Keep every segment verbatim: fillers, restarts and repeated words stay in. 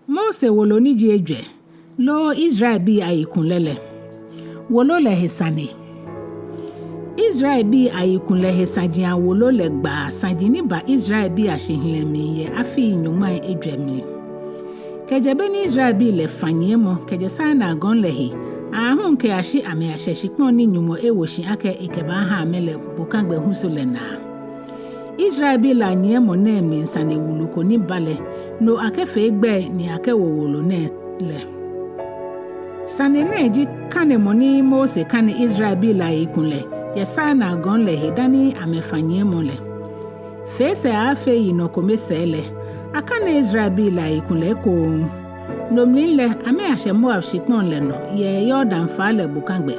Mose wolo ni ji ejwɛ, loo Israelbii ayikulɛ lɛ. Wolo lɛ he sane. Israelbii ayikulɛ he saji awolo lɛ gbaa saji ni ba Israelbii ashihilɛ mli yɛ afii nyɔŋmai ejwɛ mli. Kɛjɛ be ni Israelbii lɛ fã nyiɛmɔ kɛjɛ Sinai gɔŋ lɛ he aahu kɛyashi amɛyashɛ shikpɔŋ ni Nyɔŋmɔ ewo shi akɛ ekɛbaaha amɛ lɛ bokagbɛ husu lɛ naa. Israelbii lɛ anyiɛmɔ nɛɛ mli sane wulu ko ni ba lɛ, no akɛfee gbɛi ni akɛwo wolo nɛɛ lɛ. Sane nɛɛ ji kanemɔ ni Mose kane Israelbii lɛ ayikulɛ yɛ Sinai gɔŋ lɛ he dani amɛfã nyiɛmɔ lɛ. Fee sɛɛ aaafee yinɔ kome sɛɛ lɛ, akane Israelbii lɛ ayikulɛ ekoŋŋ. No mli lɛ, amɛyashɛ Moab shikpɔŋ lɛ nɔ yɛ Yordan faa lɛ bokagbɛ.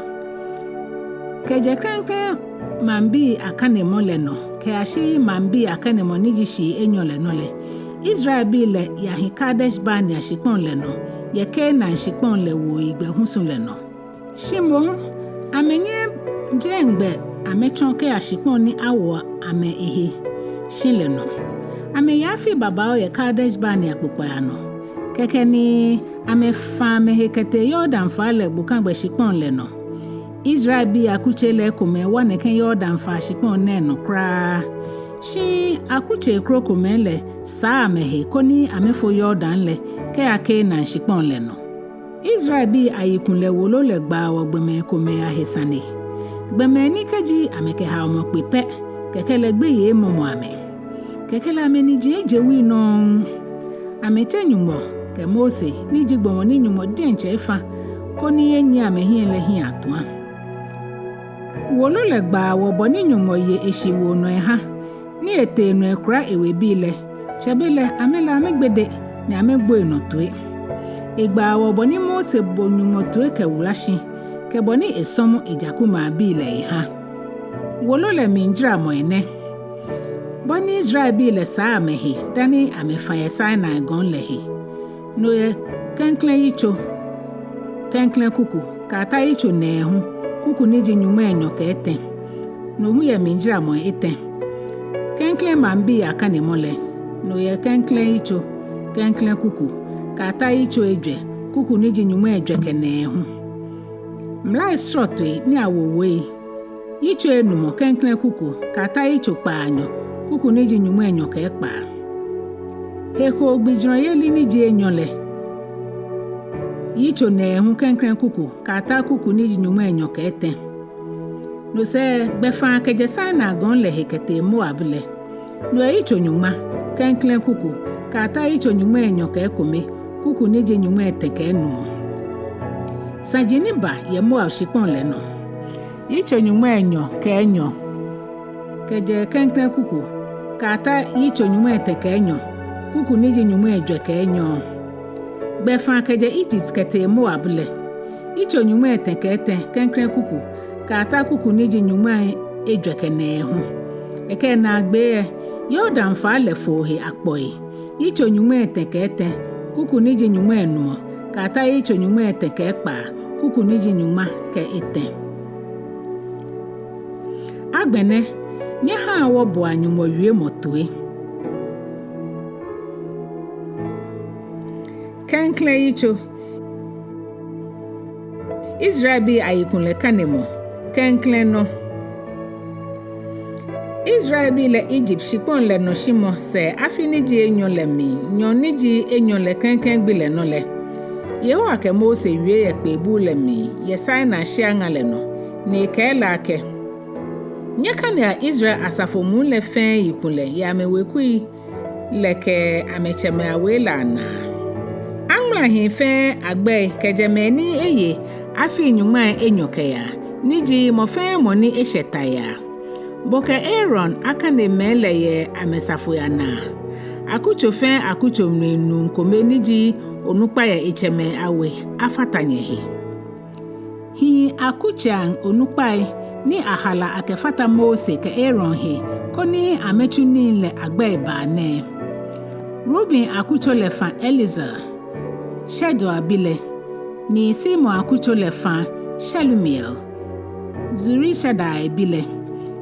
Kɛjɛ klɛŋklɛŋ maŋbii akanemɔ lɛ nɔ kɛyashi maŋbii akanemɔ ni ji shii enyɔ lɛ nɔ lɛ, Israelbii lɛ yahi Kadesh Barnea shikpɔŋ lɛ nɔ yɛ Kanaan shikpɔŋ lɛ wuoyigbɛ husu lɛ nɔ. Shi moŋ, amɛnyɛɛɛ jɛmɛ gbɛ amɛtsɔ kɛya shikpɔŋ ni awo amɛ ehe shi lɛ nɔ. Amɛye afii babaoo yɛ Kadesh Barnea kpokpaa nɔ. Kɛkɛ ni amɛfã amɛhe kɛtee Yordan faa lɛ bokagbɛ shikpɔŋ lɛ nɔ. Israelbii akutsei lɛ ekomɛi wa nɛkɛ Yordan faa shikpɔŋ nɛɛ nɔ kwraa. Shi akutsei krokomɛi lɛ saa amɛhe koni amɛfo Yordan lɛ kɛya Kanaan shikpɔŋ lɛ nɔ. Israelbii ayikulɛ wolo lɛ gbaawɔ gbɔmɛi komɛi ahe sane. Gbɔmɛi ni kɛji amɛkɛ haomɔ kpe pɛ, kɛkɛ lɛ gbeyei mɔmɔ amɛ. Kɛkɛ lɛ amɛniji eje wui nɔŋŋ. Amɛtse Nyɔŋmɔ kɛ Mose, ni ji gbɔmɔ ni Nyɔŋmɔ diɛŋtsɛ efã koni enyiɛ amɛhiɛ lɛ hiɛ atua. Wolo lɛ gbaawɔ bɔ ni Nyɔŋmɔ ye eshiwoo nɔ eha, ni etee nɔ ekura ewebii lɛ, tsɛbelɛ amɛ lɛ amɛgbede ni amɛgbo enɔ toi. Egbaawɔ bɔ ni Mose bo Nyɔŋmɔ toi kɛwula shi, kɛ bɔ ni esɔmɔ ejakumɛi abii lɛ eha. Wolo lɛ mlijaramɔi nɛ. Bɔ ni Israelbii lɛ saa amɛhe dani amɛfã yɛ Sinai gɔŋ lɛ he. No yɛ klɛŋklɛŋ yitso, klɛŋklɛŋ kuku, kɛyata yitso nɛɛhu, kuku ni ji nyɔŋmai enyɔ kɛ etɛ. No hu yɛ mlijaramɔi etɛ. Klɛŋklɛŋ maŋbii akanemɔ lɛ. No yɛ klɛŋklɛŋ yitso, klɛŋklɛŋ kuku, kɛyata yitso ejwɛ, kuku ni ji nyɔŋmai ejwɛ kɛ nɛɛhu. Mlai srɔtoi ni awo woi. Yitso enumɔ, klɛŋklɛŋ kuku, kɛyata yitso kpaanyɔ, kuku ni ji nyɔŋmai enyɔ kɛ ekpaa. Heko gbijurɔyeli ni ji enyɔ lɛ. Yitso nɛɛhu, klɛŋklɛŋ kuku, kɛyata kuku ni ji nyɔŋmai enyɔ kɛ etɛ. No sɛɛ gbɛfaa kɛjɛ Sinai gɔŋ lɛ he kɛtee Moab lɛ. No yɛ yitso nyɔŋma, klɛŋklɛŋ kuku, kɛyata yitso nyɔŋmai enyɔ kɛ ekome, kuku ni ji nyɔŋmai etɛ kɛ enumɔ. Saji ni ba yɛ Moab shikpɔŋ lɛ nɔ. Yitso nyɔŋmai enyɔ kɛ enyɔ, kɛjɛ klɛŋklɛŋ kuku, kɛyata yitso nyɔŋmai etɛ kɛ enyɔ, kuku ni ji nyɔŋmai ejwɛ kɛ enyɔ. Gbɛfaa kɛjɛ Egypt kɛtee Moab lɛ. Yitso nyɔŋmai etɛ kɛ etɛ, klɛŋklɛŋ kuku, kɛyata kuku ni ji nyɔŋmai ejwɛ kɛ nɛɛhu. Ekɛ naagbee lɛ, Yordan faa lɛ foo he akpɔi. Yitso nyɔŋmai etɛ kɛ etɛ, kuku ni ji nyɔŋmai enumɔ, kɛyata yitso nyɔŋmai etɛ kɛ ekpaa, kuku ni ji nyɔŋma kɛ etɛ. Agbɛnɛ, nyɛhaa wɔboa Nyɔŋmɔ wiemɔ toi. Klɛŋklɛŋ yitso. Israelbii ayikulɛ kanemɔ, klɛŋklɛŋ nɔ. Israelbii lɛ Egypt shikpɔŋ lɛ nɔshimɔ sɛɛ afi ni ji enyɔ lɛ mli nyɔɔŋ ni ji enyɔ lɛ klɛŋklɛŋ gbi lɛ nɔ lɛ, Yehowa kɛ Mose wie yɛ kpee buu lɛ mli yɛ Sinai shia ŋa lɛ nɔ, ni ekɛɛ lɛ akɛ: Nyɛkanea Israel asafo muu lɛ fɛɛ yikulɛ yɛ amɛwekui lɛ kɛ amɛtsɛmɛi awei lɛ anaa. Aŋmala hii fɛɛ agbɛi kɛjɛ mɛi ni eye afii nyɔŋmai enyɔ kɛyaa, ni ji mɔ fɛɛ mɔ ni eshɛ ta yaa. Bo kɛ Aaron akane mɛi lɛ yɛ amɛsafoi anaa. Akutso fɛɛ akutso mli nuu kome ni ji onukpa yɛ etsɛmɛi awe afata nyɛhe. Hii akutsei onukpai ni ahala akɛfata Mose kɛ Aaron he koni amɛtsu nii lɛ agbɛi baa nɛɛ: Ruben akutso lɛ fã Elizur, Shedeur bi lɛ, ni Simeon akutso lɛ fã Shelumiel, Zurishadai bi lɛ,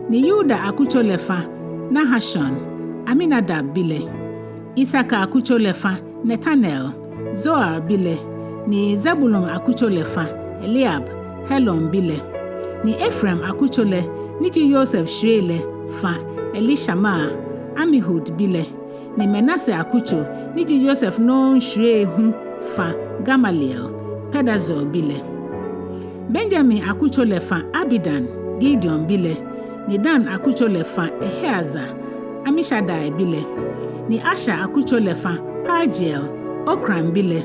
ni Yuda akutso lɛ fã Nahashon, Aminadab bi lɛ. Isakar akutso lɛ fã Netanel, Zohar bi lɛ, ni Zebulun akutso lɛ fã Eliab, Helon bi lɛ, ni Efraim akutso lɛ ni ji Yosef shwiei lɛ fã Elishama, Amihud bi lɛ, ni Manase akutso ni ji Yosef nɔŋŋ shwiei hu fã Gamaliel, Pedahzur bi lɛ. Benyamin akutso lɛ fã Abidan, Gideoni bi lɛ, ni Dan akutso lɛ fã Ahiezer, Amishadai bi lɛ, ni Asher akutso lɛ fã Pagiel, Okran bi lɛ.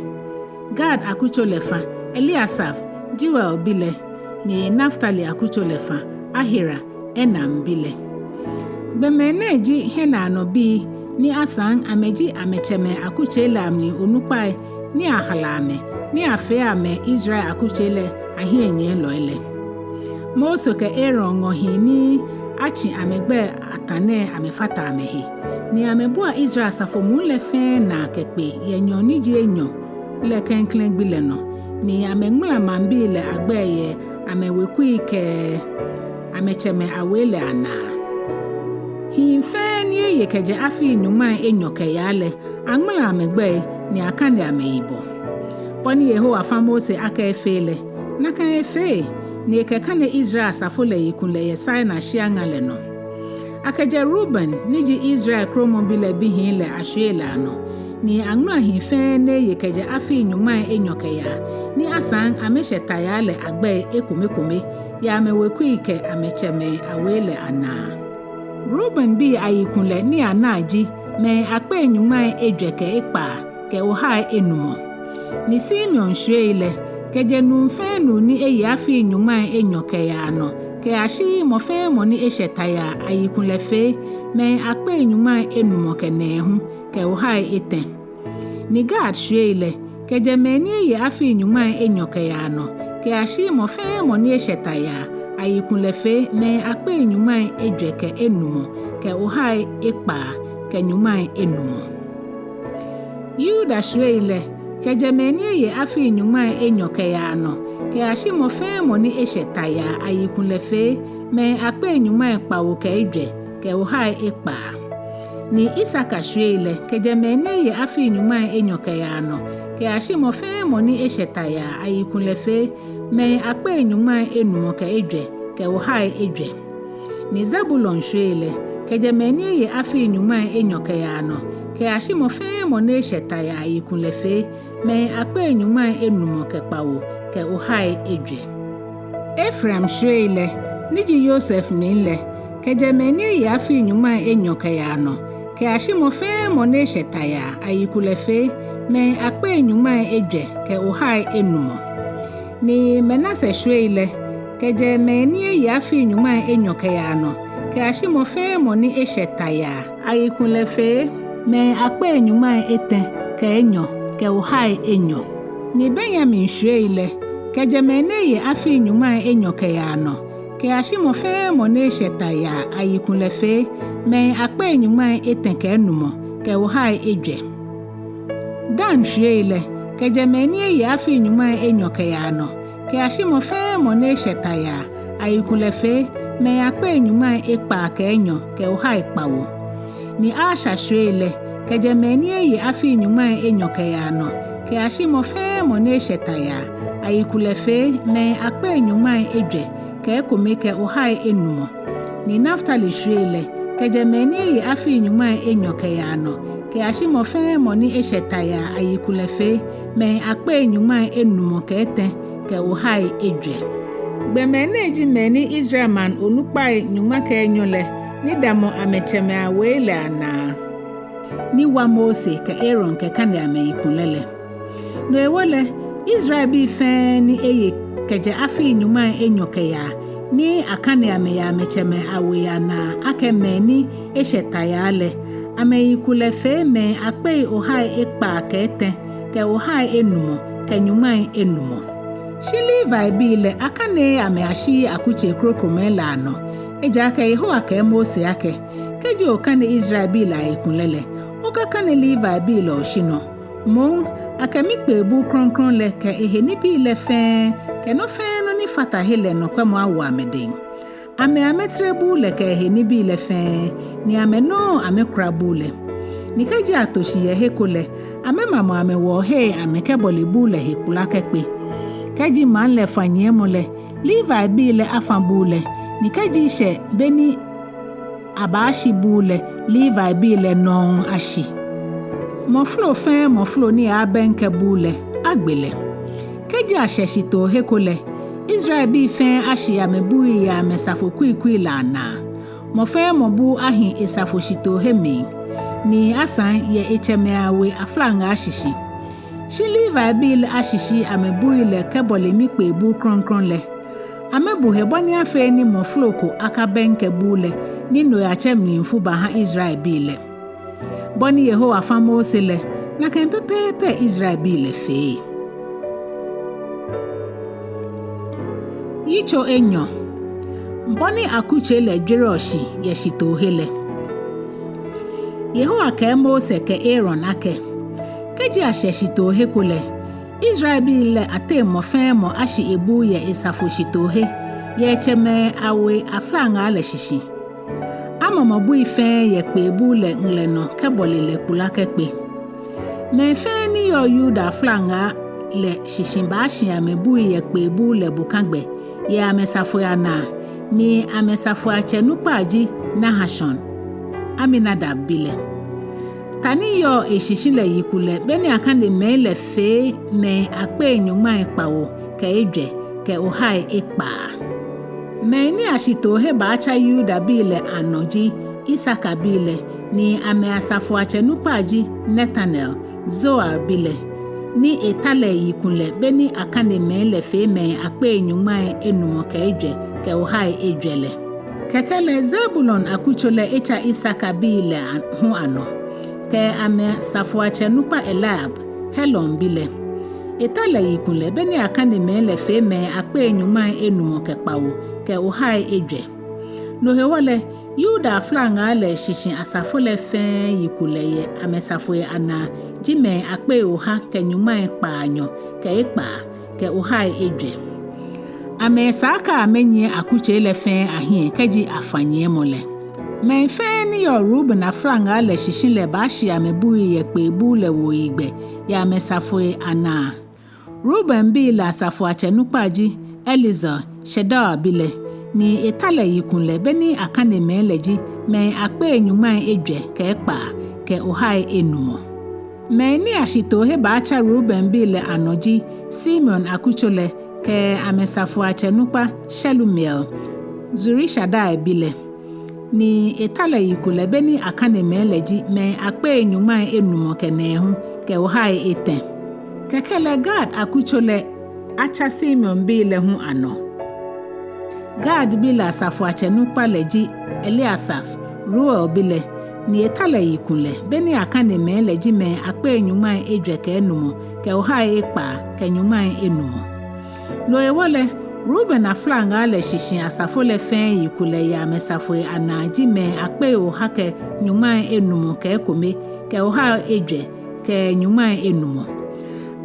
Gad akutso lɛ fã Eliasaf, Deuel bi lɛ, ni Naftali akutso lɛ fã Ahira, Enan bi lɛ. Gbɔmɛi nɛɛ ji hiɛnaanɔbii ni asaŋ amɛji amɛtsɛmɛi akutsei lɛ amli onukpai ni ahala amɛ, ni afee amɛ Israel akutsei lɛ ahiɛnyiɛlɔi lɛ. Mose kɛ Aaron ŋɔ hii ni atsi amɛgbɛi atã nɛɛ amɛfata amɛhe, ni amɛbua Israel asafo muu lɛ fɛɛ naa kɛkpe yɛ nyɔɔŋ ni ji enyɔ lɛ klɛŋklɛŋ gbi lɛ nɔ, ni amɛŋmala maŋbii lɛ agbɛi yɛ amɛwekui kɛ amɛtsɛmɛi awei lɛ anaa. Hii fɛɛ ni eye kɛjɛ afii nyɔŋmai enyɔ kɛyaa lɛ, aŋmala amɛgbɛi ni akane amɛyibɔ. Bɔ ni Yehowa fã Mose akɛ efee lɛ, nakai efee, ni ekɛkane Israel asafo lɛ yikulɛ yɛ Sinai shia ŋa lɛ nɔ. Akɛjɛ Ruben ni ji Israel kromɔbi lɛ bihii lɛ ashwiei lɛ anɔ, ni aŋmala hii fɛɛ ni eye kɛjɛ afii nyɔŋmai enyɔ kɛyaa ni asaŋ amɛshɛ tayaa lɛ agbɛi ekomekome yɛ amɛwekui kɛ amɛtsɛmɛi awei lɛ anaa. Rubenbii ayikulɛ ni anaa ji mɛi akpei nyɔŋmai ejwɛ kɛ ekpaa kɛ ohai enumɔ. Ni Simeon shwiei lɛ, kɛjɛ nuu fɛɛ nuu ni eye afii nyɔŋmai enyɔ kɛyaa nɔ kɛyashi mɔ fɛɛ mɔ ni eshɛ tayaa ayikulɛ fee, mɛi akpei nyɔŋmai enumɔ kɛ nɛɛhu kɛ ohai etɛ. Ni Gad shwiei lɛ, kɛjɛ mɛi ni eye afii nyɔŋmai enyɔ kɛyaa nɔ kɛyashi mɔ fɛɛ mɔ ni eshɛ tayaa ayikulɛ fee, mɛi akpei nyɔŋmai ejwɛ kɛ enumɔ kɛ ohai ekpaa kɛ nyɔŋmai enumɔ. Yuda shwiei lɛ, kɛjɛ mɛi ni eye afii nyɔŋmai enyɔ kɛyaa nɔ kɛyashi mɔ fɛɛ mɔ ni eshɛ tayaa ayikulɛ fee, mɛi akpei nyɔŋmai kpawo kɛ ejwɛ kɛ ohai ekpaa. Ni Isakar shwiei lɛ, kɛjɛ mɛi ni eye afii nyɔŋmai enyɔ kɛyaa nɔ kɛyashi mɔ fɛɛ mɔ ni eshɛ tayaa ayikulɛ fee, mɛi akpei nyɔŋmai enumɔ kɛ ejwɛ kɛ ohai ejwɛ. Ni Zebulon shwiei lɛ, kɛjɛ mɛi ni eye afii nyɔŋmai enyɔ kɛyaa nɔ kɛyashi mɔ fɛɛ mɔ ni eshɛ tayaa ayikulɛ fee, mɛi akpei nyɔŋmai enumɔ kɛ kpawo kɛ ohai ejwɛ. Efraim shwiei lɛ, ni ji Yosef nii lɛ, kɛjɛ mɛi ni eye afii nyɔŋmai enyɔ kɛyaa nɔ kɛyashi mɔ fɛɛ mɔ ni eshɛ tayaa ayikulɛ fee, mɛi akpei nyɔŋmai ejwɛ kɛ ohai enumɔ. Ni Manase shwiei lɛ, kɛjɛ mɛi ni eye afii nyɔŋmai enyɔ kɛyaa nɔ kɛyashi mɔ fɛɛ mɔ ni eshɛ tayaa ayikulɛ fee, mɛi akpei nyɔŋmai etɛ kɛ enyɔ kɛ ohai enyɔ. Ni Benyamin shwiei lɛ, kɛjɛ mɛi ni eye afii nyɔŋmai enyɔ kɛyaa nɔ kɛyashi mɔ fɛɛ mɔ ni eshɛ tayaa ayikulɛ fee, mɛi akpei nyɔŋmai etɛ kɛ enumɔ kɛ ohai ejwɛ. Dan shwiei lɛ, kɛjɛ mɛi ni eye afii nyɔŋmai enyɔ kɛyaa nɔ kɛyashi mɔ fɛɛ mɔ ni eshɛ tayaa ayikulɛ fee, mɛi akpei nyɔŋmai ekpaa kɛ enyɔ kɛ ohai kpawo. Ni Asher shwiei lɛ, kɛjɛ mɛi ni eye afii nyɔŋmai enyɔ kɛyaa nɔ kɛyashi mɔ fɛɛ mɔ ni eshɛ tayaa ayikulɛ fee, mɛi akpei nyɔŋmai ejwɛ kɛ ekome kɛ ohai enumɔ. Ni Naftali shwiei lɛ, kɛjɛ mɛi ni eye afii nyɔŋmai enyɔ kɛyaa nɔ kɛyashi mɔ fɛɛ mɔ ni eshɛ tayaa ayikulɛ fee, mɛi akpei nyɔŋmai enumɔ kɛ etɛ kɛ ohai ejwɛ. Gbɔmɛi nɛɛ ji mɛi ni Israel maŋ onukpai nyɔŋma kɛ enyɔ lɛ ni damɔ amɛtsɛmɛi awei lɛ anaa, ni wa Mose kɛ Aaron kɛkane amɛyikulɛ lɛ. No hewɔ lɛ, Israelbii fɛɛ ni eye kɛjɛ afii nyɔŋmai enyɔ kɛyaa ni akane amɛ yɛ amɛtsɛmɛi awei anaa akɛ mɛi ni eshɛ tayaa lɛ, amɛyikulɛ fee mɛi akpei ohai ekpaa kɛ etɛ kɛ ohai enumɔ kɛ nyɔŋmai enumɔ. Shi Levibii lɛ akaneee amɛ ashiii akutsei krokomɛi lɛ anɔ, ejaakɛ Yehowa kɛɛ Mose akɛ, kɛji okane Israelbii lɛ ayikulɛ lɛ, okakane Levibii lɛ oshi nɔ. Moŋ, akɛ mikpee buu krɔŋkrɔŋ lɛ kɛ ehe nibii lɛ fɛɛ, kɛ nɔ fɛɛ nɔ ni fata he lɛ nɔkwɛmɔ awo amɛdɛŋ. Amɛ amɛtere buu lɛ kɛ ehe nibii lɛ fɛɛ, ni amɛ nɔŋŋ amɛkura buu lɛ. Ni kɛji ato shi yɛ he ko lɛ, Amɛmamɔ amɛwɔɔhei amɛkɛbɔle buu lɛ he kpula kɛkpe. Kɛji maŋ lɛ fã nyiɛmɔ lɛ, Levibii lɛ afã buu lɛ, ni kɛji eshɛ be ni abaashi buu lɛ, Levibii lɛ nɔŋŋ ashi. Mɔ flo fɛɛ mɔ flo ni aaabɛŋkɛ buu lɛ, agbe lɛ. Kɛji ashɛ shitoohe ko lɛ, Israelbii fɛɛ ashi amɛbui yɛ amɛsafo kuikui lɛ anaa. Mɔ fɛɛ mɔ buu ahi esafo shitoohe mli, ni asaŋ yɛ etsɛmɛi awe aflaŋaa shishi. Shi Levibii lɛ ashishi amɛbui lɛ kɛbɔle mikpee buu krɔŋkrɔŋ lɛ. Amɛbu he bɔ ni afee ni mɔ flo ko akabɛŋkɛ buu lɛ, ni no yatsɛ mlifu baha Israelbii lɛ. Bɔ ni Yehowa fã Mose lɛ, nakai pɛpɛɛpɛ Israelbii lɛ fee. Yitso enyɔ. Bɔ ni akutsei lɛ jwere shi yɛ shitoohe lɛ. Yehowa kɛɛ Mose kɛ Aaron akɛ, kɛji ashɛ shitoohe ko lɛ, Israelbii lɛ ateŋ mɔ fɛɛ mɔ ashi ebuu yɛ esafo shitoohe, yɛ etsɛmɛi awe aflaŋaa lɛ shishi. Amamɔ bui fɛɛ yɛ kpee buu lɛ ŋlɛ nɔ kɛbɔle lɛ kpula kɛkpe. Mɛi fɛɛ ni yɔɔ Yuda aflaŋaa lɛ shishi baashi amɛbui yɛ kpee buu lɛ bokagbɛ yɛ amɛsafoi anaa, ni amɛsafoiatsɛ nukpa ji Nahashon, Aminadab bi lɛ. Ta ni yɔɔ eshishi lɛ yi kulɛ be ni akanemɛi lɛ fee mɛi akpei nyɔŋmai kpawo kɛ ejwɛ kɛ ohai ekpaa. Mɛi ni ashitoohe baatsa Yudabii lɛ anɔ ji Isakar bii lɛ, ni amɛsafoiatsɛ nukpa ji Netanel, Zuar bi lɛ, ni eta lɛ yi kulɛ be ni akanemɛi lɛ fee mɛi akpei nyɔŋmai enumɔ kɛ ejwɛ kɛ ohai ejwɛ lɛ. Kɛkɛ lɛ Zebulon akutso lɛ etsa Isakar bii lɛ an-, hu anɔ, kɛ amɛsafoiatsɛ nukpa Eliab, Helon bi lɛ. Eta lɛ yi kulɛ be ni akanemɛi lɛ fee mɛi akpei nyɔŋmai enumɔ kɛ kpawo kɛ ohai ejwɛ. No hewɔ lɛ, Yuda aflaŋaa lɛ shishi asafo lɛ fɛɛ yi kulɛ yɛ amɛsafoi anaa ji mɛi akpei oha kɛ nyɔŋmai kpaanyɔ kɛ ekpaa kɛ ohai ejwɛ. Amɛsaa akɛ amɛnyiɛ akutsei lɛ fɛɛ ahiɛ kɛji afã nyiɛmɔ lɛ. Mɛi fɛɛ ni yɔɔ Ruben aflaŋaa lɛ shishi lɛ baashi amɛbui yɛ kpee buu lɛ wuoyigbɛ yɛ amɛsafoi anaa. Ruben bii lɛ asafoiatsɛ nukpa ji Elizur, Shedeur bi lɛ, ni eta lɛ yi kulɛ be ni akanemɛi lɛ ji mɛi akpei nyɔŋmai ejwɛ kɛ ekpaa kɛ ohai enumɔ. Mɛi ni ashitoohe baatsa Ruben bii lɛ anɔ ji Simeon akutso lɛ kɛ amɛsafoiatsɛ nukpa Shelumiel, Zurishadai bi lɛ, ni eta lɛ yi kulɛ be ni akanemɛi lɛ ji mɛi akpei nyɔŋmai enumɔ kɛ nɛɛhu kɛ ohai etɛ. Kɛkɛ lɛ Gad akutso lɛ atsa Simeon bii lɛ hu anɔ. Gad bi lɛ asafoiatsɛ nukpa lɛ ji Eliasaf, Reuel bi lɛ, ni eta lɛ yi kulɛ be ni akanemɛi lɛ ji mɛi akpei nyɔŋmai ejwɛ kɛ enumɔ kɛ ohai ekpaa kɛ nyɔŋmai enumɔ. No hewɔ lɛ, Ruben aflaŋaa lɛ shishi asafo lɛ fɛɛ yi kulɛ yɛ amɛsafoi anaa ji mɛi akpei oha kɛ nyɔŋmai enumɔ kɛ ekome kɛ ohai ejwɛ kɛ nyɔŋmai enumɔ.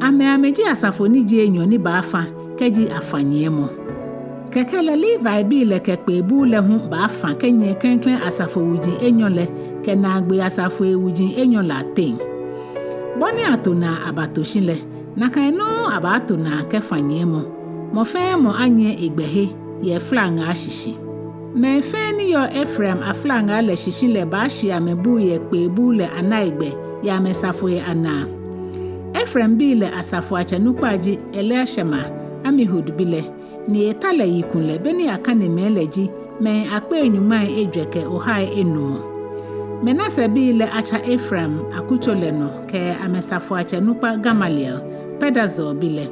Amɛ amɛji asafo ni ji enyɔ ni baafã kɛji afã nyiɛmɔ. Kɛkɛ lɛ Levibii lɛ kɛ kpee buu lɛ hu baafã kɛnyiɛ klɛŋklɛŋ asafo wuji enyɔ lɛ kɛ naagbee asafoi wuji enyɔ lɛ ateŋ. Bɔ ni ato naa abato shi lɛ, nakai nɔŋŋ abaato naa kɛfã nyiɛmɔ, mɔ fɛɛ mɔ anyiɛ egbɛhe yɛ eflaŋaa shishi. Mɛi fɛɛ ni yɔɔ Efraim aflaŋaa lɛ shishi lɛ baashi amɛbui yɛ kpee buu lɛ anaigbɛ yɛ amɛsafoi anaa. Efraim bii lɛ asafoiatsɛ nukpa ji Eliashama, Amihud bi lɛ, ni eta lɛ yi kulɛ be ni akanemɛi lɛ ji mɛi akpei nyɔŋmai ejwɛ kɛ ohai enumɔ. Manase bii lɛ atsa Efraim akutso lɛ nɔ kɛ amɛsafoiatsɛ nukpa Gamaliel, Pedazur bi lɛ,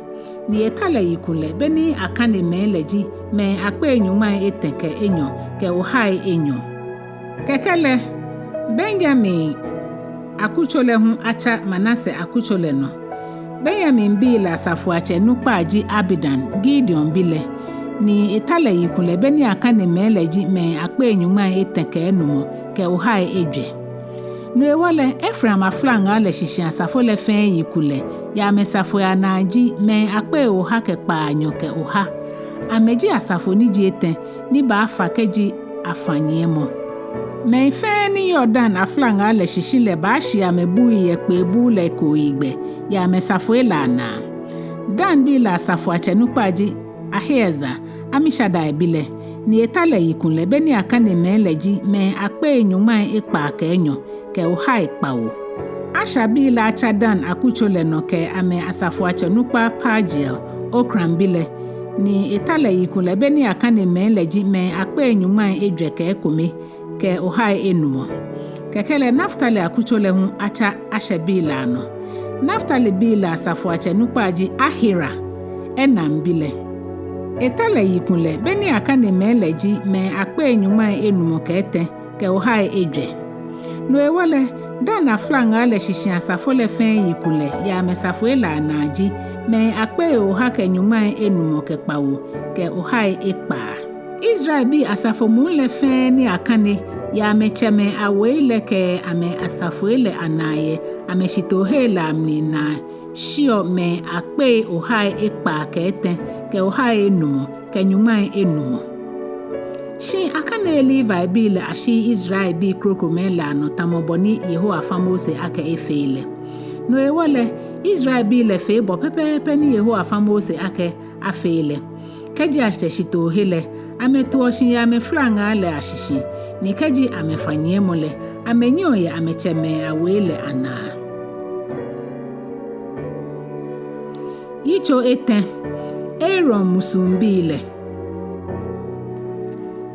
ni eta lɛ yi kulɛ be ni akanemɛi lɛ ji mɛi akpei nyɔŋmai etɛ kɛ enyɔ kɛ ohai enyɔ. Kɛkɛ lɛ Benyamin akutso lɛ hu atsa Manase akutso lɛ nɔ. Benyamin bii lɛ asafoiatsɛ nukpa ji Abidan, Gideoni bi lɛ, ni eta lɛ yi kulɛ be ni akanemɛi lɛ ji mɛi akpei nyɔŋmai etɛ kɛ enumɔ kɛ ohai ejwɛ. No hewɔ lɛ Efraim aflaŋaa lɛ shishi asafo lɛ fɛɛ yi kulɛ yɛ amɛsafoi anaa ji mɛi akpei oha kɛ kpaanyɔ kɛ oha. Amɛji asafo ni ji etɛ ni baafã kɛji afã nyiɛmɔ. Mɛi fɛɛ ni yɔɔ Dan aflaŋaa lɛ shishi lɛ baashi amɛbui yɛ kpee buu lɛ kooyigbɛ yɛ amɛasafoi lɛ anaa. Danbii lɛ asafoiatsɛ nukpa ji Ahiezer, Amishadai bi lɛ, ni eta lɛ yikulɛ, be ni akane mɛi lɛ ji mɛi akpei nyɔŋmai ekpaa kɛ enyɔ kɛ ohai kpawo. Asherbii lɛ atsa Dan akutso lɛ nɔ kɛ amɛasafoiatsɛ nukpa Pagiel, Okran bi lɛ, ni eta lɛ yikulɛ, be ni akane mɛi lɛ ji mɛi akpei nyɔŋmai ejwɛ kɛ ekome kɛ ohai enumɔ. Kɛkɛ lɛ Naftali akutso lɛ hu atsa Asherbii lɛ anɔ. Naftalibii lɛ asafoiatsɛ nukpa ji Ahira, Enan bi lɛ. Eta lɛ yikulɛ, be ni akane mɛi lɛ ji mɛi akpei nyɔŋmai enumɔ kɛ etɛ kɛ ohai ejwɛ. No hewɔ lɛ, Dan aflaŋaa lɛ shishi asafo lɛ fɛɛ yikulɛ yɛ amɛasafoi lɛ anaa ji mɛi akpei oha kɛ nyɔŋmai enumɔ kɛ kpawo kɛ ohai ekpaa. Israelbii asafo muu lɛ fɛɛ ni akane yɛ amɛtsɛmɛi awei lɛ kɛ amɛasafoi lɛ anaa yɛ amɛshitoohe lɛ amli naa shiɔ mɛi akpei ohai ekpaa kɛ etɛ kɛ ohai enumɔ kɛ nyɔŋmai enumɔ. Shi akaneee Levibii lɛ ashiii Israelbii krokomɛi lɛ anɔ tamɔ bɔ ni Yehowa fã Mose akɛ efee lɛ. No hewɔ lɛ, Israelbii lɛ fee bɔ pɛpɛɛpɛ ni Yehowa fã Mose akɛ afee lɛ. Kɛji ashɛ shitoohe lɛ, amɛtoɔ shi yɛ amɛflaŋaa lɛ ashishi, ni kɛji amɛfã nyiɛmɔ lɛ, amɛnyiɛɔ yɛ amɛtsɛmɛi awei lɛ anaa. Yitso etɛ. Aaron musuŋbii lɛ.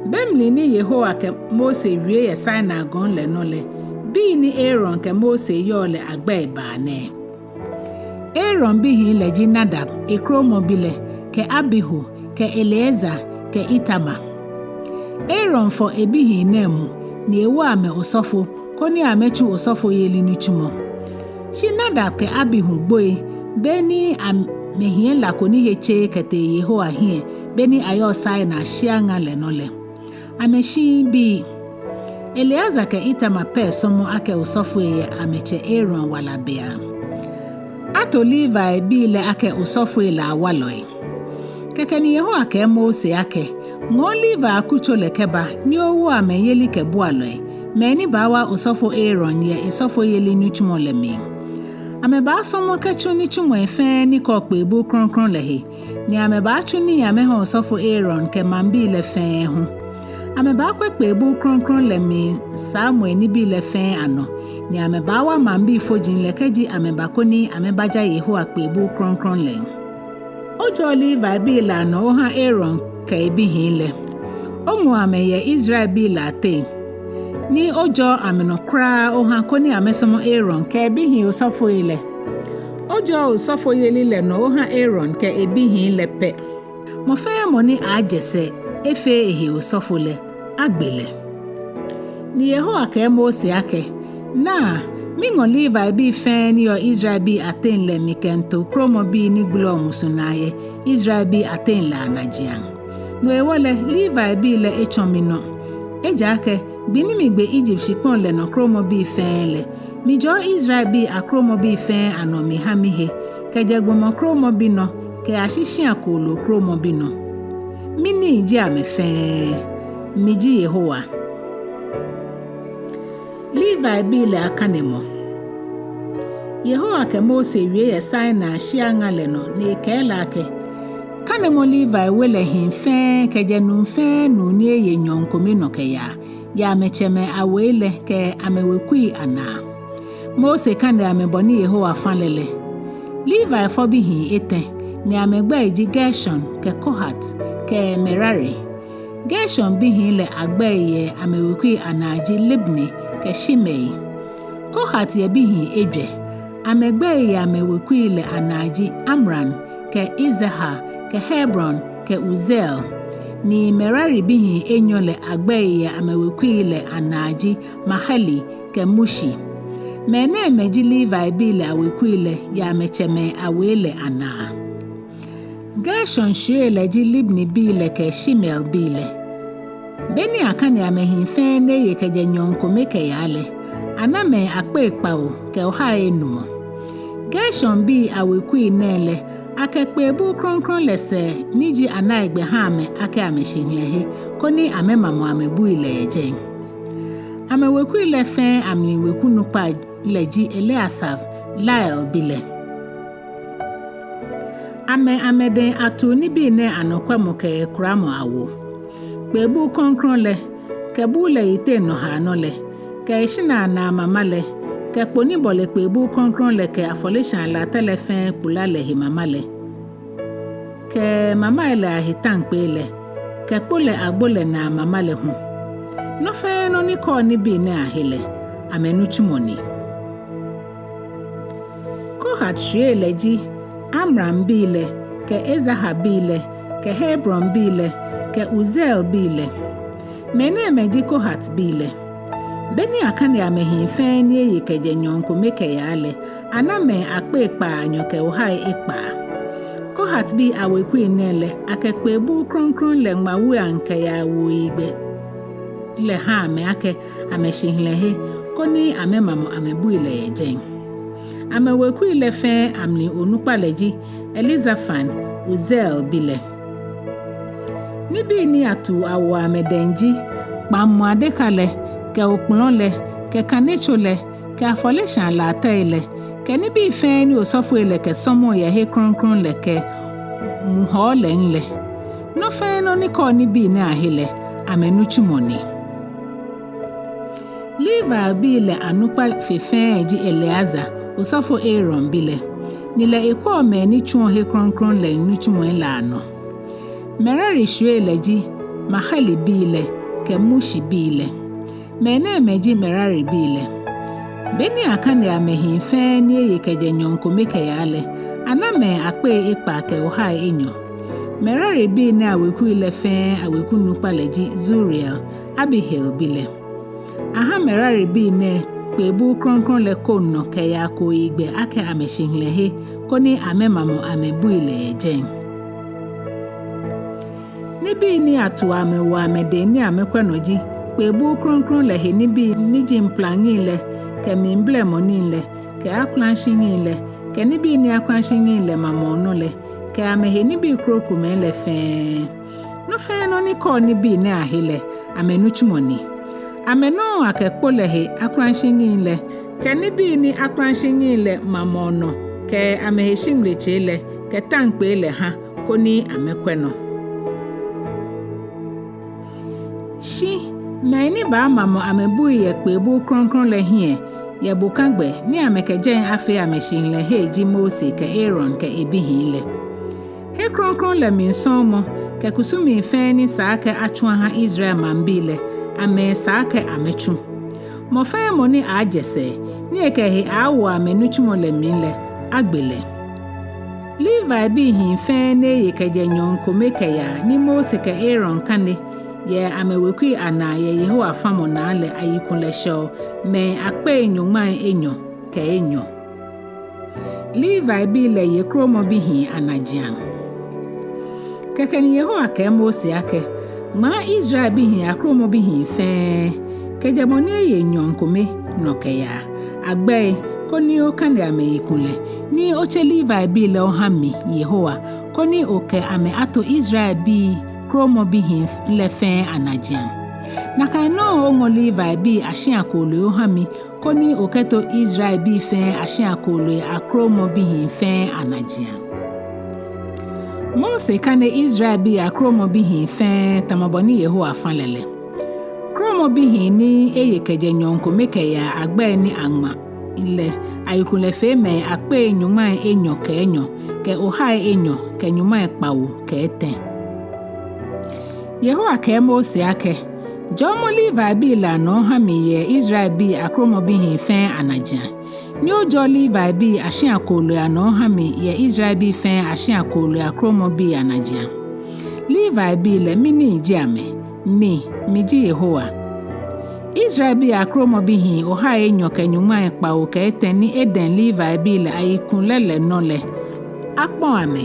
Be mli ni Yehowa kɛ Mose wie yɛ Sinai gɔŋ lɛ nɔ lɛ, bii ni Aaron kɛ Mose yɔɔ lɛ agbɛi baa nɛɛ. Aaron bihii lɛ ji Nadab, ekromɔbi lɛ, kɛ Abihu, kɛ Eleazar, kɛ Itamar. Aaron fɔ ebihii nɛɛ mu, ni ewo amɛ osɔfo, koni amɛtsu osɔfoyeli nitsumɔ. Shi Nadab kɛ Abihu gboi, be ni amɛhiɛ la ko ni he tseee kɛtee Yehowa hiɛ, be ni ayɔɔ Sinai shia ŋa lɛ nɔ lɛ. Amɛshiii bii. Eleazar kɛ Itamar pɛ sɔmɔ akɛ osɔfoi yɛ amɛtsɛ Aaron wala beaŋ. Ato Levibii lɛ akɛ osɔfoi lɛ awalɔi. Kɛkɛ ni Yehowa kɛɛ Mose akɛ, ŋɔɔ Levi akutso lɛ kɛba, ni owo amɛ yelikɛbualɔi, mɛi ni baawa osɔfo Aaron yɛ esɔfoyeli nitsumɔ lɛ mli. Amɛbaasɔmɔ kɛtsu nitsumɔi fɛɛ ni kɔɔ kpee buu krɔŋkrɔŋ lɛ he, ni amɛbaatsu nii amɛha osɔfo Aaron kɛ maŋbii lɛ fɛɛ hu. Amɛbaakwɛ kpee buu krɔŋkrɔŋ lɛ mli saamɔi nibii lɛ fɛɛ anɔ, ni amɛbaawa maŋbii foji lɛ kɛji amɛba koni amɛbaja Yehowa kpee buu krɔŋkrɔŋ lɛ. Ojɔɔ Levibii lɛ anɔ oha Aaron kɛ ebihii lɛ. Oŋɔ amɛ yɛ Israelbii lɛ ateŋ, ni ojɔɔ amɛnɔ kwraa oha koni amɛsɔmɔ Aaron kɛ ebihii osɔfoi lɛ. Ojɔɔ osɔfoyeli lɛ nɔ oha Aaron kɛ ebihii lɛ pɛ. Mɔ fɛɛ mɔ ni aaajɛ sɛɛ efee ehe osɔfo lɛ, agbe lɛ. Ni Yehowa kɛɛ Mose akɛ, naa, miŋɔ Levibii fɛɛ ni yɔɔ Israelbii ateŋ lɛ mikɛmiito kromɔbii ni gbeleɔ musu naa yɛ Israelbii ateŋ lɛ anajiaŋ. No hewɔ lɛ, Levibii lɛ etsɔ minɔ. Ejaakɛ gbi ni migbe Egypt shikpɔŋ lɛ nɔ kromɔbii fɛɛ lɛ, mijɔɔ Israelbii akromɔbii fɛɛ anɔ miha mihe, kɛjɛ gbɔmɔ kromɔbi nɔ kɛyashi shia kooloo kromɔbi nɔ. Minii ji amɛ fɛɛ. Miji Yehowa. Levibii lɛ akanemɔ. Yehowa kɛ Mose wie yɛ Sinai shia ŋa lɛ nɔ ni ekɛɛ lɛ akɛ, kanemɔ Levi we lɛ hii fɛɛ kɛjɛ nuu fɛɛ nuu ni eye nyɔɔŋ kome nɔ kɛyaa, yɛ amɛtsɛmɛi awei lɛ kɛ amɛwekui anaa. Mose kane amɛ bɔ ni Yehowa fã lɛ lɛ. Levi fɔ bihii etɛ, ni amɛgbɛi ji Gershon kɛ Kohat kɛ Merari. Gershon bihii lɛ agbɛi yɛ amɛwekui anaa ji Libni kɛ Shimei. Kohat yɛ bihii ejwɛ. Amɛgbɛi yɛ amɛwekui lɛ anaa ji Amram kɛ Izhar kɛ Hebron kɛ Uziel. Ni Merari bihii enyɔ lɛ agbɛi yɛ amɛwekui lɛ anaa ji Mahli kɛ Mushi. Mɛnɛɛmɛi ji Levibii lɛ awekui lɛ yɛ amɛtsɛmɛi awei lɛ anaa. Gershon shwiei lɛ ji Libnibii lɛ kɛ Shimeibii lɛ. Be ni akane amɛhii fɛɛ ni eye kɛjɛ nyɔɔŋ kome kɛyaa lɛ, ana mɛi akpei kpawo kɛ ohai enumɔ. Gershonbii awekui nɛɛ lɛ, akɛ kpee buu krɔŋkrɔŋ lɛ sɛɛ ni ji anaigbɛ ha amɛ akɛ amɛshihilɛhe, koni amɛmamɔ amɛbui lɛ yɛ jɛi. Amɛwekui lɛ fɛɛ amli weku nukpa lɛ ji Eliasaf, Lael bi lɛ. Amɛ amɛdɛŋ atu nibii nɛɛ anɔkwɛmɔ kɛ kuramɔ awo: kpee buu krɔŋkrɔŋ lɛ, kɛ buu lɛ yiteŋ nɔhaanɔ lɛ, kɛ eshinaa naa mama lɛ, kɛ kpo ni bɔle kpee buu krɔŋkrɔŋ lɛ kɛ afɔleshaa latɛ lɛ fɛɛ kpula lɛ he mama lɛ, kɛ mamai lɛ ahe taŋkpɛi lɛ, kɛ kpo lɛ agbo lɛ naa mama lɛ hu. Nɔ fɛɛ nɔ ni kɔɔ nibii nɛɛ ahe lɛ, amɛnitsumɔ ni. Kohat shwiei lɛ ji Amram bii lɛ, kɛ Izhar bii lɛ, kɛ Hebron bii lɛ, kɛ Uziel bii lɛ. Mɛnɛɛmɛi ji Kohat bii lɛ. Beni akane amɛhii fɛɛ ni eye kɛjɛ nyɔɔŋ kome kɛyaa lɛ, ana mɛi akpei kpaanyɔ kɛ ohai ekpaa. Kohat bii awekui nɛɛ lɛ, akɛ kpee buu krɔŋkrɔŋ lɛ ŋma wuiaŋ kɛyaa wuoyigbɛ lɛ ha amɛ akɛ amɛshihilɛhe, koni amɛmamɔ amɛbui lɛ yɛ jɛi. Amɛwekui lɛ fɛɛ amli onukpa lɛ ji Elizafan, Uziel bi lɛ. Nibii ni atu awo amɛdɛŋ ji kpaŋmɔ adeka lɛ, kɛ okpɔlɔ lɛ, kɛ kanetso lɛ, kɛ afɔleshaa latɛi lɛ, kɛ nibii fɛɛ ni osɔfoi lɛ kɛsɔmɔɔ yɛ he krɔŋkrɔŋ lɛ kɛ muhɔɔ lɛŋ lɛ. Nɔ fɛɛ nɔ ni kɔɔ nibii nɛɛ ahe lɛ, amɛnitsumɔ ni. Levi bii lɛ anukpa fe fɛɛ ji Eleazar, osɔfo Aaron bi lɛ. Ni lɛ ekwɛɔ mɛi ni tsuɔ he krɔŋkrɔŋ lɛ nitsumɔi lɛ anɔ. Merari shwiei lɛ ji Mahli bii lɛ, kɛ Mushi bii lɛ. Mɛnɛɛmɛi ji Merari bii lɛ. Beni akane amɛhii fɛɛ ni eye kɛjɛ nyɔɔŋ kome kɛyaa lɛ, ana mɛi akpei ekpaa kɛ ohai enyɔ. Merari bii nɛɛ awekui lɛ fɛɛ aweku nukpa lɛ ji Zuriel, Abihail bi lɛ. Aha Merari bii nɛɛ kpee buu krɔŋkrɔŋ lɛ koŋ nɔ kɛyaa kooyigbɛ akɛ amɛshihilɛhe, koni amɛmamɔ amɛbui lɛ yɛ jɛi. Nibii ni atu amɛwo amɛdɛŋ ni amɛkwɛ nɔ ji kpee buu krɔŋkrɔŋ lɛ he nibii ni ji mplaŋi lɛ, kɛ mliblɛmɔ nii lɛ, kɛ akulashinii lɛ, kɛ nibii ni akulashinii lɛ mamɔɔ nɔ lɛ, kɛ amɛhe nibii krokomɛi lɛ fɛɛ. Nɔ fɛɛ nɔ ni kɔɔ nibii nɛɛ ahe lɛ, amɛnitsumɔ ni. Amɛ nɔŋŋ akɛ kpo lɛ he akulashinii lɛ, kɛ nibii ni akulashinii lɛ mamɔɔ nɔ, kɛ amɛhe shiŋmlitsei lɛ, kɛ taŋkpɛi lɛ ha, koni amɛkwɛ nɔ. Shi mɛi ni baamamɔ amɛbui yɛ kpee buu krɔŋkrɔŋ lɛ hiɛ yɛ bokagbɛ ni amɛkɛ jɛi afee amɛshihilɛhe ji Mose kɛ Aaron kɛ ebihii lɛ. He krɔŋkrɔŋ lɛ mli sɔɔmɔ kɛ kusumii fɛɛ ni sa akɛ atsu aha Israel maŋbii lɛ, amɛsa akɛ amɛtsu. Mɔ fɛɛ mɔ ni aaajɛ sɛɛ, ni ekɛ ehe aaawo amɛnitsumɔ lɛ mli lɛ, agbe lɛ. Levi bii hii fɛɛ ni eye kɛjɛ nyɔɔŋ kome kɛyaa ni Mose kɛ Aaron kane yɛ amɛwekui anaa yɛ Yehowa famɔ naa lɛ ayikulɛ shɛɔ mɛi akpei nyɔŋmai enyɔ kɛ enyɔ. Levi bii lɛ ye kromɔbihii anajiaŋ. Kɛkɛ ni Yehowa kɛɛ Mose akɛ, ŋmaa Israel bihii akromɔbihii fɛɛ, kɛjɛ mɔ ni eye nyɔɔŋ kome nɔ kɛyaa, agbɛi, koni okane amɛyikulɛ, ni otse Levi bii lɛ oha mi, Yehowa, koni okɛ amɛ ato Israel bii kromɔbihii lɛ fɛɛ anajiaŋ. Nakai nɔŋŋ oŋɔ Levi bii ashia kooloi oha mi, koni okɛto Israel bii fɛɛ ashia kooloi akromɔbihii fɛɛ anajiaŋ. Mose kane Israel bii akromɔbihii fɛɛ tamɔ bɔ ni Yehowa fã lɛ lɛ. Kromɔbihii ni eye kɛjɛ nyɔɔŋ kome kɛyaa agbɛi ni aŋma lɛ ayikulɛfeemɛi akpei nyɔŋmai enyɔ kɛ enyɔ kɛ ohai enyɔ kɛ nyɔŋmai kpawo kɛ etɛ. Yehowa kɛɛ Mose akɛ, jɔɔmɔ Levi bii lɛ anɔ oha mi yɛ Israel bii akromɔbihii fɛɛ anajiaŋ. Ni ojɔɔ Levi bii ashia kooloi anɔ oha mi yɛ Israel bii fɛɛ ashia kooloi akromɔbii anajiaŋ. Levi bii lɛ, mi nii ji amɛ, mi, miji Yehowa. Israel bii akromɔbihii ohai enyɔ kɛ nyɔŋmai kpawo kɛ etɛ ni edɛŋ Levi bii lɛ ayikulɛ lɛ nɔ lɛ, akpɔ̃ amɛ.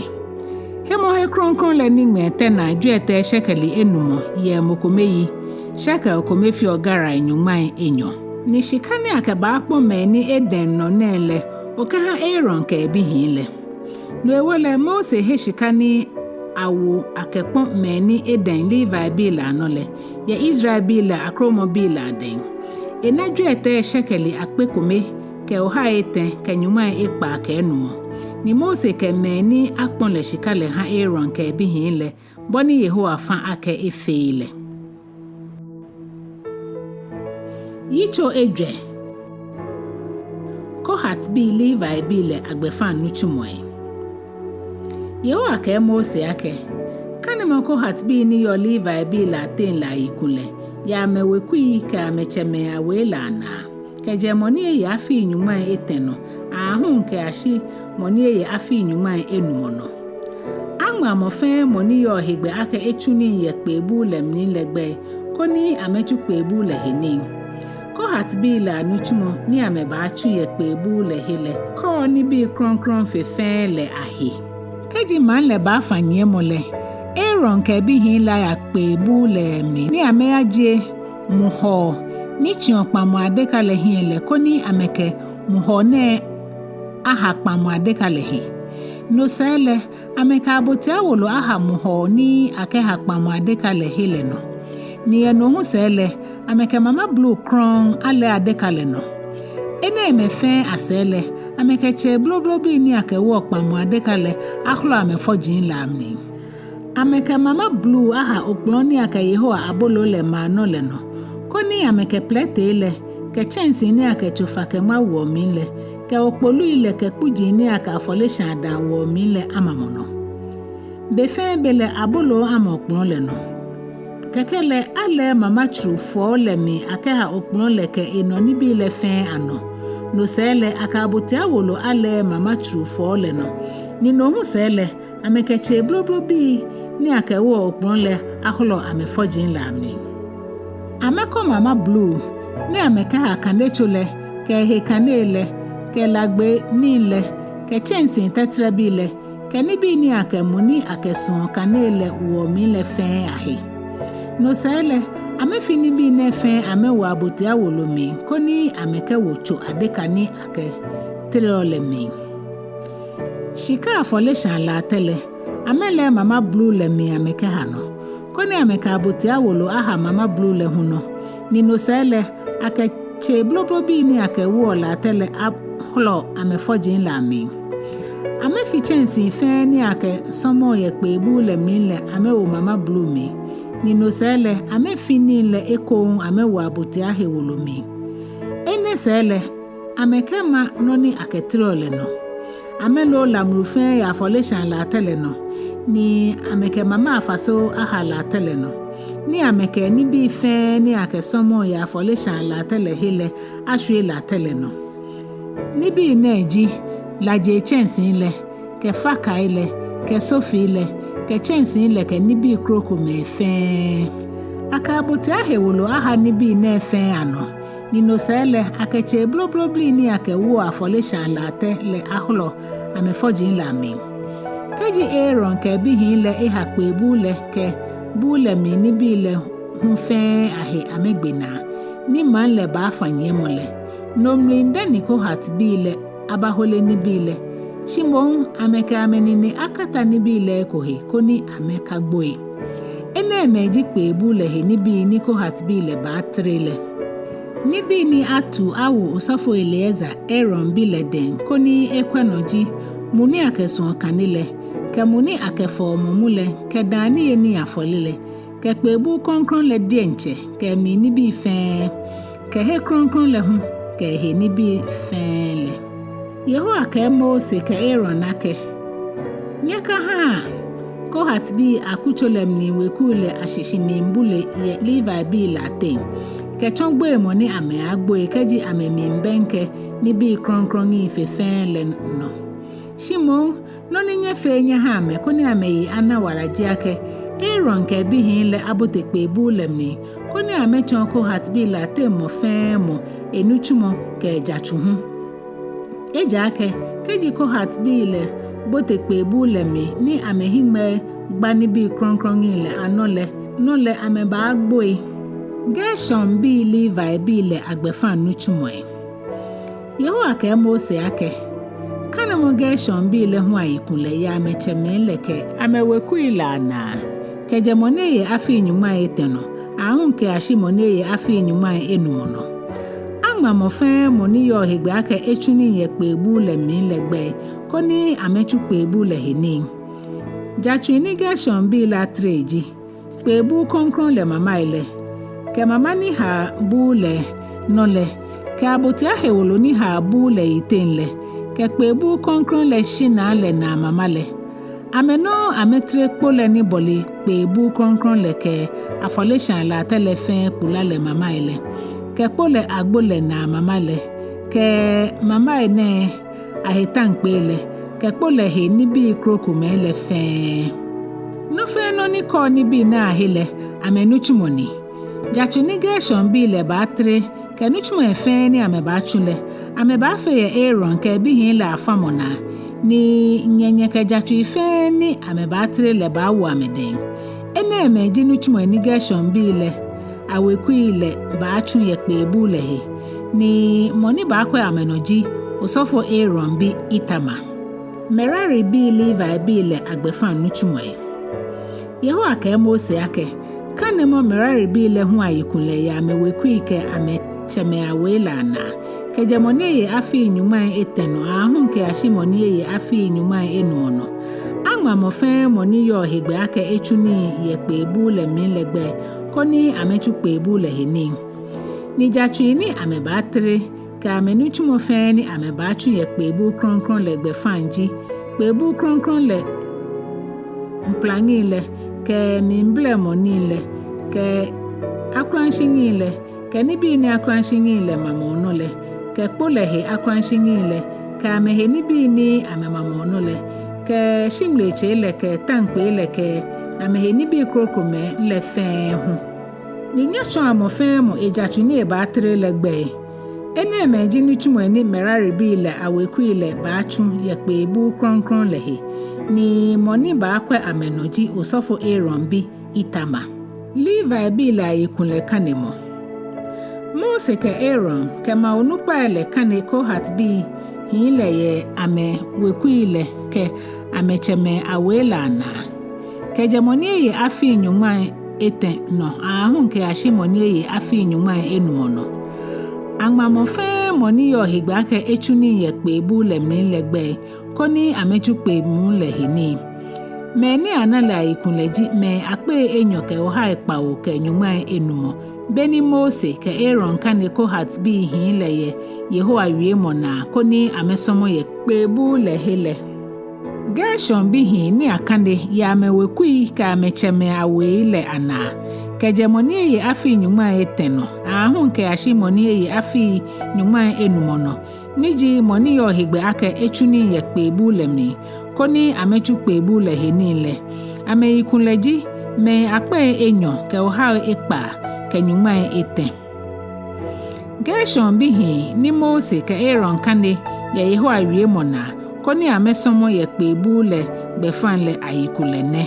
Hemɔhe krɔŋkrɔŋ lɛ niŋmɛɛ tɛ naa jwiɛtɛi shekeli enumɔ yɛ mɔ kome yi, shekel kome feɔ garai nyɔŋmai enyɔ. Ni shika ni akɛbaakpɔ̃ mɛi ni edɛŋ nɔ nɛɛ lɛ, okɛha Aaron kɛ ebihii lɛ. No hewɔ lɛ, Mose he shika ni awo akɛkpɔ̃ mɛi ni edɛŋ Levi bii lɛ anɔ lɛ, yɛ Israel bii lɛ akromɔbii lɛ adɛŋ. Ena jwiɛtɛi shekeli akpe kome kɛ ohai etɛ kɛ nyɔŋmai ekpaa kɛ enumɔ. Ni Mose kɛ mɛi ni akpɔ̃ lɛ shika lɛ ha Aaron kɛ ebihii lɛ, bɔ ni Yehowa fã akɛ efee lɛ. Yitso ejwɛ. Kohatbii, Levibii lɛ agbɛfaŋ nitsumɔi. Yehowa kɛɛ Mose akɛ, Kanemɔ Kohatbii ni yɔɔ Levibii lɛ ateŋ lɛ ayikulɛ yɛ amɛwekui kɛ amɛtsɛmɛi awei lɛ anaa, kɛjɛ mɔ ni eye afii nyɔŋmai etɛ nɔ aahu kɛyashi mɔ ni eye afii nyɔŋmai enumɔ nɔ. Aŋma mɔ fɛɛ mɔ ni yɔɔ hegbɛ akɛ etsu nii yɛ kpee buu lɛ mli lɛ gbɛi, koni amɛtsu kpee buu lɛ he nii. Kohatbii lɛ anitsumɔ ni amɛbaatsu yɛ kpee buu lɛ he lɛ kɔɔ nibii krɔŋkrɔŋ fe fɛɛ lɛ ahe. Kɛji maŋ lɛ baafã nyiɛmɔ lɛ, Aaron kɛ ebihii lɛ aya kpee buu lɛ mli ni amɛyajie muhɔɔ ni tsiɔ kpaŋmɔ adeka lɛ hiɛ lɛ, koni amɛkɛ muhɔɔ nɛɛ aha kpaŋmɔ adeka lɛ he. No sɛɛ lɛ, amɛkɛ abotia wolo aha muhɔɔ ni akɛha kpaŋmɔ adeka lɛ he lɛ nɔ. Ni yɛ no hu sɛɛ lɛ, amɛkɛ mama bluu krɔŋŋ alɛɛ adeka lɛ nɔ. Enɛɛmɛi fɛɛ asɛɛ lɛ, amɛkɛ tsei bloblobii ni akɛwoɔ kpaŋmɔ adeka lɛ ahɔlɔ amɛfɔji lɛ amli. Amɛkɛ mama bluu aha okplɔ̃ ni akɛ Yehowa aboloo lɛ ma nɔ lɛ nɔ, koni amɛkɛ plɛtɛi lɛ, kɛ tsɛnsii ni akɛ tsofa kɛ ŋma woɔ mli lɛ, kɛ okpolui lɛ kɛ kpuji ni akɛ afɔleshaa dãa woɔ mli lɛ amamɔ nɔ. Be fɛɛ be lɛ aboloo ama okplɔ̃ lɛ nɔ. Kɛkɛ lɛ alɛɛ mama tsuru fɔɔ lɛ mli akɛha okplɔ̃ lɛ kɛ enɔ nibii lɛ fɛɛ anɔ. No sɛɛ lɛ akɛ abotia wolo alɛɛ mama tsuru fɔɔ lɛ nɔ. Ni no hu sɛɛ lɛ, amɛkɛ tsei bloblobii ni akɛwoɔ okplɔ̃ lɛ ahɔlɔ amɛfɔji lɛ amli. Amɛkɔ mama bluu ni amɛkɛha kanetso lɛ, kɛ ehe kanei lɛ, kɛ lagbei nii lɛ, kɛ tsɛnsii tɛtrɛbii lɛ, kɛ nibii ni akɛ mu ni akɛsuɔ kanei lɛ woɔ mli lɛ fɛɛ ahe. No sɛɛ lɛ, amɛfi nibii nɛɛ fɛɛ amɛwo abotia wolo mli, koni amɛkɛwo tso adeka ni akɛtereɔ lɛ mli. Shika afɔleshaa latɛ lɛ, amɛlɛɛ mama bluu lɛ mli amɛkɛha nɔ, koni amɛkɛ abotia wolo aha mama bluu lɛ hu nɔ. Ni no sɛɛ lɛ, akɛ tsei bloblobii ni akɛwoɔ latɛ lɛ ahɔlɔ amɛfɔji lɛ amli. Amɛfi tsɛnsii fɛɛ ni akɛsɔmɔɔ yɛ kpee buu lɛ mli lɛ amɛwo mama bluu mli. Ni no sɛɛ lɛ, amɛfi nii lɛ ekoŋŋ amɛwo abotia he wolo mli. Enɛ sɛɛ lɛ, amɛkɛma nɔ ni akɛtereɔ lɛ nɔ. Amɛloɔ lamlu fɛɛ yɛ afɔleshaa latɛ lɛ nɔ, ni amɛkɛ mama afaseo aha latɛ lɛ nɔ, ni amɛkɛ nibii fɛɛ ni akɛsɔmɔɔ yɛ afɔleshaa latɛ lɛ he lɛ ashwie latɛ lɛ nɔ. Nibii nɛɛ ji lajei tsɛnsii lɛ, kɛ fakai lɛ, kɛ sofii lɛ, kɛ tsɛnsii lɛ, kɛ nibii krokomɛi fɛɛ. Akɛ abotia he wolo aha nibii nɛɛ fɛɛ anɔ, ni no sɛɛ lɛ, akɛ tsei bloblobii ni akɛwoɔ afɔleshaa latɛ lɛ ahɔlɔ amɛfɔji lɛ amli. Kɛji Aaron kɛ ebihii lɛ eha kpee buu lɛ kɛ buu lɛ mli nibii lɛ hu fɛɛ ahe amɛgbe naa, ni maŋ lɛ baafã nyiɛmɔ lɛ, no mli dani Kohatbii lɛ abahole nibii lɛ, shi moŋ amɛkɛ amɛnine akata nibii lɛ eko he koni amɛkagboi. Enɛɛmɛi ji kpee buu lɛ he nibii ni Kohatbii lɛ baatere lɛ. Nibii ni atu awo osɔfo Eleazar, Aaron bi lɛ dɛŋ koni ekwɛ nɔ ji mu ni akɛsuɔ kane lɛ, kɛ mu ni akɛfɔɔ mɔ mu lɛ, kɛ dãa niyenii afɔle lɛ, kɛ kpee buu krɔŋkrɔŋ lɛ diɛŋtsɛ kɛ emli nibii fɛɛ, kɛ he krɔŋkrɔŋ lɛ hu kɛ ehe nibii fɛɛ lɛ. Yehowa kɛɛ Mose kɛ Aaron akɛ, Nyɛkahaa Kohatbii akutso lɛ mli wekui lɛ ashishi miibule yɛ Levibii lɛ ateŋ, kɛtsɔ gboimɔ ni amɛaagboi kɛji amɛmiibɛŋkɛ nibii krɔŋkrɔŋi fe fɛɛ lɛ nɔ. Shi moŋ, nɔ ni nyɛfee nyɛha amɛ koni amɛyi ana wala ji akɛ Aaron kɛ ebihii lɛ abote kpee buu lɛ mli, koni amɛtsɔɔ Kohatbii lɛ ateŋ mɔ fɛɛ mɔ enitsumɔ kɛ ejatsu hu. Ejaakɛ kɛji Kohatbii lɛ bote kpee buu lɛ mli ni amɛhiŋmɛi gba nibii krɔŋkrɔŋi lɛ anɔ lɛ, no lɛ amɛbaagboi. Gershonbii, Levibii lɛ agbɛfaŋ nitsumɔi. Yehowa kɛɛ Mose akɛ, Kanemɔ Gershonbii lɛ hu ayikulɛ yɛ amɛtsɛmɛi lɛ kɛ amɛwekui lɛ anaa, kɛjɛ mɔ ni eye afii nyɔŋmai etɛ nɔ aahu kɛyashi mɔ ni eye afii nyɔŋmai enumɔ nɔ. Aŋma mɔ fɛɛ mɔ ni yɔɔ hegbɛ akɛ etsu nii yɛ kpee buu lɛ mli lɛ gbɛi, koni amɛtsu kpee buu lɛ he nii. Jatsui ni Gershonbii lɛ atere ji kpee buu krɔŋkrɔŋ lɛ mamai lɛ, kɛ mama ni haa buu lɛ nɔ lɛ, kɛ abotia hewolo ni haa buu lɛ yiteŋ lɛ, kɛ kpee buu krɔŋkrɔŋ lɛ shinaa lɛ naa mama lɛ. Amɛ nɔŋŋ amɛtere kpo lɛ ni bɔle kpee buu krɔŋkrɔŋ lɛ kɛ afɔleshaa latɛ lɛ fɛɛ kpula lɛ mamai lɛ, kɛ kpo lɛ agbo lɛ naa mama lɛ, kɛ mamai nɛɛ ahe taŋkpɛi lɛ, kɛ kpo lɛ he nibii krokomɛi lɛ fɛɛ. Nɔ fɛɛ nɔ ni kɔɔ nibii nɛɛ ahe lɛ, amɛnitsumɔ ni. Jatsu ni Gershonbii lɛ baatere kɛ nitsumɔi fɛɛ ni amɛbaatsu lɛ, amɛbaafee yɛ Aaron kɛ ebihii lɛ afamɔ naa, ni nyɛnyɛ kɛ jatsui fɛɛ ni amɛbaatere lɛ baawo amɛdɛŋ. Enɛɛmɛi ji nitsumɔi ni Gershonbii lɛ awekui lɛ baatsu yɛ kpee buu lɛ he, ni mɔ ni baakwɛ amɛnɔ ji osɔfo Aaron bi Itamar. Meraribii, Levibii lɛ agbɛfaŋ nitsumɔi. Yehowa kɛɛ Mose akɛ, kanemɔ Meraribii lɛ hu ayikulɛ yɛ amɛwekui kɛ amɛtsɛmɛi awei lɛ anaa, kɛjɛ mɔ ni eye afii nyɔŋmai etɛ nɔ aahu kɛyashi mɔ ni eye afii nyɔŋmai enumɔ nɔ. Aŋma mɔ fɛɛ mɔ ni yɔɔ hegbɛ akɛ etsu nii yɛ kpee buu lɛ mli lɛ gbɛi, koni amɛtsu kpee buu lɛ he nii. Ni jatsui ni amɛbaatere kɛ amɛnitsumɔ fɛɛ ni amɛbaatsu yɛ kpee buu krɔŋkrɔŋ lɛ gbɛfaŋ ji kpee buu krɔŋkrɔŋ lɛ mplaŋi lɛ, kɛ mliblɛmɔ nii lɛ, kɛ akulashinii lɛ, kɛ nibii ni akulashinii lɛ mamɔ nɔ lɛ, kɛ kpo lɛ he akulashinii lɛ, kɛ amɛhe nibii ni amɛmamɔ nɔ lɛ, kɛ shihilɛtsei lɛ, kɛ taŋkpɛi lɛ, kɛ amɛhe nibii krokomɛi lɛ fɛɛ hu. Ni nyɛtsɔɔa mɔ fɛɛ mɔ ejatsu ni ebaatere lɛ gbɛi. Enɛɛmɛi ji nitsumɔi ni Meraribii lɛ awekui lɛ baatsu yɛ kpee buu krɔŋkrɔŋ lɛ he, ni mɔ ni baakwɛ amɛnɔ ji osɔfo Aaron bi Itamar. Levibii lɛ ayikulɛ kanemɔ. Mose kɛ Aaron kɛ maŋ onukpai lɛ kane Kohatbii hii lɛ yɛ amɛwekui lɛ kɛ amɛtsɛmɛi awei lɛ anaa, kɛjɛ mɔ ni eye afii nyɔŋmai etɛ nɔ aahu kɛyashi mɔ ni eye afii nyɔŋmai enumɔ nɔ. Aŋma mɔ fɛɛ mɔ ni yɔɔ hegbɛ akɛ etsu nii yɛ kpee buu lɛ mli lɛ gbɛi, koni amɛtsu kpee buu lɛ he nii. Mɛi ni ana lɛ ayikulɛ ji mɛi akpei enyɔ kɛ ohai kpawo kɛ nyɔŋmai enumɔ, beni Mose kɛ Aaron kane Kohatbii hii lɛ yɛ Yehowa wiemɔ naa, koni amɛsɔmɔ yɛ kpee buu lɛ he lɛ. Gershonbii hii ni akane yɛ amɛwekui kɛ amɛtsɛmɛi awei lɛ anaa, kɛjɛ mɔ ni eye afii nyɔŋmai etɛ nɔ aahu kɛyashi mɔ ni eye afii nyɔŋmai enumɔ nɔ, ni ji mɔ ni yɔɔ hegbɛ akɛ etsu nii yɛ kpee buu lɛ mli, koni amɛtsu kpee buu lɛ he nii lɛ. Amɛyikulɛ ji mɛi akpei enyɔ kɛ ohai ekpaa kɛ nyɔŋmai etɛ. Gershonbii hii ni Mose kɛ Aaron kane yɛ Yehowa wiemɔ naa, koni amɛsɔmɔ yɛ kpee buu lɛ gbɛfaŋ lɛ ayikulɛ nɛ.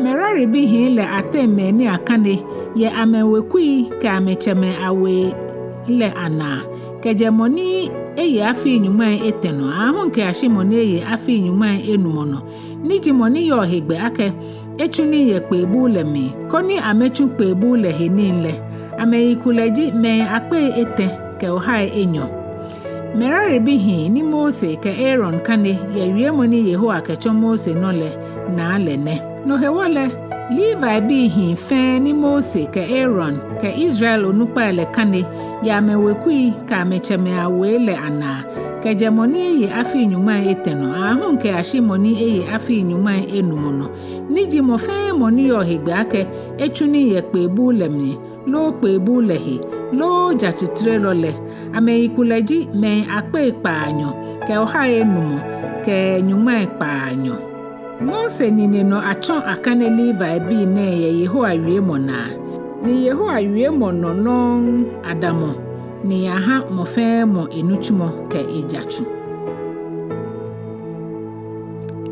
Meraribii hii lɛ ateŋ mɛi ni akane yɛ amɛwekui kɛ amɛtsɛmɛi awei lɛ anaa, kɛjɛ mɔ ni eye afii nyɔŋmai etɛ nɔ aahu kɛyashi mɔ ni eye afii nyɔŋmai enumɔ nɔ, ni ji mɔ ni yɔɔ hegbɛ akɛ etsu nii yɛ kpee buu lɛ mli, koni amɛtsu kpee buu lɛ he nii lɛ. Amɛyikulɛ ji mɛi akpei etɛ kɛ ohai enyɔ. Meraribii hii ni Mose kɛ Aaron kane yɛ wiemɔ ni Yehowa kɛtsɔ Mose nɔ lɛ naa lɛ nɛ. No hewɔ lɛ, Levibii hii fɛɛ ni Mose kɛ Aaron kɛ Israel onukpai lɛ kane yɛ amɛwekui kɛ amɛtsɛmɛi awei lɛ anaa, kɛjɛ mɔ ni eye afii nyɔŋmai etɛ nɔ aahu kɛyashi mɔ ni eye afii nyɔŋmai enumɔ nɔ, ni ji mɔ fɛɛ mɔ ni yɔɔ hegbɛ akɛ etsu nii yɛ kpee buu lɛ mli, loo kpee buu lɛ he, loo jatsutrelɔ lɛ. Amɛyikulɛ ji mɛi akpei kpaanyɔ kɛ ohai enumɔ kɛ nyɔŋmai kpaanyɔ. Mose nine nɔ atsɔ akane Levibii nɛɛ yɛ Yehowa wiemɔ naa, ni Yehowa wiemɔ nɔ nɔŋŋ adamɔ ni aha mɔ fɛɛ mɔ enitsumɔ kɛ ejatsu.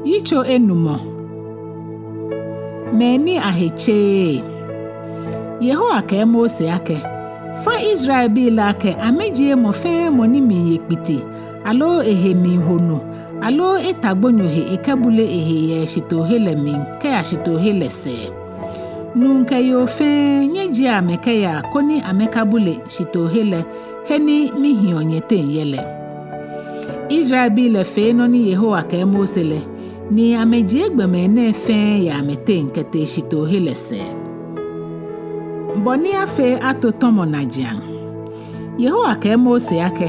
Yitso enumɔ. Mɛi ni ahe tseee. Yehowa kɛɛ Mose akɛ, fã Israelbii lɛ akɛ amɛjie mɔ fɛɛ mɔ ni miiye kpiti, aloo ehe miiho nu, aloo eta gbonyo he ekɛbule ehe yɛ shitoohe lɛ mli kɛya shitoohe lɛ sɛɛ. Nuu kɛ yoo fɛɛ, nyɛjiea amɛ kɛyaa koni amɛkabule shitoohe lɛ he ni mihiɔ nyɛteŋ yɛ lɛ. Israelbii lɛ fee nɔ ni Yehowa kɛɛ Mose lɛ, ni amɛjie gbɔmɛi nɛɛ fɛɛ yɛ amɛteŋ kɛtee shitoohe lɛ sɛɛ. Bɔ ni afee ato tɔmɔ najiaŋ. Yehowa kɛɛ Mose akɛ,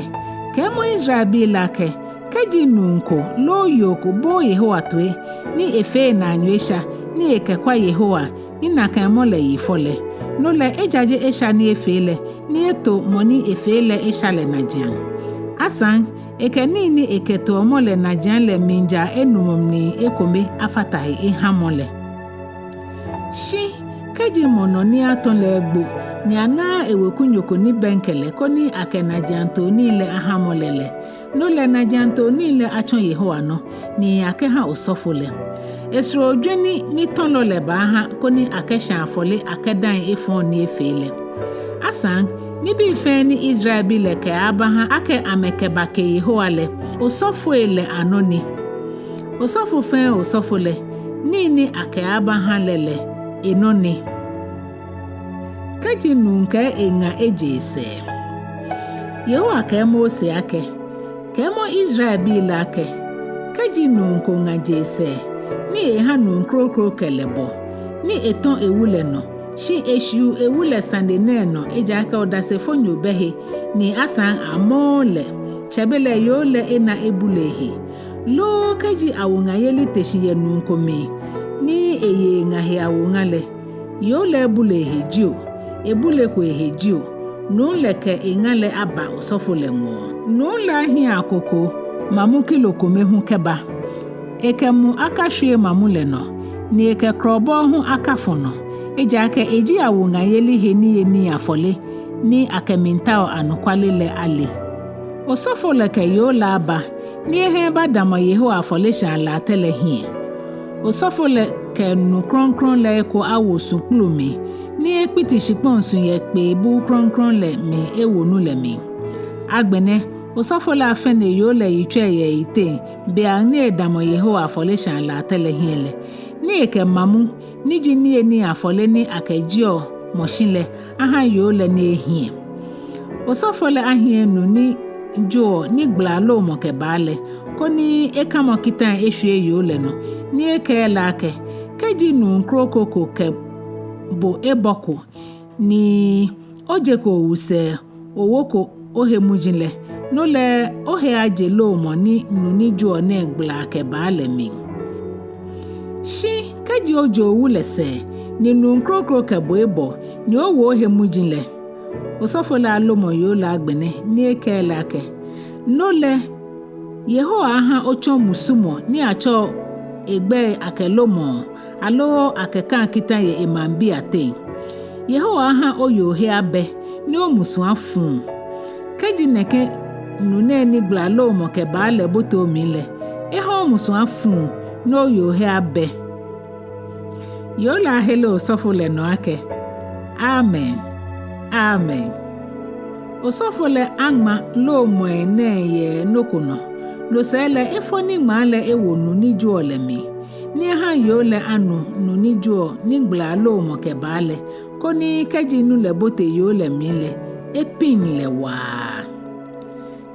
kɛɛmɔ Israelbii lɛ akɛ, kɛji nuu ko loo yoo ko booo Yehowa toi, ni efee enaanyo esha, ni ekɛkwa Yehowa, ni nakai mɔ lɛ yi fɔ lɛ, no lɛ ejaje esha ni efee lɛ, ni eto mɔ ni efee lɛ esha lɛ najiaŋ. Asaŋ, ekɛ nii ni ekɛtoɔ mɔ lɛ najiaŋ lɛ mlijaa enumɔ mli ekome afata he eha mɔ lɛ. Shi kɛji mɔ nɔ ni atɔ lɛ egbo, ni anaaa ewekunyo ko ni bɛŋkɛ lɛ koni akɛ najiaŋtoo nii lɛ aha mɔ lɛ lɛ, no lɛ najiaŋtoo nii lɛ atsɔ Yehowa nɔ, ni akɛha osɔfo lɛ. Esoro jwɛni ni tɔlɔ lɛ baaha koni akɛshã afɔle akɛdaŋ efɔŋ ni efee lɛ. Asaŋ, nibii fɛɛ ni Israelbii lɛ kɛaabaha akɛ amɛkɛbake Yehowa lɛ, osɔfoi lɛ anɔ ni. Osɔfo fɛɛ osɔfo lɛ, nii ni akɛaabaha lɛ lɛ enɔ ni. Kɛji nuu kɛ eŋa eje esɛɛ. Yehowa kɛɛ Mose akɛ, kɛɛmɔ Israelbii lɛ akɛ, kɛji nuu ko ŋa je esɛɛ, ni eha nuu kroko kɛ lɛ bɔ, ni etɔ ewu lɛ nɔ, shi eshiu ewu lɛ sane nɛɛ nɔ, ejaakɛ odasefonyo bɛ he, ni asaŋ amɔɔɔ lɛ, tsɛbelɛ yoo lɛ ena ebule ehe. Loo kɛji awuŋayeli te shi yɛ nuu ko mli, ni eye eŋa he awuŋa lɛ, yoo lɛ ebule ehe jio, ebuleko ehe jio, nuu lɛ kɛ eŋa lɛ aba osɔfo lɛ ŋɔɔ. Nuu lɛ ahiɛ akoko mamu kilo kome hu kɛba. Ekɛ mu akashwie mamu lɛ nɔ, ni ekɛ krɔbɔɔ hu akafɔ nɔ, ejaakɛ eji awuŋayeli he niyenii afɔle, ni akɛmiitao anɔkwale lɛ ale. Osɔfo lɛ kɛ yoo lɛ aba, ni eha ebadamɔ Yehowa afɔleshaa latɛ lɛ hiɛ. Osɔfo lɛ kɛ nu krɔŋkrɔŋ lɛ eko awo su kpulu mli, ni ekpiti shikpɔŋ su yɛ kpee buu krɔŋkrɔŋ lɛ mli ewo nu lɛ mli. Agbɛnɛ, osɔfo lɛ afɛne yoo lɛ yitsɔi yɛ eyiteŋ, beiaŋ ni edamɔ Yehowa afɔleshaa latɛ lɛ hiɛ lɛ, ni ekɛ mamu, ni ji niyenii afɔle ni akɛjieɔ mɔ shi lɛ, aha yoo lɛ ni ehiɛ. Osɔfo lɛ ahiɛ nu ni joɔ ni gbalaa loomɔ kɛbaa lɛ, koni ekamɔ kita eshwie yoo lɛ nɔ, ni ekɛɛ lɛ akɛ, kɛji nuu kroko ko kɛ bo ebɔko, ni ojeko owusɛɛ, owoko ohe muji lɛ, no lɛ ohe aje loomɔ ni nu ni joɔ nɛɛ gbalaa kɛbaa lɛ mli. Shi kɛji oje owu lɛ sɛɛ, ni nuu kroko kɛ bo ebɔ, ni owo ohe muji lɛ, osɔfo lɛ alomɔ yoo lɛ agbɛnɛ, ni ekɛɛ lɛ akɛ, no lɛ, Yehowa aha otsɔ musumɔ ni atsɛɔ egbɛi akɛ lomɔ, aloo akɛkaa kita yɛ emaŋbii ateŋ. Yehowa aha oyoo he abɛ, ni omusu afu. Kɛji nɛkɛ nu nɛɛ ni gbalaa loomɔ kɛbaa lɛ bote omli lɛ, eha omusu afu, ni oyoo he abɛ. Yoo lɛ ahere osɔfo lɛ nɔ akɛ, Amen, amen. Osɔfo lɛ aŋma loomɔi nɛɛ yɛ nɔ ko nɔ. No sɛɛ lɛ efɔ niŋmaa lɛ ewo nu ni joɔ lɛ mli, ni eha yoo lɛ anu nu ni joɔ ni gbalaa loomɔ kɛbaa lɛ, koni kɛji nu lɛ bote yoo lɛ mli lɛ, epiŋ lɛ waa.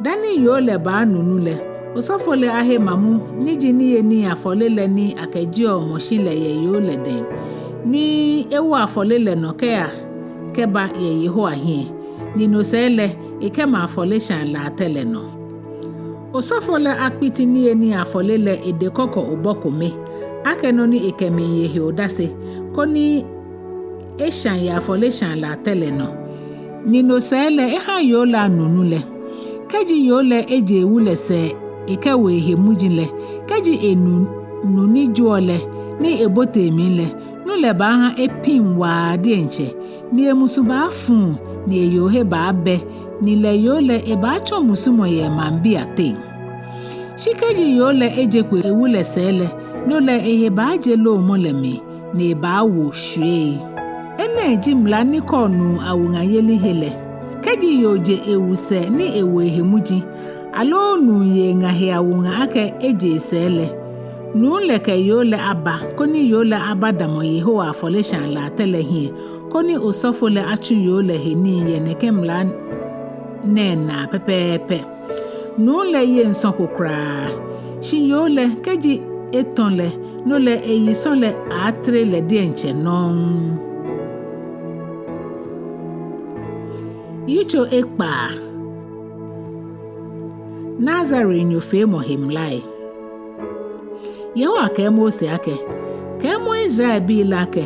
Dani yoo lɛ baanu nu lɛ, osɔfo lɛ ahe mamu ni ji niyenii afɔle lɛ ni akɛjieɔ mɔ shi lɛ yɛ yoo lɛ dɛŋ, ni ewo afɔle lɛ nɔ kɛya kɛba yɛ Yehowa hiɛ, ni no sɛɛ lɛ ekɛma afɔleshaa latɛ lɛ nɔ. Osɔfo lɛ akpiti niyenii afɔle lɛ edɛkɔkɔ obɔ kome, akɛ nɔ ni ekɛmiiye he odase, koni esha yɛ afɔleshaa latɛ lɛ nɔ. Ni no sɛɛ lɛ eha yoo lɛ anu nu lɛ. Kɛji yoo lɛ eje ewu lɛ sɛɛ ekɛwo ehe muji lɛ, kɛji enu nu ni joɔ lɛ, ni ebote emli lɛ, nu lɛ baaha epiŋ waa diɛŋtsɛ, ni emusu baafu, ni eyoo he baabɛ, ni lɛ yoo lɛ ebaatsɔ musumɔ yɛ emaŋbii ateŋ. Shi kɛji yoo lɛ ejeko ewu lɛ sɛɛ lɛ, no lɛ ehe baaje loomɔ lɛ mli, ni ebaawo shwiei. Enɛ ji mla ni kɔɔ nuu awuŋayeli he lɛ. Kɛji yoo je ewu sɛɛ ni ewo ehe muji, aloo nuu ye eŋa he awuŋa akɛ eje esɛɛ lɛ, nuu lɛ kɛ yoo lɛ aba, koni yoo lɛ abadamɔ Yehowa afɔleshaa latɛ lɛ hiɛ, koni osɔfo lɛ atsu yoo lɛ he nii yɛ nɛkɛ mla nɛɛ naa pɛpɛɛpɛ. Nuu lɛ yeŋ sɔ̃ ko kwraa. Shi yoo lɛ, kɛji etɔ̃ lɛ, no lɛ eyi sɔ̃ lɛ aaatere lɛ diɛŋtsɛ nɔŋŋ. Yitso ekpaa. Nazarenyo feemɔ he mlai. Yehowa kɛɛ Mose akɛ, kɛɛmɔ Israelbii lɛ akɛ,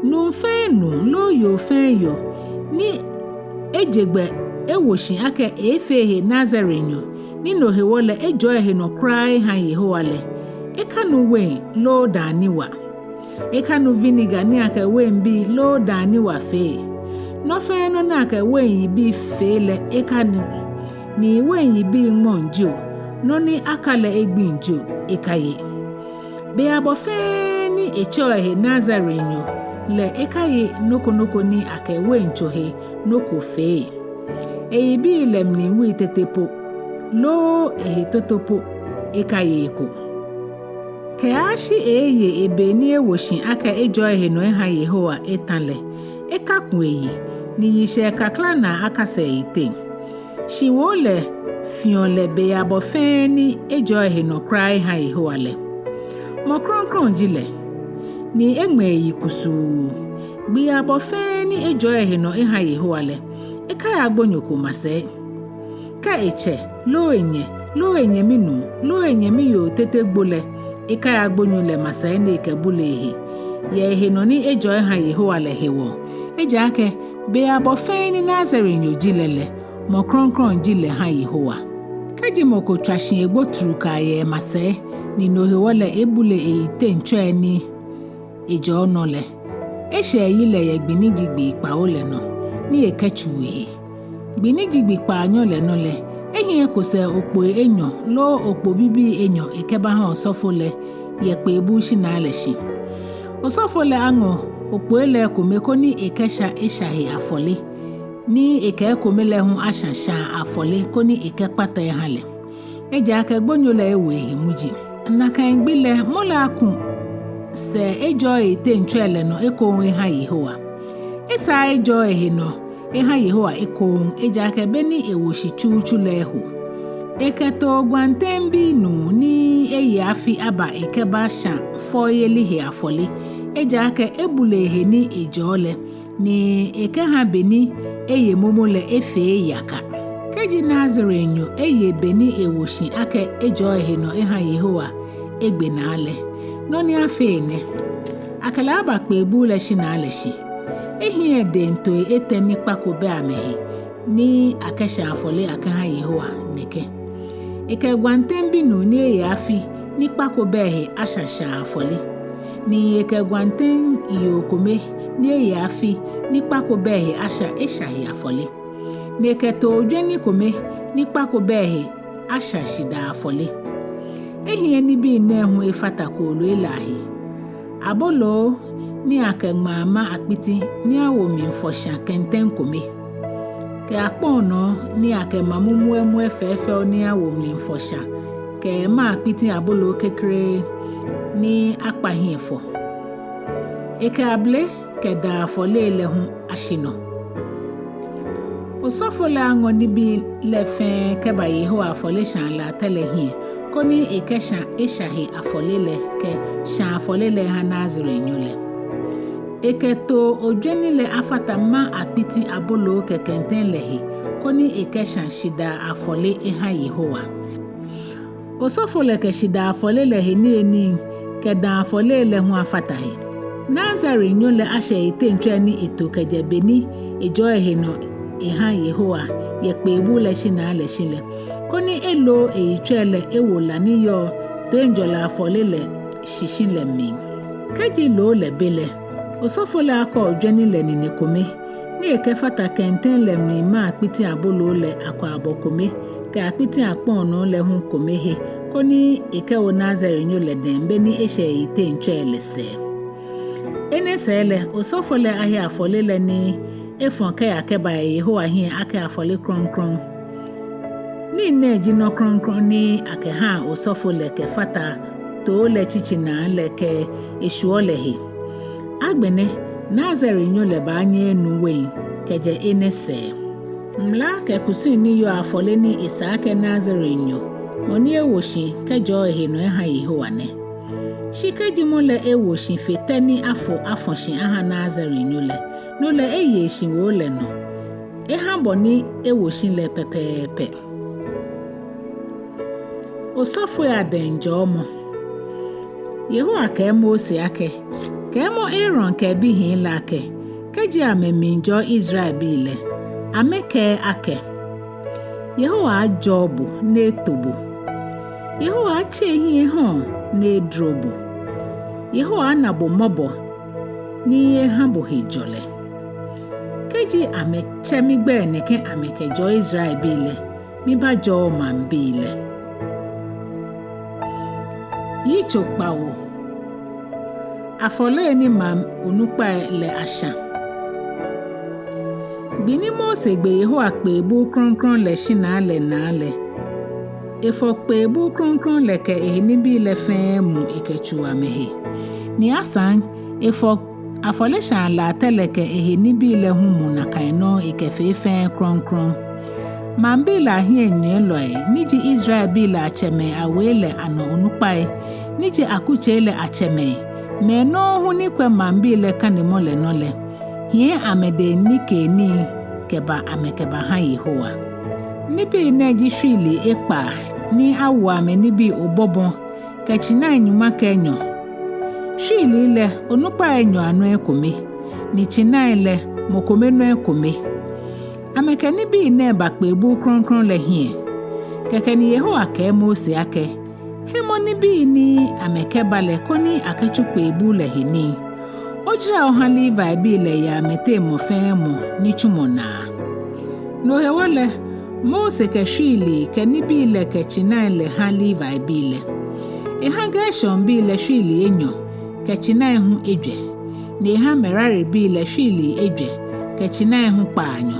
nuu fɛɛ nuu loo yoo fɛɛ yoo ni eje gbɛ ewo shi akɛ eeefee ehe Nazarenyo, ni no hewɔ lɛ ejɔɔ ehe nɔ kwraa eha Yehowa lɛ, ekanu wein loo dãa ni wa. Ekanu vinegar ni akɛ weinbii loo dãa ni wa fee. Nɔ fɛɛ nɔ ni akɛ wein yibii fee lɛ ekanu. Ni wein yibii ŋmɔŋ jio, nɔ ni aka lɛ egbiŋ jio, ekaye. Bei abɔ fɛɛ ni etsɛɔ ehe Nazarenyo lɛ ekaye nɔ ko nɔ ko ni akɛ weintso he nɔ ko fee. Eyibii lɛ mli wui tete po, loo ehe toto po, ekaye eko. Kɛyashi eeeye ebe ni ewo shi akɛ ejɔɔ ehe nɔ eha Yehowa etã lɛ, ekaku eyi, ni yishɛɛ kakla naa akasa eyiteŋ. Shiwoo lɛ fiɔ lɛ bei abɔ fɛɛ ni ejɔɔ ehe nɔ kwraa eha Yehowa lɛ. Mɔ krɔŋkrɔŋ ji lɛ, ni eŋmɛ eyi kusuu. Gbii abɔ fɛɛ ni ejɔɔ ehe nɔ eha Yehowa lɛ, ekaya gbonyo ko masɛi. Kɛ etsɛ, loo enyɛ, loo enyɛmi nuu, loo enyɛmi yoo tete gbo lɛ, ekaya gbonyo lɛ masɛi ni ekɛbule ehe, yɛ ehe nɔ ni ejɔɔ eha Yehowa lɛ hewɔ. Ejaakɛ bei abɔ fɛɛ ni Nazarenyo ji lɛ lɛ, mɔ krɔŋkrɔŋ ji lɛ ha Yehowa. Kɛji mɔ ko tswa shi egbo trukaa yɛ emasɛi, ni no hewɔ lɛ ebule eyiteŋ tsɔi ni ejɔɔ nɔ lɛ, eshɛ eyi lɛ yɛ gbi ni ji gbii kpawo lɛ nɔ, ni ekɛtsuu ehe. Gbi ni ji gbi kpaanyɔ lɛ nɔ lɛ, ehiɛ eko sɛɛ okpoi enyɔ loo okpo bibii enyɔ ekɛbaha osɔfo lɛ yɛ kpeebuu shinaa lɛ shi. Osɔfo lɛ aŋɔ okpoi lɛ ekome koni ekɛsha esha he afɔle, ni ekɛ ekome lɛ hu asha shaa afɔle koni ekɛkpata eha lɛ. Ejaakɛ gbonyo lɛ ewo ehe muji. Nakai gbi lɛ mɔ lɛ aku sɛɛ ejɔɔ eyiteŋ tsɔi lɛ nɔ ekoŋŋ eha Yehowa. Esaaa ejɔɔ ehe nɔ eha Yehowa ekoŋŋ, ejaakɛ be ni ewo shi tsutsu lɛ eho. Ekɛtoo gwantɛŋbi nuu ni eye afi aba ekɛbasha fɔyeli he afɔle, ejaakɛ ebule ehe ni ejɔɔ lɛ, ni ekɛha be ni eye momo lɛ efee yaka. Kɛji Nazarenyo eye be ni ewo shi akɛ ejɔɔ ehe nɔ eha Yehowa egbe naa lɛ, nɔ ni afee nɛ: akɛ lɛ aba kpeebuu lɛ shinaa lɛ shi. Ehiɛ dɛŋ toi etɛ ni kpa ko bɛ amɛhe ni akɛsha afɔle akɛha Yehowa nɛkɛ. Ekɛ gwantɛŋbi nuu ni eye afi ni kpa ko bɛ ehe asha shaa afɔle, ni ekɛ gwantɛŋ yoo kome ni eye afi ni kpa ko bɛ ehe asha esha he afɔle, ni ekɛtoo ojwɛni kome ni kpa ko bɛ ehe asha shidaa afɔle. Ehiɛ nibii nɛɛ hu efata kooloi lɛ ahe: aboloo ni akɛ ŋmaa ma akpiti ni awo mli fɔ sha kɛntɛŋ kome, kɛ akpɔnɔ ni akɛ ma mumuɛmuɛ fɛɛfɛo ni awo mli fɔ sha, kɛ ma akpiti aboloo kekere ni akpa hiɛ fɔ. Ekɛ abele kɛ dãa afɔle lɛ hu ashi nɔ. Osɔfo lɛ aŋɔ nibii lɛ fɛɛ kɛba Yehowa afɔleshaa latɛ lɛ hiɛ, koni ekɛsha esha he afɔle lɛ kɛ shaa afɔle lɛ eha Nazarenyo lɛ. Ekɛtoo ojwɛni lɛ afata ma akpiti aboloo kɛ kɛntɛŋ lɛ he, koni ekɛsha shidaa afɔle eha Yehowa. Osɔfo lɛ kɛ shidaa afɔle lɛ he niyenii kɛ dãa afɔle lɛ hu afata he. Nazarenyo lɛ asha eyiteŋtsɔi ni eto kɛjɛ be ni ejɔɔ ehe nɔ eha Yehowa yɛ kpeebuu lɛ shinaa lɛ shi lɛ, koni eloo eyitsɔi lɛ ewo la ni yɔɔ toiŋjɔlɛ afɔle lɛ shishi lɛ mli. Kɛji loo lɛ be lɛ, osɔfo lɛ akɔ ojwɛni lɛ nine kome, ni ekɛfata kɛntɛŋ lɛ mli ma akpiti aboloo lɛ akwaabɔ kome, kɛ akpiti akpɔnɔ lɛ hu kome he, koni ekɛwo Nazarenyo lɛ dɛŋ be ni eshɛ eyiteŋtsɔi lɛ sɛɛ. Enɛ sɛɛ lɛ, osɔfo lɛ ahe afɔle lɛ ni efɔ kɛya kɛba yɛ Yehowa hiɛ akɛ afɔle krɔŋkrɔŋ. Nii nɛɛ ji nɔ krɔŋkrɔŋ ni akɛhaa osɔfo lɛ kɛfata too lɛ tsitsinaa lɛ kɛ eshuɔ lɛ he. Agbɛnɛ, Nazarenyo lɛ baanyɛ enu wein kɛjɛ enɛ sɛɛ. Mla kɛ kusum ni yɔɔ afɔle ni esa akɛ Nazarenyo, mɔ ni ewo shi kɛjɔɔ ehe nɔ eha Yehowa nɛ. Shi kɛji mɔ lɛ ewo shi fe tɛ ni afo afɔ shi aha Nazarenyo lɛ, no lɛ eye eshiwoo lɛ nɔ, eha bɔ ni ewo shi lɛ pɛpɛɛpɛ. Osɔfoi adɛŋ jɔɔmɔ. Yehowa kɛɛ Mose akɛ, kɛɛmɔ Aaron kɛ ebihii lɛ akɛ, kɛji amɛmiijɔɔ Israelbii lɛ, amɛkɛɛ akɛ, Yehowa ajɔɔ bo ni eto bo. Yehowa atse ehiɛ ehɔɔ ni edro bo. Yehowa ana bo mɔbɔ ni eha bo hejɔlɛ. Kɛji amɛtsɛ migbɛi nɛkɛ amɛkɛjɔɔ Israelbii lɛ, mibaajɔɔ maŋbii lɛ. Yitso kpawo. Afɔlei ni maŋ onukpai lɛ ashã. Gbi ni Mose gbe Yehowa kpee buu krɔŋkrɔŋ lɛ shinaa lɛ naa lɛ, efɔ kpee buu krɔŋkrɔŋ lɛ kɛ ehe nibii lɛ fɛɛ mu ekɛtsuu amɛhe. Ni asaŋ, efɔ afɔleshaa latɛ lɛ kɛ ehe nibii lɛ hu mu nakai nɔŋŋ ekɛfee fɛɛ krɔŋkrɔŋ. Maŋbii lɛ ahiɛnyiɛlɔi, ni ji Israelbii lɛ atsɛmɛi awei lɛ anɔ onukpai, ni ji akutsei lɛ atsɛmɛi, mɛi nɔŋŋ hu ni kwɛ maŋbii lɛ kanemɔ lɛ nɔ lɛ, hiɛ amɛdɛŋ nikeenii kɛba amɛkɛbaha Yehowa. Nibii nɛɛ ji shwiilii ekpaa ni awo amɛ nibii obɔbɔ kɛ tsinai nyɔŋma kɛ enyɔ. Shwiilii lɛ, onukpai enyɔ anɔ ekome, ni tsinai lɛ, mɔ kome nɔ ekome. Amɛkɛ nibii nɛɛ ba kpee buu krɔŋkrɔŋ lɛ hiɛ. Kɛkɛ ni Yehowa kɛɛ Mose akɛ, hemɔ nibii ni amɛkɛba lɛ koni akɛtsu kpee buu lɛ he nii. Ojara oha Levibii lɛ yɛ amɛteŋ mɔ fɛɛ mɔ nitsumɔ naa. No hewɔ lɛ, Mose kɛ shwiilii kɛ nibii lɛ kɛ tsinai lɛ ha Levibii lɛ. Eha Gershonbii lɛ shwiilii enyɔ kɛ tsinai hu ejwɛ, ni eha Meraribii lɛ shwiilii ejwɛ kɛ tsinai hu kpaanyɔ.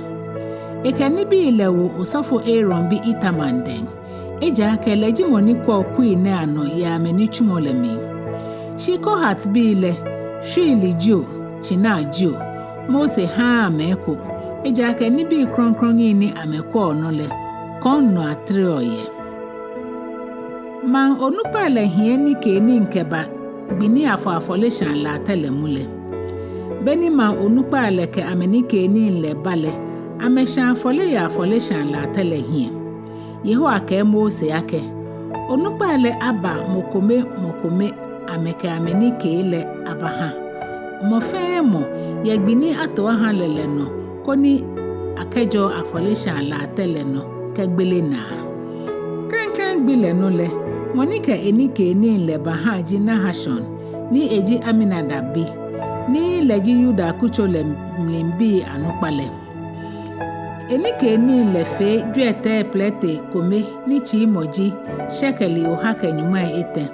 Ekɛ nibii lɛ wo osɔfo Aaron bi Itamar dɛŋ, ejaakɛ lɛ ji mɔ ni kwɛɔ kui nɛɛ anɔ yɛ amɛnitsumɔ lɛ mli. Shi Kohatbii lɛ, shwiili jio, tsinai jio, Mose haaa amɛ eko, ejaakɛ nibii krɔŋkrɔŋi ni amɛkwɛɔ nɔ lɛ, kɔŋ nɔ atereɔ yɛ. Maŋ onukpai lɛ hiɛ nikeenii kɛba gbi ni afɔ afɔleshaa latɛ lɛ mu lɛ. Beni maŋ onukpai lɛ kɛ amɛnikeenii lɛ ba lɛ, amɛshã afɔle yɛ afɔleshaa latɛ lɛ hiɛ. Yehowa kɛɛ Mose akɛ, onukpai lɛ aba mɔ kome mɔ kome amɛkɛ amɛnikee lɛ abaha mɔ fɛɛ mɔ yɛ gbi ni ato aha lɛ lɛ nɔ, koni akɛjɔɔ afɔleshaa latɛ lɛ nɔ kɛgbele naa. Klɛŋklɛŋ gbi lɛ nɔ lɛ, mɔ ni kɛ enikeenii lɛ baha ji Nahashon, ni eji Aminadab bi, ni lɛ ji Yuda kutso lɛ mlibii anukpa lɛ. Enikeenii lɛ fee jwiɛtɛi plɛte kome ni tsiimɔ ji shekeli oha kɛ nyɔŋmai etɛ,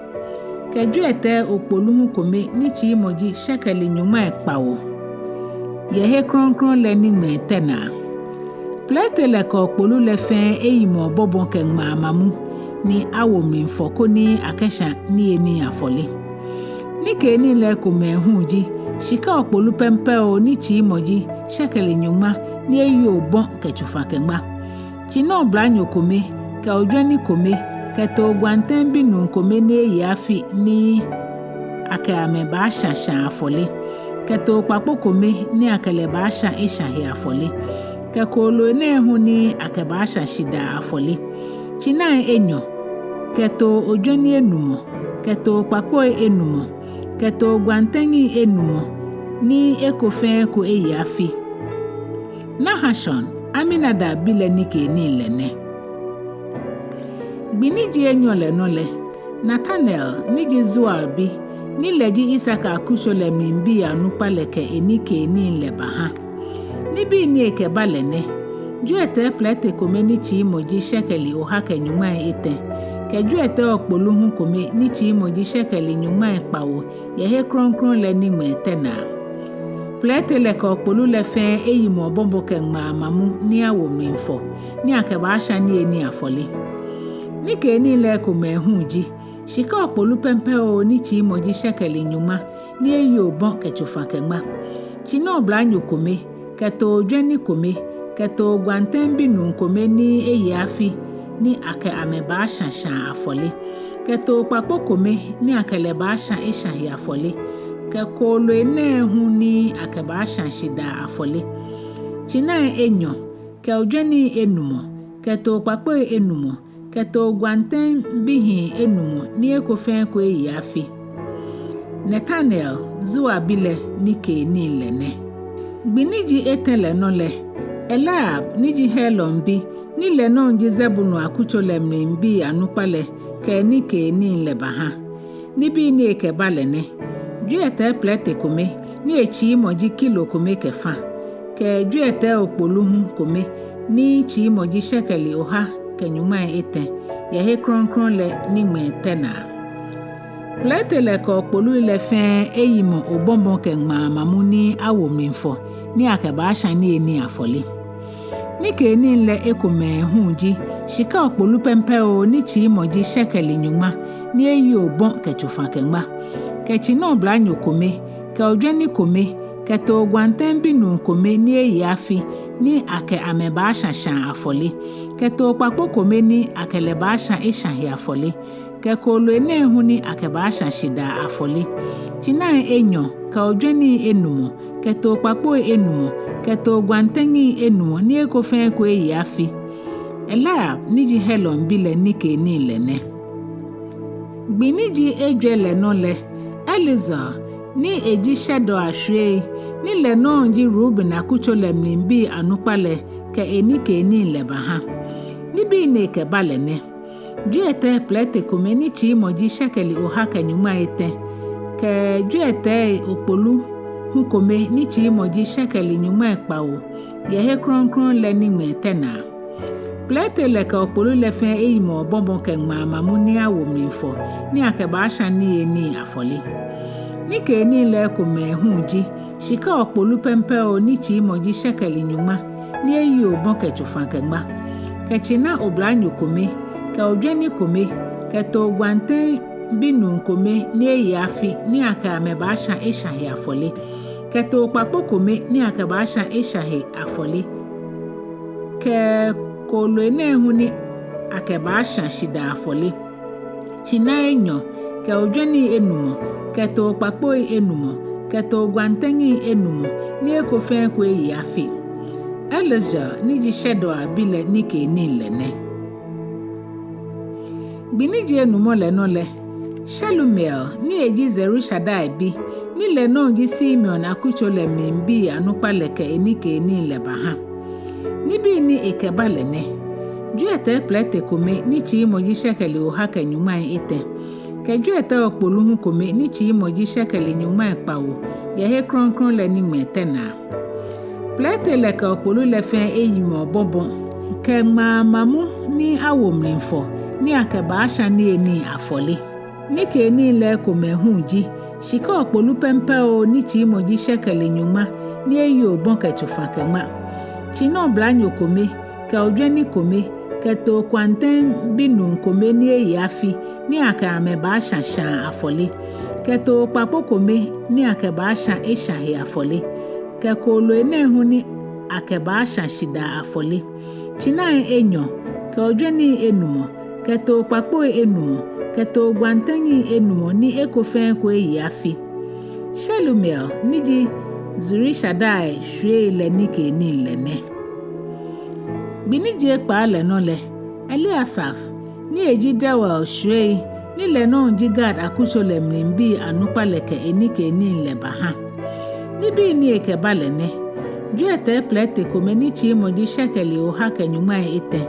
kɛ jwiɛtɛi okpolu hu kome ni tsiimɔ ji shekeli nyɔŋmai kpawo, yɛ he krɔŋkrɔŋ lɛ niŋmɛɛ tɛ naa. Plɛte lɛ kɛ okpolu lɛ fɛɛ eyimɔ obɔbɔ kɛ ŋmaa mamu, ni awo mli fɔ koni akɛshã niyenii afɔle. Nikeenii lɛ ekomɛi hu ji shika okpolu pɛmpɛo ni tsiimɔ ji shekeli nyɔŋma ni eyi obɔ kɛ tsofa kɛ ŋma, tsinɔ oblanyo kome, kɛ ojwɛni kome, kɛ too gwantɛŋbi nuu kome ni eye afi ni akɛ amɛ baashã shãa afɔle, kɛ too kpakpo kome ni akɛ lɛ baashã eshã he afɔle, kɛ kooloi nɛɛ hu ni akɛbaashã shidaa afɔle, tsinai enyɔ, kɛ too ojwɛni enumɔ, kɛ too kpakpoi enumɔ, kɛ too gwantɛŋi enumɔ ni eko fɛɛ eko eye afi. Nahashon, Aminadab bi lɛ, nikeenii lɛ nɛ. Gbi ni ji enyɔ lɛ nɔ lɛ, Netanel ni ji Zuar bi, ni lɛ ji Isakar kutso lɛ mlibii anukpa lɛ kɛ enikeenii lɛ baha. Nibii ni ekɛba lɛ nɛ: jwiɛtɛi plɛte kome ni tsiimɔ ji shekeli oha kɛ nyɔŋmai etɛ, kɛ jwiɛtɛi okpolu hu kome ni tsiimɔ ji shekeli nyɔŋmai kpawo yɛ he krɔŋkrɔŋ lɛ niŋmɛɛ tɛ naa. Plɛte lɛ kɛ okpolu lɛ fɛɛ eyimɔ obɔbɔ kɛ ŋmaa mamu ni awo mli fɔ ni akɛbaashã niyenii afɔle. Nikeenii lɛ ekomɛi hu ji shika okpolu pɛmpɛo ni tsiimɔ ji shekeli nyɔŋma ni eyi obɔ kɛ tsofa kɛ ŋma, tsinɔ oblanyo kome, kɛ too ojwɛni kome, kɛ too gwantɛŋbi nuu kome ni eye afi ni akɛ amɛ baashã shãa afɔle, kɛ too kpakpo kome ni akɛ lɛ baashã eshã he afɔle, kɛ kooloi nɛɛ hu ni akɛbaashã shidaa afɔle. Tsinai enyɔ, kɛ ojwɛnii enumɔ, kɛ too kpakpoi enumɔ, kɛ too gwantɛŋbihii enumɔ ni eko fɛɛ eko eye afi. Netanel, Zuar bi lɛ, nikeenii lɛ nɛ. Gbi ni ji etɛ lɛ nɔ lɛ, Eliab, ni ji Helon bi, ni lɛ nɔŋ ji Zebulon akutso lɛ mlibii anukpa lɛ, kɛ enikeenii lɛ bahã. Nibii ni ekɛba lɛ nɛ: jwiɛtɛi plɛte kome, ni etsiimɔ ji kilo kome kɛ fã, kɛ jwiɛtɛi okpolu hu kome, ni tsiimɔ ji shekeli oha kɛ nyɔŋmai etɛ, yɛ he krɔŋkrɔŋ lɛ niŋmɛɛ tɛ naa. Plɛte lɛ kɛ okpolui lɛ fɛɛ eyimɔ obɔbɔ kɛ ŋmaa mamu ni awo mlifɔ ni akɛbaashã niyenii afɔle. Nikeenii lɛ ekomɛi hu ji shika okpolu pɛmpɛoo ni tsiimɔ ji shekeli nyɔŋma ni eyi obɔ kɛ tsofa kɛ ŋma, kɛ tsinɔ oblanyo kome, kɛ ojwɛni kome, kɛ too gwantɛŋbi nuu kome ni eye afi ni akɛ amɛ baashã shãa afɔle, kɛ too kpakpo kome ni akɛ lɛ baashã eshã he afɔle, kɛ kooloi nɛɛ hu ni akɛbaashã shidaa afɔle. Tsinai enyɔ, kɛ ojwɛnii enumɔ, kɛ too kpakpoi enumɔ, kɛ too gwantɛŋi enumɔ ni eko fɛɛ eko eye afi. Eliab, ni ji Helon bi lɛ, nikeenii lɛ nɛ. Gbi ni ji ejwɛ lɛ nɔ lɛ, Elizur, ni eji Shedeur shwiei, ni lɛ nɔŋ ji Ruben akutso lɛ mlibii anukpa lɛ, kɛ enikeenii lɛ bahã. Nibii ni ekɛba lɛ nɛ: jwiɛtɛi plɛte kome ni tsiimɔ ji shekeli oha kɛ nyɔŋmai etɛ, kɛ jwiɛtɛi okpolu hu kome ni tsiimɔ ji shekeli nyɔŋmai kpawo, yɛ he krɔŋkrɔŋ lɛ niŋmɛɛ tɛ naa. Plɛte lɛ kɛ okpolu lɛ fɛɛ eyimɔ obɔbɔ kɛ ŋmaa mamu ni awo mlifɔ ni akɛbaashã niyenii afɔle. Nikeenii lɛ ekomɛi hu ji shika okpolu pɛmpɛoo ni tsiimɔ ji shekeli nyɔŋma ni eyi obɔ kɛ tsofa kɛ ŋma, kɛ tsinɔ oblanyo kome, kɛ ojwɛni kome, kɛ too gwantɛŋbi nuu kome ni eye afi ni akɛ amɛ baashã eshã he afɔle, kɛ too kpakpo kome ni akɛbaashã eshã he afɔle, kɛ kooloi nɛɛ hu ni akɛbaashã shidaa afɔle. Tsinai enyɔ, kɛ ojwɛnii enumɔ, kɛ too kpakpoi enumɔ, kɛ too gwantɛŋi enumɔ ni eko fɛɛ eko eye afi. Elizur, ni ji Shedeur bi lɛ, nikeenii lɛ nɛ. Gbi ni ji enumɔ lɛ nɔ lɛ, Shelumiel, ni eji Zurishadai bi, ni lɛ nɔŋ ji Simeon akutso lɛ mlibii anukpa lɛ, kɛ enikeenii lɛ bahã. Nibii ni ekɛba lɛ nɛ: jwiɛtɛi plɛte kome ni tsiimɔ ji shekeli oha kɛ nyɔŋmai etɛ, kɛ jwiɛtɛi okpolu hu kome ni tsiimɔ ji shekeli nyɔŋmai kpawo, yɛ he krɔŋkrɔŋ lɛ niŋmɛɛ tɛ naa. Plɛte lɛ kɛ okpolu lɛ fɛɛ eyimɔ obɔbɔ kɛ ŋmaa mamu ni awo mlifɔ ni akɛbaashã niyenii afɔle. Nikeenii lɛ ekomɛi hu ji shika okpolu pɛmpɛoo ni tsiimɔ ji shekeli nyɔŋma ni eyi obɔ kɛ tsofa kɛ ŋma, tsinɔ oblanyo kome, kɛ ojwɛni kome, kɛ too gwantɛŋbi nuu kome ni eye afi ni akɛ amɛ baashã shãa afɔle, kɛ too kpakpo kome ni akɛbaashã eshã he afɔle, kɛ kooloi nɛɛ hu ni akɛbaashã shidaa afɔle. Tsinai enyɔ, kɛ ojwɛnii enumɔ, kɛ too kpakpoi enumɔ, kɛ too gwantɛŋi enumɔ ni eko fɛɛ eko eye afi. Shelumiel, ni ji Zurishadai shwiei lɛ, nikeenii lɛ nɛ. Gbi ni ji ekpaa lɛ nɔ lɛ, Eliasaf, ni eji Deuel shwiei, ni lɛ nɔŋ ji Gad akutso lɛ mlibii anukpa lɛ, kɛ enikeenii lɛ bahã. Nibii ni ekɛba lɛ nɛ: jwiɛtɛi plɛte kome ni tsiimɔ ji shekeli oha kɛ nyɔŋmai etɛ,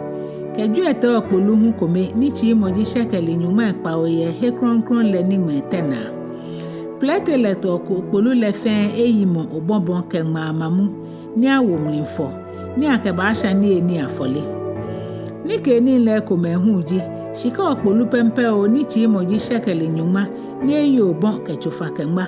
kɛ jwiɛtɛi okpolu hu kome ni tsiimɔ ji shekeli nyɔŋmai kpawo, yɛ he krɔŋkrɔŋ lɛ niŋmɛɛ tɛ naa. Plɛte lɛ kɛ okpolu lɛ fɛɛ eyimɔ obɔbɔ kɛ ŋmaa mamu ni awo mlifɔ ni akɛbaashã niyenii afɔle. Nikeenii lɛ ekomɛi hu ji shika okpolu pɛmpɛoo ni tsiimɔ ji shekeli nyɔŋma ni eyi obɔ kɛ tsofa kɛ ŋma,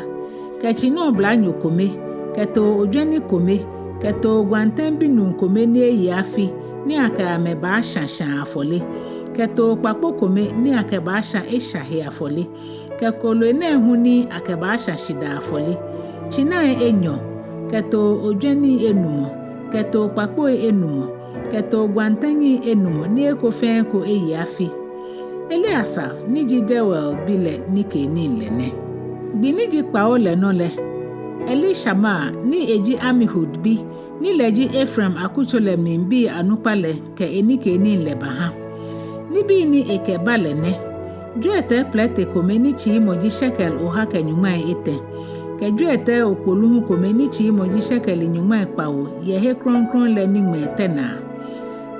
kɛ tsinɔ oblanyo kome, kɛ too ojwɛni kome, kɛ too gwantɛŋbi nuu kome ni eye afi ni akɛ amɛ baashã shãa afɔle, kɛ too kpakpo kome ni akɛbaashã eshã he afɔle, kɛ kooloi nɛɛ hu ni akɛbaashã shidaa afɔle. Tsinai enyɔ, kɛ too ojwɛnii enumɔ, kɛ too kpakpoi enumɔ, kɛ too gwantɛŋi enumɔ ni eko fɛɛ eko eye afi. Eliasaf ni ji Deuel bi lɛ nikeenii lɛ nɛ. Gbi ni ji kpawo lɛ nɔ lɛ, Elishama ni eji Amihud bi, ni lɛ ji Efraim akutso lɛ mli bii anukpa lɛ kɛ enikeenii lɛ baha. Nibii ni ekɛba lɛ nɛ: jwiɛtɛi plɛte kome ni tsiimɔ ji shekel oha kɛ nyɔŋmai etɛ, kɛ jwiɛtɛi okpolu hu kome ni tsiimɔ ji shekeli nyɔŋmai kpawo yɛ he krɔŋkrɔŋ lɛ niŋmɛɛ tɛ naa.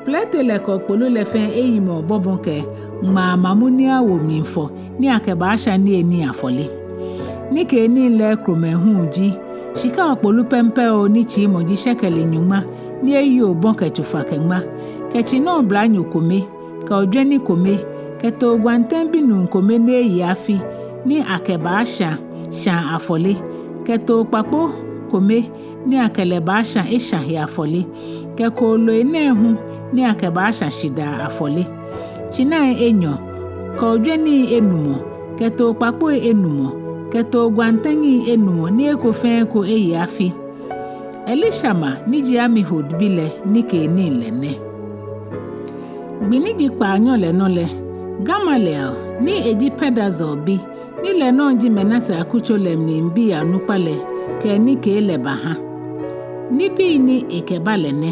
Plɛte lɛ kɛ okpolu lɛ fɛɛ eyimɔ obɔbɔ kɛ ŋmaa mamu ni awo mli fɔ ni akɛbaasha niyenii afɔle. Nikeenii lɛ ekomɛi hu ji: shika okpolu pɛmpɛoo ni tsiimɔ ji shekeli nyɔŋma ni eyi obɔ kɛ tsofa kɛ ŋma, kɛ tsinoo blanyo kome, kɛ ojwɛni kome, kɛ too gwantɛŋ binuu kome ni eye afi ni akɛbaasha shaa afɔle, kɛ too kpakpo kome ni akɛ lɛ baasha esha he afɔle, kɛ kooloi nɛɛ hu ni akɛbaasha shidaa afɔle. Tsinai enyɔ, kɛ ojwɛnii enumɔ, kɛ too kpakpoi enumɔ, kɛ too gwantɛŋi enumɔ ni eko fɛɛ eko eye afi. Elishama ni ji Amihud bi lɛ nikeenii lɛ nɛ. Gbi ni ji kpaanyɔ lɛ nɔ lɛ, Gamaliel ni eji Pedazur bi, ni lɛ nɔŋŋ ji Manase akutso lɛ mli bii anukpa lɛ kɛ enikee lɛ baha. Nibii ni ekɛba lɛ nɛ: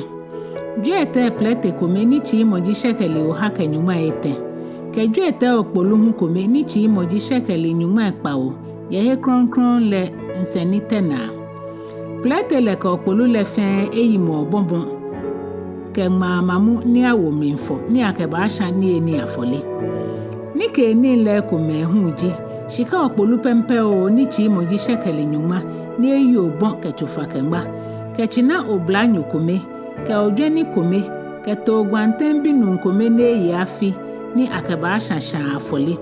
jwiɛtɛi plɛte kome ni tsiimɔ ji shekeli oha kɛ nyɔŋmai etɛ, kɛ jwiɛtɛi okpolu hu kome ni tsiimɔ ji shekeli nyɔŋmai kpawo yɛ he krɔŋkrɔŋ lɛ nsɛni tɛ naa. Plɛte lɛ kɛ okpolu lɛ fɛɛ eyimɔ obɔbɔ kɛ ŋmaa mamu ni awo mli fɔ ni akɛbaasha niyenii afɔle. Nikeenii lɛ ekomɛi hu ji: shika okpolu pɛmpɛoo ni tsiimɔ ji shekeli nyɔŋma ni eyi obɔ kɛ tsofa kɛ ŋma, kɛ tsina oblanyo kome, kɛ ojwɛni kome, kɛ too gwantɛŋ binuu kome ni eye afi ni akɛbaasha shaa afɔle,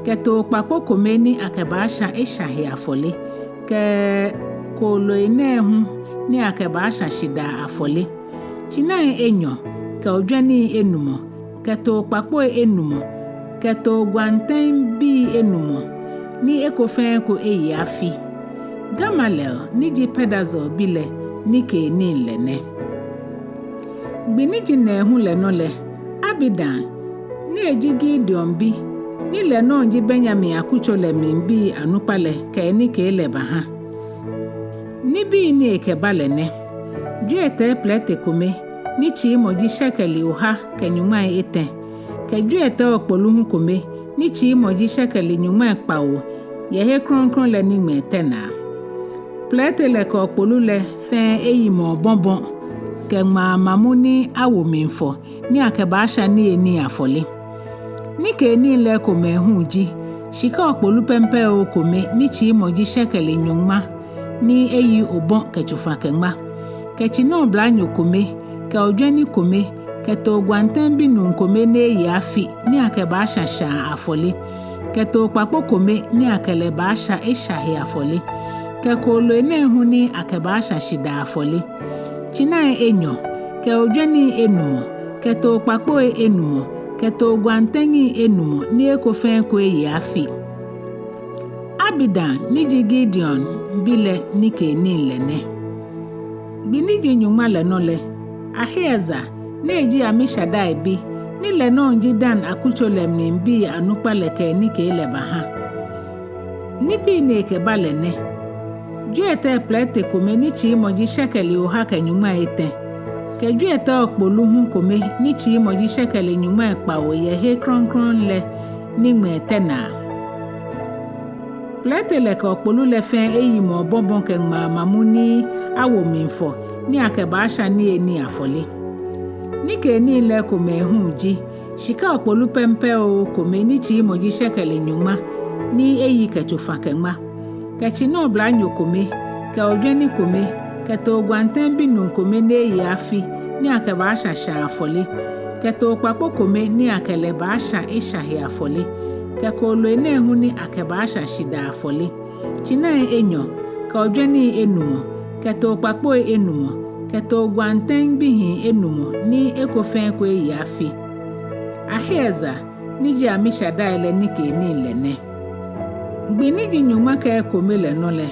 kɛ too kpakpo kome ni akɛbaasha esha he afɔle, kɛ kooloi nɛɛ hu ni akɛbaasha shidaa afɔle. Tsinai enyɔ, kɛ ojwɛnii enumɔ, kɛ too kpakpoi enumɔ, kɛ too gwantɛŋbii enumɔ ni eko fɛɛ eko eye afi. Gamaliel ni ji Pedazur bi lɛ nikeenii lɛ nɛ. Gbi ni ji nɛɛhu lɛ nɔ lɛ, Abidan ni eji Gideoni bi, ni lɛ nɔŋŋ ji Benyamin akutso lɛ mli bii anukpa lɛ kɛ enikee lɛ baha. Nibii ni ekɛba lɛ nɛ: jwiɛtɛi plɛte kome ni tsiimɔ ji shekeli oha kɛ nyɔŋmai etɛ, kɛ jwiɛtɛi okpolu hu kome ni tsiimɔ ji shekeli nyɔŋmai kpawo yɛ he krɔŋkrɔŋ lɛ niŋmɛɛ tɛ naa. Plɛte lɛ kɛ okpolu lɛ fɛɛ eyimɔ obɔbɔ kɛ ŋmaa mamu ni awo mli fɔ ni akɛbaasha niyenii afɔle. Nikeenii lɛ ekomɛi hu ji: shika okpolu pɛmpɛoo kome ni tsiimɔ ji shekeli nyɔŋma ni eyi obɔ kɛ tsofa kɛ ŋma, kɛ tsina oblanyo kome, kɛ ojwɛni kome, kɛ too gwantɛŋ binuu kome ni eye afi ni akɛbaasha shaa afɔle, kɛ too kpakpo kome ni akɛ lɛ baasha esha he afɔle, kɛ kooloi nɛɛ hu ni akɛbaasha shidaa afɔle. Tsinai enyɔ, kɛ ojwɛnii enumɔ, kɛ too kpakpoi enumɔ, kɛ too gwantɛŋi enumɔ ni eko fɛɛ eko eye afi. Abidan ni ji Gideoni bi lɛ nikeenii lɛ nɛ. Gbi ni ji nyɔŋma lɛ nɔ lɛ, Ahiezer ni eji Amishadai bi, ni lɛ nɔŋŋ ji Dan akutso lɛ mli bii anukpa lɛ kɛ enikee lɛ baha. Nibii ni ekɛba lɛ nɛ: jwiɛtɛi plɛte kome ni tsiimɔ ji shekeli oha kɛ nyɔŋmai etɛ, kɛ jwiɛtɛi okpolu hu kome ni tsiimɔ ji shekeli nyɔŋmai kpawo yɛ he krɔŋkrɔŋ lɛ niŋmɛɛ tɛ naa. Plɛte lɛ kɛ okpolu lɛ fɛɛ eyimɔ obɔbɔ kɛ ŋmaa mamu ni awo mli fɔ ni akɛbaasha niyenii afɔle. Nikeenii lɛ ekomɛi hu ji: shika okpolu pɛmpɛoo kome ni tsiimɔ ji shekeli nyɔŋma ni eyi kɛ tsofa kɛ ŋma, kɛ tsina oblanyo kome, kɛ ojwɛni kome, kɛ too gwantɛŋ binuu kome ni eye afi ni akɛbaasha shaa afɔle, kɛ too kpakpo kome ni akɛ lɛ baasha esha he afɔle, kɛ kooloi nɛɛ hu ni akɛbaasha shidaa afɔle. Tsinai enyɔ, kɛ ojwɛnii enumɔ, kɛ too kpakpoi enumɔ, kɛ too gwantɛŋ bihii enumɔ ni eko fɛɛ eko eye afi. Ahiezer ni ji Amishadai lɛ nikeenii lɛ nɛ. Gbi ni ji nyɔŋma kɛ ekome lɛ nɔ lɛ,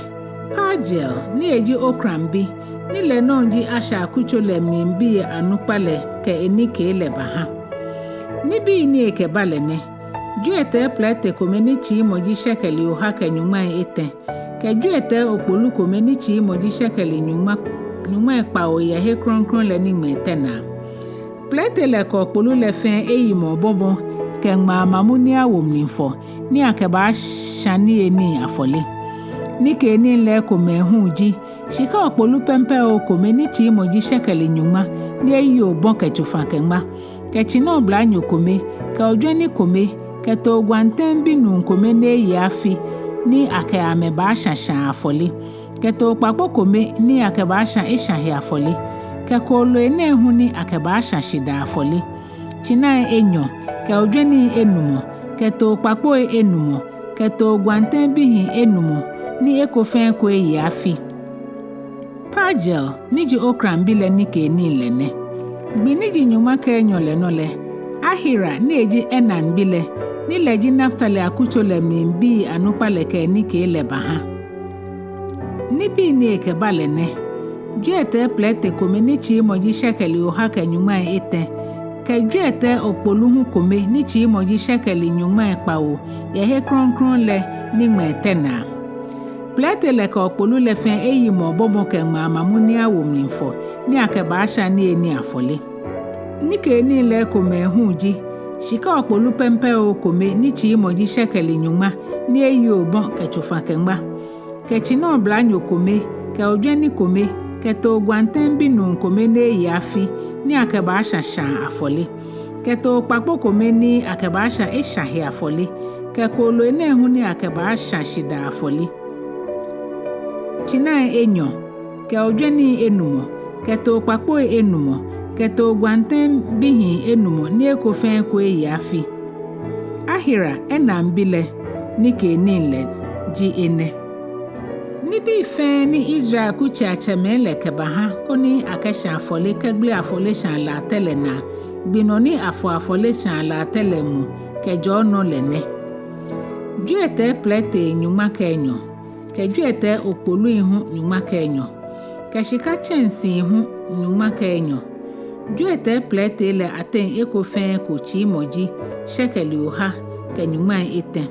Pagiel ni eji Okran bi, ni lɛ nɔŋŋ ji Asher akutso lɛ mli bii anukpa lɛ kɛ enikee lɛ baha. Nibii ni ekɛba lɛ nɛ: jwiɛtɛi plɛte kome ni tsiimɔ ji shekeli oha kɛ nyɔŋmai etɛ, kɛ jwiɛtɛi okpolu kome ni tsiimɔ ji shekeli nyɔŋma, nyɔŋmai kpawo yɛ he krɔŋkrɔŋ lɛ niŋmɛɛ tɛ naa. Plɛte lɛ kɛ okpolu lɛ fɛɛ eyimɔ obɔbɔ kɛ ŋmaa mamu ni awo mlifɔ, ni akɛbaashã niyenii afɔle. Nikeenii lɛ ekomɛi hu ji shika okpolu pɛmpɛo kome ni tsiimɔ ji shekeli nyɔŋma ni eyi obɔ kɛ tsofa kɛ ŋma, kɛ tsinɔ oblanyo kome, kɛ ojwɛni kome, kɛ too gwantɛŋbi nuu kome ni eye afi ni akɛ amɛ baashã shãa afɔle, kɛ too kpakpo kome ni akɛbaashã eshã he afɔle, kɛ kooloi nɛɛ hu ni akɛbaashã shidaa afɔle. Tsinai enyɔ, kɛ ojwɛnii enumɔ, kɛ too kpakpoi enumɔ, kɛ too gwantɛŋbihii enumɔ ni eko fɛɛ eko eye afi. Pagiel, ni ji Okran bi lɛ, nikeenii lɛ nɛ. Gbi ni ji nyɔŋma kɛ enyɔ lɛ nɔ lɛ, Ahira, ni eji Enan bi lɛ, ni lɛ ji Naftali akutso lɛ mli bii anukpa lɛ kɛ enikee lɛ baha. Nibii ni ekɛba lɛ nɛ: jwiɛtɛi plɛte kome ni tsiimɔ ji shekeli oha kɛ nyɔŋmai etɛ, kɛ jwiɛtɛi okpolu hu kome ni tsiimɔ ji shekeli nyɔŋmai kpawo yɛ he krɔŋkrɔŋ lɛ niŋmɛɛ tɛ naa. Plɛte lɛ kɛ okpolu lɛ fɛɛ eyimɔ obɔbɔ kɛ ŋmaa mamu ni awo mlifɔ, ni akɛbaashã niyenii afɔle. Nikeenii lɛ ekomɛi hu ji shika okpolu pɛmpɛo kome ni tsiimɔ ji shekeli nyɔŋma ni eyi obɔ kɛ tsofa kɛ ŋma, kɛ tsinɔ oblanyo kome, kɛ ojwɛni kome, kɛ too gwantɛŋbi nuu kome ni eye afi ni akɛbaashã shãa afɔle, kɛ too kpakpo kome ni akɛbaashã eshã he afɔle, kɛ kooloi nɛɛ hu ni akɛbaashã shidaa afɔle. Tsinai enyɔ, kɛ ojwɛnii enumɔ, kɛ too kpakpoi enumɔ, kɛ too gwantɛŋbihii enumɔ ni eko fɛɛ eko eye afi. Ahira, Enan bi lɛ, nikeenii lɛ ji enɛ. Nibii fɛɛ ni Israel kutsɛiatsɛmɛi lɛ kɛbaha koni akɛshã afɔle kɛgbele afɔleshaa latɛ lɛ naa, gbi nɔ ni afɔ afɔleshaa latɛ lɛ mu kɛjɛ onɔ lɛ nɛ: jwiɛtɛi plɛtei nyɔŋma kɛ enyɔ, kɛ jwiɛtɛi okpolui hu nyɔŋma kɛ enyɔ, kɛ shika tsɛnsii hu nyɔŋma kɛ enyɔ. Jwiɛtɛi plɛtei lɛ ateŋ eko fɛɛ eko tsiimɔ ji shekeli oha kɛ nyɔŋmai etɛ,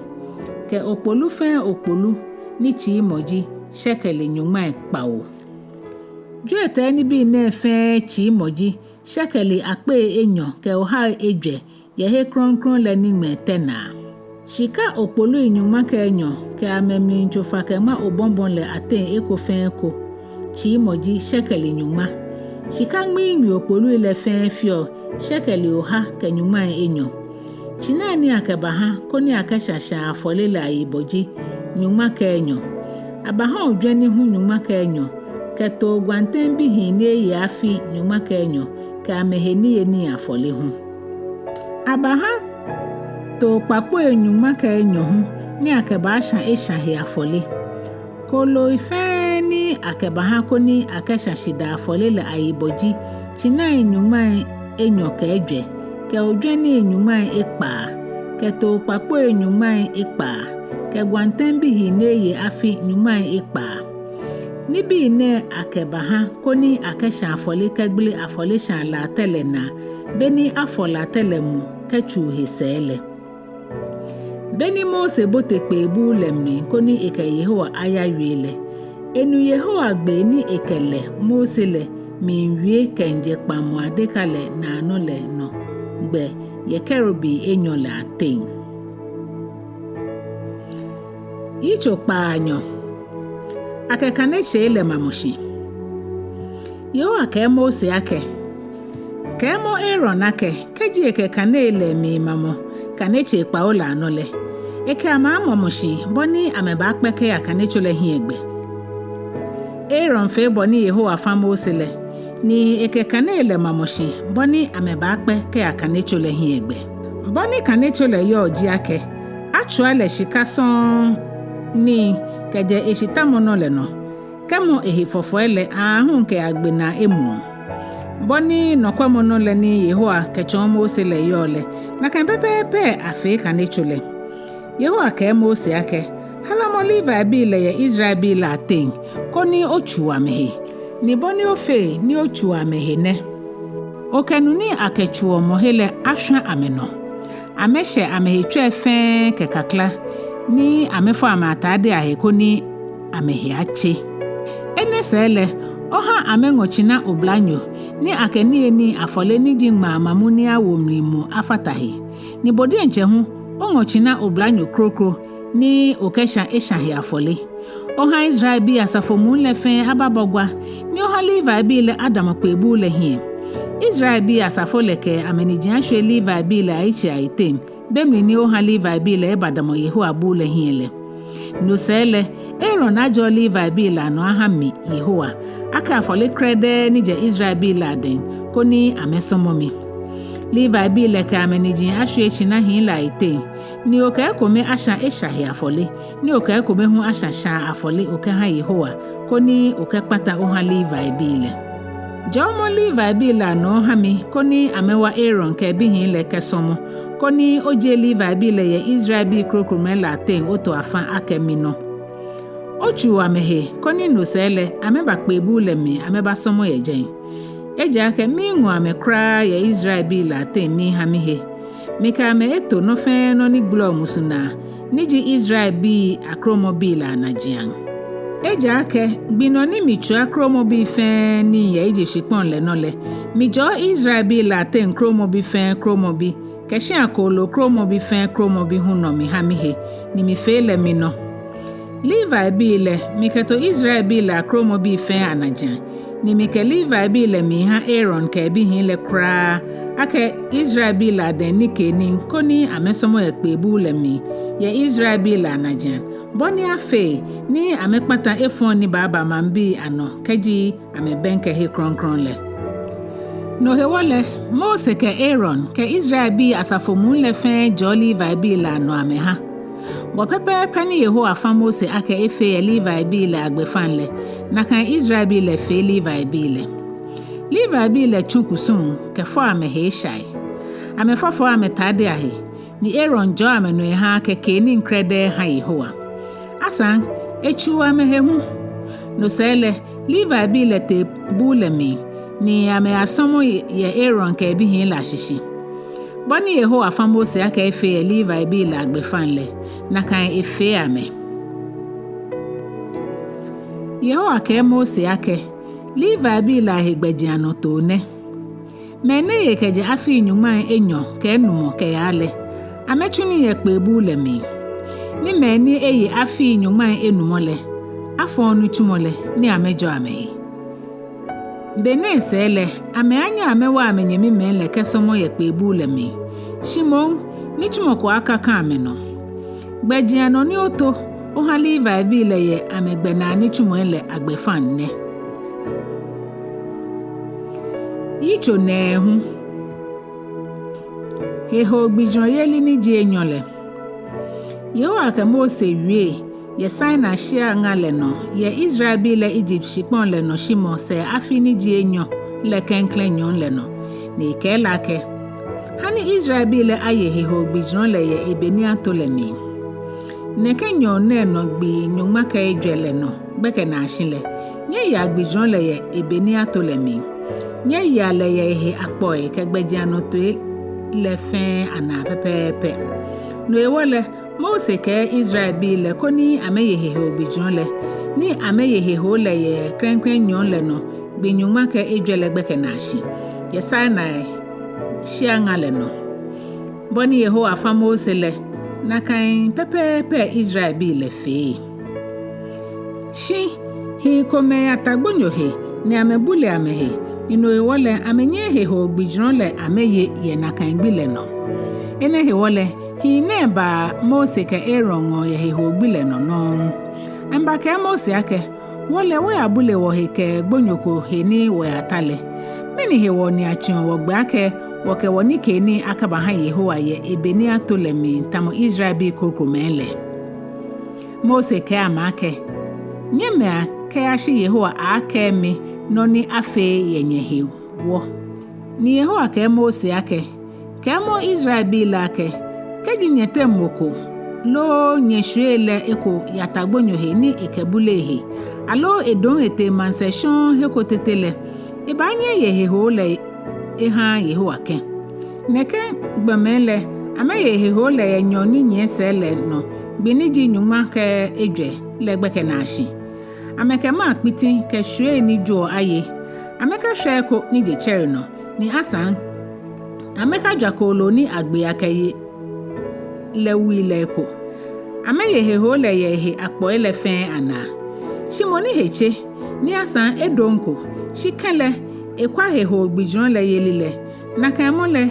kɛ okpolu fɛɛ okpolu ni tsiimɔ ji shekeli nyɔŋmai kpawo. Jwiɛtɛi nibii nɛɛ fɛɛ tsiimɔ ji shekeli akpei enyɔ kɛ ohai ejwɛ yɛ he krɔŋkrɔŋ lɛ niŋmɛɛ tɛ naa. Shika okpolui nyɔŋma kɛ enyɔ kɛ amɛmli tsofa kɛ ŋma obɔbɔ lɛ ateŋ eko fɛɛ eko tsiimɔ ji shekeli nyɔŋma. Shika ŋmiiŋmi okpolui lɛ fɛɛ feɔ shekeli oha kɛ nyɔŋmai enyɔ. Tsinai ni akɛbaha koni akɛshã shãa afɔle lɛ ayibɔ ji nyɔŋma kɛ enyɔ. Abaha ojwɛni hu nyɔŋma kɛ enyɔ, kɛ too gwantɛŋbihii ni eye afi nyɔŋma kɛ enyɔ, kɛ amɛhe niyenii afɔle hu. Abaha too kpakpoi nyɔŋma kɛ enyɔ hu ni akɛbaashã eshã he afɔle. Kooloi fɛɛ ni akɛbaha koni akɛshã shidaa afɔle lɛ ayibɔ ji tsinai nyɔŋmai enyɔ kɛ ejwɛ, kɛ ojwɛnii nyɔŋmai ekpaa, kɛ too kpakpoi nyɔŋmai ekpaa, kɛ gwantɛŋbihii ni eye afi nyɔŋmai ekpaa. Nibii nɛɛ akɛbaha koni akɛshã afɔle kɛgbele afɔleshaa latɛ lɛ naa, beni afɔ latɛ lɛ mu kɛtsuu he sɛɛ lɛ. Beni Mose bote kpee buu lɛ mli koni ekɛ Yehowa ayawie lɛ, enu Yehowa gbee ni ekɛ lɛ, Mose lɛ, miiwie kɛmiijɛ kpaŋmɔ adeka lɛ naanɔ lɛ nɔ gbɛ yɛ kerubi enyɔ lɛ ateŋ. Yitso kpaanyɔ. Akɛ kanetsei lɛ mamɔ shi. Yehowa kɛɛ Mose akɛ: Kɛɛmɔ Aaron akɛ, kɛji ekɛ kanei lɛ miimamɔ kanetsei kpawo lɛ anɔ lɛ, ekɛ amɛ amamɔ shi bɔ ni amɛbaakpɛ kɛya kanetso lɛ hiɛgbɛ. Aaron fee bɔ ni Yehowa fã Mose lɛ, ni ekɛ kanei lɛ mamɔ shi bɔ ni amɛbaakpɛ kɛya kanetso lɛ hiɛgbɛ. Bɔ ni kanetso lɛ yɔɔ ji akɛ, atswia lɛ shika sɔŋŋ nii kɛjɛ eshitamɔnɔ lɛ nɔ kɛmɔ ehe fɔfɔi lɛ aahu kɛyagbe naa emuɔ. Bɔ ni nɔkwɛmɔnɔ lɛ ni Yehowa kɛtsɔɔ Mose lɛ yɔɔ lɛ, nakai pɛpɛɛpɛ afee kanetso lɛ. Yehowa kɛɛ Mose akɛ: Halamɔ Levibii lɛ yɛ Israelbii lɛ ateŋ koni otsuu amɛhe. Ni bɔ ni ofee ni otsuu amɛhe nɛ: okɛ nu ni akɛtsuuɔ mɔ he lɛ ashwã amɛnɔ. Amɛshɛ amɛhe tswɛi fɛɛ kɛ kakla, ni amɛfɔ amɛatadei ahe koni amɛhe atse. Enɛ sɛɛ lɛ, oha amɛŋɔ tsina oblanyo ni akɛ niyenii afɔle ni ji ŋmaa mamu ni awo mli mu afata he. Ni bo diɛŋtsɛ hu, oŋɔ tsina oblanyo kroko ni okɛshã esha he afɔle. Oha Israelbii asafo muu lɛ fɛɛ ababɔ gua, ni oha Levibii lɛ adamɔ kpee buu lɛ hiɛ. Israelbii asafo lɛ kɛ amɛniji ashwie Levibii lɛ ayitsei ayiteŋ, be mli ni oha Levibii lɛ ebadamɔ Yehowa buu lɛ hiɛ lɛ. No sɛɛ lɛ, Aaron ajɔɔ Levibii lɛ anɔ aha mi, Yehowa, akɛ afɔle krɛdɛɛ ni jɛ Israelbii lɛ adɛŋ, koni amɛsɔmɔ mi. Levibii lɛ kɛ amɛniji ashwie tsina hii lɛ ayiteŋ, ni okɛ ekome ashã esha he afɔle, ni okɛ ekome hu ashã shaa afɔle okɛha Yehowa, koni okɛkpata oha Levibii lɛ. Jɔɔmɔ Levibii lɛ anɔ oha mi, koni amɛwa Aaron kɛ ebihii lɛ kɛsɔmɔ, koni ojie Levibii lɛ yɛ Israelbii krokomɛi lɛ ateŋ oto afã akɛ minɔ. Otsuu amɛhe, koni no sɛɛ lɛ amɛba kpee buu lɛ mli amɛbasɔmɔ yɛ jɛi. Ejaakɛ miiŋɔ amɛ kwraa yɛ Israelbii lɛ ateŋ miiha mihe. Mikɛ amɛ eto nɔ fɛɛ nɔ ni gbuleɔ musu naa, ni ji Israelbii akromɔbii lɛ anajiaŋ. Ejaakɛ gbi nɔ ni mitswia kromɔbii fɛɛ nii yɛ Egypt shikpɔŋ lɛ nɔ lɛ, mijɔɔ Israelbii lɛ ateŋ kromɔbi fɛɛ kromɔbi, kɛ shia kooloo kromɔbi fɛɛ kromɔbi hu nɔ miha mihe, ni mifee lɛ minɔ. Levibii lɛ, mikɛto Israelbii lɛ akromɔbii fɛɛ anajiaŋ, ni mikɛ Levibii lɛ miiha Aaron kɛ ebihii lɛ kwraa, akɛ Israelbii lɛ adɛŋ nikeenii, koni amɛsɔmɔ yɛ kpee buu lɛ mli yɛ Israelbii lɛ anajiaŋ, bɔ ni afee ni amɛkpata efɔŋ ni baaba maŋbii anɔ kɛji amɛbɛŋkɛ he krɔŋkrɔŋ lɛ. No hewɔ lɛ, Mose kɛ Aaron kɛ Israelbii asafo muu lɛ fɛɛ jɔɔ Levibii lɛ anɔ amɛha. Bɔ pɛpɛɛpɛ ni Yehowa fã Mose akɛ efee yɛ Levibii lɛ agbɛfaŋ lɛ, nakai Israelbii lɛ fee Levibii lɛ. Levibii lɛ tsu kusum kɛfɔ amɛhe eshai. Amɛfɔfɔɔ amɛtadei ahe, ni Aaron jɔɔ amɛnɔ eha akɛ keenii krɛdɛɛ ha Yehowa. Asaŋ, etsuu amɛhe hu. No sɛɛ lɛ, Levibii lɛ tee buu lɛ mli, ni amɛyasɔmɔ yɛ Aaron kɛ ebihii lɛ ashishi. Bɔ ni Yehowa fã Mose akɛ efee yɛ Levibii lɛ agbɛfaŋ lɛ, nakai efee amɛ. Yehowa kɛɛ Mose akɛ, Levibii lɛ ahe gbɛjianɔtoo nɛ: mɛi ni eye kɛjɛ afii nyɔŋmai enyɔ kɛ enumɔ kɛyaa lɛ, amɛtsu nii yɛ kpee buu lɛ mli. Ni mɛi ni eye afii nyɔŋmai enumɔ lɛ, afɔɔ nitsumɔ lɛ, ni amɛjɔɔ amɛhe. Be nɛɛ sɛɛ lɛ, amɛaanyɛ amɛwa amɛnyɛmimɛi lɛ kɛsɔmɔ yɛ kpee buu lɛ mli. Shi moŋ, nitsumɔ ko akaka amɛnɔ. Gbɛjianɔ ni oto oha Levibii lɛ yɛ amɛgbɛnaa nitsumɔi lɛ agbɛfaŋ nɛ. Yitso nɛɛhu. Hehoo gbijurɔyeli ni ji enyɔ lɛ. Yehowa kɛ Mose wie yɛ Sinai shia ŋa lɛ nɔ, yɛ Israelbii lɛ Egypt shikpɔŋ lɛ nɔ shimɔ sɛɛ afi ni ji enyɔ lɛ klɛŋklɛŋ nyɔɔŋ lɛ nɔ, ni ekɛɛ lɛ akɛ: Ha ni Israelbii lɛ aye hehoo gbijurɔ lɛ yɛ ebe ni ato lɛ mli. Nɛkɛ nyɔɔŋ nɛɛ nɔ gbii nyɔŋma kɛ ejwɛ lɛ nɔ gbɛkɛnaashi lɛ, nyɛyea gbijurɔ lɛ yɛ ebe ni ato lɛ mli. Nyɛyea lɛ yɛ ehe akpɔi kɛ gbɛjianɔtoi lɛ fɛɛ anaa pɛpɛɛpɛ. No hewɔ lɛ, Mose kɛɛ Israelbii lɛ koni amɛye hehoo gbijurɔ lɛ, ni amɛye hehoo lɛ yɛ klɛŋklɛŋ nyɔɔŋ lɛ nɔ gbii nyɔŋma kɛ ejwɛ lɛ gbɛkɛnaashi, yɛ Sinai shia ŋa lɛ nɔ. Bɔ ni Yehowa fã Mose lɛ, nakai pɛpɛɛpɛ Israelbii lɛ fee. Shi hii komɛi yata gbonyo he, ni amɛbule amɛhe, ni no hewɔ lɛ amɛnyɛɛɛ hehoo gbijurɔ lɛ amɛye yɛ nakai gbi lɛ nɔ. Enɛ hewɔ lɛ, hii nɛɛ baa Mose kɛ Aaron ŋɔɔ yɛ hehoo gbi lɛ nɔ nɔŋŋ. Amɛbakɛɛ Mose akɛ: Wɔ lɛ wɔyabule wɔhe kɛ gbonyo ko he ni wɔyata lɛ. Mɛni hewɔ ni atsiɔ wɔgbɛ akɛ wɔkɛ wɔnikeenii akabaha Yehowa yɛ ebe ni ato lɛ mli tamɔ Israelbii krokomɛi lɛ? Mose kɛɛ amɛ akɛ: Nyɛmɛa kɛyashi Yehowa aaakɛɛ mi nɔ ni afee yɛ nyɛhewɔ. Ni Yehowa kɛɛ Mose akɛ: Kɛɛmɔ Israelbii lɛ akɛ: Kɛji nyɛteŋ mɔ ko loo nyɛshwiei lɛ eko yata gbonyo he ni ekɛbule ehe, aloo edɔŋ etee maŋsɛɛ shɔŋŋ he ko tete lɛ, ebaanyɛ eye hehoo lɛ eha Yehowa kɛ̃. Nɛkɛ gbɔmɛi lɛ, amɛye hehoo lɛ yɛ nyɔɔŋ ni nyiɛ sɛɛ lɛ nɔ gbi ni ji nyɔŋma kɛ ejwɛ lɛ gbɛkɛ naashi. Amɛkɛ maŋ kpiti kɛ shwiei ni joɔ aye. Amɛkashwa eko ni je tsɛre nɔ, ni asaŋ amɛkajwa kooloo ni agbee akɛye lɛ wui lɛ eko. Amɛye hehoo lɛ yɛ ehe akpɔi lɛ fɛɛ anaa. Shi mɔ ni he tse, ni asaŋ edɔŋko, shi kɛlɛ ekwa hehoo gbijurɔ lɛ yeli lɛ, nakai mɔ lɛ,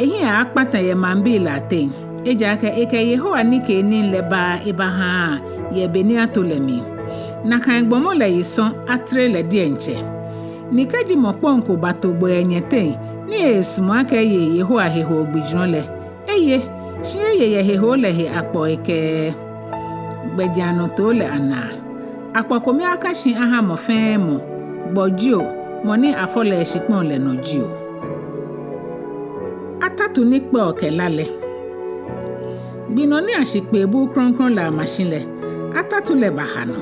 ehiɛ aaakpata yɛ maŋbii lɛ ateŋ, ejaakɛ ekɛ Yehowa nikeenii lɛ baaa ebahaaa yɛ be ni ato lɛ mli. Nakai gbɔmɔ lɛ yi sɔŋŋ atere lɛ diɛŋtsɛ. Ni kɛji mɔ kpɔŋ ko bato gbo yɛ nyɛteŋ, ni eesumɔ akɛ eye Yehowa hehoo gbijurɔ lɛ, eye, shi eye yɛ hehoo lɛ he akpɔi kɛ gbɛjianɔtoo lɛ anaa. Akpɔ kome aka shi aha mɔ fɛɛ mɔ, gbɔ jio, mɔ ni afɔ lɛ yɛ shikpɔŋ lɛ nɔ jio. Atatu ni kpɛɔ kɛ la lɛ. Gbi nɔ ni ashi kpee buu krɔŋkrɔŋ lɛ amashi lɛ, atatu lɛ baha nɔ.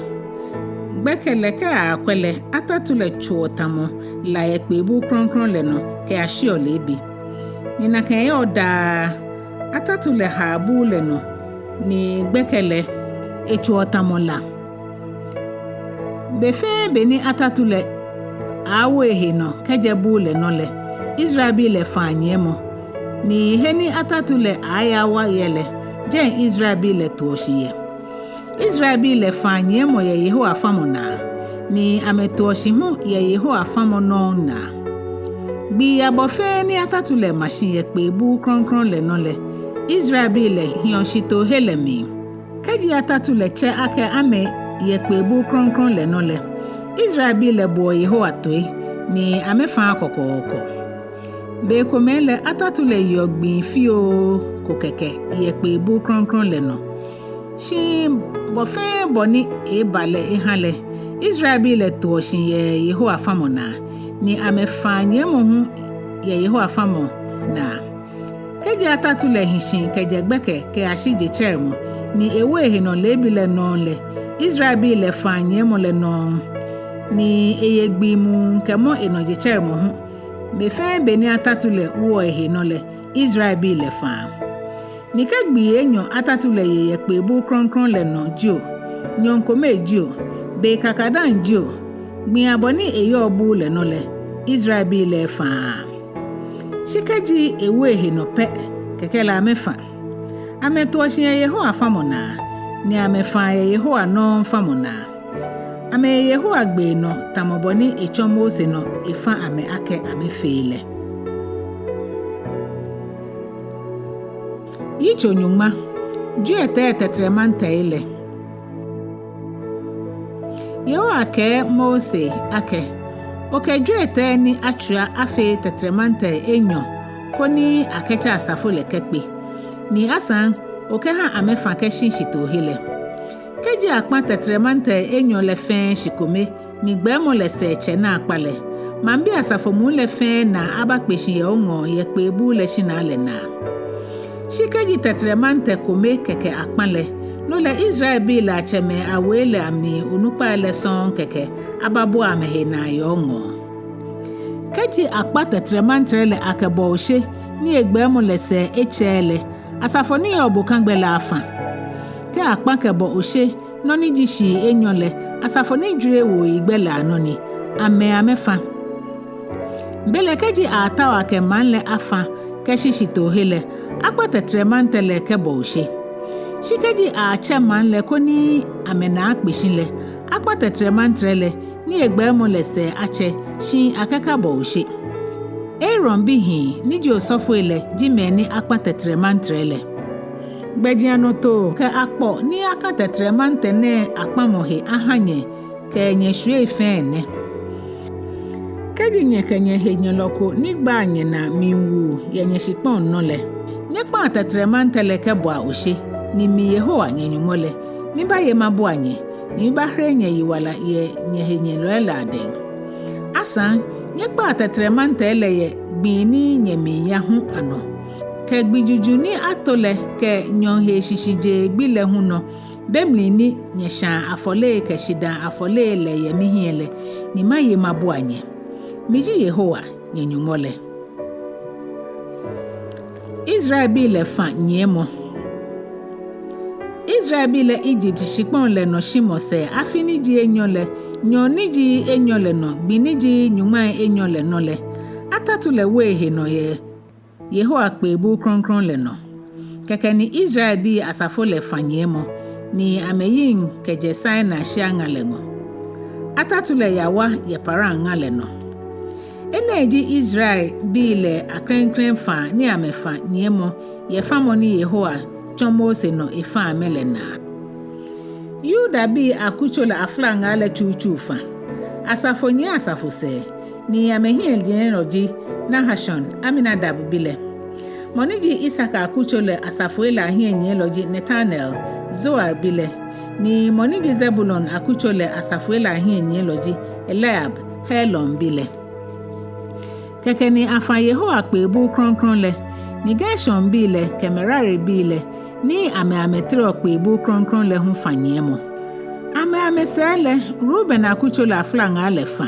Gbɛkɛ lɛ kɛ aakwɛ lɛ, atatu lɛ tsoɔ tamɔ la yɛ kpee buu krɔŋkrɔŋ lɛ nɔ kɛyashiɔ leebi. Ni nakai yɔɔ daa, atatu lɛ haa buu lɛ nɔ, ni gbɛkɛ lɛ etsoɔ tamɔ la. Be fɛɛ be ni atatu lɛ aaawo ehe nɔ kɛjɛ buu lɛ nɔ lɛ, Israelbii lɛ faa nyiɛmɔ. Ni he ni atatu lɛ aaayawa yɛ lɛ, jɛi Israelbii lɛ toɔ shi yɛ. Israelbii lɛ faa nyiɛmɔ yɛ Yehowa famɔ naa, ni amɛtoɔ shi hu yɛ Yehowa famɔ nɔŋŋ naa. Gbii abɔ fɛɛ ni atatu lɛ mashi yɛ kpee buu krɔŋkrɔŋ lɛ nɔ lɛ, Israelbii lɛ hiɔ shitoohe lɛ mli. Kɛji atatu lɛ tsɛ akɛ amɛyɛ kpee buu krɔŋkrɔŋ lɛ nɔ lɛ, Israelbii lɛ boɔ Yehowa toi, ni amɛfaaa kɔkɔɔkɔ. Bei komɛi lɛ atatu lɛ yeɔ gbii fioo ko kɛkɛ yɛ kpee buu krɔŋkrɔŋ lɛ nɔ. Shi bɔ fɛɛ bɔ ni eba lɛ eha lɛ, Israelbii lɛ toɔ shi yɛ Yehowa famɔ naa, ni amɛfaa nyiɛmɔ hu yɛ Yehowa famɔ naa. Kɛji atatu lɛ hi shi kɛjɛ gbɛkɛ kɛyashi jetsɛremɔ, ni ewo ehe nɔ leebi lɛ nɔŋŋ lɛ, Israelbii lɛ faa nyiɛmɔ lɛ nɔŋŋ. Ni eye gbii muu kɛmɔ enɔ jetsɛremɔ hu. Be fɛɛ be ni atatu lɛ woɔ ehe nɔ lɛ, Israelbii lɛ faa. Ni kɛ gbii enyɔ atatu lɛ ye yɛ kpee buu krɔŋkrɔŋ lɛ nɔ jio, nyɔɔŋ kome jio, be kakadaŋ jio, gbii abɔ ni eyɔɔ buu lɛ nɔ lɛ, Israelbii lɛ faa. Shi kɛji ewo ehe nɔ pɛ, kɛkɛ lɛ amɛfa. Amɛtoɔ shi yɛ Yehowa famɔ naa, ni amɛfaa yɛ Yehowa nɔŋŋ famɔ naa. Amɛye Yehowa gbee nɔ tamɔ bɔ ni etsɔ Mose nɔ efa amɛ akɛ amɛfee lɛ. Yitso nyɔŋma. Jwiɛtɛi tɛtrɛmantɛi lɛ. Yehowa kɛɛ Mose akɛ, okɛ jwiɛtɛi ni atswia afee tɛtrɛmantɛi enyɔ koni akɛtsɛ asafo lɛ kɛkpe. Ni asaŋ okɛha amɛfa kɛshi shitoohe lɛ. Kɛji akpa tɛtrɛmantɛi enyɔ lɛ fɛɛ shikome, ni gbɛɛmɔ lɛ sɛɛ tsɛ naakpa lɛ, maŋbii asafo muu lɛ fɛɛ naa abakpe shi yɛ oŋɔɔ yɛ kpee buu lɛ shinaa lɛ naa. Shi kɛji tɛtrɛmantɛ kome kɛkɛ akpa lɛ, no lɛ Israelbii lɛ atsɛmɛi awei lɛ amli onukpai lɛ sɔŋŋ kɛkɛ ababua amɛhe naa yɛ oŋɔɔ. Kɛji akpa tɛtrɛmantrɛ lɛ akɛbɔ oshe, ni egbɛɛmɔ lɛ sɛɛ etsɛɛɛ lɛ, asafo ni yɔɔ bokagbɛ lɛ afa. Kɛ akpa kɛbɔ oshe nɔ ni ji shii enyɔ lɛ, asafo ni jwere ewo egbɛ lɛ anɔ ni, amɛ amɛfa. Belɛ kɛji aatao akɛ maŋ lɛ afa kɛshi shitoohe lɛ, akpa tɛtrɛmantɛ lɛ kɛbɔ oshe. Shi kɛji aatsɛ maŋ lɛ koni amɛnaa akpe shi lɛ, akpa tɛtrɛmantrɛ lɛ, ni egbɛɛmɔ lɛ sɛɛ atsɛ, shi akɛkabɔ oshe. Aaron bihii ni ji osɔfoi lɛ ji mɛi ni akpa tɛtrɛmantrɛ lɛ. Gbɛjianɔtoo kɛ akpɔ ni aka tɛtrɛmantɛ nɛɛ akpamɔ he aha nyɛ kɛ nyɛshwiei fɛɛ nɛ. Kɛji nyɛkɛ nyɛhenyɛlɔ ko ni gbaa nyɛnaa miiwu yɛ nyɛshikpɔŋ nɔ lɛ, nyɛkpaa tɛtrɛmantɛ lɛ kɛbɔa oshe, ni mi Yehowa nyɛ-Nyɔŋmɔ lɛ, mibaye mabua nyɛ, ni mibahere nyɛyiwala yɛ nyɛhenyɛlɔi lɛ adɛŋ. Asaŋ, nyɛkpaa tɛtrɛmantɛi lɛ yɛ gbii ni nyɛmiiya hu anɔ. kɛ gbi juju ni ato lɛ kɛ nyɔɔŋ hee shishijee gbi lɛ hu nɔ, be mli ni nyɛshãa afɔlei kɛ shidaa afɔlei lɛ yɛ mihiɛ lɛ, ni maye mabua nyɛ. Miji Yehowa, nyɛ Nyɔŋmɔ lɛ. Israelbii lɛ fã nyiɛmɔ. Israelbii lɛ Ijipt shikpɔŋ lɛ nɔ shimɔ sɛɛ afi ni ji enyɔ lɛ, nyɔɔŋ ni ji enyɔ lɛ nɔ, gbi ni ji nyɔŋmai enyɔ lɛ nɔ lɛ, atatu lɛ wei he nɔ yɛ Yehowa kpeebuu krɔŋkrɔŋ lɛ nɔ. Kɛkɛ ni Israelbii asafo lɛ fã nyiɛmɔ, ni amɛyiŋ kɛjɛ Sinai shia ŋa lɛ ŋɔɔ. Atatu lɛ yawa yɛ Paran ŋa lɛ nɔ. Enɛ ji Israelbii lɛ aklɛŋklɛŋ faa ni amɛfã nyiɛmɔ yɛ famɔ ni Yehowa tsɔ Mose nɔ efã amɛ lɛ naa. Yudabii akutso lɛ aflaŋaa lɛ tsutsu fã, asafo nyiɛ asafo sɛɛ, ni amɛhiɛnyiɛlɔ ji Nahashon, Aminadab bi lɛ. Mɔ ni ji Isakar akutso lɛ asafoi lɛ ahiɛnyiɛlɔ ji Netanel, Zuar bi lɛ, ni mɔ ni ji Zebulon akutso lɛ asafoi lɛ ahiɛnyiɛlɔ ji Eliab, Helon bi lɛ. Kɛkɛ ni afã Yehowa kpeebuu krɔŋkrɔŋ lɛ, ni Gershonbii lɛ kɛ Meraribii lɛ, ni amɛ amɛtereɔ kpeebuu krɔŋkrɔŋ lɛ hu fã nyiɛmɔ. Amɛ amɛsɛɛ lɛ, Ruben akutso lɛ aflaŋaa lɛ fã,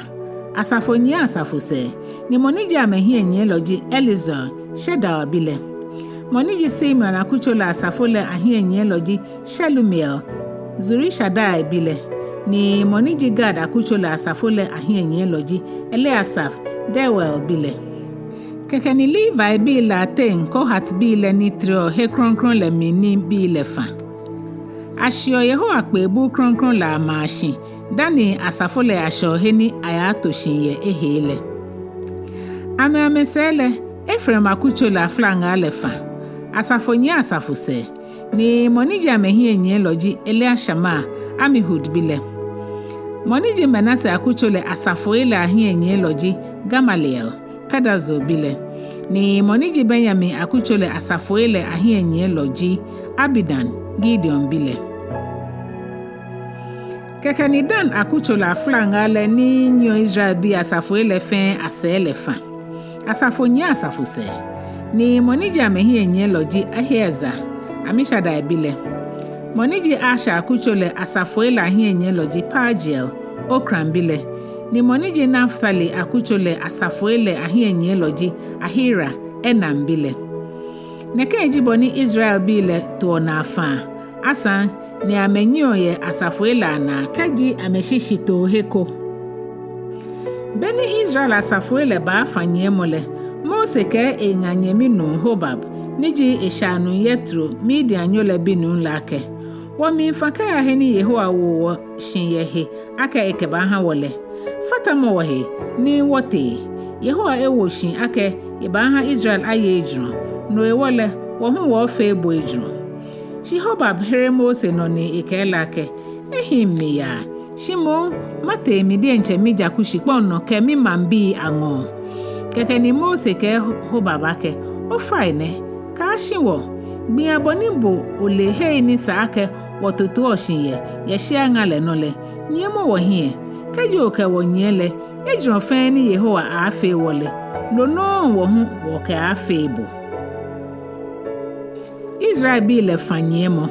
asafo nyiɛ asafo sɛɛ, ni mɔ ni ji amɛhiɛnyiɛlɔ ji Elizur, Shedeur bi lɛ. Mɔ ni ji Simeon akutso lɛ asafo lɛ ahiɛnyiɛlɔ ji Shelumiel, Zurishadai bi lɛ, ni mɔ ni ji Gad akutso lɛ asafo lɛ ahiɛnyiɛlɔ ji Eliasaf, Deuel bi lɛ. Kɛkɛ ni Levibii lɛ ateŋ Kohatbii lɛ ni tereɔ he krɔŋkrɔŋ lɛ mli nibii lɛ fã. Ashiɔ Yehowa kpeebuu krɔŋkrɔŋ lɛ amaa shi dani asafo lɛ yashɛɔ he ni ayaato shi yɛ ehee lɛ. Amɛ amɛsɛɛ lɛ, Efraim akutso lɛ aflaŋaa lɛ fã, asafo nyiɛ asafo sɛɛ, ni mɔ ni ji amɛhiɛnyiɛlɔ ji Eliashama, Amihud bi lɛ. Mɔ ni ji Manase akutso lɛ asafoi lɛ ahiɛnyiɛlɔ ji Gamaliel, Pedazur bi lɛ, ni mɔ ni ji Benyamin akutso lɛ asafoi lɛ ahiɛnyiɛlɔ ji Abidan, Gideoni bi lɛ. Kɛkɛ ni Dan akutso lɛ aflaŋaa lɛ ni nyiɛɔ Israelbii asafoi lɛ fɛɛ asɛɛ lɛ fã, asafo nyiɛ asafo sɛɛ, ni mɔ ni ji amɛhiɛnyiɛlɔ ji Ahiezer, Amishadai bi lɛ. Mɔ ni ji Asher akutso lɛ asafoi lɛ ahiɛnyiɛlɔ ji Pagiel, Okran bi lɛ, ni mɔ ni ji Naftali akutso lɛ asafoi lɛ ahiɛnyiɛlɔ ji Ahira, Enan bi lɛ. Nɛkɛ ji bɔ ni Israelbii lɛ toɔ naa fãa, asaŋ ni amɛnyiɛɔ yɛ asafoi lɛ anaa kɛji amɛshi shitoohe ko. Be ni Israel asafoi lɛ baafã nyiɛmɔ lɛ, Mose kɛɛ eŋa nyɛmi nuu Hobab, ni ji eshaanuu Yetro, Midiannyo lɛ binuu lɛ akɛ: Wɔmiifã kɛya he ni Yehowa wo wɔ shi yɛ he akɛ ekɛbaaha wɔ lɛ. Fatamɔ wɔhe ni wɔtee. Yehowa ewo shi akɛ ebaaha Israel aye ejurɔ, no hewɔ lɛ, wɔ hu wɔɔfee bo ejurɔ. Shi Hobab here Mose nɔ ni ekɛɛ lɛ akɛ: Ehiŋ miyaa, shi moŋ matee mi diɛŋtsɛ mijaku shikpɔŋ nɔ kɛ mimaŋbii aŋɔɔ. Kɛkɛ ni Mose kɛɛ Hobab akɛ: Ofainɛ, kaashi wɔ. Gbii abɔ ni bo ole hei ni sa akɛ wɔtotoɔ shi yɛ, yɛ shia ŋa lɛ nɔ lɛ, nyiɛmɔ wɔhiɛ. Kɛji okɛ wɔ nyiɛ lɛ, ejurɔ fɛɛ ni Yehowa aaafee wɔ lɛ, no nɔŋŋ wɔ hu wɔkɛaafee bo. Israelbii lɛ fã nyiɛmɔ.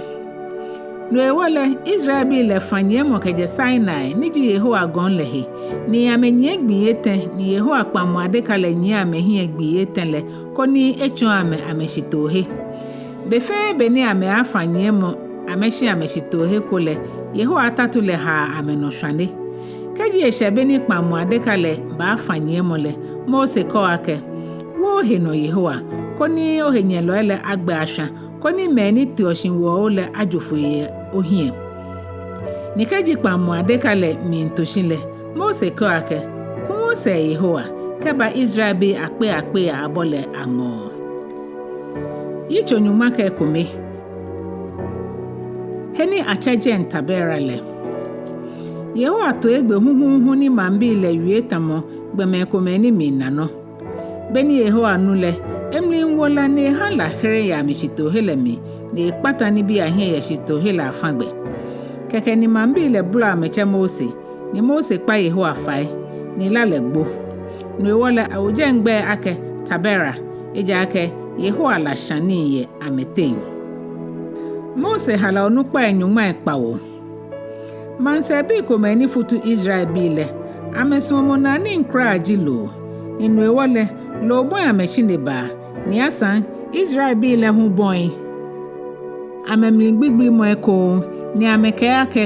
No hewɔ lɛ, Israelbii lɛ fã nyiɛmɔ kɛjɛ Sinai, ni ji Yehowa gɔŋ lɛ he, ni amɛnyiɛ gbii etɛ, ni Yehowa kpaŋmɔ adeka lɛ nyiɛ amɛhiɛ gbii etɛ lɛ, koni etsɔɔ amɛ amɛshitoohe. Be fɛɛ be ni amɛaafã nyiɛmɔ amɛshi amɛshitoohe ko lɛ, Yehowa atatu lɛ haa amɛnɔ shwane. Kɛji eshɛ be ni kpaŋmɔ adeka lɛ baafã nyiɛmɔ lɛ, Mose kɛɔ akɛ: Wo ohe nɔ Yehowa, koni ohenyɛlɔi lɛ agbɛ ashwa, koni mɛi ni teɔ shi woɔ bo lɛ ajo foi yɛ ohiɛ. Ni kɛji kpaŋmɔ adeka lɛ miito shi lɛ, Mose kɛɔ akɛ: Ku osɛɛ Yehowa, kɛba Israelbii akpei akpei abɔ lɛ aŋɔɔ. Yitso nyɔŋma kɛ ekome. He ni atsɛ jɛi Tabera lɛ. Yehowa to egbe huhuuhu ni maŋbii lɛ wie tamɔ gbɔmɛi komɛi ni miina nɔ. Be ni Yehowa nu lɛ, emli wo la ni eha la here yɛ amɛshitoohe lɛ mli, ni ekpata nibii ahiɛ yɛ shitoohe lɛ afã gbɛ. Kɛkɛ ni maŋbii lɛ bolɔ amɛtsɛ Mose, ni Mose kpa Yehowa fai, ni la lɛ gbo. No hewɔ lɛ, awo jɛi gbɛi akɛ Tabera, ejaakɛ Yehowa la sha nii yɛ amɛteŋ. Mose hala onukpai nyɔŋmai kpawo. Maŋsɛɛbii komɛi ni futu Israelbii lɛ, amɛsuɔmɔnaa nii kwraa ji loo. Ni no hewɔ lɛ, loo bɔi amɛtsine baa, ni asaŋ Israelbii lɛ hu bɔi amɛmli gbigblimɔ ekoŋŋ, ni amɛkɛɛ akɛ: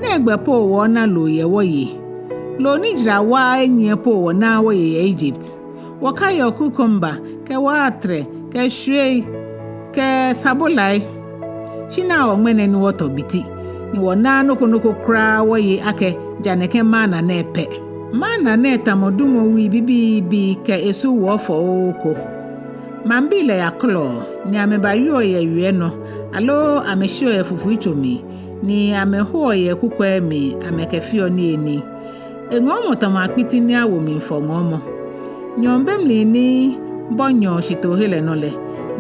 Nɛgbɛ po wɔɔna loo yɛ wɔye? Loo ni jara waaa enyiɛ po wɔnaaa wɔye yɛ Egypt. Wɔkayeɔ cucumber, kɛ watrɛ, kɛ shwiei, kɛ sabolai. Shi naa wɔ ŋmɛnɛ ni wɔtɔ biti, ni wɔnaaa nɔ ko nɔ ko kwraa wɔye akɛ ja nɛkɛ mana nɛɛ pɛ. Mana nɛɛ tamɔ dumɔ wui bibiibii kɛ esu wuɔ fɔoo ko. Maŋbii lɛ yakɔlɔɔ, ni amɛbawieɔ yɛ wiɛ nɔ, aloo amɛshiɔ yɛ fufui tso mli, ni amɛhoɔ yɛ kukwɛi mli amɛkɛfeɔ niyenii. Eŋɔɔmɔ tamɔ akpiti ni awo mli fɔ ŋɔɔmɔ. Nyɔɔŋ be mli ni bɔ nyɔɔ shitoohe lɛ nɔ lɛ,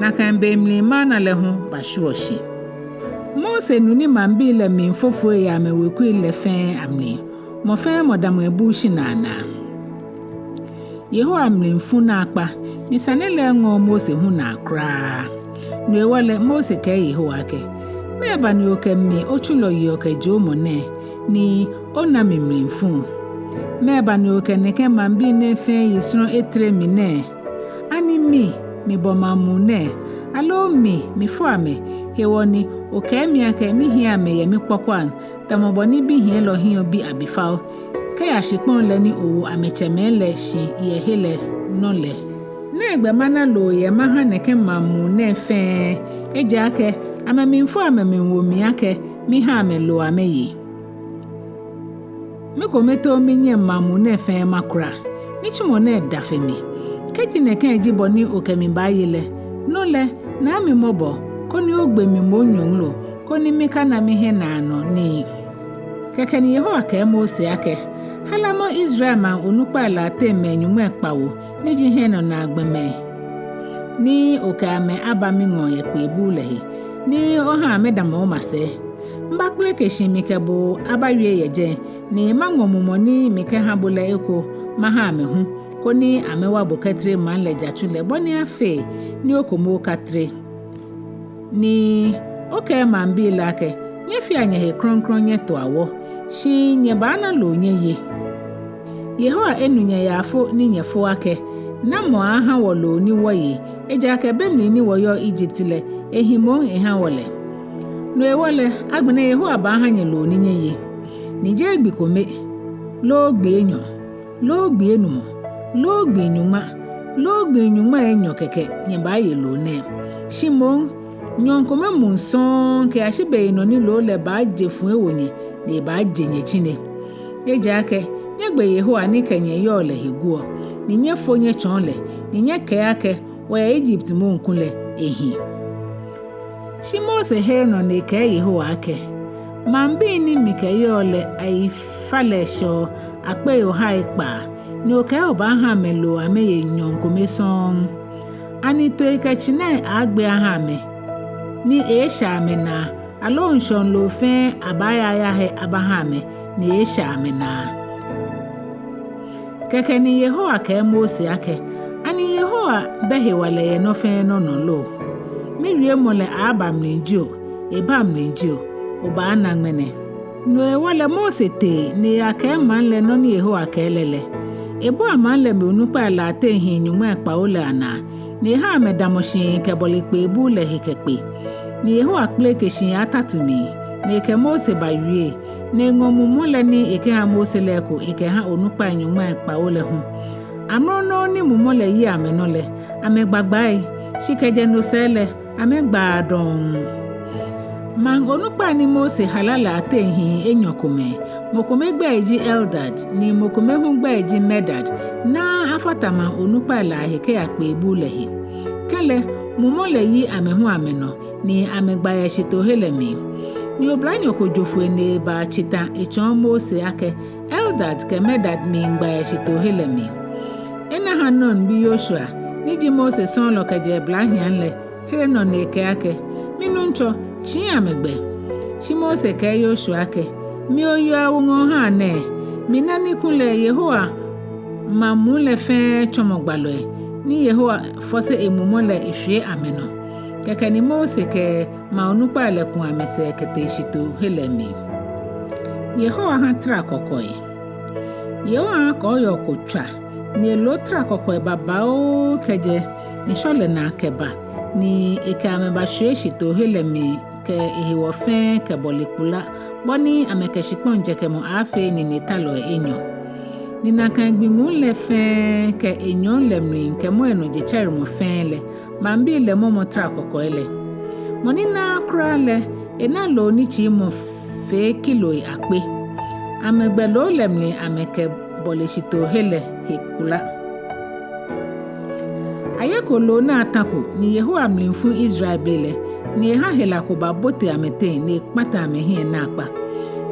nakai be mli mana lɛ hu bashwieɔ shi. Mose nu ni maŋbii lɛ mli fofoi yɛ amɛwekui lɛ fɛɛ amli. Mɔ fɛɛ mɔ damɔ ebuu shinaa naa. Yehowa mli fu naakpa, ni sane lɛ eŋɔɔɔ Mose hu naa kwraa. No hewɔ lɛ Mose kɛɛ Yehowa akɛ: Mɛɛba ni okɛ mi otsulɔ yeɔ kɛ joomɔ nɛɛ, ni ona mi mli fu? Mɛɛba ni okɛ nɛkɛ maŋbii nɛɛ fɛɛ yi srɔ̃ etere mi nɛɛ? Ani mi, mibɔ maŋ muu nɛɛ, aloo mi, mifɔ amɛ, hewɔ ni okɛɛ mi akɛ mihiɛ amɛ yɛ mikpɔkɔaŋ, tamɔ bɔ ni bihiɛlɔ hiɛɔ bi abifao, kɛya shikpɔŋ lɛ ni owo amɛtsɛmɛi lɛ shi yɛ he lɛ nɔ lɛ? Nɛgbɛ mana loo yɛ maha nɛkɛ maŋ muu nɛɛ fɛɛ, ejaakɛ amɛmiifo amɛmiiwo mi akɛ miha amɛ loo amɛye? Mikometoo minyɛŋ maŋ muu nɛɛ fɛɛ makura. Nitsumɔ nɛɛ da fe mi. Kɛji nɛkɛ ji bɔ ni okɛ mi baaye lɛ, no lɛ, naa mi mɔbɔ, koni ogbe mi moŋ nyɔŋlo, koni mikana mihiɛnaanɔ nii. Kɛkɛ ni Yehowa kɛɛ Mose akɛ: Halamɔ Israel maŋ onukpai lɛ ateŋ mɛi nyɔŋmai kpawo ni ji hiɛnɔnaa gbɔmɛi, ni okɛ amɛ aba miŋɔɔ yɛ kpee buu lɛ he, ni oha amɛdamɔ omasɛi. Mibakpeleke shi mikɛ bo abawie yɛ jɛi, ni maŋɔ mumɔ ni mikɛha bo lɛ eko maha amɛ hu, koni amɛwa bo kɛtere maŋ lɛ jatsu lɛ bɔ ni afee ni okome okatere. Ni okɛɛ maŋbii lɛ akɛ: Nyɛfea nyɛhe krɔŋkrɔŋ nyɛtoa wɔ, shi nyɛbaana loo nyɛye. Yehowa enu nyɛyaafo ni nyɛfo akɛ: Namɔ aaha wɔ loo ni wɔye, ejaakɛ be mli ni wɔyɔɔ Egypt lɛ, ehi moŋ eha wɔ lɛ? No hewɔ lɛ, agbɛnɛ Yehowa baaha nyɛ loo ni nyɛye. Ni jeee gbi kome, loo gbii enyɔ, loo gbii enumɔ, loo gbii nyɔŋma, loo gbii nyɔŋmai enyɔ kɛkɛ nyɛbaaye loo nɛɛ. Shi moŋ, nyɔɔŋ kome muu sɔŋŋ kɛyashi beyinɔ ni loo lɛ baaje fu ewo nyɛ, ni ebaaje nyɛtsine. Ejaakɛ nyɛgbe Yehowa ni kɛ nyɛ yɔɔ lɛ he guɔ, ni nyɛfo nyɛtsɔɔ lɛ, ni nyɛkɛɛ akɛ: Wɔyɛ Egypt moŋ kulɛ ehi. Shi Mose here nɔ ni ekɛɛ Yehowa akɛ: Maŋbii ni mikɛyɔɔ lɛ ayifalɛ shɛɔ akpei ohai ekpaa, ni okɛɛ obaaha amɛ loo amɛye nyɔɔŋ kome sɔŋŋ. Ani toi kɛ tsinai aaagbe aha amɛ, ni eeesha amɛnaa, aloo ŋshɔŋ loo fɛɛ abaaya ayahe abaha amɛ, ni eeesha amɛnaa? Kɛkɛ ni Yehowa kɛɛ Mose akɛ: Ani Yehowa bɛ hewalɛ yɛ nɔ fɛɛ nɔ nɔ lo? Miwiemɔ lɛ aaaba mli jio, ebaaa mli jio, obaana ŋmɛnɛ. No hewɔ lɛ Mose tee ni eyakɛɛ maŋ lɛ nɔ ni Yehowa kɛɛ lɛ lɛ. Ebua maŋ lɛ mli onukpai lɛ ateŋ hii nyɔŋmai kpawo lɛ anaa, ni eha amɛdamɔ shi kɛbɔle kpee buu lɛ he kɛkpe. Ni Yehowa kpeleke shi yɛ atatu mli, ni ekɛ Mose bawie, ni eŋɔ mumɔ lɛ ni ekɛha Mose lɛ eko ekɛha onukpai nyɔŋmai kpawo lɛ hu. Amrɔ nɔŋŋ ni mumɔ lɛ yi amɛnɔ lɛ, amɛgba gbai, shi kɛjɛ no sɛɛ lɛ, amɛgbaaa dɔŋŋ. Maŋ onukpai ni Mose hala lɛ ateŋ hii enyɔ komɛi, mɔ kome gbɛi ji Eldad, ni mɔ kome hu gbɛi ji Medad, naaa afata maŋ onukpai lɛ ahe kɛya kpee buu lɛ he. Kɛlɛ, mumɔ lɛ yi amɛ hu amɛnɔ, ni amɛgba yɛ shitoohe lɛ mli. Ni oblanyo ko jo foi ni eba tsi ta etsɔɔ Mose akɛ Eldad kɛ Medad miigba yɛ shitoohe lɛ mli. Enɛ ha Nun bi Yoshua, ni ji Mose sɔɔlɔ kɛjɛ blahiaŋ lɛ, here nɔ ni ekɛɛ akɛ: Minuŋtsɔ, tsii amɛ gbɛ. Shi Mose kɛɛ Yoshua akɛ: Mi oyeɔ awuŋã ohaa nɛɛ? Mina ni kulɛ Yehowa maŋ muu lɛ fɛɛ tsɔmɔ gbalɔi, ni Yehowa fɔse emumɔ lɛ eshwie amɛnɔ. Kɛkɛ ni Mose kɛ maŋ onukpai lɛ ku amɛsɛɛ kɛtee shitoohe lɛ mli. Yehowa ha trakɔkɔi. Yehowa ha kɔɔyɔɔ ko tswa, ni elo trakɔkɔi babaoo kɛjɛ ŋshɔ lɛ naa kɛba, ni ekɛ amɛ bashwie shitoohe lɛ mli kɛ ehewɔ fɛɛ kɛbɔle kpula, bɔ ni amɛkɛ shikpɔŋ jɛkɛmɔ aaafee ninetalɔi enyɔ. Ni nakai gbi muu lɛ fɛɛ kɛ enyɔɔŋ lɛ mli kɛ mɔɔ nɔ jetsɛremɔ fɛɛ lɛ, maŋbii lɛ mɔmɔ trakɔkɔi lɛ. Mɔ ni naaa kwraa lɛ, ena loo ni tsiimɔ fee kiloi akpe. Amɛgbɛ loo lɛ mli amɛkɛbɔle shitoohe lɛ he kpula. Ayeko loo ni ata ko, ni Yehowa mli fu Israelbii lɛ, ni eha hela ko babote amɛteŋ, ni ekpata amɛhiɛ naakpa.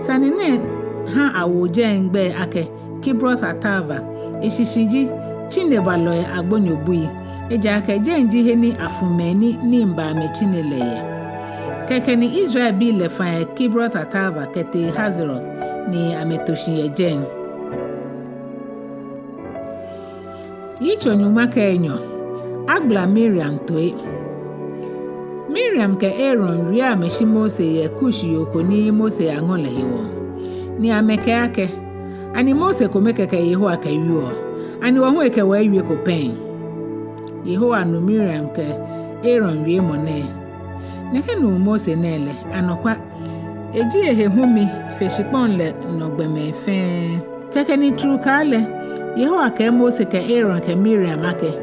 Sane nɛɛ ha awo jɛi gbɛi akɛ Kibrot Hataava, eshishi ji Tsinebalɔi Agbonyo Bui, ejaakɛ jɛi ji he ni afu mɛi ni nii ba amɛtsine lɛ yɛ. Kɛkɛ ni Israelbii lɛ fã yɛ Kibrot Hataava kɛtee Hazerot, ni amɛto shi yɛ jɛi. Yitso nyɔŋma kɛ enyɔ. Agbala Miriam toi. Miriam kɛ Aaron wie amɛshi Mose yɛ Kush yoo ko ni Mose yaŋɔ lɛ hewɔ. Ni amɛkɛɛ akɛ: Ani Mose kome kɛkɛ Yehowa kɛwieɔ? Ani wɔ hu ekɛ wɔ ewieko pɛŋ? Yehowa nu Miriam kɛ Aaron wiemɔ nɛɛ: Nɛkɛ nuu Mose nɛɛ lɛ, anɔkwa, eji ehe hu mi fe shikpɔŋ lɛ nɔ gbɔmɛi fɛɛ. Kɛkɛ ni trukaa lɛ, Yehowa kɛɛ Mose kɛ Aaron kɛ Miriam akɛ: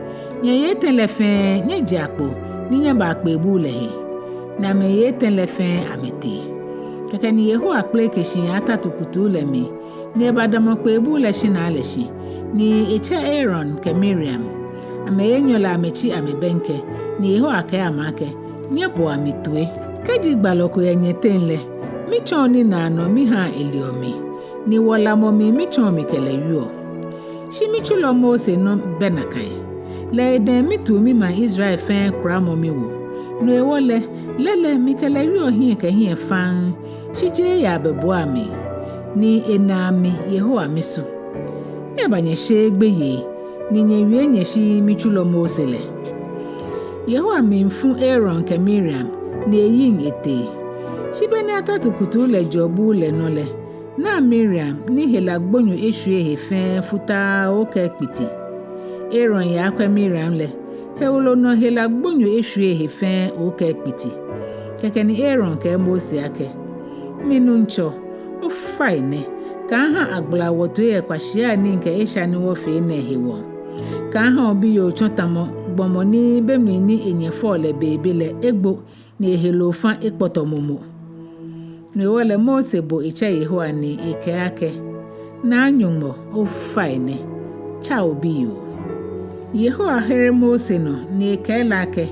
Nyɛyi etɛ lɛ fɛɛ, nyɛjea kpo, ni nyɛbaa kpeebuu lɛ he. Ni amɛyi etɛ lɛ fɛɛ amɛtee. Kɛkɛ ni Yehowa kpeleke shi yɛ atatu kutuu lɛ mli, ni ebadamɔ kpeebuu lɛ shinaa lɛ shi, ni etsɛ Aaron kɛ Miriam. Amɛyi enyɔ lɛ amɛtsi amɛbɛŋkɛ, ni Yehowa kɛɛ amɛ akɛ: Nyɛboa mi toi. Kɛji gbalɔ ko yɛ nyɛteŋ lɛ, mitsɔɔ ninaanɔ mihaa eleɔ mi, ni wɔ lamɔ mli mitsɔɔ mikɛ lɛ wieɔ. Shi mitsulɔ Mose nɔ bɛ nakai. Lɛ edɛŋ mitu mimaŋ Israel fɛɛ kuramɔ miwo. No hewɔ lɛ, lɛɛlɛŋ mikɛ lɛ wieɔ hiɛ kɛ hiɛ faŋŋ, shi jeee yɛ abɛbuai amli, ni enaa mi Yehowa misu. Mɛɛba nyɛsheee gbeyei, ni nyɛwie nyɛshiii mitsulɔ Mose lɛ? Yehowa mli fu Aaron kɛ Miriam, ni eyiŋ etee. Shi be ni atatu kutuu lɛ jɛɔ buu lɛ nɔ lɛ, naa Miriam ni hela gbonyo eshwie ehe fɛɛ futaa okɛ kpiti. Aaron yakwɛ Miriam lɛ, hewolo nɔ hela gbonyo eshwie ehe fɛɛ okɛ kpiti. Kɛkɛ ni Aaron kɛɛ Mose akɛ: Minuŋtsɔ, ofainɛ, kaaha agbala wɔtoi yɛ kwashiai ni mikɛ esha ni wɔfee nɛɛ hewɔ. Kaaha obiyoo tsɔ tamɔ gbɔmɔ ni be mli ni enyɛ fɔɔ lɛ beebe lɛ egbo, ni eheloo fã ekpɔtɔ momo. No hewɔ lɛ Mose bo etsɛ Yehowa ni ekɛɛ akɛ: Naa Nyɔŋmɔ, ofainɛ, tsa obiyoo. Yehowa here Mose nɔ ni ekɛɛ lɛ akɛ: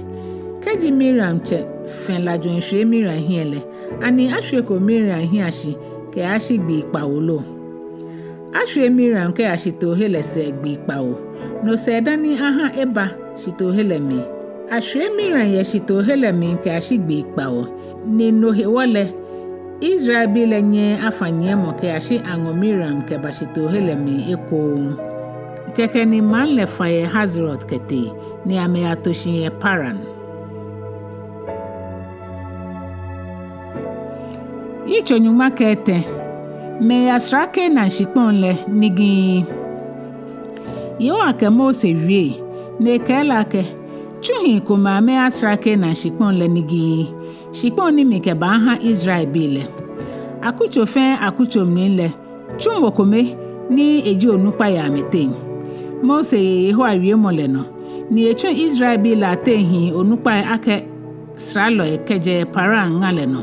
Kɛji Miriam tsɛ fɛ̃ lajɔ eshwie Miriam hiɛ lɛ, ani ashwieko Miriam hiɛ ashi kɛyashi gbii kpawo lo? Ashwie Miriam kɛya shitoohe lɛ sɛɛ gbii kpawo, no sɛɛ dani aha eba shitoohe lɛ mli. Ashwie Miriam yɛ shitoohe lɛ mli kɛyashi gbii kpawo, ni no hewɔ lɛ Israelbii lɛ nyɛɛɛ afã nyiɛmɔ kɛyashi aŋɔ Miriam kɛba shitoohe lɛ mli ekoŋŋ. Kɛkɛ ni maŋ lɛ fã yɛ Hazerot kɛtee, ni amɛyato shi yɛ Paran. Yitso nyɔŋma kɛ etɛ. Mɛi yasra Kanaan shikpɔŋ lɛ nigii. Yehowa kɛ Mose wie, ni ekɛɛ lɛ akɛ: Tsu hii komɛi amɛyasra Kanaan shikpɔŋ lɛ nigii, shikpɔŋ ni mikɛbaaha Israelbii lɛ. Akutso fɛɛ akutso mli lɛ, tsu mɔ kome ni eji onukpa yɛ amɛteŋ. Mose ye Yehowa wiemɔ lɛ nɔ, ni etsu Israelbii lɛ ateŋ hii onukpai akɛ sralɔi kɛjɛ Paran ŋa lɛ nɔ.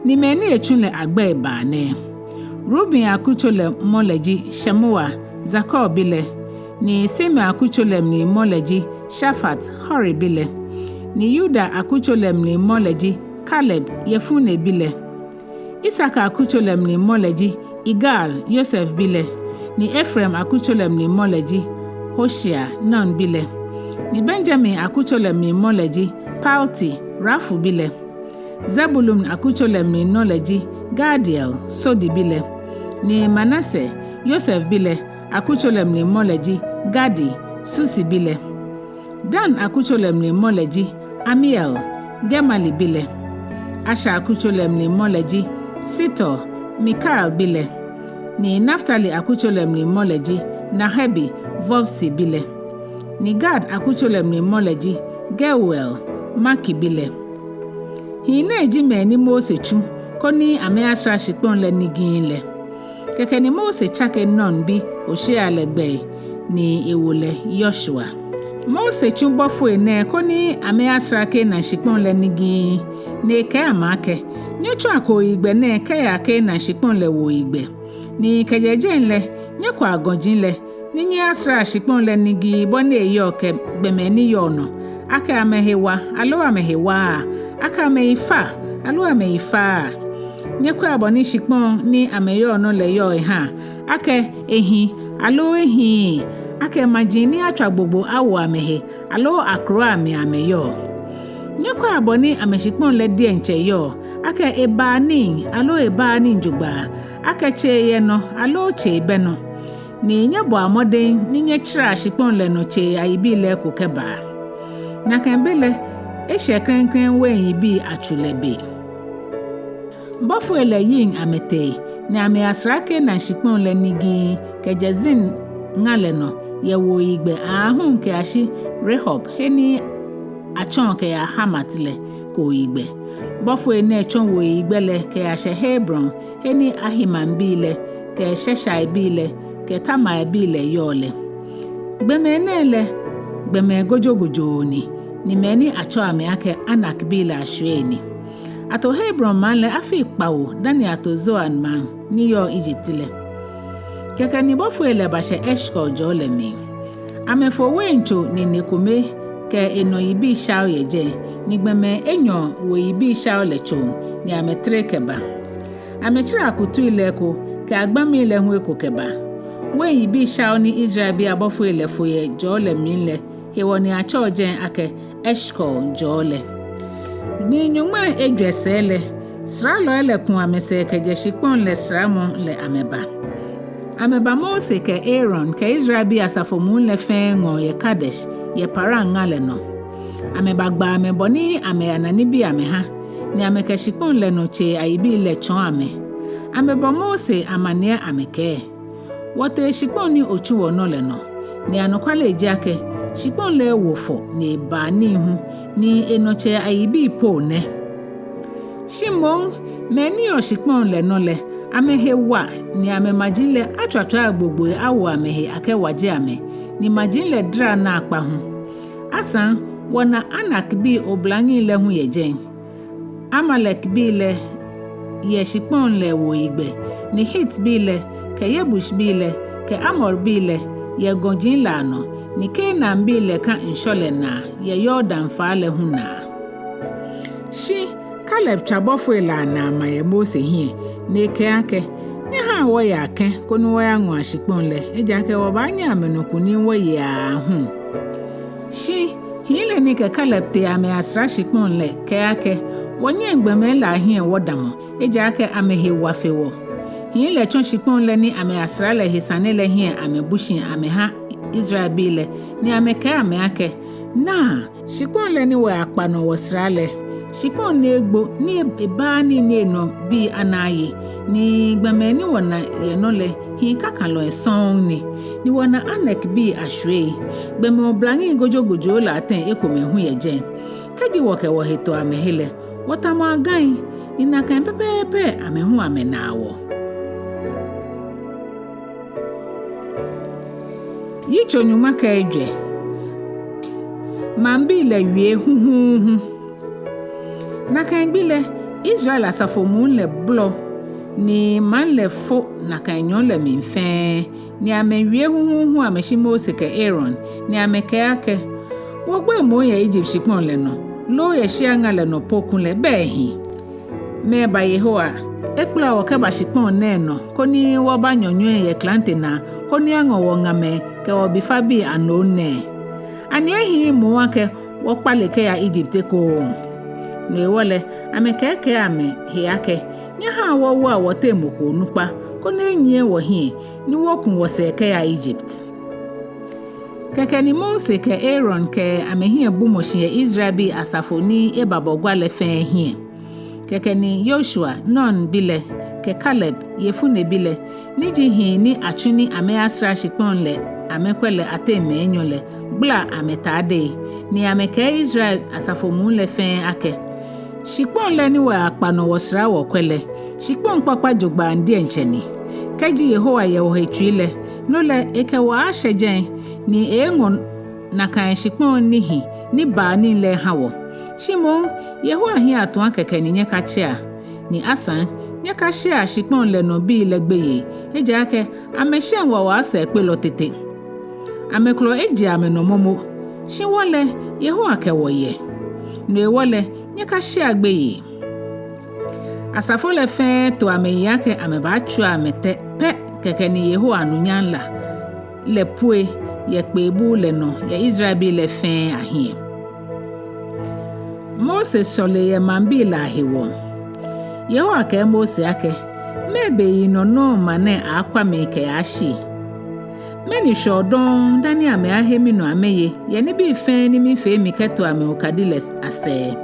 Ni mɛi ni etsu lɛ agbɛi baa nɛɛ: Ruben akutso lɛ mɔ lɛ ji Shamua, Zakur bi lɛ, ni Simeon akutso lɛ mli mɔ lɛ ji Shafat, Hori bi lɛ, ni Yuda akutso lɛ mli mɔ lɛ ji Kaleb, Yefune bi lɛ. Isakar akutso lɛ mli mɔ lɛ ji Igal, Yosef bi lɛ, ni Efraim akutso lɛ mli mɔ lɛ ji Hoshea, Nun bi lɛ, ni Benyamin akutso lɛ mli mɔ lɛ ji Palti, Rafu bi lɛ. Zebulun akutso lɛ mli nɔ lɛ ji Gadiel, Sodi bi lɛ, ni Manase, Yosef bi lɛ, akutso lɛ mli mɔ lɛ ji Gadi, Susi bi lɛ. Dan akutso lɛ mli mɔ lɛ ji Amiel, Gemali bi lɛ. Asher akutso lɛ mli mɔ lɛ ji Setur, Mikael bi lɛ. Ni Naftali akutso lɛ mli mɔ lɛ ji Nahebi, Vofsi bi lɛ. Ni Gad akutso lɛ mli mɔ lɛ ji Geuel, Maki bi lɛ. Hii nɛɛ ji mɛi ni Mose tsu koni amɛyasra shikpɔŋ lɛ nigii lɛ. Kɛkɛ ni Mose tsake Nun bi Hoshea lɛ gbɛi, ni ewo lɛ Yoshua. Mose tsu bɔfoi nɛɛ koni amɛyasra Kanaan shikpɔŋ lɛ nigii, ni ekɛɛ amɛ akɛ: Nyɛtsɔa kooyigbɛ nɛɛ kɛyaa Kanaan shikpɔŋ lɛ wuoyigbɛ. Ni kɛjɛ jɛi lɛ, nyɛkwɛa gɔji lɛ, ni nyɛyasraa shikpɔŋ lɛ nigii bɔ ni eyɔɔ kɛ gbɔmɛi ni yɔɔ nɔ, akɛ amɛhe wa aloo amɛhe waaa, akɛ amɛyi fa aloo amɛyi faaa. Nyɛkwɛa bɔ ni shikpɔŋ ni amɛyɔɔ nɔ lɛ yɔɔ ehaa, akɛ ehi aloo ehiii, akɛ maji ni atswa gbogbo awo amɛhe aloo akrowa mli amɛyɔɔ. Nyɛkwɛa bɔ ni amɛshikpɔŋ lɛ diɛŋtsɛ yɔɔ, akɛ ebaa nii aloo ebaaa nii jogbaŋŋ, akɛ tsei yɛ nɔ aloo tsei bɛ nɔ. Ni nyɛbɔa mɔdɛŋ ni nyɛtsraa shikpɔŋ lɛ nɔ tsei ayibii lɛ eko kɛbaa. Nakai be lɛ, eshɛ klɛŋklɛŋ wein yibii atsu lɛ be. Bɔfoi lɛ yiŋ amɛtee, ni amɛyasra Kanaan shikpɔŋ lɛ nigii kɛjɛ Zin ŋa lɛ nɔ yɛ wuoyigbɛ aahu kɛyashi Rehob, he ni atsɔɔ kɛyaa Hamat lɛ, kooyigbɛ. Bɔfoi nɛɛ tsɔ wuoyigbɛ lɛ kɛyashɛ Hebron, he ni Ahiman bii lɛ kɛ Sheshai bii lɛ kɛ Talmai bii lɛ yɔɔ lɛ. Gbɔmɛi nɛɛ lɛ, gbɔmɛi gojogojoo ni, ni mɛi ni atsɛɔ amɛ akɛ Anak bii lɛ ashwiei ni. Ato Hebron maŋ lɛ afii kpawo dani ato Zoan maŋ ni yɔɔ Egypt lɛ. Kɛkɛ ni bɔfoi lɛ bashɛ Eshkol jɔɔ lɛ mli. Amɛfo weintso nine kome kɛ enɔ yibii shao yɛ jɛi, ni gbɔmɛi enyɔ wo yibii shao lɛ tsoŋ, ni amɛtere kɛba. Amɛtsraa akutui lɛ eko kɛ agbamii lɛ hu eko kɛba. Wein yibii shao ni Israelbii abɔfoi lɛ fo yɛ jɔɔ lɛ mli lɛ hewɔ ni atsɛɔ jɛi akɛ Eshkol jɔɔ lɛ. Gbii nyɔŋmai ejwɛ sɛɛ lɛ, sralɔi lɛ ku amɛsɛɛ kɛjɛ shikpɔŋ lɛ sramɔ lɛ amɛba. Amɛba Mose kɛ Aaron kɛ Israelbii asafo muu lɛ fɛɛ ŋɔɔ yɛ Kadesh yɛ Paran ŋa lɛ nɔ. Amɛbagba amɛ bɔ ni amɛyana nibii amɛha, ni amɛkɛ shikpɔŋ lɛ nɔ tsei ayibii lɛ tsɔɔ amɛ. Amɛbɔ Mose amaniɛ amɛkɛɛ: Wɔtee shikpɔŋ ni otsu wɔ nɔ lɛ nɔ, ni anɔkwale ji akɛ shikpɔŋ lɛ ewo fɔ ni ebaa nii hu, ni enɔ tsei ayibii po nɛ. Shi moŋ mɛi ni yɔɔ shikpɔŋ lɛ nɔ lɛ, amɛhe wa, ni amɛmaji lɛ atswatswaa gbogboi awo amɛhe akɛ wɔje amɛ, ni maji lɛ dara naakpa hu. Asaŋ wɔna Anakbii oblaŋi lɛ hu yɛ jɛi. Amalekbii lɛ yɛ shikpɔŋ lɛ wuoyigbɛ, ni Hitbii lɛ kɛ Yebusbii lɛ kɛ Amorbii lɛ yɛ gɔji lɛ anɔ, ni Kanaanbii lɛ ka ŋshɔ lɛ naa yɛ Yordan faa lɛ hu naa. Shi Kaleb tswa bɔfoi lɛ anaa ma yɛ Mose hiɛ, ni ekɛɛ akɛ: Nyɛhaa wɔyaa kɛ̃ koni wɔyaŋɔa shikpɔŋ lɛ, ejaakɛ wɔbaanyɛ amɛnɔ kunim wɔye aahu. Shi hii lɛ ni kɛ Kaleb tee amɛyasra shikpɔŋ lɛ kɛɛ akɛ: Wɔnyɛŋ gbɔmɛi lɛ ahiɛ wɔdamɔ, ejaakɛ amɛhe wa fe wɔ. Hii lɛ tsɔ shikpɔŋ lɛ ni amɛyasra lɛ he sane lɛ hiɛ amɛbu shi amɛha Israelbii lɛ, ni amɛkɛɛ amɛ akɛ: Naa, shikpɔŋ lɛ ni wɔyakpa nɔ wɔsra lɛ, shikpɔŋ ni egbo ni ebaaa nii ni enɔ bii anaaa aye, ni gbɔmɛi ni wɔna yɛ nɔ lɛ hii kakalɔi sɔŋŋ ni, ni wɔna Anakbii ashwiei. Gbɔmɛi oblaŋi gojogojo lɛ ateŋ ekomɛi hu yɛ jɛi. Kɛji wɔkɛ wɔhe to amɛhe lɛ, wɔtamɔ agai, ni nakai pɛpɛɛpɛ amɛ hu amɛnaa wɔ. Yitso nyɔŋma kɛ ejwɛ. Maŋbii lɛ wie huhuuhu. Nakai gbi lɛ, Israel asafo muu lɛ bolɔ, ni maŋ lɛ fo nakai nyɔɔŋ lɛ mli fɛɛ, ni amɛwie huhuuhu amɛshi Mose kɛ Aaron, ni amɛkɛɛ akɛ: Wɔgboi moŋ yɛ Egypt shikpɔŋ lɛ nɔ, loo yɛ shia ŋa lɛ nɔ po kulɛ bɛ ehi. Mɛɛba Yehowa ekpala wɔ kɛba shikpɔŋ nɛɛ nɔ koni wɔbanyɔnyɔi yɛ klante naa, koni aŋɔ wɔŋamɛi kɛ wɔbifabii anom nɛɛ? Ani ehiii moŋ akɛ wɔkpale kɛya Egypt ekoŋŋ? No hewɔ lɛ, amɛkɛɛkɛɛ amɛhe akɛ: Nyɛhaa wɔwoa wɔteŋ mɔ ko onukpa, koni enyiɛ wɔhiɛ, ni wɔku wɔsɛɛ kɛya Egypt. Kɛkɛ ni Mose kɛ Aaron kɛ amɛhiɛ bumɔ shi yɛ Israelbii asafo ni ebabɔ gua lɛ fɛɛ hiɛ. Kɛkɛ ni Yoshua, Nun bi lɛ, kɛ Kaleb, Yefune bi lɛ, ni ji hii ni atsu ni amɛyasra shikpɔŋ lɛ amɛkwɛ lɛ ateŋ mɛi enyɔ lɛ, gbala amɛtadei, ni amɛkɛɛ Israel asafo muu lɛ fɛɛ akɛ: Shikpɔŋ lɛ ni wɔyakpa nɔ wɔsra wɔkwɛ lɛ, shikpɔŋ kpakpa jogbaŋŋ diɛŋtsɛ ni. Kɛji Yehowa yɛ wɔhe tsui lɛ, no lɛ ekɛ wɔ aaashɛ jɛi, ni eeeŋɔ nakai shikpɔŋ ni hi ni baa nii lɛ eha wɔ. Shi moŋ, Yehowa hiɛ atua kɛkɛ ni nyɛkatsea. Ni asaŋ, nyɛkashea shikpɔŋ lɛ nɔ bii lɛ gbeyei, ejaakɛ amɛsheŋ wawa sɛɛkpelɔ tete. Amɛkɔlɔ eje amɛnɔ momo, shi wɔ lɛ, Yehowa kɛ wɔ yɛ. No hewɔ lɛ, nyɛkashea gbeyei. Asafo lɛ fɛɛ to amɛyiŋ akɛ amɛbaatswa amɛtɛ pɛ, kɛkɛ ni Yehowa anunyam la lɛ pue yɛ kpee buu lɛ nɔ yɛ Israelbii lɛ fɛɛ ahiɛ. Mose sɔle yɛ maŋbii lɛ ahewɔ. Yehowa kɛɛ Mose akɛ: Mɛɛ beyinɔ nɔŋŋ maŋ nɛɛ aaakwa mli kɛyashi? Mɛni shwɛɔ dɔŋŋ dani amɛaahe minɔ amɛye yɛ nibii fɛɛ ni miifee mikɛto amɛ okadi lɛ asɛɛ?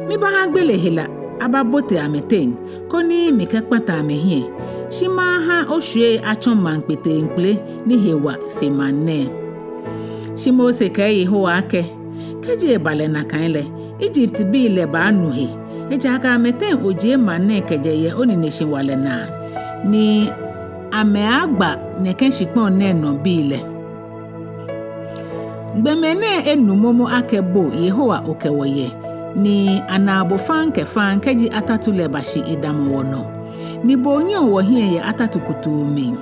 Mibaaha gbele hela ababote amɛteŋ, koni mikɛkpata amɛhiɛ, shi maha oshwiei atsɔ maŋ kpeteŋkpele ni he wa fe maŋ nɛɛ. Shi Mose kɛɛ Yehowa akɛ: Kɛji eba lɛ nakai lɛ, Egyptbii lɛ baanu he, ejaakɛ amɛteŋ ojie maŋ nɛɛ kɛjɛ yɛ onineshi hewalɛ naa, ni amɛaagba nɛkɛ shikpɔŋ nɛɛ nɔ bii lɛ. Gbɔmɛi nɛɛ enu momo akɛ bo Yehowa okɛ wɔ yɛ, ni anaa bo faŋŋ kɛ faŋŋ kɛji atatu lɛ bashi edamɔ wɔnɔ, ni bo onyɛɔ wɔhiɛ yɛ atatu kutuu mli.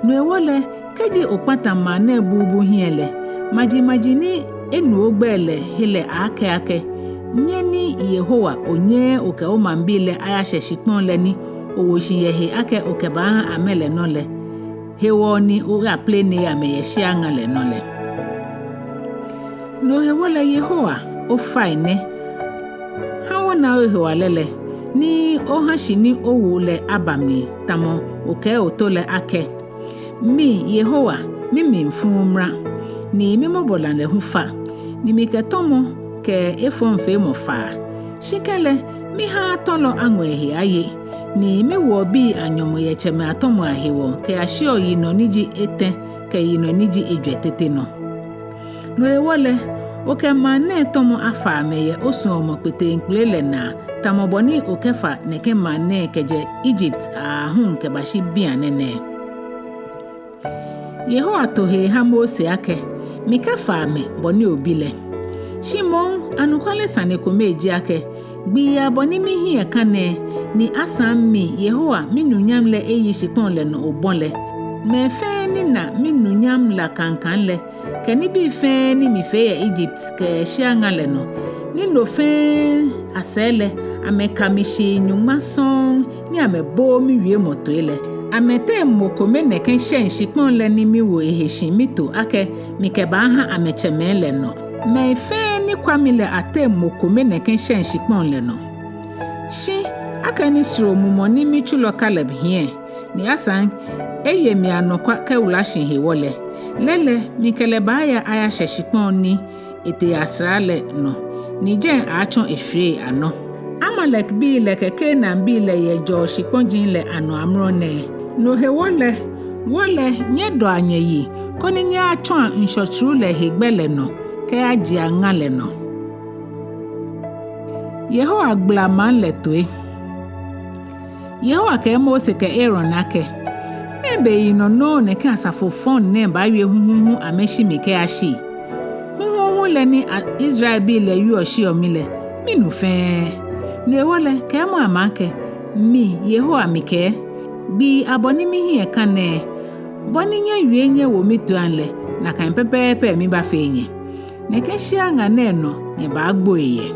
No hewɔ lɛ, kɛji okpata maŋ nɛɛ bubu hiɛ lɛ, majimaji ni enu ogbɛi lɛ he lɛ aakɛɛ akɛ: Nyɛ ni Yehowa onyɛɛɛ okɛ omaŋbii lɛ ayashɛ shikpɔŋ lɛ ni owo shi yɛ he akɛ okɛbaaha amɛ lɛ nɔ lɛ hewɔ ni oyaplene amɛ yɛ shia ŋa lɛ nɔ lɛ. No hewɔ lɛ Yehowa, ofainɛ, ha wɔna ohewalɛ lɛ, ni oha shi ni owu lɛ aba mli, tamɔ okɛɛ oto lɛ akɛ: Mi Yehowa, mimli fuuu mra, ni mimɔbɔnalɛ hu fa, ni mikɛ tɔmɔ kɛ efɔŋfeemɔ faa. Shi kɛlɛ, mihaaa tɔlɔ aŋɔ ehe aye, ni miwoɔ bii anyɔmɔ yɛ tsɛmɛi atɔmɔi ahewɔ kɛyashiɔ yinɔ ni ji etɛ kɛ yinɔ ni ji ejwɛ tete nɔ. No hewɔ lɛ, okɛ maŋ nɛɛ tɔmɔ afa amɛ yɛ osuɔmɔ kpeteŋkpele lɛ naa, tamɔ bɔ ni okɛfa nɛkɛ maŋ nɛɛ kɛjɛ Egypt aahu kɛbashi bianɛ nɛɛ. Yehowa to he eha Mose akɛ: Mikɛfa amɛ bɔ ni obi lɛ. Shi moŋ, anɔkwale sane kome ji akɛ, gbii abɔ ni mihiɛ ka nɛɛ, ni asaŋ mi Yehowa minunyam lɛ eyi shikpɔŋ lɛ nɔ obɔ lɛ, mɛi fɛɛ ni na minunyam la kaŋkaŋ lɛ, kɛ nibii fɛɛ ni mifee yɛ Egypt kɛ shia ŋa lɛ nɔ, ni no fɛɛ asɛɛ lɛ, amɛka mi shii nyɔŋma sɔŋŋ ni amɛbooo miwiemɔ toi lɛ, amɛteŋ mɔ kome nɛkɛ shɛŋ shikpɔŋ lɛ ni miwo ehe shi mito akɛ mikɛbaaha amɛtsɛmɛi lɛ nɔ. Mɛi fɛɛ ni kwa mi lɛ ateŋ mɔ kome nɛkɛ shɛŋ shikpɔŋ lɛ nɔ. Shi akɛni soro mumɔ ni mitsulɔ Kaleb hiɛ, ni asaŋ eye mi anɔkwa kɛwula shi hewɔ lɛ, lɛ lɛ mikɛ lɛ baaya ayashɛ shikpɔŋ ni ete yasra lɛ nɔ, ni jɛi aaatsɔ eshwiei anɔ. Amalekbii lɛ kɛ Kanaanbii lɛ yɛ Jɔɔ shikpɔji lɛ anɔ amrɔ nɛɛ. No hewɔ lɛ, wɔ lɛ, nyɛdɔa nyɛyi, koni nyɛyatsɔa ŋshɔ tsuru lɛ he gbɛ lɛ nɔ kɛyajea ŋa lɛ nɔ. Yehowa gbala maŋ lɛ toi. Yehowa kɛɛ Mose kɛ Aaron akɛ: Mɛɛ beyinɔ nɔŋŋ nɛkɛ asafo fɔŋ nɛɛ baawie huhuuhu amɛshi mi kɛyashi? Huhuuhu lɛ ni a-, Israelbii lɛ wieɔ shiɔ mi lɛ, minu fɛɛ. No hewɔ lɛ, kɛɛmɔ amɛ akɛ: Mi, Yehowa, mikɛɛ, gbii abɔ ni mihiɛ ka nɛɛ, bɔ ni nyɛwie nyɛwo mitoiaŋ lɛ, nakai pɛpɛɛpɛ mibaafee nyɛ. Nɛkɛ shia ŋa nɛɛ nɔ nyɛbaagboi yɛ.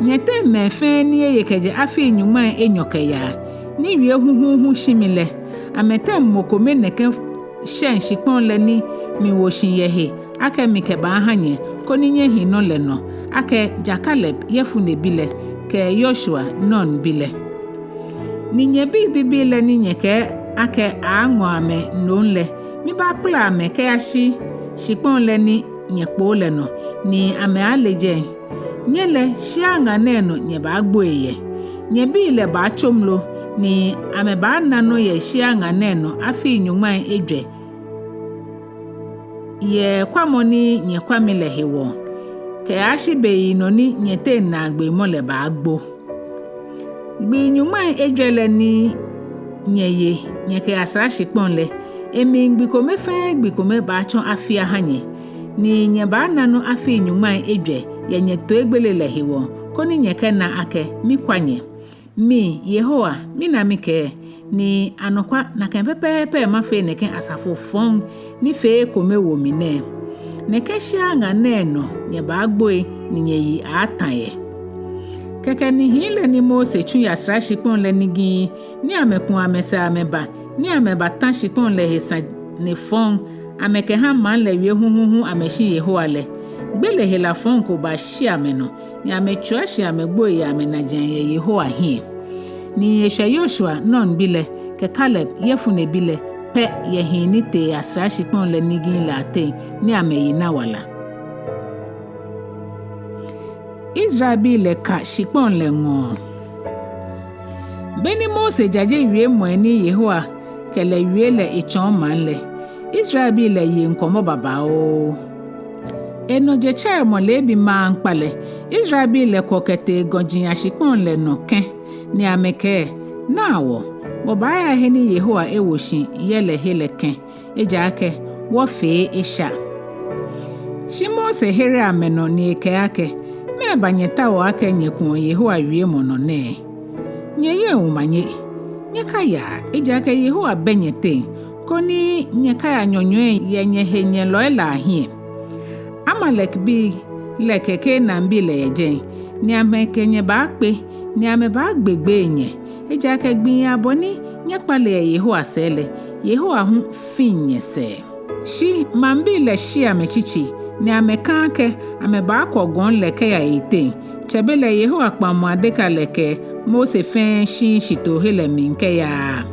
Nyɛteŋ mɛi fɛɛ ni eye kɛjɛ afii nyɔŋmai enyɔ kɛyaa, ni wie huhuuhu shi mi lɛ, amɛteŋ mɔ kome nɛkɛ shɛŋ shikpɔŋ lɛ ni miwo shi yɛ he akɛ mikɛbaaha nyɛ koni nyɛhi nɔ lɛ nɔ, akɛ ja Kaleb, Yefune bi lɛ, kɛ Yoshua, Nun bi lɛ. Ni nyɛbii bibii lɛ ni nyɛkɛɛ akɛ aaaŋɔ amɛ nom lɛ, Mibaakpala amɛ kɛyashi shikpɔŋ lɛ ni nyɛkpoo lɛ nɔ, ni amɛaale jɛi. Nyɛ lɛ, shiaŋa nɛɛ nɔ nyɛbaagboi yɛ. Nyɛbii lɛ baatsom lo, ni amɛbaana nɔ yɛ shiaŋa nɛɛ nɔ afii nyɔŋmai ejwɛ, yɛ kwamɔ ni nyɛkwa mi lɛ hewɔ, kɛyashi beyinɔ ni nyɛteŋ naagbee mɔ lɛ baagbo. Gbii nyɔŋmai ejwɛ lɛ ni nyɛye nyɛkɛyasra shikpɔŋ lɛ, emli gbi kome fɛɛ gbi kome baatsɔ afi aha nyɛ, ni nyɛbaana nɔ afii nyɔŋmai ejwɛ yɛ nyɛtoigbele lɛ hewɔ, koni nyɛkɛna akɛ mikwa nyɛ. Mi, Yehowa, mina mikɛɛ, ni anɔkwa nakai pɛpɛɛpɛ mafee nɛkɛ asafo fɔŋ ni fee ekome wo mi nɛɛ. Nɛkɛ shiaŋa nɛɛ nɔ nyɛbaagboi ni nyɛyi aaatã yɛ. Kɛkɛ ni hii lɛ ni Mose tsu yasra shikpɔŋ lɛ nigii, ni amɛku amɛsɛɛ amɛba, ni amɛbatã shikpɔŋ lɛ he sane fɔŋ, amɛkɛha maŋ lɛ wie huhuuhu amɛshi Yehowa lɛ, gbele hela fɔŋ ko bashi amɛnɔ, ni amɛtswia shi amɛgboi yɛ amɛnajiaŋ yɛ Yehowa hiɛ. Ni eshwɛ Yoshua, Nun bi lɛ, kɛ Kaleb, Yefune bi lɛ, pɛ yɛ hii ni tee yasra shikpɔŋ lɛ nigii lɛ ateŋ ni amɛyi na wala. Israelbii lɛ ka shikpɔŋ lɛ ŋɔɔ. Beni Mose jaje wiemɔi ni Yehowa kɛ lɛ wie lɛ etsɔɔ maŋ lɛ, Israelbii lɛ ye ŋkɔmɔ babaoo. Enɔ jetsɛremɔ leebi maŋkpa lɛ, Israelbii lɛ kwɔ kɛtee gɔji ashikpɔŋ lɛ nɔ kɛ̃, ni amɛkɛɛ, Naa wɔ, wɔbaaya he ni Yehowa ewo shi yɛ lɛ he lɛ kɛ̃, ejaakɛ wɔfee esha. Shi Mose here amɛnɔ ni ekɛɛ akɛ, Mɛɛba nyɛtaoɔ akɛ nyɛkuɔ Yehowa wiemɔ nɔ nɛɛ? Nyɛyeŋ omanye, nyɛkayaa, ejaakɛ Yehowa bɛ nyɛteŋ, koni nyɛkaya nyɔnyɔi yɛ nyɛhenyɛlɔi lɛ ahiɛ. Amalekbii lɛ kɛ Kanaanbii lɛ yɛ jɛi, ni amɛkɛ nyɛ baakpe, ni amɛbaagbegbee nyɛ, ejaakɛ gbii abɔ ni nyɛkpale yɛ Yehowa sɛɛ lɛ, Yehowa hu fiŋ nyɛsɛɛ. Shi maŋbii lɛ shi amɛtsitsi, ni amɛka akɛ amɛbaakɔ gɔŋ lɛ kɛya eyiteŋ. Tsɛbelɛ Yehowa kpaŋmɔ adeka lɛ kɛ Mose fɛɛ shiii shitoohe lɛ mli kɛyaaa.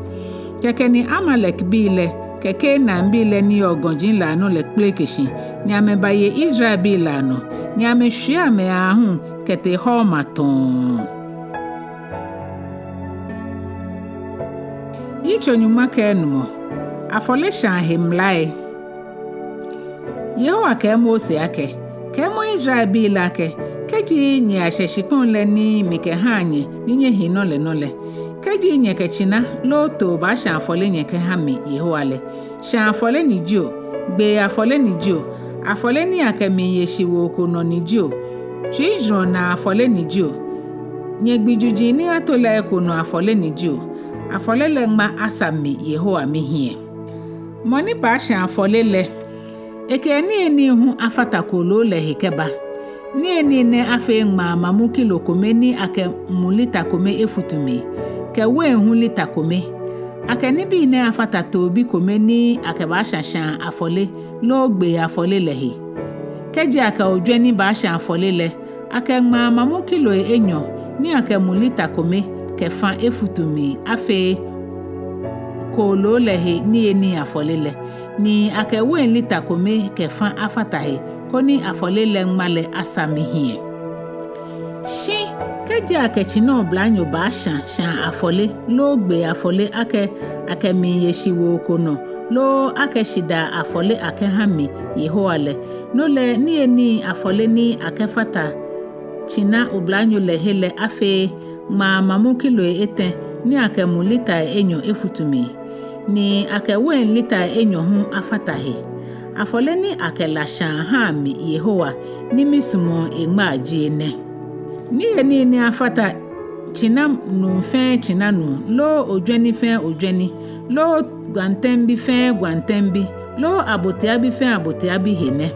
Kɛkɛ ni Amalekbii lɛ kɛ Kanaanbii lɛ ni yɔɔ gɔji lɛ anɔ lɛ kpeleke shi, ni amɛbaye Israelbii lɛ anɔ, ni amɛshwie amɛ aahu kɛtee Horma tɔɔ. Yitso nyɔŋma kɛ enumɔ. Afɔleshaa he mlai. Yehowa kɛɛ Mose akɛ, Kɛɛmɔ Israelbii lɛ akɛ, kɛji nyɛyashɛ shikpɔŋ lɛ ni mikɛha nyɛ ni nyɛhi nɔ lɛ nɔ lɛ, kɛji nyɛkɛ tsina loo too baashã afɔle nyɛkɛha mi Yehowa lɛ, shãa afɔle ni jio, gbee afɔle ni jio, afɔle ni akɛ miiye shiwoo ko nɔ ni jio, tsuijurɔ naa afɔle ni jio, nyɛgbii juji ni ato lɛ eko nɔ afɔle ni jio, afɔle lɛ ŋma asa mi Yehowa mihiɛ. Mɔ ni baashã afɔle lɛ, ekɛ niyenii hu afata kooloo lɛ he kɛba. Niyenii nɛɛ afee ŋmaa mamu kilo kome ni akɛ mu lita kome efutu mli, kɛ wein hu lita kome. Akɛ nibii nɛɛ afata toobi kome ni akɛbaashã shãa afɔle loo gbee afɔle lɛ he. Kɛji akɛ ojwɛni baashã afɔle lɛ, akɛ ŋmaa mamu kiloi enyɔ ni akɛ mu lita kome kɛ fã efutu mli afee kooloo lɛ he niyenii afɔle lɛ, ni akɛ wein lita kome kɛ fã afata he, koni afɔle lɛ ŋma lɛ asa mihiɛ. Shi kɛji akɛ tsina oblanyo baashã shãa afɔle loo gbee afɔle akɛ akɛ miiye shiwoo ko nɔ loo akɛ shidaa afɔle akɛha mi Yehowa lɛ, no lɛ niyenii afɔle ni akɛfata tsina oblanyo lɛ he lɛ afee ŋmaa mamu kiloi etɛ ni akɛ mu lita enyɔ efutu mli, ni akɛ wein lita enyɔ hu afata he. Afɔle ni akɛ la shãa ha mi Yehowa ni misumɔɔ eŋmaa ji enɛ. Niyenii ni afata tsina nuu fɛɛ tsina nuu, loo ojwɛni fɛɛ ojwɛni, loo gwantɛŋbi fɛɛ gwantɛŋbi, loo abotiabi fɛɛ abotiabi he nɛ.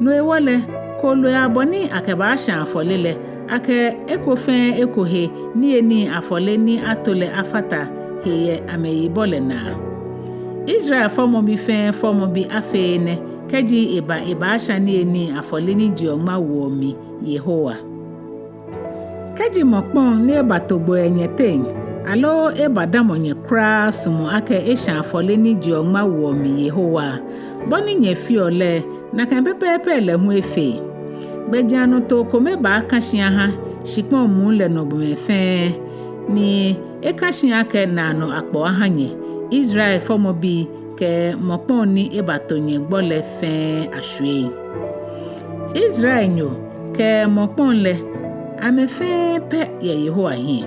No hewɔ lɛ, kooloi abɔ ni akɛbaashã afɔle lɛ, akɛ eko fɛɛ eko he niyenii afɔle ni ato lɛ afata he yɛ amɛyibɔ lɛ naa. Israel fɔmɔbi fɛɛ fɔmɔbi afee enɛ kɛji eba ebaashã niyenii afɔle ni jeɔ ŋma woɔ mi Yehowa. Kɛji mɔ kpɔ̃ ni ebato gbo yɛ nyɛteŋ, aloo ebadamɔ nyɛ kwraa sumɔ akɛ eshã afɔle ni jeɔ ŋma woɔ mli Yehowa. Bɔ ni nyɛfeɔ lɛ, nakai pɛpɛɛpɛ lɛ hu efee. Gbɛjianɔtoo kome baakã shi ahã shikpɔŋ muu lɛ nɔ gbɔmɛi fɛɛ, ni ekã shi akɛ naanɔ akpɔ ahã nyɛ, Israel fɔmɔbii kɛ mɔkpɔŋ ni ebato nyɛgbɔ lɛ fɛɛ ashwiei. Israelnyo kɛ mɔkpɔŋ lɛ, amɛ fɛɛ pɛ yɛ Yehowa hiɛ.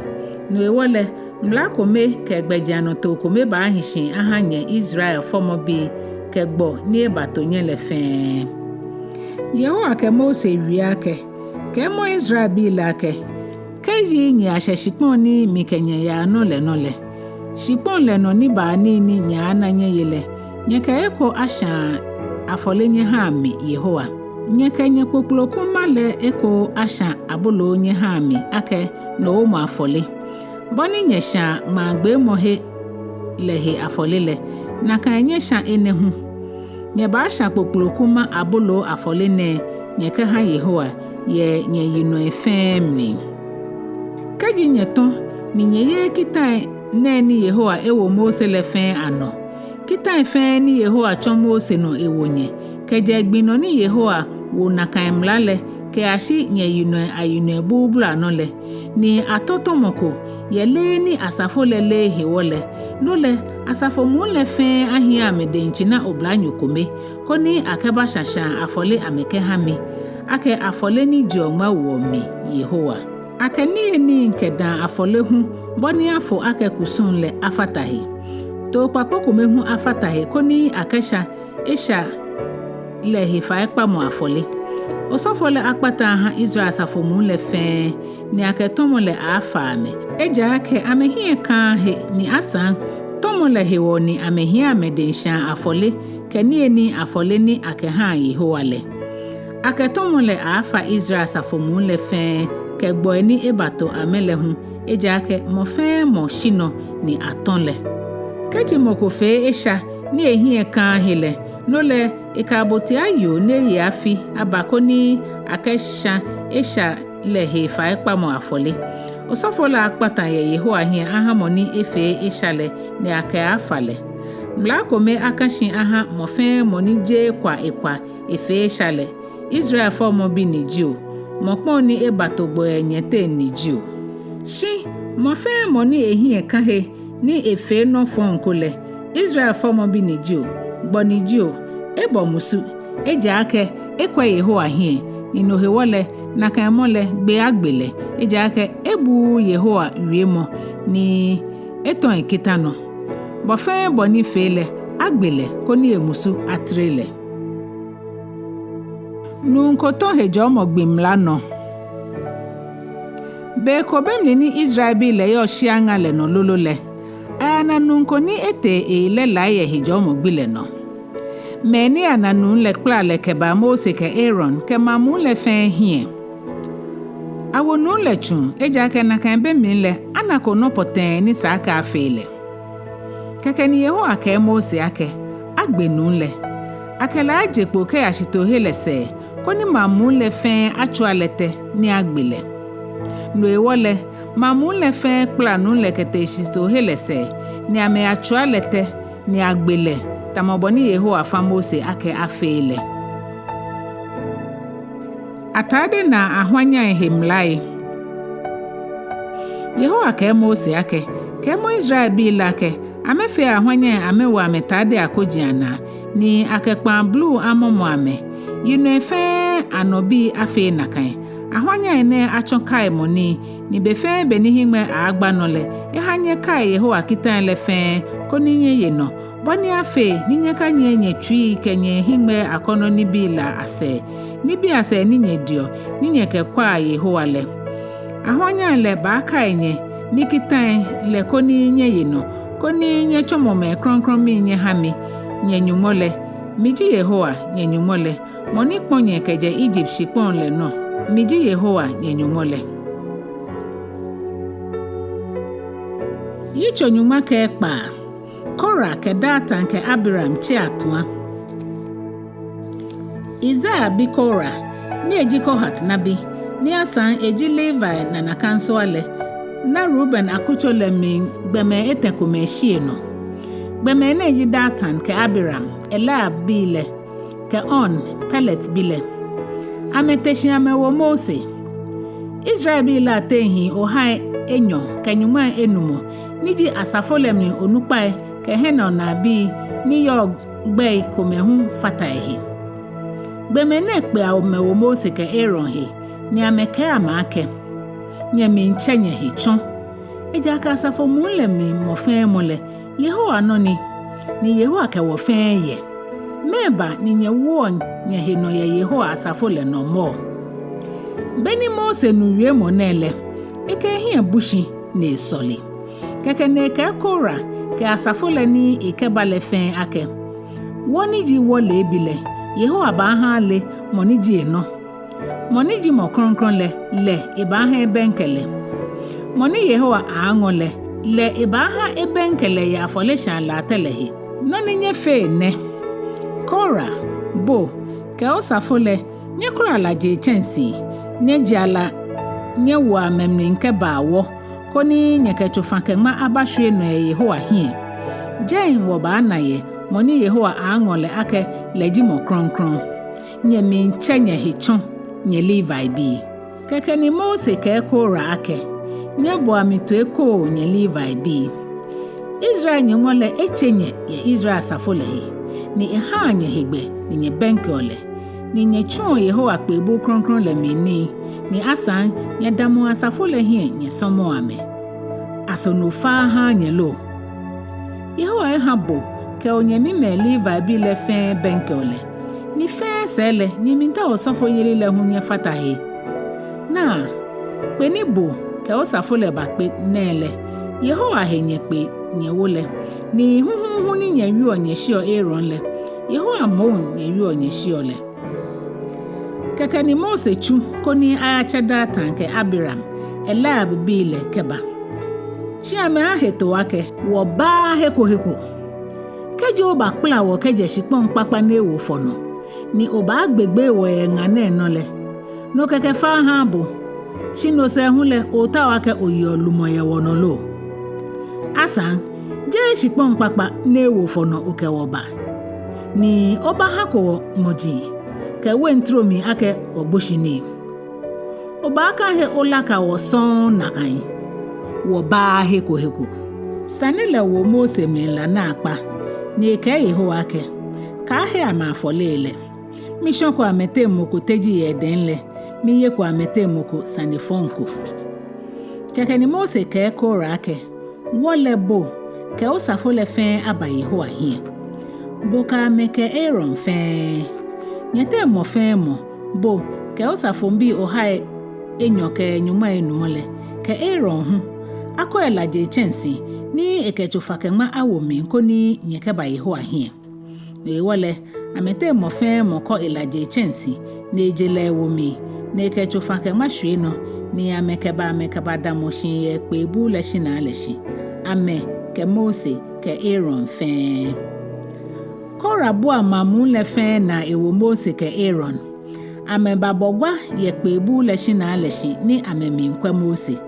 No hewɔ lɛ, mla kome kɛ gbɛjianɔtoo kome baahi shi ahã nyɛ Israel fɔmɔbii kɛ gbɔ ni ebato nyɛ lɛ fɛɛ. Yehowa kɛ Mose wie akɛ, Kɛɛmɔ Israelbii lɛ akɛ, kɛji nyɛyashɛ shikpɔŋ ni mikɛ nyɛ yaa nɔ lɛ nɔ lɛ, shikpɔŋ lɛ nɔ nibaanii ni nyɛaana nyɛye lɛ, nyɛkɛ eko ashã afɔle nyɛhãa mi Yehowa. Nyɛkɛ nyɛkpokplokuma lɛ eko ashã aboloo nyɛhãa mi akɛ nɔwomɔ afɔle. Bɔ ni nyɛshãa ŋmãagbeemɔhe lɛ he afɔle lɛ, nakai nyɛshã enɛ hu. Nyɛbaashã kpokplokuma aboloo afɔle nɛɛ nyɛkɛhã Yehowa yɛ nyɛyinɔi fɛɛ mli. Kɛji nyɛtɔ̃ ni nyɛyeee kitai nɛɛ ni Yehowa ewo Mose lɛ fɛɛ anɔ, kitai fɛɛ ni Yehowa tsɔ̃ Mose nɔ ewo nyɛ, kɛjɛ gbi nɔ ni Yehowa wo nakai mla lɛ kɛyashi nyɛyinɔi ayinɔi bulubulu anɔ lɛ, ni atɔ̃ tɔ̃mɔ ko yɛ leee ni asafo lɛ leee hewɔ lɛ, no lɛ asafo muu lɛ fɛɛ ahiɛ amɛdɛŋ tsina oblanyo kome, koni akɛbashã shãa afɔle amɛkɛhã mi, akɛ afɔle ni jeɔ ŋma woɔ mi Yehowa. Akɛ niyenii kɛ dãa afɔle hu bɔ ni afo akɛ kusum lɛ afata he. Too kpakpo kome hu afata he koni akɛshã esha lɛ hefaikpamɔ afɔle. Osɔfo lɛ akpãtã ahã Israel asafo muu lɛ fɛɛ, ni akɛ tɔ̃mɔ lɛ aaafa amɛ, ejaakɛ amɛhiɛ kãaa he, ni asaŋ tɔ̃mɔ lɛ hewɔ ni amɛhiɛ amɛdɛŋ shãa afɔle kɛ niyenii afɔle ni akɛhãa Yehowa lɛ. Akɛ tɔ̃mɔ lɛ aaafa Israel asafo muu lɛ fɛɛ kɛ gbɔi ni ebato amɛ lɛ hu, ejaakɛ mɔ fɛɛ mɔ shinɔ ni atɔ̃ lɛ. Kɛji mɔ ko fee esha ni ehiɛ kãaa he lɛ, no lɛ ekɛ abotia yoo ni eye afi aba koni akɛshã esha lɛ hefaikpamɔ afɔle. Osɔfo lɛ aakpãtã yɛ Yehowa hiɛ ahã mɔ ni efee esha lɛ, ni akɛaafa lɛ. Mla kome akã shi ahã mɔ fɛɛ mɔ ni jeee kwa ekwa efee esha lɛ, Israel fɔmɔbi ni jio, mɔkpɔŋ ni ebato gbɔ yɛ nyɛteŋ ni jio. Shi mɔ fɛɛ mɔ ni ehiɛ kã he ni efee nɔ fɔŋ ko lɛ, Israel fɔmɔbi ni jio, gbɔ ni jio, ebɔ musu, ejaakɛ ekwɛ Yehowa hiɛ, ni no hewɔ lɛ, nakai mɔ lɛ gbee agbe lɛ, ejaakɛ ebuuu Yehowa wiemɔ, ni etɔ̃ ekitã nɔ. Bɔ fɛɛ bɔ ni fee lɛ, agbe lɛ koni emusu atere lɛ. Nuu ko tɔ̃ hejɔɔmɔ gbi mla nɔ. Be ko be mli ni Israelbii lɛ yɔɔ shia ŋa lɛ nɔ lolo lɛ, ayana nuu ko ni etee eyi lɛ lai yɛ hejɔɔmɔ gbi lɛ nɔ. Mɛi ni ana nuu lɛ kpala lɛ kɛba Mose kɛ Aaron kɛ maŋ muu lɛ fɛɛ hiɛ. Awo nuu lɛ tsuŋ, ejaakɛ nakai be mli lɛ anako nɔ pɔtɛɛ ni sa akɛ afee lɛ. Kɛkɛ ni Yehowa kɛɛ Mose akɛ, agbe nuu lɛ. Akɛ lɛ aje kpo kɛya shitoohe lɛ sɛɛ, koni maŋ muu lɛ fɛɛ atswia lɛ tɛ ni agbe lɛ. No hewɔ lɛ, maŋ muu lɛ fɛɛ kpala nuu lɛ kɛtee shitoohe lɛ sɛɛ, ni amɛyatswia lɛ tɛ ni agbe lɛ, tamɔ bɔ ni Yehowa fã Mose akɛ afee lɛ. Atade naa ahwanyaŋ he mlai. Yehowa kɛɛ Mose akɛ, kɛɛmɔ Israelbii lɛ akɛ, amɛfee ahwanyaŋ amɛwo amɛtadei akoji anaa, ni akɛ kpãa bluu amɔmɔ amɛ. Yinɔi fɛɛ anɔbii afee nakai. Ahwanyaŋ nɛɛ atsɔ kaimɔ nii, ni be fɛɛ be ni hiŋmɛi aagba nɔ lɛ, eha nyɛkai Yehowa kitai lɛ fɛɛ, koni nyɛye nɔ, bɔ ni afee ni nyɛkanyiɛ nyɛtsuii kɛ nyɛhiŋmɛi akɔnɔ nibii lɛ asɛɛ, nibii asɛɛ ni nyɛdiɔ, ni nyɛkɛkwaa Yehowa lɛ. Ahwanyaŋ lɛ baakai nyɛ mikitai lɛ koni nyɛye nɔ, koni nyɛtsɔmɔ mɛi krɔŋkrɔŋi nyɛha mi, nyɛ-Nyɔŋmɔ lɛ. Miji Yehowa, nyɛ-Nyɔŋmɔ lɛ, mɔ ni kpɔ nyɛ kɛjɛ Egypt shikpɔŋ lɛ nɔ. Miji Yehowa, nyɛ-Nyɔŋmɔ lɛ. Yitso nyɔŋma kɛ ekpaa. Kora kɛ Datan kɛ Abiram tse atua. Izhar bi Kora, ni eji Kohat nabi, ni asaŋ eji Levi nanakansowa lɛ, Na Ruben akutso lɛ mli gbɔmɛi etɛ komɛi shi enɔ. Gbɔmɛi nɛɛ ji Datan kɛ Abiram, Eliab bi lɛ, kɛ On, Peleth bi lɛ. Amɛte shi amɛwo Mose. Israelbii lɛ ateŋ hii ohai enyɔ kɛ nyɔŋmai enumɔ, ni ji asafo lɛ mli onukpai kɛ hiɛnɔnaabii ni yɔɔ gbɛi komɛi hu fata ehe. Gbɔmɛi nɛɛ kpe amɛwo Mose kɛ Aaron he, ni amɛkɛɛ amɛ akɛ: Nyɛmiitsɛ nyɛhe tsɔ. Ejaakɛ asafo muu lɛ mli mɔ fɛɛ mɔ lɛ, Yehowa nɔ ni, ni Yehowa kɛ wɔ fɛɛ yɛ. Mɛɛba ni nyɛwoɔ nyɛhe nɔ yɛ Yehowa asafo lɛ nɔ mɔ? Beni Mose nu wiemɔ nɛɛ lɛ, ekɛ ehiɛ bu shi ni esɔle. Kɛkɛ ni ekɛɛ Kora kɛ asafo lɛ ni ekɛba lɛ fɛɛ akɛ: Wɔ ni ji wɔ leebi lɛ, Yehowa baaha ale mɔ ni ji enɔ. Mɔ ni ji mɔ krɔŋkrɔŋ lɛ, lɛ ebaaha ebɛŋkɛ lɛ. Mɔ ni Yehowa aaŋɔ lɛ, lɛ ebaaha ebɛŋkɛ lɛ yɛ afɔleshaa latɛ lɛ he. Nɔ ni nyɛfee nɛ: Kora, bo kɛ osafo lɛ, nyɛkɔlɔa lajei tsɛnsii, nyɛjea la nyɛwoa amɛ mli kɛbaa wɔ, koni nyɛkɛ tsofa-kɛ-ŋma abashwie nɔ yɛ Yehowa hiɛ. Jɛi wɔbaana yɛ mɔ ni Yehowa aaŋɔ lɛ akɛ lɛ ji mɔ krɔŋkrɔŋ. Nyɛmiitsɛ nyɛhe tsɔ, nyɛ Levibii. Kɛkɛ ni Mose kɛɛ Kora akɛ: Nyɛboa mi toi koo, nyɛ Levibii. Israel Nyɔŋmɔ lɛ etse nyɛ yɛ Israel asafo lɛ he, ni ehaa nyɛ hegbɛ ni nyɛbɛŋkɛɔ lɛ, ni nyɛtsuɔ Yehowa kpee buu krɔŋkrɔŋ lɛ mli nii, ni asaŋ nyɛdamɔɔ asafo lɛ hiɛ nyɛsɔmɔɔ amɛ. Aso no faaa haaa nyɛ lo? Yehowa eha bo kɛ onyɛmimɛi Levibii lɛ fɛɛ bɛŋkɛɔ lɛ, ni fɛɛ sɛɛ lɛ nyɛmiitao osɔfoyeli lɛ hu nyɛfata he. Naa, kpe ni bo kɛ osafo lɛ bakpe nɛɛ lɛ, Yehowa he nyɛkpe nyɛwo lɛ, ni huhuuhu ni nyɛwieɔ nyɛshiɔ Aaron lɛ, Yehowa moŋ nyɛwieɔ nyɛshiɔ lɛ. Kɛkɛ ni Mose tsu koni ayatsɛ Datan kɛ Abiram, Eliab bii lɛ, kɛba. Shi amɛha hetoo akɛ: Wɔbaaa he ko he ko. Kɛji obakpala wɔ kɛjɛ shikpɔŋ kpakpa ni ewo fɔ nɔ, ni obaagbegbee wɔ yɛ ŋa nɛɛ nɔ lɛ, no kɛkɛ faaa haaa bo. Shi no sɛɛ hu lɛ, ootao akɛ oyeɔ lumɔ yɛ wɔnɔ lo? Asaŋ, jeee shikpɔŋ kpakpa ni ewo fɔ nɔ okɛ wɔ ba, ni obahako wɔ ŋmɔji kɛ wein tromi akɛ wɔgboshinii. Obaaka he olaka wɔ sɔŋŋ nakai. Wɔbaaa he ko he ko. Sane lɛ wo Mose mli la naakpa, ni ekɛɛ Yehowa akɛ: Kaahe amɛ afɔlei lɛ. Mishɔko amɛteŋ mɔ ko teji yɛ edɛŋ lɛ, miyeko amɛteŋ mɔ ko sane fɔŋ ko. Kɛkɛ ni Mose kɛɛ Kora akɛ: Wɔ lɛ, bo kɛ osafo lɛ fɛɛ aba Yehowa hiɛ, bo kɛ amɛ kɛ Aaron fɛɛ. Nyɛteŋ mɔ fɛɛ mɔ, bo kɛ osafoŋbii ohai enyɔ kɛ nyɔŋmai enumɔ lɛ, kɛ Aaron hu, akɔ elajei tsɛnsi ni ekɛ tsofa-kɛ-ŋma awo mli koni nyɛkɛba Yehowa hiɛ. No hewɔ lɛ, amɛteŋ mɔ fɛɛ mɔ kɔ elajei tsɛnsi, ni eje lɛ ewo mli, ni ekɛ tsofa-kɛ-ŋma shwie nɔ, ni amɛkɛba amɛkɛbadamɔ shi yɛ kpee buu lɛ shinaa lɛ shi, amɛ kɛ Mose kɛ Aaron fɛɛ. Kora bua maŋ muu lɛ fɛɛ naa ewo Mose kɛ Aaron. Amɛbabɔ gwa yɛ kpee buu lɛ shinaa lɛ shi ni amɛmiikwɛ Mose.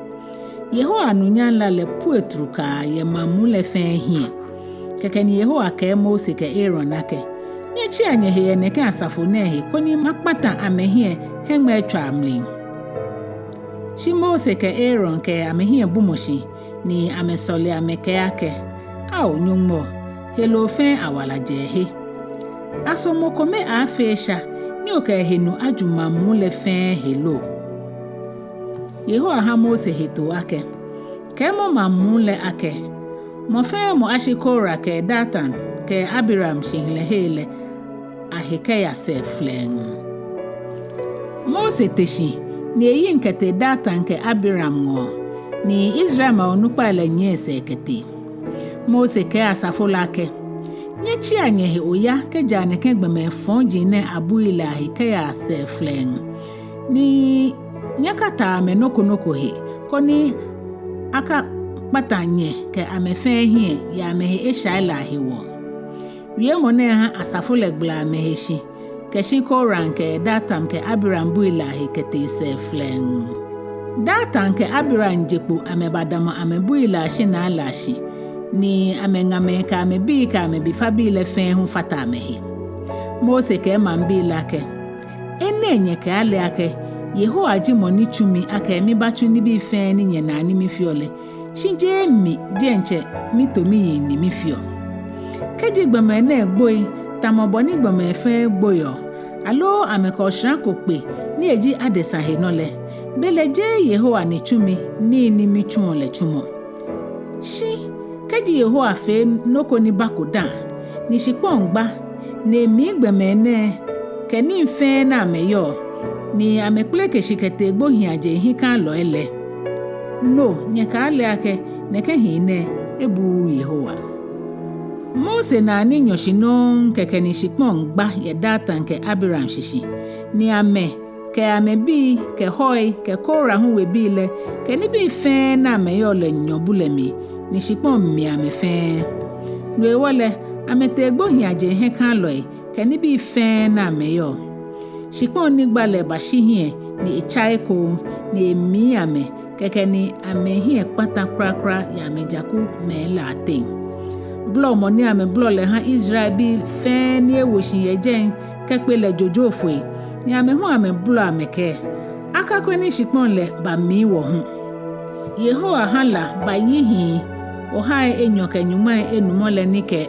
Yehowa anunyam la lɛ pue trukaa yɛ maŋ muu lɛ fɛɛ hiɛ. Kɛkɛ ni Yehowa kɛɛ Mose kɛ Aaron akɛ: Nyɛtsia nyɛhe yɛ nɛkɛ asafo nɛɛ he koni makpata amɛhiɛ hiɛŋmɛitswaa mli. Shi Mose kɛ Aaron kɛ amɛhiɛ bumɔ shi, ni amɛsɔle amɛkɛɛ akɛ: Ao Nyɔŋmɔ, heloo fɛɛ awala jɛ ehe. Aso mɔ kome aaafee esha ni okɛ ehe nu aju maŋ muu lɛ fɛɛ he lo? Yehowa ha Mose hetoo akɛ: Kɛɛmɔ maŋ muu lɛ akɛ: Mɔ fɛɛ mɔ ashi Kora kɛ Datan kɛ Abiram shihilɛhei lɛ ahe kɛya sɛɛ flɛŋŋ. Mose te shi ni eyiŋ kɛtee Datan kɛ Abiram ŋɔɔ, ni Israel maŋ onukpai lɛ nyiɛ esɛɛ kɛtee. Mose kɛɛ asafo lɛ akɛ: Nyɛtsia nyɛhe oya kɛjɛa nɛkɛ gbɔmɛi fɔji nɛɛ abui lɛ ahe kɛya sɛɛ flɛŋŋ, ni nyɛkataa amɛ nɔ ko nɔ ko he, koni akakpata nyɛ kɛ amɛ fɛɛ hiɛ yɛ amɛhe eshai lɛ ahewɔ. Wiemɔ nɛɛ ha asafo lɛ gbala amɛhe shi kɛshi Kora kɛ Datan kɛ Abiram bui lɛ ahe kɛtee sɛɛ flɛŋŋ. Datan kɛ Abiram je kpo amɛbadamɔ amɛbui lɛ ashinaa lɛ ashi, ni amɛŋamɛi kɛ amɛbii kɛ amɛbifabii lɛ fɛɛ hu fata amɛhe. Mose kɛɛ maŋbii lɛ akɛ, Enɛ nyɛkɛɛ ale akɛ, Yehowa ji mɔ ni tsu mi akɛ mibatsu nibii fɛɛ ni nyɛnaa ni mifeɔ lɛ, shi jeee mi diɛŋtsɛ mito miyiŋ ni mifeɔ. Kɛji gbɔmɛi nɛɛ gboi tamɔ bɔ ni gbɔmɛi fɛɛ gboiɔ, aloo amɛkɛ oshara ko kpe ni eji adesa henɔ lɛ, belɛ jeee Yehowa ni tsu mi nii ni mitsuɔ lɛ tsumɔ. Shi kɛji Yehowa fee nɔ ko ni bako dã, ni shikpɔŋ gba, ni emli gbɔmɛi nɛɛ kɛ nii fɛɛ ni amɛyɔɔ, ni amɛkpeleke shi kɛtee gbohiiaje hiɛkalɔi lɛ, no nyɛkɛɛ ale akɛ nɛkɛ hii nɛɛ ebuuu Yehowa. Mose naa ni nyɔɔ shi nɔŋŋ kɛkɛ ni shikpɔŋ gba yɛ Datan kɛ Abiram shishi, ni amɛ kɛ amɛbii kɛ Hur kɛ Kora hu webii lɛ kɛ nibii fɛɛ ni amɛyɔɔ lɛ nyɔ bu lɛ mli, ni shikpɔŋ mi amɛ fɛɛ. No hewɔ lɛ, amɛtee gbohiiaje hiɛkalɔi kɛ nibii fɛɛ ni amɛyɔɔ. Shikpɔŋ ni gba lɛ bashi hiɛ ni etsa ekoŋŋ, ni emli amɛ, kɛkɛ ni amɛhiɛ kpata kwraa kwraa yɛ amɛjakumɛi lɛ ateŋ. Blɔmɔ ni amɛblɔ lɛ ha Israelbii fɛɛ ni ewo shi yɛ jɛi kɛkpe lɛ jojoo foi, ni amɛ hu amɛbolɔ amɛkɛɛ, Akakwɛ ni shikpɔŋ lɛ bami wɔ hu. Yehowa ha la bayi hii ohai enyɔ kɛ nyɔŋmai enumɔ lɛ ni kɛ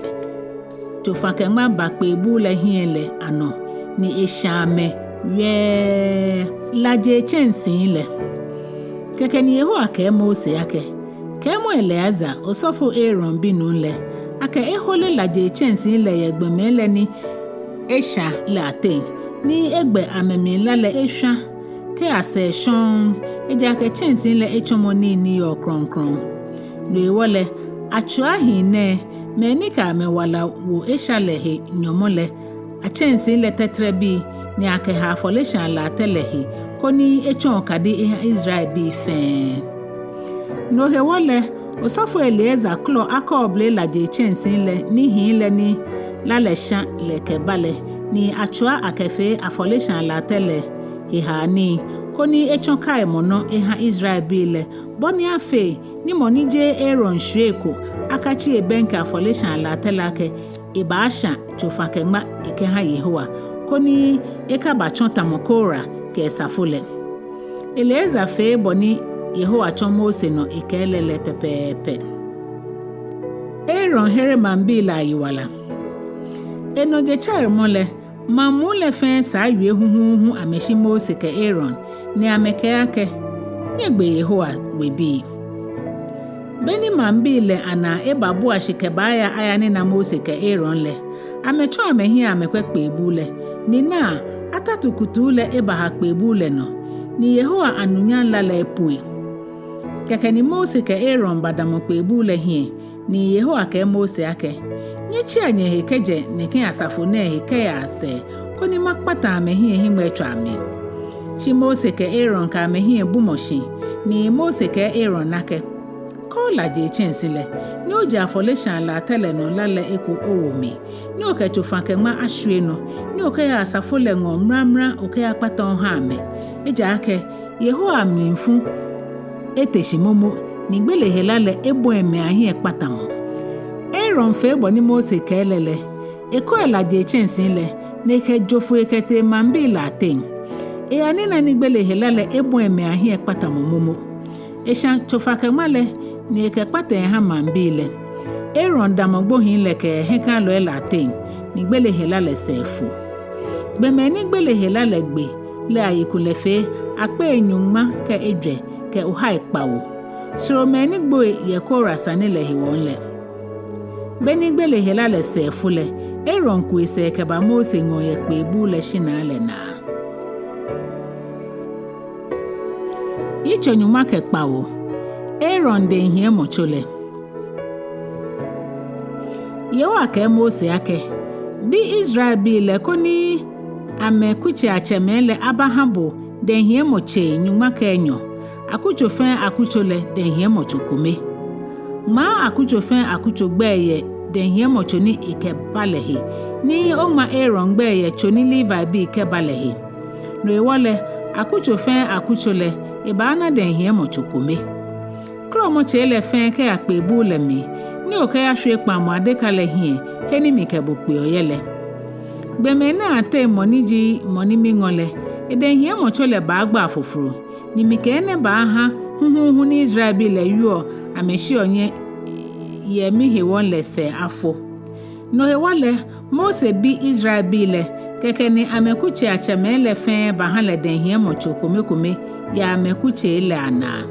tsofa-kɛ-ŋma ba kpee buu lɛ hiɛ lɛ anɔ, ni eshã amɛ yɛɛ. Lajei tsɛnsii lɛ. Kɛkɛ ni Yehowa kɛɛ Mose akɛ, Kɛɛmɔ Eleazar, osɔfo Aaron binuu lɛ, akɛ ehole lajei tsɛnsii lɛ yɛ gbɔmɛi lɛ ni eshã lɛ ateŋ, ni egbɛ amɛmli la lɛ eshwã kɛya sɛɛ shɔŋŋ, ejaakɛ tsɛnsii lɛ etsɔmɔ nii ni yɔɔ krɔŋkrɔŋ. No hewɔ lɛ, atswia hii nɛɛ, mɛi ni kɛ amɛwala wo esha lɛ he nyɔmɔ lɛ atsɛnsii lɛ tɛtrɛbii, ni akɛha afɔleshaa latɛ lɛ he, koni etsɔ okadi eha Israelbii fɛɛ. No hewɔ lɛ, osɔfo Eleazar kɔlɔ akɔɔble lajei tsɛnsii lɛ ni hii lɛ ni la lɛ shã lɛ kɛba lɛ, ni atswia akɛfee afɔleshaa latɛ lɛ he haa nii, koni etsɔ kaimɔ nɔ eha Israelbii lɛ, bɔ ni afee ni mɔ ni jeee Aaron shwiei ko akatsi ebɛŋkɛ afɔleshaa latɛ lɛ akɛ ebaashã tsofa-kɛ-ŋma ekɛha Yehowa, koni ekabatsɔ tamɔ Kora kɛ esafo lɛ. Eleazar fee bɔ ni Yehowa tsɔ Mose nɔ ekɛɛ lɛ lɛ pɛpɛɛpɛ. Aaron here maŋbii lɛ ayiwala. Enɔ jetsɛremɔ lɛ, maŋ muu lɛ fɛɛ saa wie huhuuhu amɛshi Mose kɛ Aaron, ni amɛkɛɛ akɛ, Nyɛgbe Yehowa webii. Beni maŋbii lɛ anaa ebabua shi kɛbaaya ayanina Mose kɛ Aaron lɛ, amɛtsɔ amɛhiɛ amɛkwɛ kpee buu lɛ, ni naa, atatu kutuu lɛ ebaha kpee buu lɛ nɔ, ni Yehowa anunyam la lɛ epue. Kɛkɛ ni Mose kɛ Aaron badamɔ kpee buu lɛ hiɛ, ni Yehowa kɛɛ Mose akɛ, Nyɛtsia nyɛhe kɛjɛ nɛkɛ asafo nɛɛ he kɛya sɛɛ, koni makpata amɛhiɛ hiŋmɛitswaa mli. Shi Mose kɛ Aaron kɛ amɛhiɛ bumɔ shi, ni Mose kɛɛ Aaron akɛ, Kɔɔ lajei tsɛnsii lɛ, ni ojie afɔleshaa latɛ lɛ nɔ la lɛ eko owo mli, ni okɛ tsofa-kɛ-ŋma ashwie nɔ, ni okɛya asafo lɛ ŋɔɔ mramra okɛyakpata oha amɛ. Ejaakɛ Yehowa mlifu ete shi momo, ni gbele hela lɛ ebɔi mɛi ahiɛkpatamɔ. Aaron fee bɔ ni Mose kɛɛ lɛ lɛ, ekɔi lajei tsɛnsii lɛ, ni ekɛjo foi kɛtee maŋbii lɛ ateŋ. Eyanina ni gbele hela lɛ ebɔi mɛi ahiɛkpatamɔ momo. Eshã tsofa-kɛ-ŋma lɛ, ni ekɛkpata eha maŋbii lɛ. Aaron damɔ gbohii lɛ kɛ hiɛkalɔi lɛ ateŋ, ni gbele hela lɛ sɛɛ fo. Gbɔmɛi ni gbele hela lɛ gbe lɛ ayikulɛ fee akpei nyɔŋma kɛ ejwɛ kɛ ohai kpawo. Soro mɛi ni gboi yɛ Kora sane lɛ hewɔ lɛ. Beni gbele hela lɛ sɛɛ fo lɛ, Aaron ku esɛɛ kɛba Mose ŋɔɔ yɛ kpee buu lɛ shinaa lɛ naa. Yitso nyɔŋma kɛ kpawo. Aaron dɛŋhiɛmɔtso lɛ. Yehowa kɛɛ Mose akɛ, Bi Israelbii lɛ koni amɛkutseiatsɛmɛi lɛ abaha bo dɛŋhiɛmɔtsei nyɔŋma kɛ enyɔ, akutso fɛɛ akutso lɛ dɛŋhiɛmɔtso kome. Ŋmaa akutso fɛɛ akutso gbɛi yɛ dɛŋhiɛmɔtso ni ekɛba lɛ he, ni oŋma Aaron gbɛi yɛ tso ni Levibii kɛba lɛ he. No hewɔ lɛ, akutso fɛɛ akutso lɛ ebaana dɛŋhiɛmɔtso kome. Klɔmɔ tsei lɛ fɛɛ kɛya kpee buu lɛ mli, ni okɛyashwie kpaŋmɔ adeka lɛ hiɛ, he ni mikɛ bo kpeɔ yɛ lɛ. Gbɔmɛi nɛɛ ateŋ mɔ ni ji mɔ ni miŋɔ lɛ, edɛŋhiɛmɔtso lɛ baagba afofro, ni mikɛ enɛ baaha huhuuhu ni Israelbii lɛ wieɔ amɛshiɔ nyɛ yɛ mihewɔ lɛ sɛɛ afo. No hewɔ lɛ, Mose bi Israelbii lɛ, kɛkɛ ni amɛkutsei atsɛmɛi lɛ fɛɛ baha lɛ dɛŋhiɛmɔtso komekome yɛ amɛkutsei lɛ anaa.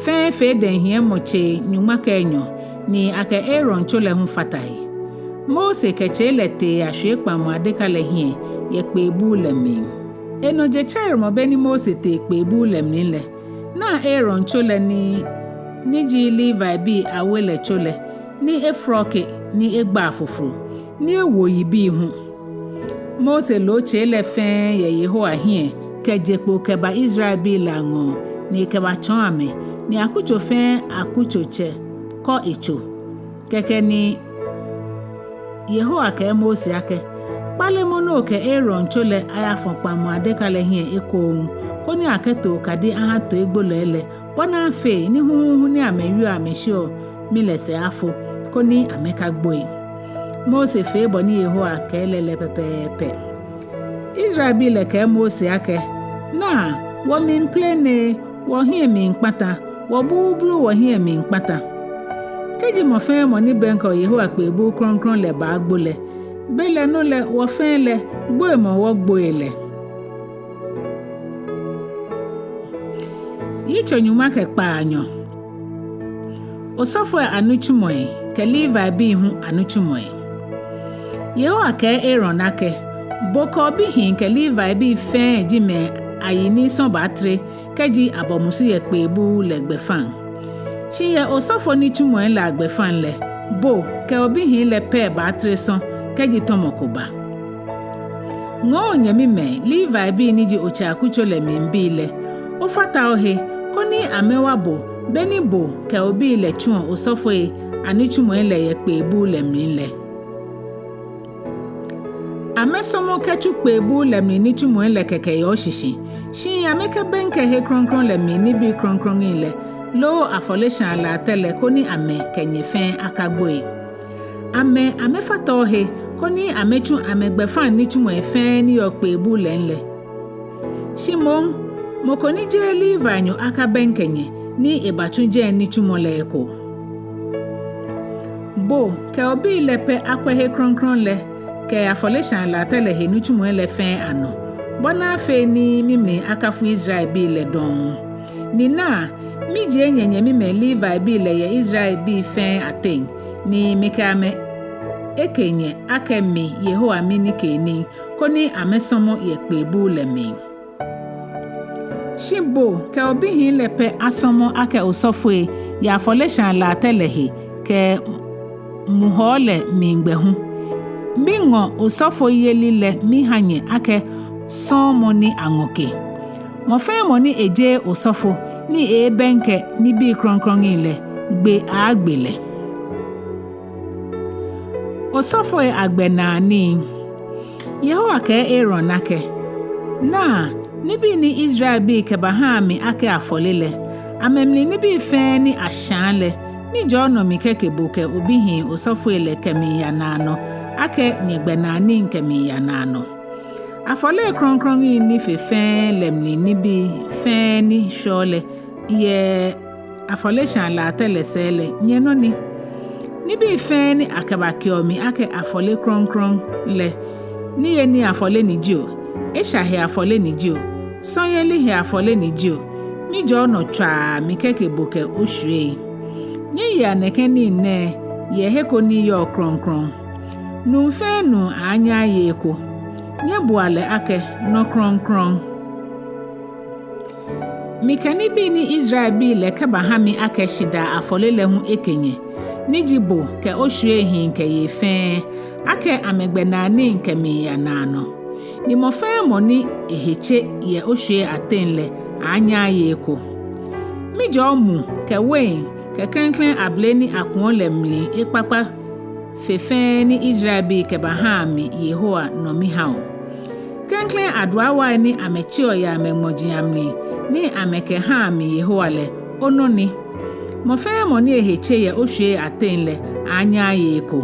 Fɛɛ fee dɛŋhiɛmɔtsei nyɔŋma kɛ enyɔ, ni akɛ Aaron tso lɛ hu fata he. Mose kɛ tsei lɛ tee yashwie kpaŋmɔ adeka lɛ hiɛ yɛ kpee buu lɛ mli. Enɔ jetsɛremɔ be ni Mose tee kpee buu lɛ mli lɛ, naa Aaron tso lɛ ni, ni ji Levibii awe lɛ tso lɛ, ni efrɔke, ni egba afofro, ni ewo yibii hu. Mose loo tsei lɛ fɛɛ yɛ Yehowa hiɛ kɛje kpo kɛba Israelbii lɛ aŋɔɔ, ni ekɛbatsɔɔ amɛ, ni akutso fɛɛ akutsotsɛ kɔ etso. Kɛkɛ ni Yehowa kɛɛ Mose akɛ, kpalemɔ ni okɛ Aaron tso lɛ ayafɔ kpaŋmɔ adeka lɛ hiɛ ekoŋŋ, koni akɛto okadi aha toigbolɔi lɛ, bɔ ni afee ni huhuuhu ni amɛwieɔ amɛshiɔ mi lɛ sɛɛ afo, koni amɛkagboi. Mose fee bɔ ni Yehowa kɛɛ lɛ lɛ pɛpɛɛpɛ. Israelbii lɛ kɛɛ Mose akɛ, naa, wɔmli plene, wɔhiɛ miikpata, wɔ bluublu wɔhiɛ miikpata. Kɛji mɔ fɛɛ mɔ ni bɛŋkɛɔ Yehowa kpee buu krɔŋkrɔŋ lɛ baagbo lɛ, belɛ no lɛ wɔ fɛɛ lɛ, gboimɔ wɔgboi lɛ. Yitso nyɔŋma kɛ kpaanyɔ. Osɔfoi anitsumɔi kɛ Levibii hu anitsumɔi. Yehowa kɛɛ Aaron akɛ, bo kɛ obihii kɛ Levibii fɛɛ ji mɛi ayi ni sɔ̃ baatere kɛji abɔ musu yɛ kpee buu lɛ gbɛfaŋ. Shi yɛ osɔfoi nitsumɔi lɛ agbɛfaŋ lɛ, bo kɛ obihii lɛ pɛ baatere sɔ̃ kɛji tɔmɔ ko ba. Ŋɔɔ onyɛmimɛi Levibii ni ji otsɛ akutso lɛ mlibii lɛ, ofata ohe, koni amɛwa bo, be ni bo kɛ obii lɛ tsuɔ osɔfoi anitsumɔi lɛ yɛ kpee buu lɛ mli lɛ. Amɛsɔmɔ kɛtsu kpee buu lɛ mli nitsumɔi lɛ kɛkɛ yɛ oshishi, shi amɛkɛbɛŋkɛ he krɔŋkrɔŋ lɛ mli nibii krɔŋkrɔŋi lɛ, loo afɔleshaa latɛ lɛ koni amɛkɛ nyɛ fɛɛ akagboi. Amɛ, amɛfata ohe, koni amɛtsu amɛgbɛfaŋ nitsumɔi fɛɛ ni yɔɔ kpee buu lɛ lɛ. Shi moŋ, mɔ ko ni jeee Levinyo akabɛŋkɛ nyɛ ni ebatsu jɛi nitsumɔ lɛ eko. Bo kɛ obii lɛ pɛ akwɛ he krɔŋkrɔŋ lɛ kɛ afɔleshaa latɛ lɛ he nitsumɔi lɛ fɛɛ anɔ, bɔ ni afee ni mimli akafu Israelbii lɛ dɔŋŋ. Ni naa, mijie nyɛnyɛmimɛi Levibii lɛ yɛ Israelbii fɛɛ ateŋ, ni mikɛ amɛ eke nyɛ akɛ mi Yehowa minikeenii, koni amɛsɔmɔ yɛ kpee buu lɛ mli. Shi bo kɛ obihii lɛ pɛ asɔmɔ akɛ osɔfoi yɛ afɔleshaa latɛ lɛ he kɛ muhɔɔ lɛ mligbɛ hu. Miŋɔ osɔfoyeli lɛ miha nyɛ akɛ sɔɔmɔ ni aŋɔ ke. Mɔ fɛɛ mɔ ni ejeee osɔfo ni ebɛŋkɛ nibii krɔŋkrɔŋi lɛ, gbe aagbe lɛ. Osɔfoi agbɛnaa nii. Yehowa kɛɛ Aaron akɛ, naa, nibii ni Israelbii kɛbahaa mi akɛ afɔle lɛ, amɛmli nibii fɛɛ ni ashaa lɛ, mijɔɔ nɔ mikɛke bo kɛ obihii osɔfoi lɛ kɛmiiya naanɔ, akɛ nyɛgbɛnaa nii kɛmiiya naanɔ. Afɔle krɔŋkrɔŋi ni fe fɛɛ lɛ mli nibii fɛɛ ni shwɛɔ lɛ yɛ afɔleshaa latɛ lɛ sɛɛ lɛ, nyɛnɔ ni. Nibii fɛɛ ni akɛbakeɔ mi akɛ afɔle krɔŋkrɔŋ lɛ, niyenii afɔle ni jio, esha he afɔle ni jio, sɔ̃yeli he afɔle ni jio, mijɔɔ nɔ tswaa mikɛke bo kɛ oshwiei. Nyɛyea nɛkɛ nii nɛɛ yɛ he ko ni yɔɔ krɔŋkrɔŋ. Nuu fɛɛ nuu aaanyɛ aye eko. Nyɛbua lɛ akɛ nɔ krɔŋkrɔŋ. Mikɛ nibii ni Israelbii lɛ kɛbaha mi akɛ shidaa afɔle lɛ hu eke nyɛ, ni ji bo kɛ oshwiei hii kɛ yei fɛɛ, akɛ amɛgbɛnaa nii kɛmiiya naanɔ. Ni mɔ fɛɛ mɔ ni ehe tse yɛ oshwiei ateŋ lɛ aaanyɛ aye eko. Mijɔɔ mu kɛ wein kɛ klɛŋklɛŋ abele ni akuɔ lɛ mli ekpakpa fe fɛɛ ni Israelbii kɛbahaa mi Yehowa nɔ miha o. Klɛŋklɛŋ aduawai ni amɛtsiɔ yɛ amɛŋmɔji amli, ni amɛkɛha mi Yehowa lɛ, onɔ ni. Mɔ fɛɛ mɔ ni ehe tse yɛ oshwiei ateŋ lɛ, anyɛ aye eko.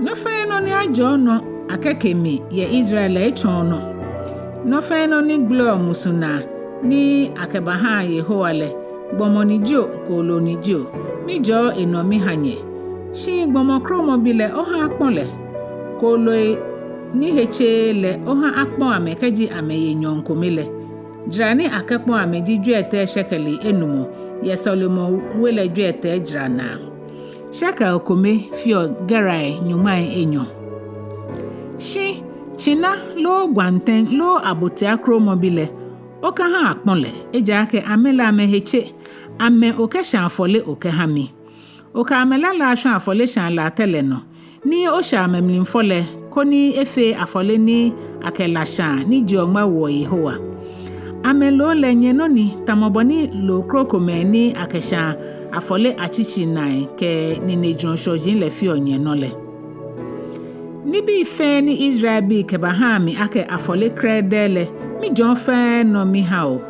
Nɔ fɛɛ nɔ ni ajɔɔ nɔ akɛke mi yɛ Israel lɛ etsɔɔ nɔ. Nɔ fɛɛ nɔ ni gbeleɔ musu naa ni akɛbaha Yehowa lɛ, gbɔmɔ ni jio, kooloo ni jio, mijɔɔ enɔ miha nyɛ. Shi gbɔmɔ kromɔbi lɛ, oha akpɔ lɛ. Kooloi ni he tseee lɛ, oha akpɔ amɛ kɛji amɛye nyɔɔŋ kome lɛ. Jara ni akɛkpɔ amɛ ji jwiɛtɛi shekeli enumɔ, yɛ sɔlemɔ we lɛ jwiɛtɛi jara naa. Shekel kome feɔ gerai nyɔŋmai enyɔ. Shi tsina loo gwantɛŋ loo abotia kromɔbi lɛ, okaha akpɔ lɛ, ejaakɛ amɛ lɛ amɛhe tse, amɛ okɛshã afɔle okɛha mi. Okɛ amɛ lalaa shwã afɔleshaa latɛ lɛ nɔ, ni oshã amɛmli fɔ lɛ, koni efee afɔle ni akɛ la shãa ni jeɔ ŋma woɔ Yehowa. Amɛloo lɛ nyɛnɔ ni, tamɔ bɔ ni loo krokomɛi ni akɛshãa afɔle atsitsinai kɛ ninejurɔ shɔji lɛ feɔ nyɛnɔ lɛ. Nibii fɛɛ ni Israelbii kɛbaha mi akɛ afɔle krɛdɛɛ lɛ, mijɔɔ fɛɛ nɔ miha o,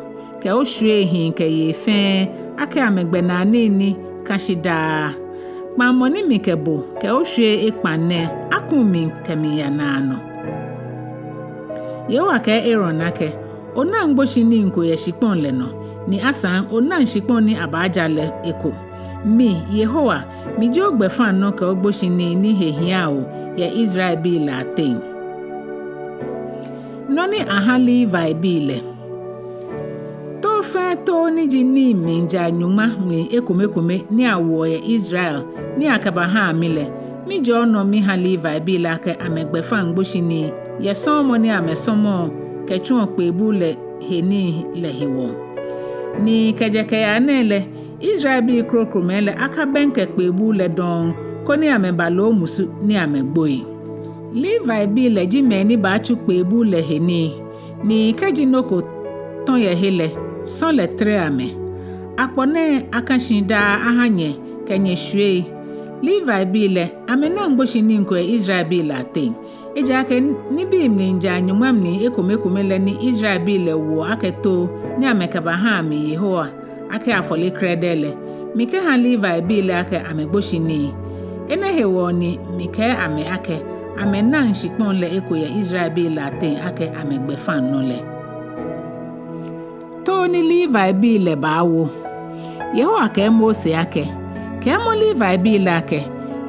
kɛ oshwiei hii kɛ yei fɛɛ, akɛ amɛgbɛnaa nii ni kã shi daa. Kpaŋmɔ ni mikɛ bo kɛ oshwiei ekpaŋ nɛɛ, aku mli kɛmiiya naanɔ. Yehowa kɛɛ Aaron akɛ, onaŋ gboshinii ko yɛ shikpɔŋ lɛ nɔ, ni asaŋ onaŋ shikpɔŋ ni abaaja lɛ eko. Mi, Yehowa, miji ogbɛfaŋnɔ kɛ ogboshinii ni he hiaa o yɛ Israelbii lɛ ateŋ. Nɔ ni aha Levibii lɛ. Too fɛɛ too ni ji nii mlijaa nyɔŋma mli ekomekome ni awoɔ yɛ Israel ni akɛbaha mi lɛ, mijɔɔ nɔ miha Levibii lɛ akɛ amɛgbɛfaŋ gboshinii yɛ sɔɔmɔ ni amɛsɔmɔɔ kɛtsuɔ kpeebuu lɛ he nii lɛ hewɔ. Ni kɛjɛ kɛyaa nɛɛ lɛ, Israelbii krokomɛi lɛ akabɛŋkɛ kpeebuu lɛ dɔŋŋ, koni amɛbalo musu ni amɛgboi. Levibii lɛ ji mɛi ni baatsu kpeebuu lɛ he nii, ni kɛji nɔ ko tɔ̃ yɛ he lɛ, sɔ̃ lɛ tere amɛ. Akpɔ nɛɛ akã shi daa aha nyɛ kɛ nyɛshwiei. Levibii lɛ, amɛnaŋ gboshinii ko yɛ Israelbii lɛ ateŋ. Ejaakɛ nibii mlijaa nyɔŋma mli ekomekome lɛ ni Israelbii lɛ woɔ akɛ too ni amɛkɛbaha mi Yehowa akɛ afɔle krɛdɛɛ lɛ, mikɛha Levibii lɛ akɛ amɛgboshinii. Enɛ hewɔ ni mikɛɛ amɛ akɛ, amɛnaŋ shikpɔŋ lɛ eko yɛ Israelbii lɛ ateŋ akɛ amɛgbɛfaŋnɔ lɛ. Too ni Levibii lɛ baawo. Yehowa kɛɛ Mose akɛ, kɛɛmɔ Levibii lɛ akɛ,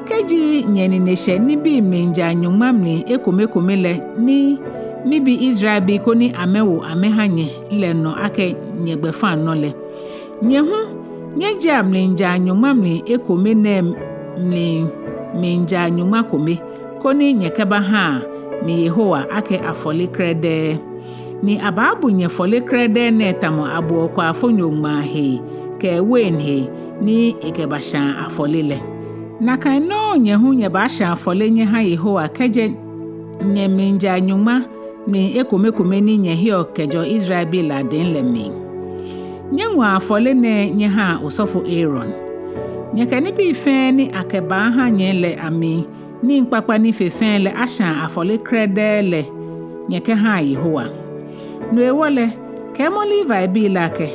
kɛji nyɛnine shɛ nibii mlijaa nyɔŋma mli ekomekome lɛ ni mibi Israelbii koni amɛwo amɛha nyɛ lɛ nɔ akɛ nyɛgbɛfaŋnɔ lɛ, nyɛ hu nyɛjiea mlijaa nyɔŋma mli ekome nɛɛ mli mlijaa nyɔŋma kome, koni nyɛkɛbaha mi Yehowa akɛ afɔle krɛdɛɛ. Ni abaabu nyɛfɔle krɛdɛɛ nɛɛ tamɔ abuɔ okwaafonyo ŋmaa hee kɛ wein hee ni ekɛbashãa afɔle lɛ. Nakai nɔŋŋ nyɛ hu nyɛbaashã afɔle nyɛha Yehowa kɛjɛ nyɛmlijaa nyɔŋma mli ekomekome ni nyɛheɔ kɛjɛɔ Israelbii lɛ adɛŋ lɛ mli. Nyɛŋɔa afɔle nɛɛ nyɛhaa osɔfo Aaron. Nyɛkɛ nibii fɛɛ ni akɛbaaha nyɛ lɛ amli nii kpakpa ni fe fɛɛ lɛ ashãa afɔle krɛdɛɛ lɛ nyɛkɛhaa Yehowa. No hewɔ lɛ, kɛɛmɔ Levibii lɛ akɛ,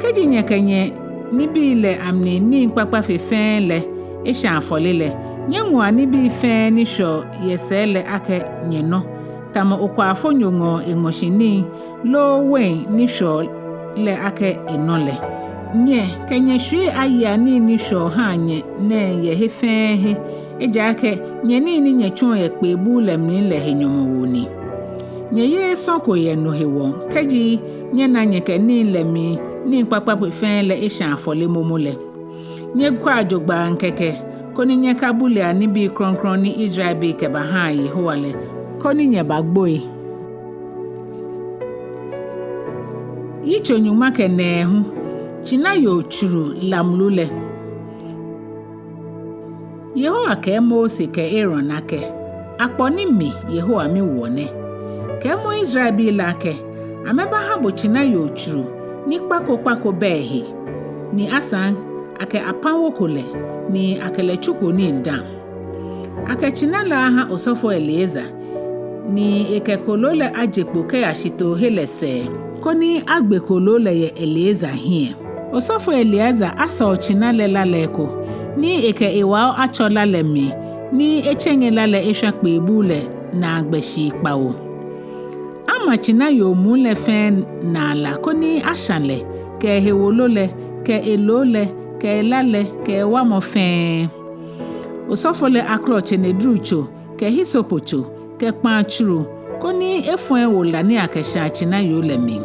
kɛji nyɛkɛ nyɛnibii lɛ amli nii kpakpa fe fɛɛ lɛ eshã afɔle lɛ, nyɛŋɔa nibii fɛɛ ni shwɛɔ yɛ sɛɛ lɛ akɛ nyɛnɔ, tamɔ okwaafonyo ŋɔɔ eŋmɔshi nii, loo wein ni shwɛɔ lɛ akɛ enɔ lɛ. Nyɛ kɛ nyɛshwiei ayea nii ni shwɛɔ haa nyɛ nɛɛ yɛ he fɛɛ he, ejaakɛ nyɛnii ni nyɛtsuɔ yɛ kpeebuu lɛ mli lɛ he nyɔmɔwoo ni. Nyɛyeee sɔ̃ ko yɛ no hewɔ, kɛji nyɛna nyɛkɛ nii lɛ mli nii kpakpa fe fɛɛ lɛ eshã afɔle momo lɛ. Nyɛkwɛa jogbaŋŋ kɛkɛ, koni nyɛkabulea nibii krɔŋkrɔŋ ni Israelbii kɛbahaa Yehowa lɛ, koni nyɛbagboi. Yitso nyɔŋma kɛ nɛɛhu. Tsinayoo tsuru lamlu lɛ. Yehowa kɛɛ Mose kɛ Aaron akɛ, akpɔ ni mi Yehowa miwoɔ nɛ. Kɛɛmɔ Israelbii lɛ akɛ, amɛbaha bo tsinayoo tsuru ni kpa ko kpa ko bɛ ehe, ni asaŋ akɛ apã woko lɛ, ni akɛ lɛ tsuko nii dã. Akɛ tsina lɛ aha osɔfo Eleazar, ni ekɛ kooloo lɛ aje kpo kɛya shitoohe lɛ sɛɛ. koni agbe kooloo lɛ yɛ Eleazar hiɛ. Osɔfo Eleazar asɔ tsina lɛ la lɛ eko, ni ekɛ ewao atsɔ la lɛ mli, ni etsɛŋe la lɛ eshwa kpeebuu lɛ naagbɛ shii kpawo. Ama tsina yoo muu lɛ fɛɛ naa la koni asha lɛ, kɛ ehewolo lɛ, kɛ eloo lɛ, kɛ ela lɛ, kɛ ewamɔ fɛɛ. Osɔfo lɛ akɔlɔ tsenedru tso, kɛ hisopo tso, kɛ kpaa tsuru, koni efɔ ewo la ni akɛshaa tsina yoo lɛ mli.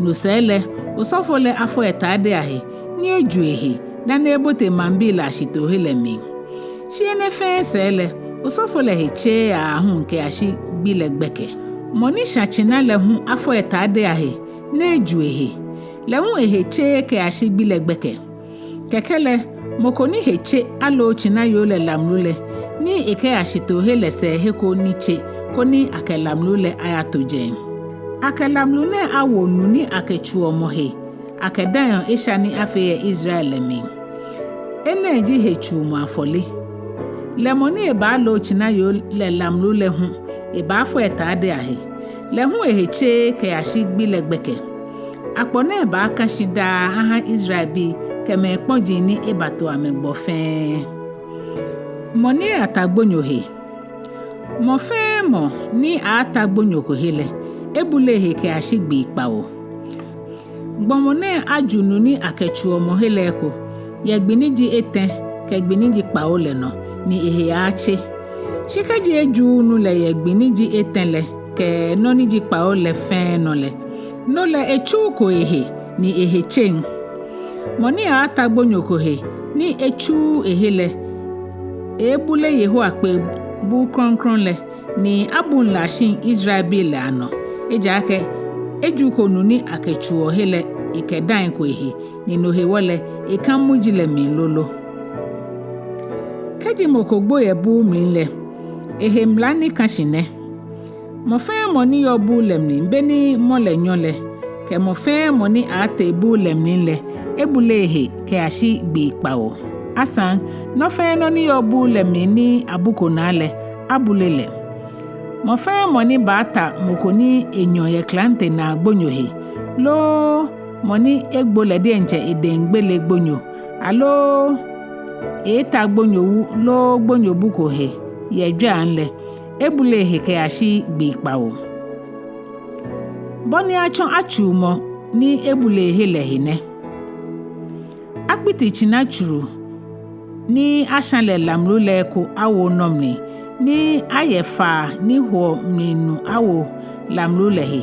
No sɛɛ lɛ, osɔfo lɛ afɔ etaadei ahe, ni eju ehe, dani ebote maŋbii lɛ ashitoohe lɛ mli. Shi enɛ fɛɛ sɛɛ lɛ, osɔfo lɛ he tseee aahu kɛyashi gbi lɛ gbɛkɛ. Mɔ ni sha tsina lɛ hu afɔ etaadei ahe, ni eju ehe, lɛ hu ehe tseee kɛyashi gbi lɛ gbɛkɛ. Kɛkɛ lɛ, mɔ ko ni he tse aloo tsina yoo lɛ lamlu lɛ, ni ekɛya shitoohe lɛ sɛɛ he ko ni tse, koni akɛ lamlu lɛ ayato jɛi. Akɛ lamlu nɛɛ awo nu ni akɛtsuuɔ mɔ he, akɛdaaŋ esha ni afee yɛ Israel lɛ mli. Enɛ ji hetsuumɔ afɔle. Lɛ mɔ ni ebaaloo tsina yoo lɛ lamlu lɛ hu, ebaafɔ etaadei ahe. Lɛ hu ehe tseee kɛyashi gbi lɛ gbɛkɛ. Akpɔ nɛɛ baaka shi daa aha Israelbii kɛ mɛi kpɔji ni ebato amɛ gbɔ fɛɛ. Mɔ ni ata gbonyo he. Mɔ fɛɛ mɔ ni aata gbonyo ko he lɛ, ebule ehe kɛyashi gbii kpawo. Gbɔmɔ nɛɛ aju nu ni akɛtsuuɔ mɔ he lɛ eko, yɛ gbi ni ji etɛ kɛ gbi ni ji kpawo lɛ nɔ, ni ehe aaatse. Shi kɛji ejuuu nu lɛ yɛ gbi ni ji etɛ lɛ kɛ nɔ ni ji kpawo lɛ fɛɛ nɔ lɛ, no lɛ etsuuko ehe, ni ehe tseŋ. Mɔ ni aata gbonyo ko he, ni etsuuu ehe lɛ, eebule Yehowa kpeebuu krɔŋkrɔŋ lɛ, ni abuŋ lɛ ashi Israelbii lɛ anɔ. Ejaakɛ ejuko nu ni akɛtsuuɔ he lɛ ekɛdaaŋko ehe, ni no hewɔ lɛ, eka muji lɛ mli lolo. Kɛji mɔ ko gbo yɛ buu mli lɛ, ehe mla ni ka shi nɛ. Mɔ fɛɛ mɔ ni yɔɔ buu lɛ mli, beni mɔ lɛ nyɔ lɛ, kɛ mɔ fɛɛ mɔ ni aatee buu lɛ mli lɛ, ebule ehe kɛyashi gbii kpawo. Asaŋ, nɔ fɛɛ nɔ ni yɔɔ buu lɛ mli ni abuko naa lɛ, abule lɛ. Mɔ fɛɛ mɔ ni baata mɔ ko ni enyɔ yɛ klante naa gbonyo he, loo mɔ ni egbo lɛ diɛŋtsɛ edɛŋ gbele gbonyo, aloo eeta gbonyo wu loo gbonyo bu ko he yɛ jwɛiaŋ lɛ, ebule ehe kɛyashi gbii kpawo. Bɔ ni atsɔ atsuu mɔ ni ebule ehe lɛ he nɛ. Akpiti tsina tsuru ni asha lɛ lamlu lɛ eko awo nɔ mli, ni ayɛ faa ni hoɔ mli nu awo lamlu lɛ he.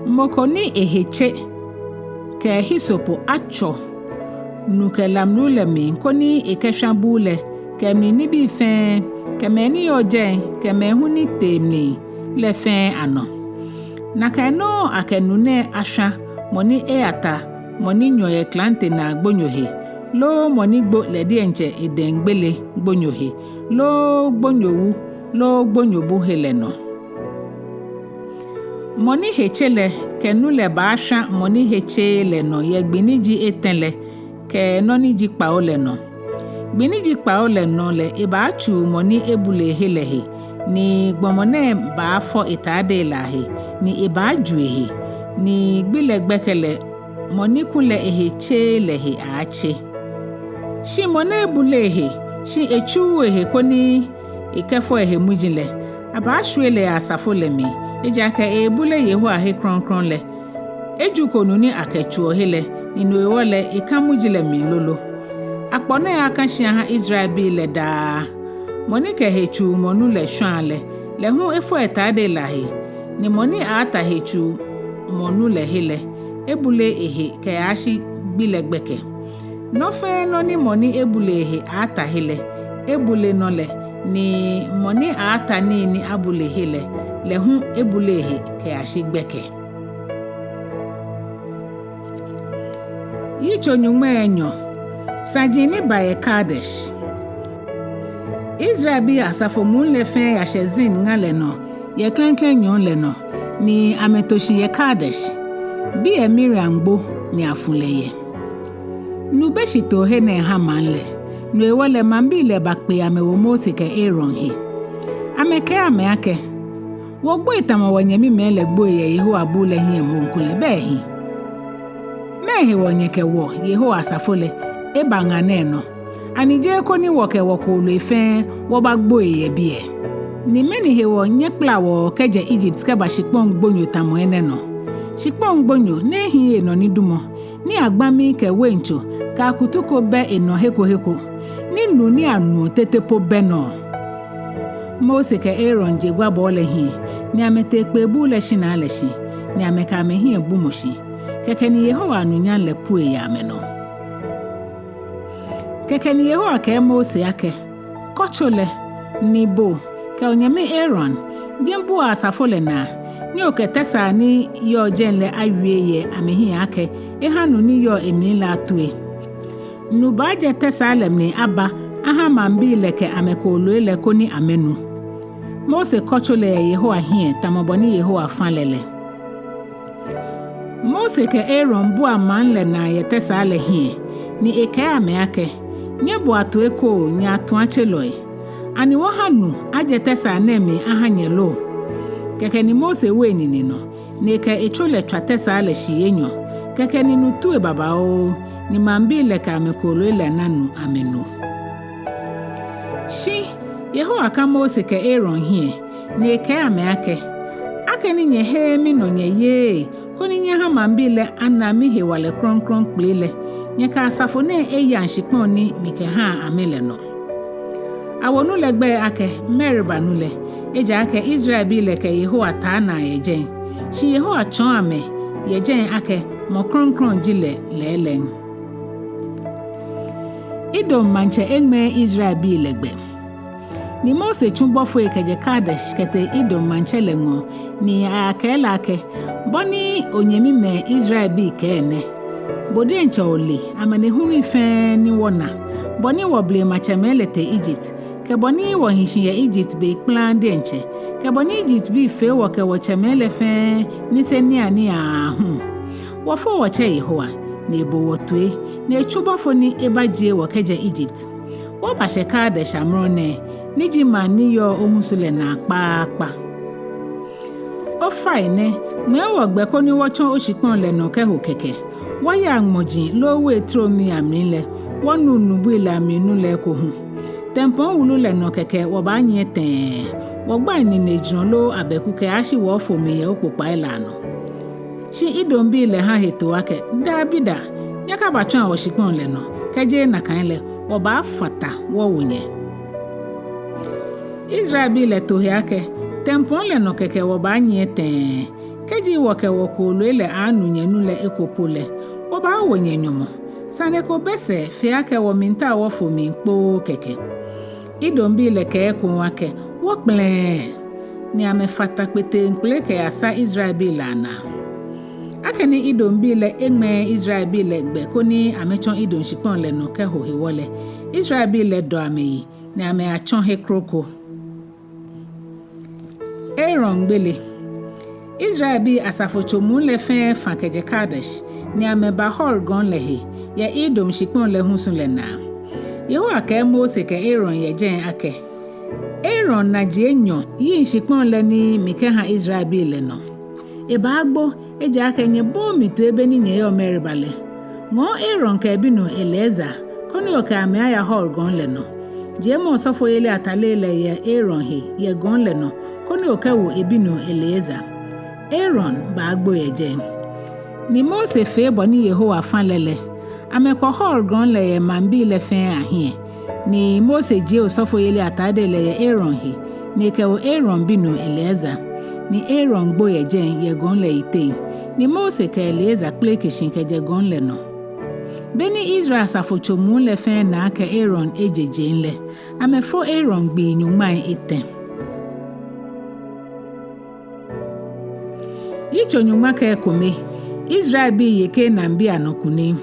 Mɔ ko ni ehe tse kɛ hisopo atsɔ nu kɛ lamlu lɛ mli koni ekɛshwa buu lɛ kɛ emli nibii fɛɛ, kɛ mɛi ni yɔɔ jɛi, kɛ mɛi hu ni tee mli lɛ fɛɛ anɔ. Nakai nɔŋŋ akɛ nu nɛɛ ashwa mɔ ni eyata mɔ ni nyɔ yɛ klante naa gbonyo he, loo mɔ ni gbo lɛ diɛŋtsɛ edɛŋ gbele gbonyo he, loo gbonyo wu, loo gbonyo bu he lɛ nɔ. Mɔ ni he tse lɛ kɛ nu lɛ baashwa mɔ ni he tseee lɛ nɔ yɛ gbi ni ji etɛ lɛ kɛ nɔ ni ji kpawo lɛ nɔ. Gbi ni ji kpawo lɛ nɔ lɛ ebaatsuu mɔ ni ebule ehe lɛ he, ni gbɔmɔ nɛɛ baafɔ etaadei lɛ ahe, ni ebaaju ehe, ni gbi lɛ gbɛkɛ lɛ mɔ ni kulɛ ehe tseee lɛ he aatse. Shi mɔ ni ebule ehe, shi etsuuu ehe koni ekɛfɔ ehe muji lɛ, abaashwie lɛ yɛ asafo lɛ mli, ejaakɛ eebule Yehowa he krɔŋkrɔŋ lɛ. Ejuko nu ni akɛtsuuɔ he lɛ, ni no hewɔ lɛ eka muji lɛ mli lolo. Akpɔ nɛɛ aka shi aha Israelbii lɛ daa. Mɔ ni kɛ hetsuumɔ nu lɛ shwaa lɛ, lɛ hu efɔ etaadei lɛ ahe, ni mɔ ni aata hetsuumɔ nu lɛ he lɛ, ebule ehe kɛyashi gbi lɛ gbɛkɛ. Nɔ fɛɛ nɔ ni mɔ ni ebule ehe aata he lɛ, ebule nɔ lɛ, ni mɔ ni aata nii ni abule he lɛ, lɛ hu ebule ehe kɛyashi gbɛkɛ. Yitso nyɔŋmai enyɔ. Saji ni ba yɛ Kadesh. Israelbii asafo muu lɛ fɛɛ yashɛ Zin ŋa lɛ nɔ yɛ klɛŋklɛŋ nyɔɔŋ lɛ nɔ, ni amɛto shi yɛ Kadesh. Biɛ Miriam gbo ni afu lɛ yɛ. Nu be shitoohe nɛɛ ha maŋ lɛ. No hewɔ lɛ maŋbii lɛ bakpe amɛwo Mose kɛ Aaron he. Amɛkɛɛ amɛ akɛ, wɔgboi tamɔ wɔnyɛmimɛi lɛ gboi yɛ Yehowa buu lɛ hiɛ moŋ kulɛ, bɛ ehi? Mɛɛ hewɔ nyɛkɛ wɔ, Yehowa asafo lɛ, eba ŋa nɛɛ nɔ? Ani jeee koni wɔkɛ wɔkooloi fɛɛ wɔbagboi yɛ biɛ? Ni mɛni hewɔ nyɛkpala wɔ kɛjɛ Egypt kɛba shikpɔŋ gbonyo tamɔ enɛ nɔ? Shikpɔŋ gbonyo ni ehiii enɔ nidumɔ, ni agbami kɛ waintso kɛ akutu ko bɛ enɔ he ko he ko, ni nu ni anuɔ tete po bɛ nɔ. Mose kɛ Aaron je gwabɔɔ lɛ hiɛ, ni amɛtee kpee buu lɛ shinaa lɛ shi, ni amɛkɛ amɛhiɛ bu mɔ shi. Kɛkɛ ni Yehowa anunyam lɛ pue yɛ amɛnɔ. Kɛkɛ ni Yehowa kɛɛ Mose akɛ, Kɔ tso lɛ, ni bo kɛ onyɛmi Aaron, nyɛbua asafo lɛ naa, ni okɛ tɛsaa ni yɔɔ jɛi lɛ awie yɛ amɛhiɛ akɛ eha nu ni yɔɔ emli lɛ atue. Nu baajɛ tɛsaa lɛ mli aba aha maŋbii lɛ kɛ amɛkooloi lɛ koni amɛnu. Mose kɔ tso lɛ yɛ Yehowa hiɛ tamɔ bɔ ni Yehowa fa lɛ lɛ. Mose kɛ Aaron bua maŋ lɛ naa yɛ tɛsaa lɛ hiɛ, ni ekɛɛ amɛ akɛ, Nyɛboa toi koo, nyɛ atuatselɔi. Ani wɔha nu ajɛ tɛsaa nɛɛ mli aha nyɛ lo? Kɛkɛ ni Mose wo enine nɔ, ni ekɛ etso lɛ tswa tɛsaa lɛ shii enyɔ. Kɛkɛ ni nu tue babaoo, ni maŋbii lɛ kɛ amɛkooloi lɛ na nu amɛnu. Shi Yehowa ka Mose kɛ Aaron hiɛ, ni ekɛɛ amɛ akɛ, Akɛni nyɛheee minɔ nyɛyeee koni nyɛha maŋbii lɛ ana mihewalɛ krɔŋkrɔŋ kpele lɛ, nyɛkɛ asafo nɛɛ eyaŋ shikpɔŋ ni mikɛha amɛ lɛ nɔ. Awo nu lɛ gbɛi akɛ Meriba nu lɛ, ejaakɛ Israelbii lɛ kɛ Yehowa taa naa yɛ jɛi. Shi Yehowa tsɔɔ amɛ yɛ jɛi akɛ mɔ krɔŋkrɔŋ ji lɛ lɛɛlɛŋ. Edom maŋtsɛ eŋmɛɛ Israelbii lɛ gbɛ. Ni Mose tsu bɔfoi kɛjɛ Kadesh kɛtee Edom maŋtsɛ lɛ ŋɔɔ, ni ayakɛɛ lɛ akɛ, Bɔ ni onyɛmimɛi Israelbii kɛɛ nɛ: Bo diɛŋtsɛ ole amanehului fɛɛ ni wɔna, bɔ ni wɔblematsɛmɛi lɛ tee Egypt, kɛ bɔ ni wɔhi shi yɛ Egypt be kplaŋŋ diɛŋtsɛ, kɛ bɔ ni Egyptbii fee wɔ kɛ wɔtsɛmɛi lɛ fɛɛ niseniianii aahu. Wɔfo wɔtsɛ Yehowa, ni ebo wɔ toi, ni etsu bɔfo ni ebajie wɔ kɛjɛ Egypt. Wɔbashɛ Kadesh amrɔ nɛɛ, ni ji maŋ ni yɔɔ ohusu lɛ naa kpaakpa. Ofainɛ, ŋmɛɛ wɔ gbɛ koni wɔtsɔ oshikpɔŋ lɛ nɔ kɛho kɛkɛ. Wɔyaa ŋmɔji loo wei tromi amli lɛ, wɔnuŋ nubui lɛ amli nu lɛ eko hu. Tɛmpɔŋ wulu lɛ nɔ kɛkɛ wɔbaanyiɛ tɛɛ, wɔgbai ninejurɔ loo abɛku kɛyashi wɔfo mli yɛ okpokpai lɛ anɔ. Shi Edombii lɛ ha hetoo akɛ, Dabida, nyɛkabatsɔa wɔshikpɔŋ lɛ nɔ, kɛjeee nakai lɛ, wɔbaafata wɔwo nyɛ. Israelbii lɛ to he akɛ, Tɛmpɔŋ lɛ nɔ kɛkɛ wɔbaanyiɛ tɛɛ, kɛji wɔkɛ wɔkooloi lɛ aanu nyɛnu lɛ eko po lɛ, wɔbaawo nyɛ nyɔmɔ. Sane ko bɛ sɛɛ fe akɛ wɔmiitao wɔfo mli kpoo kɛkɛ. Edombii lɛ kɛɛ ekoŋŋ akɛ, Wɔkplɛɛɛ! Ni amɛfata kpeteŋkpele kɛyasa Israelbii lɛ anaa. Akɛni Edombii lɛ eŋmɛɛɛ Israelbii lɛ gbɛ koni amɛtsɔ Edom shikpɔŋ lɛ nɔ kɛho hewɔ lɛ, Israelbii lɛ dɔ amɛyi, ni amɛyatsɔ he kroko. Aaron gbele. Israelbii asafotso muu lɛ fɛɛ fa kɛjɛ Kadesh, ni amɛba Hor gɔŋ lɛ he, yɛ Edom shikpɔŋ lɛ husu lɛ naa. Yehowa kɛɛ Mose kɛ Aaron yɛ jɛi akɛ, Aaron naji enyɔ yiŋ shikpɔŋ lɛ ni mikɛha Israelbii lɛ nɔ. Ebaagbo, ejaakɛ nyɛbooo mi toi be ni nyɛyɔɔ Meriba lɛ. Ŋɔɔ Aaron kɛ ebinuu Eleazar, koni okɛ amɛ aya Hor gɔŋ lɛ nɔ. Jiemɔ osɔfoyeli atalei lɛ yɛ Aaron he yɛ gɔŋ lɛ nɔ, koni okɛwo ebinuu Eleazar. Aaron baagbo yɛ jɛi. Ni Mose fee bɔ ni Yehowa fa lɛ lɛ. Amɛkɔ Hor gɔŋ lɛ yɛ maŋbii lɛ fɛɛ ahiɛ. Ni Mose jie osɔfoyeli atadei lɛ yɛ Aaron he, ni ekɛwo Aaron binuu Eleazar. Ni Aaron gbo yɛ jɛi yɛ gɔŋ lɛ yiteŋ. Ni Mose kɛ Eleazar kpeleke shi kɛjɛ gɔŋ lɛ nɔ. Beni Israel asafotso muu lɛ fɛɛ na akɛ Aaron eje jeŋ lɛ, amɛfo Aaron gbii nyɔŋmai etɛ. Yitso nyɔŋma kɛ ekome. Israelbii ye Kanaanbii anɔ kunim.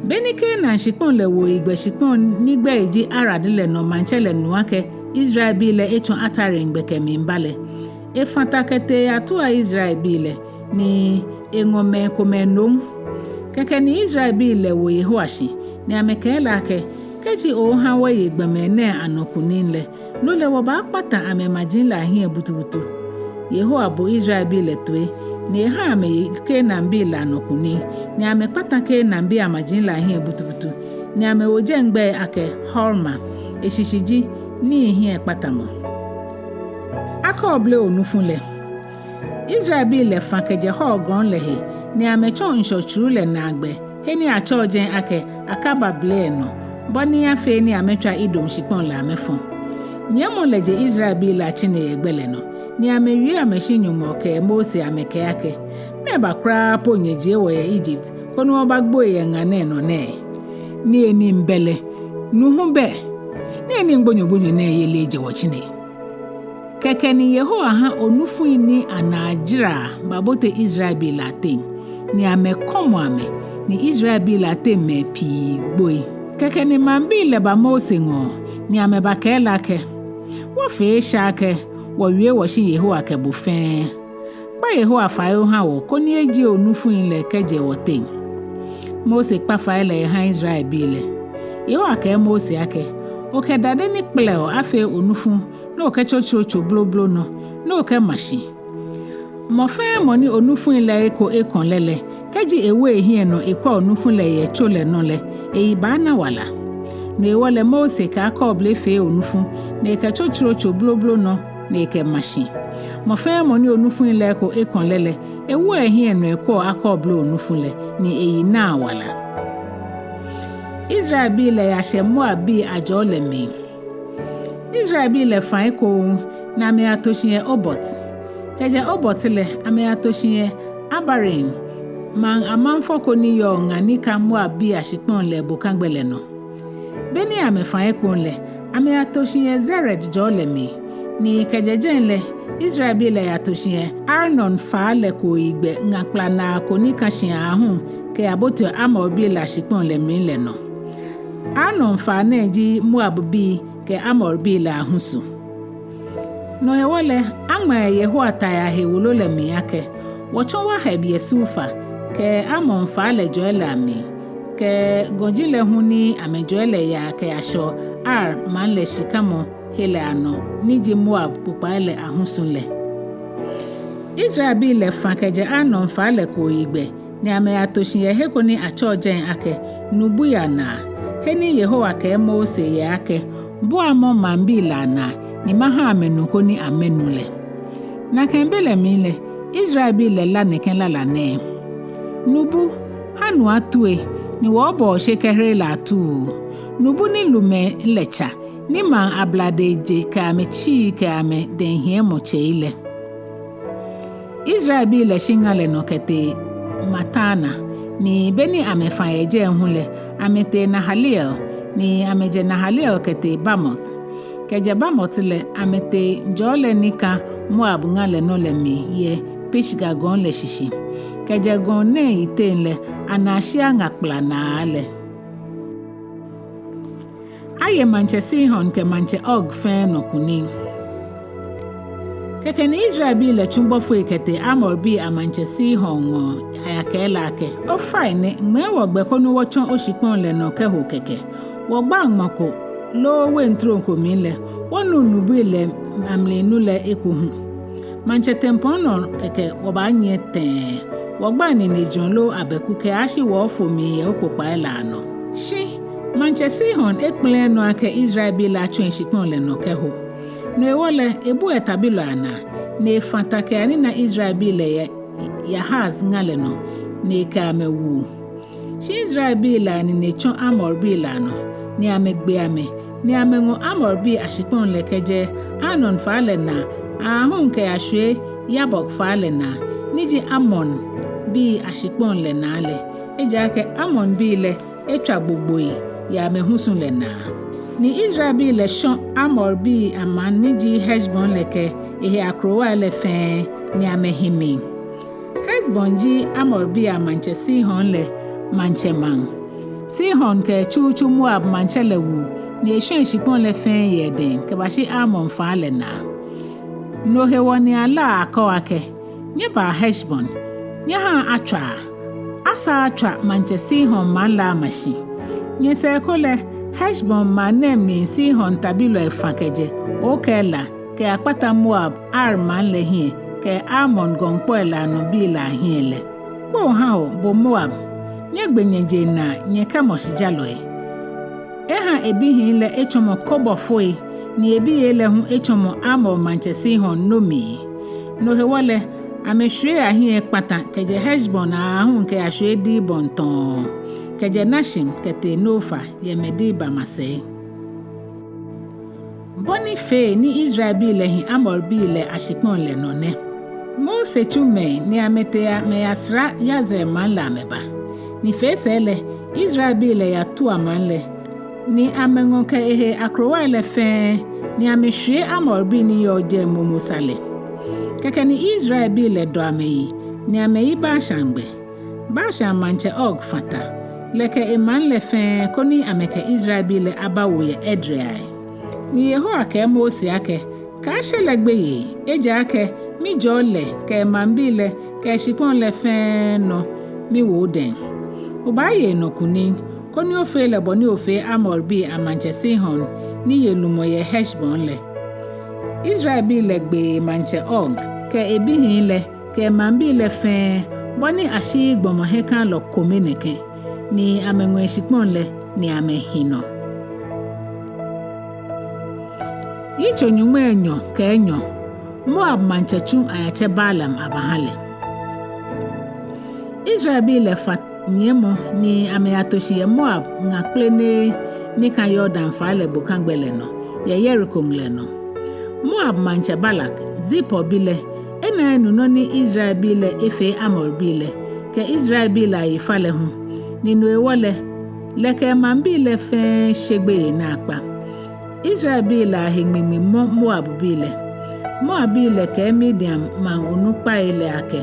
Beni Kanaan shikpɔŋ lɛ woigbɛ shikpɔŋ ni gbɛi ji Arad lɛ nɔ maŋtsɛ lɛ nu akɛ Israelbii lɛ etsɔ Atarim gbɛ kɛmiiba lɛ, efata kɛtee eyatua Israelbii lɛ, ni eŋɔ mɛi komɛi nom. Kɛkɛ ni Israelbii lɛ wo Yehowa shi, ni amɛkɛɛ lɛ akɛ, Kɛji ooha wɔye gbɔmɛi nɛɛ anɔ kunim lɛ, no lɛ wɔbaakpata amɛmaji lɛ ahiɛ butubutu. Yehowa bo Israelbii lɛ toi, ni eha amɛye Kanaanbii lɛ anɔ kunim, ni amɛkpata Kanaanbii amaji lɛ ahiɛ butubutu, ni amɛwo jɛi gbɛi akɛ Horma, eshishi ji Nii Hiɛkpatamɔ. Akɔɔble onufu lɛ. Israelbii lɛ fã kɛjɛ Hor gɔŋ lɛ he, ni amɛtsɔ ŋshɔ tsuru lɛ naagbɛ, he ni atsɛɔ jɛi akɛ Akaba bele lɛ nɔ, bɔ ni afee ni amɛtswa Edom shikpɔŋ lɛ amɛfɔ. Nyiɛmɔ lɛ je Israelbii lɛ atsine yɛ gbɛ lɛ nɔ, ni amɛwie amɛshi Nyɔŋmɔ kɛ Mose amɛkɛɛ akɛ: Mɛɛba kwraa po nyɛjie wɔ yɛ Egypt, koni wɔbagboi yɛ ŋa nɛɛ nɔ nɛɛ? Niyenii bɛ lɛ, nu hu bɛ. Niyenii gbonyogbonyo nɛɛ yeli ejɛ wɔtsine. Kɛkɛ ni Yehowa ha onufui ni anaa jara babote Israelbii lɛ ateŋ, ni amɛkɔmɔ amɛ, ni Israelbii lɛ ateŋ mɛi pii gboi. Kɛkɛ ni maŋbii lɛ ba Mose ŋɔɔ, ni amɛbakɛɛ lɛ akɛ: Wɔfee esha akɛ wɔwie wɔshi Yehowa kɛ bo fɛɛ. Kpa Yehowa fai oha wɔ koni ejie onufui lɛ kɛjɛ wɔteŋ. Mose kpa fai lɛ eha Israelbii lɛ. Yehowa kɛɛ Mose akɛ: Okɛ dade ni kpɛlɛɔ afee onufu, ni okɛtsotsoro tso bloblo nɔ, ni okɛma shi. Mɔ fɛɛ mɔ ni onufui lɛ eko ekɔ̃ lɛ lɛ, kɛji ewo ehiɛ nɔ ekwɛ onufu lɛ yɛ tso lɛ nɔ lɛ, eyi baana wala. No hewɔ lɛ Mose kɛ akɔɔble fee onufu, ni ekɛtsotsoro tso bloblo nɔ, ni ekɛma shi. Mɔ fɛɛ mɔ ni onufui lɛ eko ekɔ̃ lɛ lɛ, ewoɔ ehiɛ nɔ ekwɛɔ akɔɔble onufu lɛ, ni eyi naa wala. Israelbii lɛ yashɛ Moabbii ajɔɔ lɛ mli. Israelbii lɛ fã ekoŋŋ, ni amɛyato shi yɛ Obot. Kɛjɛ Obot lɛ, amɛyato shi yɛ Abarim, maŋ amaŋfɔ ko ni yɔɔ ŋa ni ka Moabbii ashikpɔŋ lɛ ebokagbɛ lɛ nɔ. Beni amɛfã ekoŋŋ lɛ, amɛyato shi yɛ Zered jɔɔ lɛ mli, ni kɛjɛ jɛi lɛ, Israelbii lɛ yato shi yɛ Arnon faa lɛ kooyigbɛ ŋa kplanaa ko ni ka shi aahu kɛyaboteɔ Amorbii lɛ ashikpɔŋ lɛ mli lɛ nɔ. Arnon faa nɛɛ ji Moabbii kɛ Amorbii lɛ ahusu. No hewɔ lɛ, aŋma yɛ Yehowa tai ahe wolo lɛ mli akɛ: Wɔtsɔ Waheb yɛ Sufa, kɛ Arnon faa lɛ jɔɔi lɛ amli, kɛ gɔji lɛ hu ni amɛjɔɔ lɛ yaa kɛyashɛɔ Ar maŋ lɛ shikamɔ he lɛ anɔ, ni ji Moab kpokpai lɛ ahusu lɛ. Israelbii lɛ fã kɛjɛ Arnon faa lɛ kooyigbɛ, ni amɛyato shi yɛ he ko ni atsɛɔ jɛi akɛ Nubui Anaa, he ni Yehowa kɛɛ Mose yɛ akɛ: Bua mɔ maŋbii lɛ anaa, ni maha amɛ nu koni amɛnu lɛ. Nakai be lɛ mli lɛ, Israelbii lɛ lá nɛkɛ lala nɛɛ: Nubu, ha nu atue, ni wɔɔbɔ oshe kɛhere lɛ atuu. Nubu ni lumɛi lɛ tsa, ni maŋ abladei je kɛ amɛtsii kɛ amɛdɛhiɛmɔtsei lɛ. Israelbii lɛ shi ŋa lɛ nɔ kɛtee Matana, ni beni amɛfã yɛ jɛi hu lɛ, amɛtee Nahaliel, ni amɛjɛ Nahaliel kɛtee Bamot. Kɛjɛ Bamot lɛ, amɛtee jɔɔ lɛ ni ka Moab ŋa lɛ nɔ lɛ mli yɛ Pisga gɔŋ lɛ shishi. Kɛjɛ gɔŋ nɛɛ yiteŋ lɛ, anaa shia ŋa kplanaa lɛ. Aye Maŋtsɛ Sihon kɛ Maŋtsɛ Og fɛɛ nɔ kunim. Kɛkɛ ni Israelbii lɛ tsu bɔfoi kɛtee Amorbii amaŋtsɛ Sihon ŋɔɔ ayakɛɛ lɛ akɛ: Ofainɛ, ŋmɛɛ wɔ gbɛ koni wɔtsɔ oshikpɔŋ lɛ nɔ kɛho kɛkɛ. Wɔgba ŋma ko loo wein trom ko mli lɛ, wɔnuŋ nubui lɛ amlinu lɛ eko hu. Maŋtsɛ tempɔŋ nɔ kɛkɛ wɔbaanyiɛ tɛɛ, wɔgbaŋ ninejurɔ loo abɛku kɛyashi wɔɔfo mli yɛ okpokpai lɛ anɔ. Shi Maŋtsɛ Sihon ekpɛlɛɛɛ nɔ akɛ Israelbii lɛ atsɔ eshikpɔŋ lɛ nɔ kɛho. No hewɔ lɛ, ebu etabilɔi anaa, ni efã ta kɛyanina Israelbii lɛ yɛ Yahaz ŋa lɛ nɔ, ni ekɛ amɛ wu. Shi Israelbii lɛ anine tsɔ Amorbii lɛ anɔ, ni amɛgbe amɛ, ni amɛŋɔ Amorbii ashikpɔŋ lɛ kɛjɛ Arnon faa lɛ naa aahu kɛyashwie Yabok faa lɛ naa, ni ji Amonbii ashikpɔŋ lɛ naa lɛ. Ejaakɛ Amonbii lɛ etswa gbogboi yɛ amɛhusu lɛ naa. Ni Israelbii lɛ shɔ Amorbii amaŋ ni ji Heshbon lɛ kɛ ehe akrowai lɛ fɛɛ, ni amɛhi mli. Heshbon ji Amorbii amaŋtsɛ Sihon lɛ maŋtsɛmaŋ. Sihon kɛ tsutsu Moab maŋtsɛ lɛ wu, ni eshɔ eshikpɔŋ lɛ fɛɛ yɛ edɛŋ kɛbashi Arnon faa lɛ naa. No hewɔ ni alaa akɔ akɛ: Nyɛbaa Heshbon, nyɛhaa atswaa, asaa atswa Maŋtsɛ Sihon maŋ lɛ ama shi. Nyɛsɛɛ ko lɛ, Heshbon maŋ nɛɛ mli Sihon tabilɔi fã kɛjɛ Okɛ la kɛyakpata Moab Ar maŋ lɛ hiɛ kɛ Amon gɔŋkpɔi lɛ anɔbii lɛ ahiɛ lɛ. Kpoo ha wɔ, bo Moab! Nyɛgbe nyɛje naa, nyɛ Kemosh jalɔi! Eha ebihii lɛ etsɔmɔ Kobofoi, ni ebiyei lɛ hu etsɔmɔ Amor maŋtsɛ Sihon nomii. No hewɔ lɛ, amɛshwiei ahiɛ ekpata kɛjɛ Heshbon aahu kɛyashwie Dibon tɔɔ, kɛjɛ Nashim kɛtee Nofa yɛ Medeba masɛi. Bɔ ni fee ni Israelbii lɛ hi Amorbii lɛ ashikpɔŋ lɛ nɔ nɛ. Mose tsu mɛi ni amɛtee amɛyasra Yazer maŋ lɛ amɛba. Ni fee sɛɛ lɛ, Israelbii lɛ yatua maŋ lɛ, ni amɛŋɔ kɛ ehe akrowai lɛ fɛɛ, ni amɛshwie Amorbii ni yɔɔ jɛi momo sa lɛ. Kɛkɛ ni Israelbii lɛ dɔ amɛyi, ni amɛyi Bashan gbɛ. Bashan maŋtsɛ Og fã ta, lɛ kɛ emaŋ lɛ fɛɛ, koni amɛkɛ Israelbii lɛ abawo yɛ Edrei. Ni Yehowa kɛɛ Mose akɛ, Kaashe lɛ gbeyei, ejaakɛ mijɔɔ lɛ kɛ emaŋbii lɛ kɛ eshikpɔŋ lɛ fɛɛ nɔ miwo odɛŋ. Obaaye enɔ kunim, koni ofee lɛ bɔ ni ofee Amorbii amaŋtsɛ Sihon ni ye lumɔ yɛ Heshbon lɛ. Israelbii lɛ gbe maŋtsɛ Og kɛ ebihii lɛ kɛ emaŋbii lɛ fɛɛ, bɔ ni ashiii gbɔmɔ hiɛkalɔ kome nɛkɛ, ni amɛŋɔ eshikpɔŋ lɛ, ni amɛhi nɔ. Yitso nyɔŋmai enyɔ kɛ enyɔ. Moab maŋtsɛ tsu ayatsɛ Balaam abaha lɛ. Israelbii lɛ fã nyiɛmɔ ni amɛyato shi yɛ Moab ŋa kplenee ni ka Yordan faa lɛ bokagbɛ lɛ nɔ, yɛ Yeriko ŋlɛ nɔ. Moab maŋtsɛ Balak, Zipor bi lɛ, ena enu nɔ ni Israelbii lɛ efee Amorbii lɛ kɛ Israelbii lɛ ayifalɛ hu, ni no hewɔ lɛ, lɛ kɛ emaŋbii lɛ fɛɛ she gbeyei naakpa. Israelbii lɛ ahe ŋmiŋmi mɔ Moabbii lɛ. Moabbii lɛ kɛɛ Midian maŋ onukpai lɛ akɛ,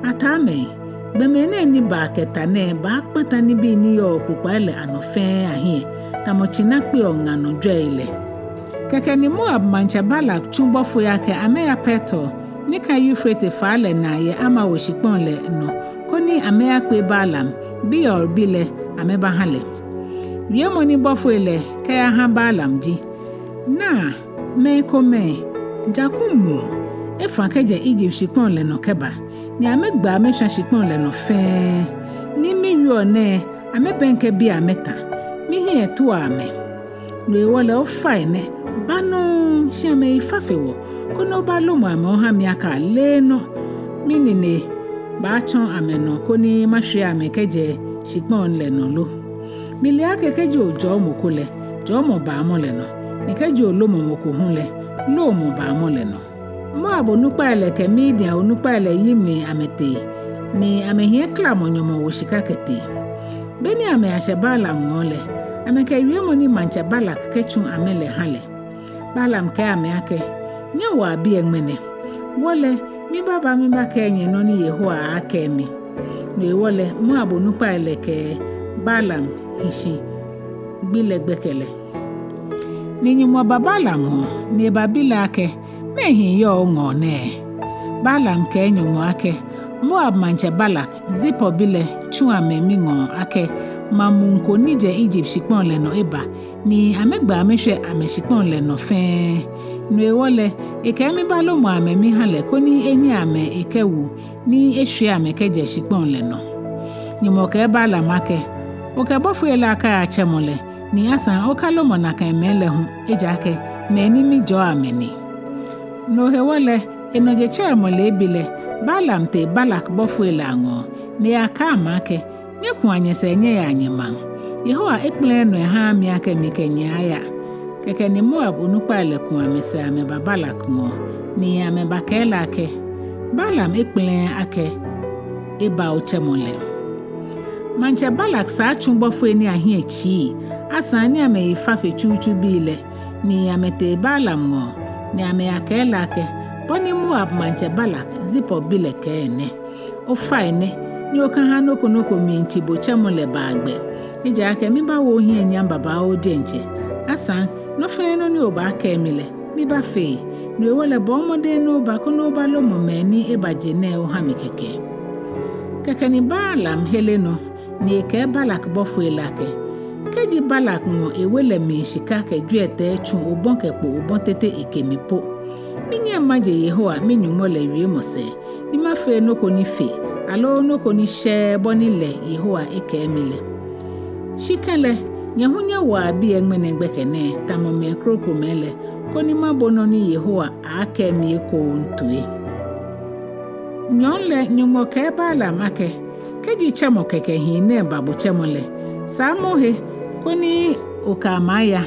Ataamɛi, gbɔmɛi nɛɛ ni ba kɛ ta nɛɛ baakpata nibii ni yɔɔ kpokpai lɛ anɔ fɛɛ ahiɛ, tamɔ tsina kpeɔ ŋa nɔ jwɛi lɛ. Kɛkɛ ni Moab maŋtsɛ Balak tsu bɔfoi akɛ amɛya Petor ni ka Eufrate faa lɛ naa yɛ Amor shikpɔŋ lɛ nɔ, koni amɛyakpe Balaam, Beor bi lɛ, amɛbaha lɛ. Wiemɔ ni bɔfoi lɛ kɛyaha Balaam ji, Naa, mɛi komɛi, jaku muu, efã kɛjɛ Egypt shikpɔŋ lɛ nɔ kɛba, ni amɛgbe amɛshwa shikpɔŋ lɛ nɔ fɛɛ. Ni miwieɔ nɛɛ, amɛbɛŋkɛ biɛ amɛta, mihiɛ tuaa amɛ. No hewɔ lɛ ofainɛ, ba nɔŋŋ, shi amɛyi fa fe wɔ, koni obalomɔ amɛ oha mi akɛ ale nɔ minine baatsɔ amɛnɔ koni mashwie amɛ kɛjɛ shikpɔŋ lɛ nɔ lo. Mile akɛ kɛji ojɔɔ mɔ ko lɛ, jɔɔmɔ baa mɔ lɛ nɔ, ni kɛji olomɔ mɔ ko hu lɛ, lomɔ baa mɔ lɛ nɔ. Moab onukpai lɛ kɛ Midian onukpai lɛ yi mli amɛtee, ni amɛhiɛ klamɔ nyɔmɔwoo shika kɛtee. Beni amɛyashɛ Balaam ŋɔɔ lɛ, amɛkɛ wiemɔ ni maŋtsɛ Balak kɛtsu amɛ lɛ ha lɛ. Balaam kɛɛ amɛ akɛ, Nyɛwoa biɛ ŋmɛnɛ. Wɔ lɛ, mibaba mibakɛɛ nyɛ nɔ ni Yehowa akɛɛ mi. No hewɔ lɛ, Moab onukpai lɛ kɛ Balaam hi shi gbi lɛ gbɛkɛ lɛ. Ni Nyɔŋmɔ ba Balaam ŋɔɔ, ni ebabi lɛ akɛ, Mɛɛ hii yɔɔ oŋɔɔ nɛɛ? Balaam kɛɛ Nyɔŋmɔ akɛ, Moab maŋtsɛ Balak, Zipor bi lɛ, tsu amɛ miŋɔɔ akɛ, maŋ muu ko ni jɛ Egypt shikpɔŋ lɛ nɔ eba, ni amɛgbe amɛshwɛ amɛshikpɔŋ lɛ nɔ fɛɛ. No hewɔ lɛ, ekɛɛ mibalomɔ amɛ miha lɛ koni enyiɛ amɛ ekɛwu, ni eshwie amɛ kɛjɛ shikpɔŋ lɛ nɔ. Nyɔŋmɔ kɛɛ Balaam akɛ, Okɛ bɔfoi lɛ akayatsɛmɔ lɛ, ni asaŋ okalomɔ nakai mɛi lɛ hu, ejaakɛ mɛi ni mijɔɔ amɛ ni. No hewɔ lɛ, enɔ jetsɛremɔ leebi lɛ, Balaam tee Balak bɔfoi lɛ aŋɔɔ, ni eyakɛɛ amɛ akɛ, Nyɛkua nyɛsɛɛ nyɛyaa nyɛmaŋ. Yehowa ekpɛlɛɛɛ nɔ ehaaa mi akɛ mikɛ nyɛ aya. Kɛkɛ ni Moab onukpai lɛ ku amɛsɛɛ amɛba Balak ŋɔɔ, ni amɛbakɛɛ lɛ akɛ, Balaam ekpɛlɛɛɛ akɛ eba otsɛmɔ lɛ. Maŋtsɛ Balak saa tsu bɔfoi ni ahiɛ tsii, asaŋ ni amɛyi fa fe tsutsu bii lɛ, ni amɛtee Balaam ŋɔɔ, ni amɛyakɛɛ lɛ akɛ, Bɔ ni Moab maŋtsɛ Balak, Zipor bi lɛ kɛɛ nɛ. Ofainɛ, ni okaha nɔ ko nɔ ko miitsi bo tsɛmɔ lɛ baa gbɛ. Ejaakɛ mibawo ohiɛ nyam babaoo diɛŋtsɛ. Asaŋ, nɔ fɛɛ nɔ ni obaakɛɛ mi lɛ, mibafee. No hewɔ lɛ bɔɔ mɔdɛŋ ni oba koni obalomɔ mɛi ni eba je nɛɛ oha mi kɛkɛ. Kɛkɛ ni Balaam here nɔ, ni ekɛɛ Balak bɔfoi lɛ akɛ, Kɛji Balak ŋɔ ewe lɛ mli shika kɛ jwiɛtɛi tsu obɔ kɛkpo obɔ tete ekɛ mi po, minyɛŋ maje Yehowa mi-Nyɔŋmɔ lɛ wiemɔ sɛɛ, ni mafee nɔ ko ni fe, aloo nɔ ko ni shɛɛɛ bɔ ni lɛ Yehowa ekɛɛ mi lɛ. Shi kɛlɛ, nyɛ hu nyɛwoa biɛ ŋmɛnɛ gbɛkɛ nɛɛ, tamɔ mɛi krokomɛi lɛ, koni mabo nɔ ni Yehowa aaakɛɛ mi ekoŋŋ toi. Nyɔɔŋ lɛ Nyɔŋmɔ kɛɛ Balaam akɛ, kɛji tsɛmɔ kɛkɛ hii nɛɛ ba bo tsɛmɔ lɛ, saamɔ ohe, koni okɛ amɛ aya,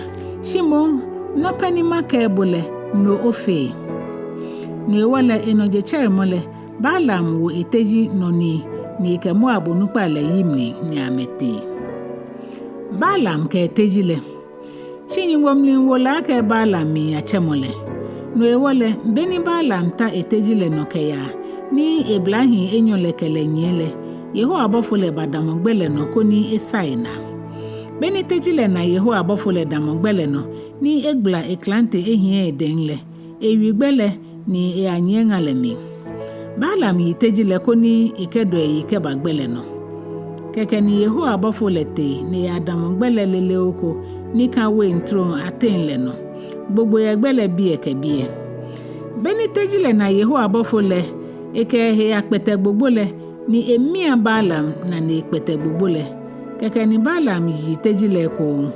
shi moŋ nɔ pɛ ni makɛɛ bo lɛ, no ofee. No hewɔ lɛ enɔ jetsɛremɔ lɛ, Balaam wo eteji nɔ nii, ni ekɛ Moab onukpai lɛ yi mli ni amɛtee. Balaam kɛ eteji lɛ. Shi Nyɔŋmɔ mli wo lɛ akɛ Balaam miiya tsɛmɔ lɛ. No hewɔ lɛ, beni Balaam ta eteji lɛ nɔ kɛyaa, ni eblahii enyɔ lɛ kɛ lɛ nyiɛ lɛ, Yehowa bɔfo lɛ badamɔ gbɛ lɛ nɔ koni esa enaa. Beni teji lɛ na Yehowa bɔfo lɛ damɔ gbɛ lɛ nɔ, ni egbala eklante ehiɛ edɛŋ lɛ, ewi gbɛ lɛ ni eyanyiɛ ŋa lɛ mli. Balaam yi teji lɛ koni ekɛdɔ eyi kɛba gbɛ lɛ nɔ. Kɛkɛ ni Yehowa bɔfo lɛ tee ni eyadamɔ gbɛ lɛ leleo ko ni ka wein trom ateŋ lɛ nɔ. Gbogbo yɛ gbɛ lɛ biɛ kɛ biɛ. Beni teji lɛ na Yehowa bɔfo lɛ, ekɛ ehe yakpɛtɛ gbogbo lɛ, ni emia Balaam naa ni ekpɛtɛ gbogbo lɛ. Kɛkɛ ni Balaam yi teji lɛ ekoŋŋ.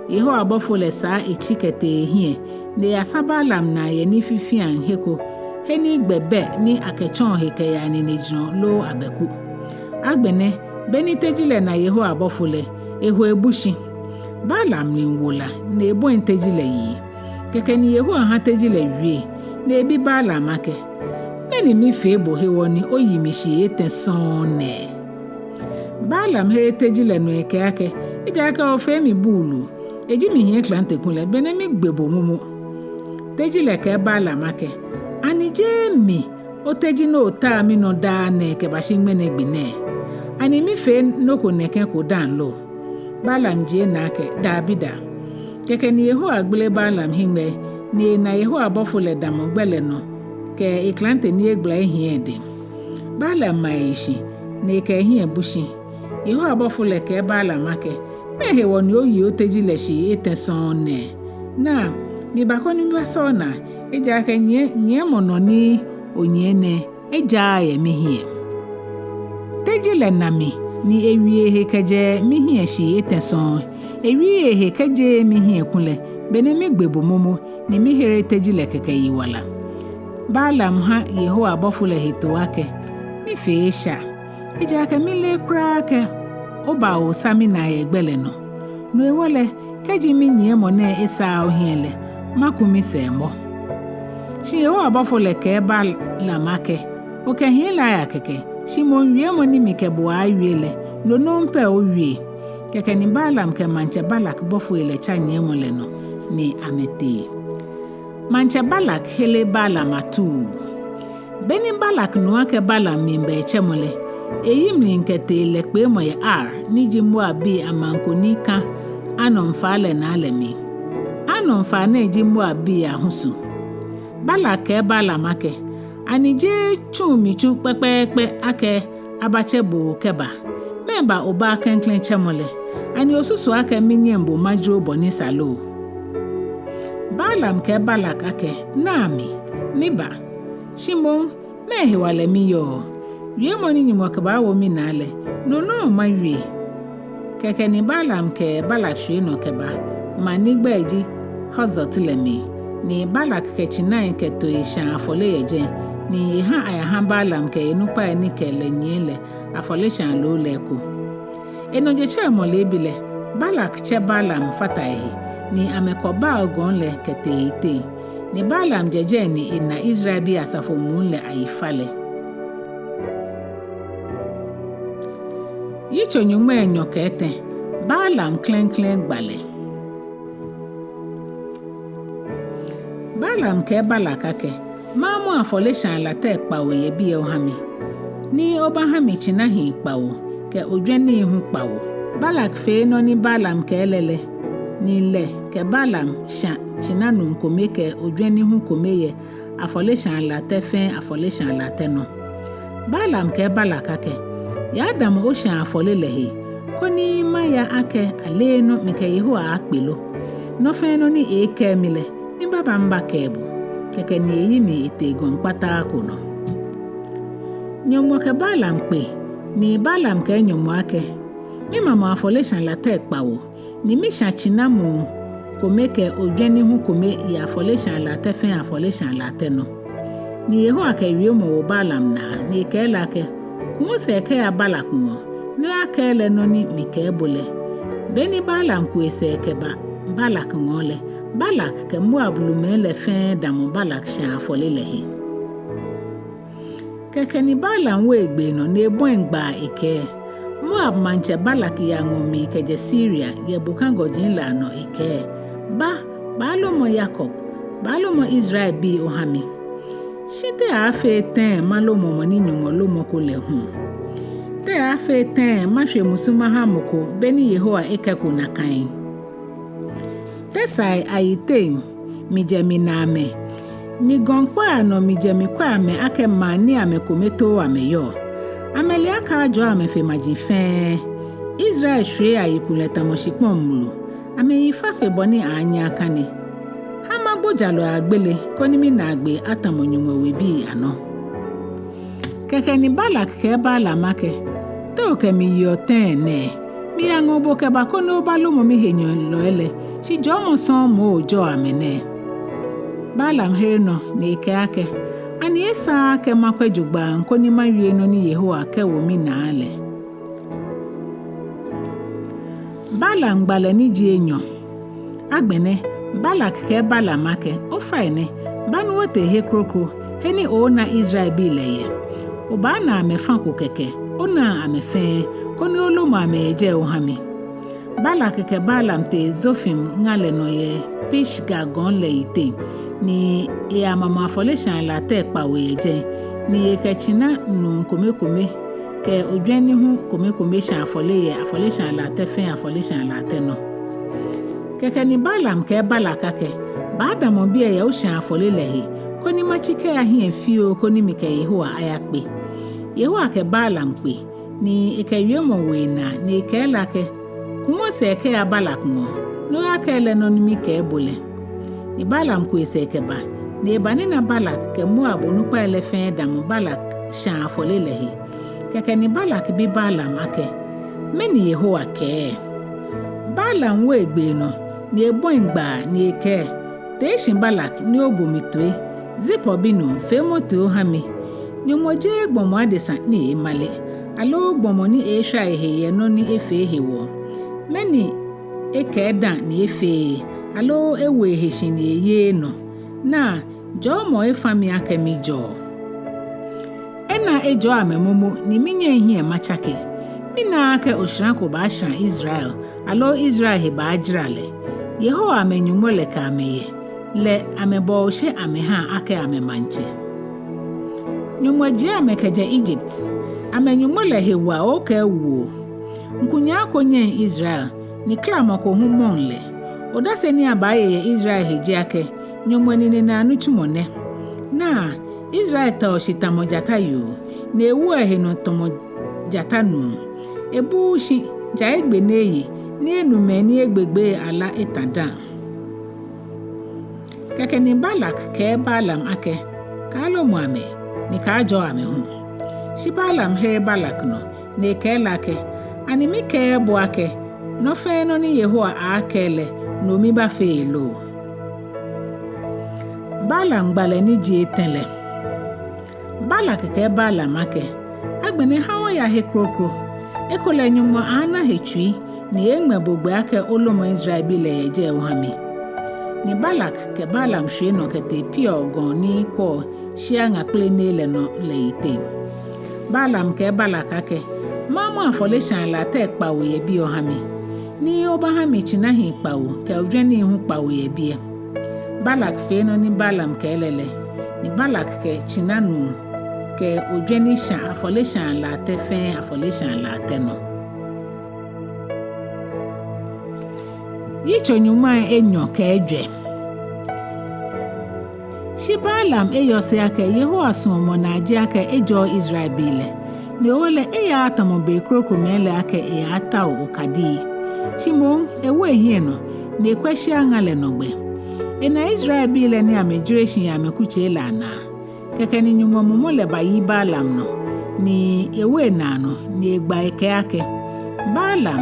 Yehowa bɔfo lɛ saa etsi kɛtee ehiɛ, ni eyasa Balaam naa yɛ nii fifiaŋ he ko, he ni gbɛ bɛ ni akɛtsɔɔ he kɛyaa ninejurɔ loo abɛku. Agbɛnɛ, beni teji lɛ na Yehowa bɔfo lɛ, eho ebu shi. Balaam mli wo la, ni ebɔi teji lɛ yiŋ. Kɛkɛ ni Yehowa ha teji lɛ wie, ni ebi Balaam akɛ, mɛni mifee bo hewɔ ni oyi mi shii etɛ sɔŋŋ nɛɛ? Balaam here teji lɛ nɔ ekɛɛ akɛ, ejaakɛ ofee mi buulu, eji mihiɛ klante kulɛ, belɛ migbe bo momo. Teji lɛ kɛɛ Balaam akɛ, ani jeee mi oteji ni otaa minɔ daa nɛɛ kɛbashi ŋmɛnɛ gbi nɛɛ? Ani mifee nɔ ko nɛkɛ ko dã lo? Balaam jie naa akɛ, dabida. Kɛkɛ ni Yehowa gbele Balaam hiŋmɛi, ni ena Yehowa bɔfo lɛ damɔ gbɛ lɛ nɔ kɛ eklante ni egbala ehiɛ edɛŋ. Balaam ma eyi shi, ni ekɛ ehiɛ bu shi. Yehowa bɔfo lɛ kɛɛ Balaam akɛ, mɛɛ hewɔ ni oyi oteji lɛ shii etɛ sɔŋŋ nɛɛ? Naa, miba koni mibasa onaa, ejaakɛ nyiɛ, nyiɛmɔ nɔ ni onyiɛ nɛɛ, ejaaa yɛ mihiɛ. Teji lɛ na mi, ni ewi ehe kɛjɛ mihiɛ shii etɛ sɔŋŋ. Ewiii ehe kɛjeee mihiɛ kulɛ, belɛ migbe bo momo, ni mihere teji lɛ kɛkɛ yi wala. Balaam ha Yehowa bɔfo lɛ hetoo akɛ, mifee esha, ejaakɛ mileee kwraa akɛ obaawosa minaa yɛ gbɛ lɛ nɔ. No hewɔ lɛ, kɛji minyiɛmɔ nɛɛ esaaa ohiɛ lɛ, maku misɛɛ mɔ. Shi Yehowa bɔfo lɛ kɛɛ Balaam akɛ, okɛ hii lɛ aya kɛkɛ, shi moŋ wiemɔ ni mikɛ bo aaawie lɛ, no nɔŋŋ pɛ owie. Kɛkɛ ni Balaam kɛ maŋtsɛ Balak bɔfoi lɛ tsa nyiɛmɔ lɛ nɔ, ni amɛtee. Maŋtsɛ Balak here Balaam atuu. Beni Balak nu akɛ Balaam miiba etsɛmɔ lɛ, eyi mli kɛtee lɛ kpeemɔ yɛ Ar, ni ji Moabbii amaŋ ko ni ka Arnon faa lɛ naa lɛ mli. Arnon faa nɛɛ ji Moabbii ahusu. Balak kɛɛ Balaam akɛ, ani jeee tsu mitsu kpɛkpɛɛkpɛ akɛ abatsɛ bo kɛba? Mɛɛba oba klɛŋklɛŋ tsɛmɔ lɛ? Ani osusu akɛ minyɛŋ bo majro bɔ ni sa lo? Balaam kɛɛ Balak akɛ, naa mi, miba. Shi moŋ, mɛɛ hewalɛ miyɔɔ? Wiemɔ ni Nyɔŋmɔ kɛbaawo minaa lɛ, no nɔŋŋ mawie. Kɛkɛ ni Balaam kɛ Balak shwie nɔ kɛba maŋ ni gbɛi ji Hazor lɛ mli, ni Balak kɛ tsinai kɛ tooi shãa afɔle yɛ jɛi, ni eha ayaha Balaam kɛ enukpai ni kɛ lɛ nyiɛ lɛ afɔleshaa loo lɛ eko. Enɔ jetsɛremɔ leebi lɛ, Balak tsɛ Balaam fata ehe, ni amɛkɔ Baal gɔŋ lɛ kɛtee eyiteŋ. Ni Balaam jɛ jɛi ni ena Israelbii asafo muu lɛ ayifalɛ. Yitso nyɔŋmai enyɔ kɛ etɛ. Balaam klɛŋklɛŋ gbalɛ. Balaam kɛɛ Balak akɛ, maamɔ afɔleshaa latɛ kpawo yɛ biɛ oha mi, ni obaha mi tsina hii kpawo kɛ ojwɛni hu kpawo. Balak fee nɔ ni Balaam kɛɛ lɛ lɛ, ni lɛ kɛ Balaam shã tsina nuu kome kɛ ojwɛni hu kome yɛ afɔleshaa latɛ fɛɛ afɔleshaa latɛ nɔ. Balaam kɛɛ Balak akɛ, yaadamɔ oshaa afɔle lɛ he, koni maya akɛ aleenɔ mikɛ Yehowa aakpe lo. Nɔ fɛɛ nɔ ni eeekɛɛ mi lɛ, mibaba mibakɛɛ bo. Kɛkɛ ni eyi mli etee gɔŋ kpataa ko nɔ. Nyɔŋmɔ kɛ Balaam kpe, ni Balaam kɛɛ Nyɔŋmɔ akɛ, mimamɔ afɔleshaa latɛ kpawo, ni mishã tsina muu kome kɛ ojwɛni hu kome yɛ afɔleshaa latɛ fɛɛ afɔleshaa latɛ nɔ. Ni Yehowa kɛ wiemɔ wo Balaam naa, ni ekɛɛ lɛ akɛ, ku osɛɛ kɛya Balak ŋɔɔ, ni oyakɛɛ lɛ nɔ ni mikɛɛ bo lɛ. Beni Balaam ku esɛɛ kɛba Balak ŋɔɔ lɛ, Balak kɛ Moab lumɛi lɛ fɛɛ damɔ Balak shãa afɔle lɛ he. Kɛkɛ ni Balaam wo egbee nɔ ni ebɔi gbaa ekɛɛ, Moab maŋtsɛ Balak yaŋɔ mi kɛjɛ Siria yɛ boka gɔji lɛ anɔ ekɛɛ, ba, baalomɔ Yakob, baalomɔ Israelbii oha mi. Shi te aaafee tɛŋŋ malomɔ mɔ ni Nyɔŋmɔ lomɔko lɛ hu? Te aaafee tɛŋŋ mashwe musu maha mɔ ko beni Yehowa ekɛko nakai? Tɛsaai ayiteŋ mijɛ mina amɛ, ni gɔŋkpɔi anɔ mijɛ mikwɛ amɛ akɛ maŋ ni amɛkome too amɛyɔɔ. Amɛle akɛ ajɔɔ amɛ fe maji fɛɛ. Israel shwiei ayikulɛ tamɔ shikpɔŋ mulu. Amɛyi fa fe bɔ ni aanyɛ akane. Ha magbo jalɔi agbele, koni minaagbee atamɔ Nyɔŋmɔ webii anɔ. Kɛkɛ ni Balak kɛɛ Balaam akɛ, te okɛ mi yeɔ tɛŋŋ nɛɛ? Miyaŋɔ bo kɛba koni obalomɔ mihenyɛlɔi lɛ, shi jɔɔmɔ sɔŋŋ moŋ ojɔɔ amɛ nɛɛ. Balaam here nɔ ni ekɛɛ akɛ, ani esaaa akɛ makwɛ jogbaŋŋ koni mawie nɔ ni Yehowa kɛwo minaa lɛ? Balaam gbalɛ ni ji enyɔ. Agbɛnɛ, Balak kɛɛ Balaam akɛ, ofainɛ, ba ni otee he kroko, he ni oona Israelbii lɛ yɛ. Obaana amɛ fa ko kɛkɛ, onaa amɛ fɛɛ, koni olomɔ amɛ yɛ jɛi oha mi. Balak kɛ Balaam tee Zofim ŋa lɛ nɔ yɛ Pisga gɔŋ lɛ yiteŋ, ni eyamamɔ afɔleshaa latɛ kpawo yɛ jɛi, ni ekɛ tsina nuu komekome kɛ ojwɛni hu komekome shã afɔle yɛ afɔleshaa latɛ fɛɛ afɔleshaa latɛ nɔ. Kɛkɛ ni Balaam kɛɛ Balak akɛ, baadamɔ biɛ yɛ oshãa afɔle lɛ he, koni matsi kɛya hiɛ fioo koni mikɛ Yehowa ayakpe. Yehowa kɛ Balaam kpe, ni ekɛ wiemɔ wo enaa, ni ekɛɛ lɛ akɛ, ku osɛɛ kɛya Balak ŋɔɔ, ni oyakɛɛ lɛ nɔ ni mikɛɛ bo lɛ. Ni Balaam ku esɛɛ kɛba, ni ebanina Balak kɛ Moab onukpai lɛ fɛɛ damɔ Balak shãa afɔle lɛ he. Kɛkɛ ni Balak bi Balaam akɛ, mɛni Yehowa kɛɛ? Balaam wo egbee nɔ, ni ebɔi gbaa, ni ekɛɛ, tee shi Balak, ni obo mi toi, Zipor binuu, feemɔ toi oha mi. Nyɔŋmɔ jeee gbɔmɔ adesa ni eemale, aloo gbɔmɔ ni eeshwa ehe yɛ nɔ ni efee hewɔ. Mɛni ekɛɛ dã ni efeee, aloo ewo ehe shi ni eyeee nɔ? Naa, jɔɔmɔ efa mi akɛ mijɔɔ. Ena ejɔɔ amɛ momo ni minyɛŋ hiɛ matsake. Minaaa akɛ oshara ko baashã Israel, aloo Israel he baajara lɛ. Yehowa amɛ-Nyɔŋmɔ lɛ kɛ amɛ yɛ, lɛ amɛbɔ oshe amɛha akɛ amɛmaŋtsɛ. Nyɔŋmɔ jie amɛ kɛjɛ Egypt. Amɛ-Nyɔŋmɔ lɛ he wa okɛɛ wuo. Ŋkunyaa ko nyɛŋ Israel, ni klamɔ ko hu mɔŋ lɛ. Odase ni abaaye yɛ Israel he ji akɛ, Nyɔŋmɔ ninenaa nitsumɔ nɛ. Naa, Israel tao shi tamɔ jata yoo, ni ewoɔ ehe nɔ tamɔ jata nuu. Ebuuu shi, ja egbe ni eye, ni enu mɛi ni egbegbee alá eta dã. Kɛkɛ ni Balak kɛɛ Balaam akɛ, kaalomɔ amɛ, ni kaajɔɔ amɛ hu. Shi Balaam here Balak nɔ, ni ekɛɛ lɛ akɛ, ani mikɛɛɛ bo akɛ, nɔ fɛɛ nɔ ni Yehowa aakɛɛ lɛ, no mibaafee lo? Balaam gbalɛ ni ji etɛ lɛ. Balak kɛɛ Balaam akɛ, agbɛnɛ ha wɔya he kroko. Ekolɛ Nyɔŋmɔ aaana he tsui, ni eŋmɛ bo gbɛ akɛ olomɔ Israelbii lɛ yɛ jɛi oha mi. Ni Balak kɛ Balaam shwie nɔ kɛtee Peor gɔŋ ni kwɛɔ shia ŋa kplenei lɛ nɔ lɛ yiteŋ. Balaam kɛɛ Balak akɛ, mamɔ afɔleshaa latɛ kpawo yɛ biɛ oha mi, ni obaha mi tsinahii kpawo kɛ ojwɛnii hu kpawo yɛ biɛ. Balak fee nɔ ni Balaam kɛɛ lɛ lɛ, ni Balak kɛ tsina nuu kɛ ojwɛni shã afɔleshaa latɛ fɛɛ afɔleshaa latɛ nɔ. Yitso nyɔŋmai enyɔ kɛ ejwɛ. Shi Balaam eyɔse akɛ Yehowa suɔmɔ naa ji akɛ ejɔɔ Israelbii lɛ. No hewɔ lɛ eyaaa tamɔ bei krokomɛi lɛ akɛ eyaatao okadii. Shi moŋ ewo ehiɛ nɔ, ni ekwɛ shiaŋa lɛ nɔ gbɛ. Ena Israelbii lɛ ni amɛjwere shi yɛ amɛkutsei lɛ anaa. Kɛkɛ ni Nyɔŋmɔ mumɔ lɛ bayi Balaam nɔ, ni ewo enaa nɔ, ni egba ekɛɛ akɛ: Balaam,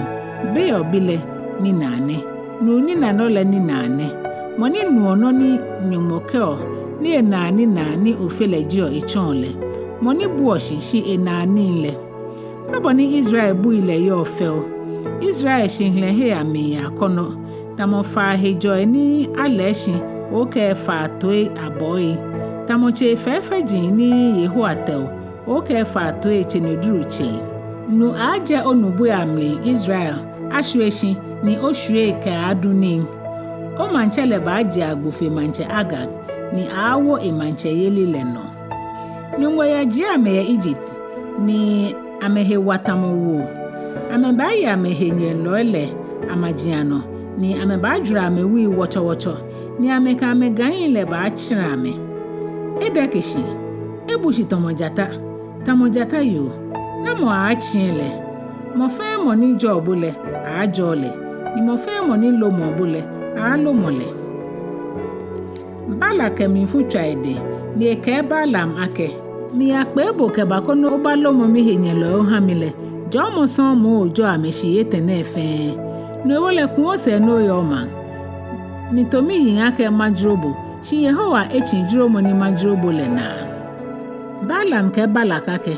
Beor bi lɛ, ninaa nɛ, nuu ninanɔ lɛ ninaa nɛ, mɔ ni nuɔ nɔ ni Nyɔŋmɔ kɛɔ, ni enaa ninaa ni Ofe lɛ jieɔ etsɔɔ lɛ, mɔ ni buɔ shi shi enaa nii lɛ. Kwɛ bɔ ni Israel bui lɛ yɔɔ fɛo. Israel shihilɛhe amli akɔnɔ, tamɔ faa hejɔi ni alɛɛ shi okɛɛ faa tooi abɔɔi, tamɔ tsei fɛfɛji ni Yehowa tɛo okɛɛ faa tooi tseneduru tsei. Nu aaajɛ onubui amli, Israel, ashwie shi ni oshwiei kɛaadu nii. Omaŋtsɛ lɛ baaje agbo fe maŋtsɛ Agag, ni aaawo emaŋtsɛyeli lɛ nɔ. Nyɔŋmɔ yajie amɛ yɛ Egypt, ni amɛhe wa tamɔ wuo. Amɛbaaye amɛhenyɛlɔi lɛ amaji anɔ, ni amɛbaajwara amɛwui wɔtsɔwɔtsɔ, ni amɛkɛ amɛgai lɛ baatsɛrɛ amɛ. Edɛke shi, ebu shi tamɔ jata, tamɔ jatayoo. Namɔ aaatsĩɛ lɛ? Mɔ fɛɛ mɔ ni jɔɔ bo lɛ, aaajɔɔ lɛ, ni mɔ fɛɛ mɔ ni lomɔɔ bo lɛ, aaalomɔ lɛ. Balak kɛ mlifu tswa edɛŋ, ni ekɛɛ Balaam akɛ: Miyakpee bo kɛba koni obalomɔ mihenyɛlɔi oha mi lɛ, jɔɔmɔ sɔŋŋ moŋ ojɔɔ amɛ shii etɛ nɛɛ fɛɛ. No hewɔ lɛ, ku osɛɛ ni oya omaŋ. Mito miyiŋ akɛ majuro bo, shi Yehowa etsĩ juromɔ ni majuro bo lɛ naa. Balaam kɛɛ Balak akɛ: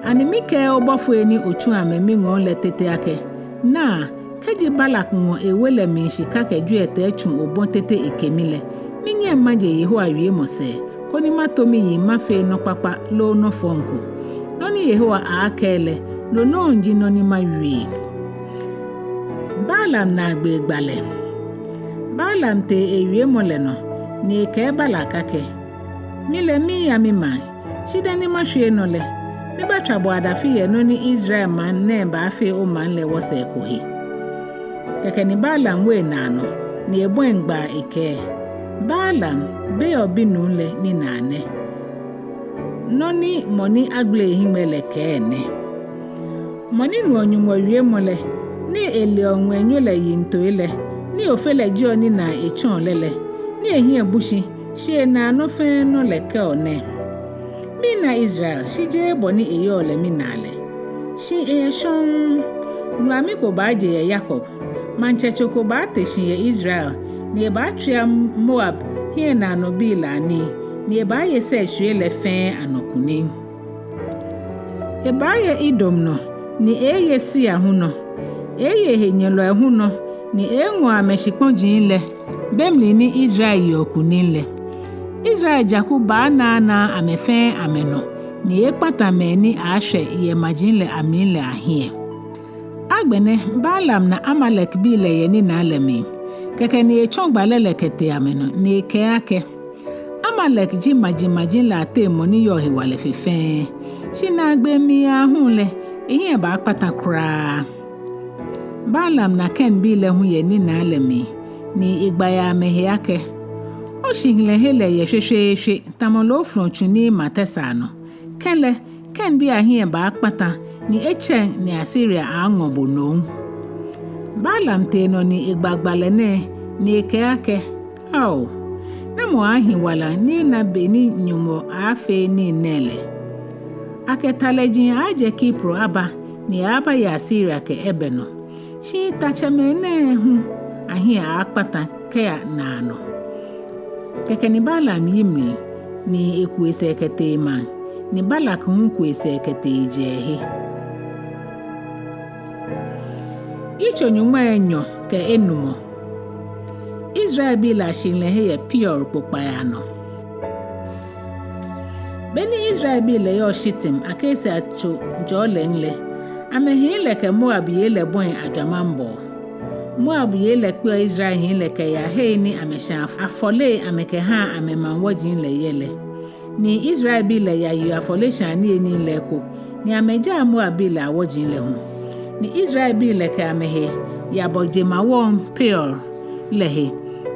Ani mikɛɛɛ obɔfoi ni otsu amɛ miŋɔɔ lɛ tete akɛ: Naa, kɛji Balak ŋɔ ewe lɛ mli shika kɛ jwiɛtɛi tsu obɔ tete eke mi lɛ, minyɛŋ maje Yehowa wiemɔ sɛɛ, koni mato miyiŋ mafee nɔ kpakpa loo nɔ fɔŋ ko? Nɔ ni Yehowa aaakɛɛ lɛ, no nɔŋŋ ji nɔ ni mawie. Balaam naagbee gbalɛ. Balaam tee ewiemɔ lɛ nɔ, ni ekɛɛ Balak akɛ: Mi lɛ miiya mimaŋ, shi dani mashwie nɔ lɛ, mibaatswa bo adafi yɛ nɔ ni Israel maŋ nɛɛ baafee omaŋ lɛ wɔsɛɛ ko he. Kɛkɛ ni Balaam wo enaa nɔ, ni ebɔi gbaa ekɛɛ: Balaam, Beor binuu lɛ ninaa nɛ. Nɔ ni mɔ ni agbele ehiŋmɛi lɛ kɛɛ nɛ: Mɔ ni nuɔ Nyɔŋmɔ wiemɔ lɛ, ni eleɔ ŋwɛinyo lɛ yiŋtoi lɛ, ni Ofe lɛ jieɔ ninaa etsɔɔ lɛ lɛ, ni ehiɛ bu shi, shi enaa nɔ fɛɛ nɔ lɛ kɛɔ nɛ: Mina Israel, shi jeee bɔ ni eyɔɔ lɛ minaa lɛ, shi eyɛ shɔŋŋ. Ŋulami ko baaje yɛ Yakob. Maŋtsɛtso ko baate shi yɛ Israel, ni ebaatswia Moab hiɛnaanɔbii lɛ anii, ni ebaaye sɛɛshwiei lɛ fɛɛ anɔ kunim. Ebaaye Edom nɔ, ni eye Seir hu nɔ. Eye ehenyɛlɔi hu nɔ, ni eŋɔ amɛshikpɔji lɛ, be mli ni Israel yeɔ kunim lɛ. Israel jaku baanaanaa amɛ fɛɛ amɛnɔ, ni ekpata mɛi ni aashwɛ yɛ maji lɛ amli lɛ ahiɛ. Agbɛnɛ Balaam na Amalekbii lɛ yɛ ninaa lɛ mli. Kɛkɛ ni etsɔ gbalɛ lɛ kɛtee amɛnɔ, ni ekɛɛ akɛ: Amalek ji majimaji lɛ ateŋ mɔ ni yɔɔ hewalɛ fe fɛɛ, shi naagbee mli aahu lɛ, ehiɛ baakpata kwraa. Balaam na Kenbii lɛ hu yɛ ninaa lɛ mli, ni egba yɛ amɛhe akɛ: Oshihilɛhe lɛ yɛ shweshweeshwe, tamɔ loofɔlɔ tsu ni ma tɛsaa nɔ. Kɛlɛ, Kenbii ahiɛ baakpata, ni etsɛŋ ni Asiria aaŋɔ bo nom. Balaam tee nɔ ni egba gbalɛ nɛɛ, ni ekɛɛ akɛ: Ao, namɔ aahi wala ni ena be ni Nyɔŋmɔ aaafee nii nɛɛ lɛ? Akɛ talɛji aaajɛ Kipro aba, ni abaye Asiria kɛ ebɛ nɔ. Shi tatsɛmɛi nɛɛ hu ahiɛ aakpata kɛya naanɔ. Kɛkɛ ni Balaam yi mli, ni eku esɛɛ kɛtee emaŋ, ni Balak hu ku esɛɛ kɛtee ejɛɛhe. Yitso nyɔŋmai enyɔ kɛ enumɔ. Israelbii lɛ ashihilɛhe yɛ Peor kpokpai anɔ. Beni Israelbii lɛ yɔɔ Shitim akasia tso jɔɔ lɛŋ lɛ, amɛhii lɛ kɛ Moab yei lɛ bɔi ajwamaŋbɔɔ. Moab yei lɛ kpeɔ Israel hii lɛ kɛyaa hei ni amɛshãa afɔlei amɛkɛhaa amɛmaŋ wɔji lɛ yɛ lɛ. Ni Israelbii lɛ yayeɔ afɔleshaa niyenii lɛ eko, ni amɛjaa Moabbii lɛ awɔji lɛ hu. Ni Israelbii lɛ kɛ amɛhe yabɔ jemawɔŋ Peor lɛ he.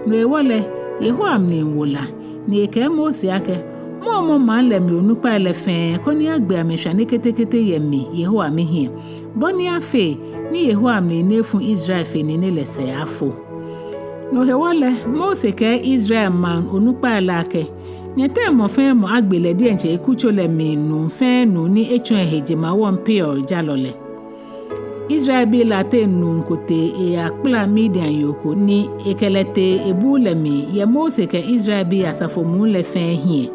No hewɔ lɛ, Yehowa mli wo la, ni ekɛɛ Mose akɛ: Mɔmɔ maŋ lɛ mli onukpai lɛ fɛɛ, koni agbe amɛ shwane ketekete yɛ mi, Yehowa mihiɛ, bɔ ni afee ni Yehowa mli ni efu Israel fe nine lɛ sɛɛ afo. No hewɔ lɛ, Mose kɛɛ Israel maŋ onukpai lɛ akɛ, nyɛteŋ mɔ fɛɛ mɔ agbe lɛ diɛŋtsɛ ekutso lɛ mli nuu fɛɛ nuu ni etsɔ ehe jemawɔŋ Peor jalɔ lɛ. Israelbii lɛ ateŋ nuu ko tee eyakpala Midian yoo ko ni ekɛ lɛ tee ebuu lɛ mli yɛ Mose kɛ Israelbii asafo muu lɛ fɛɛ hiɛ,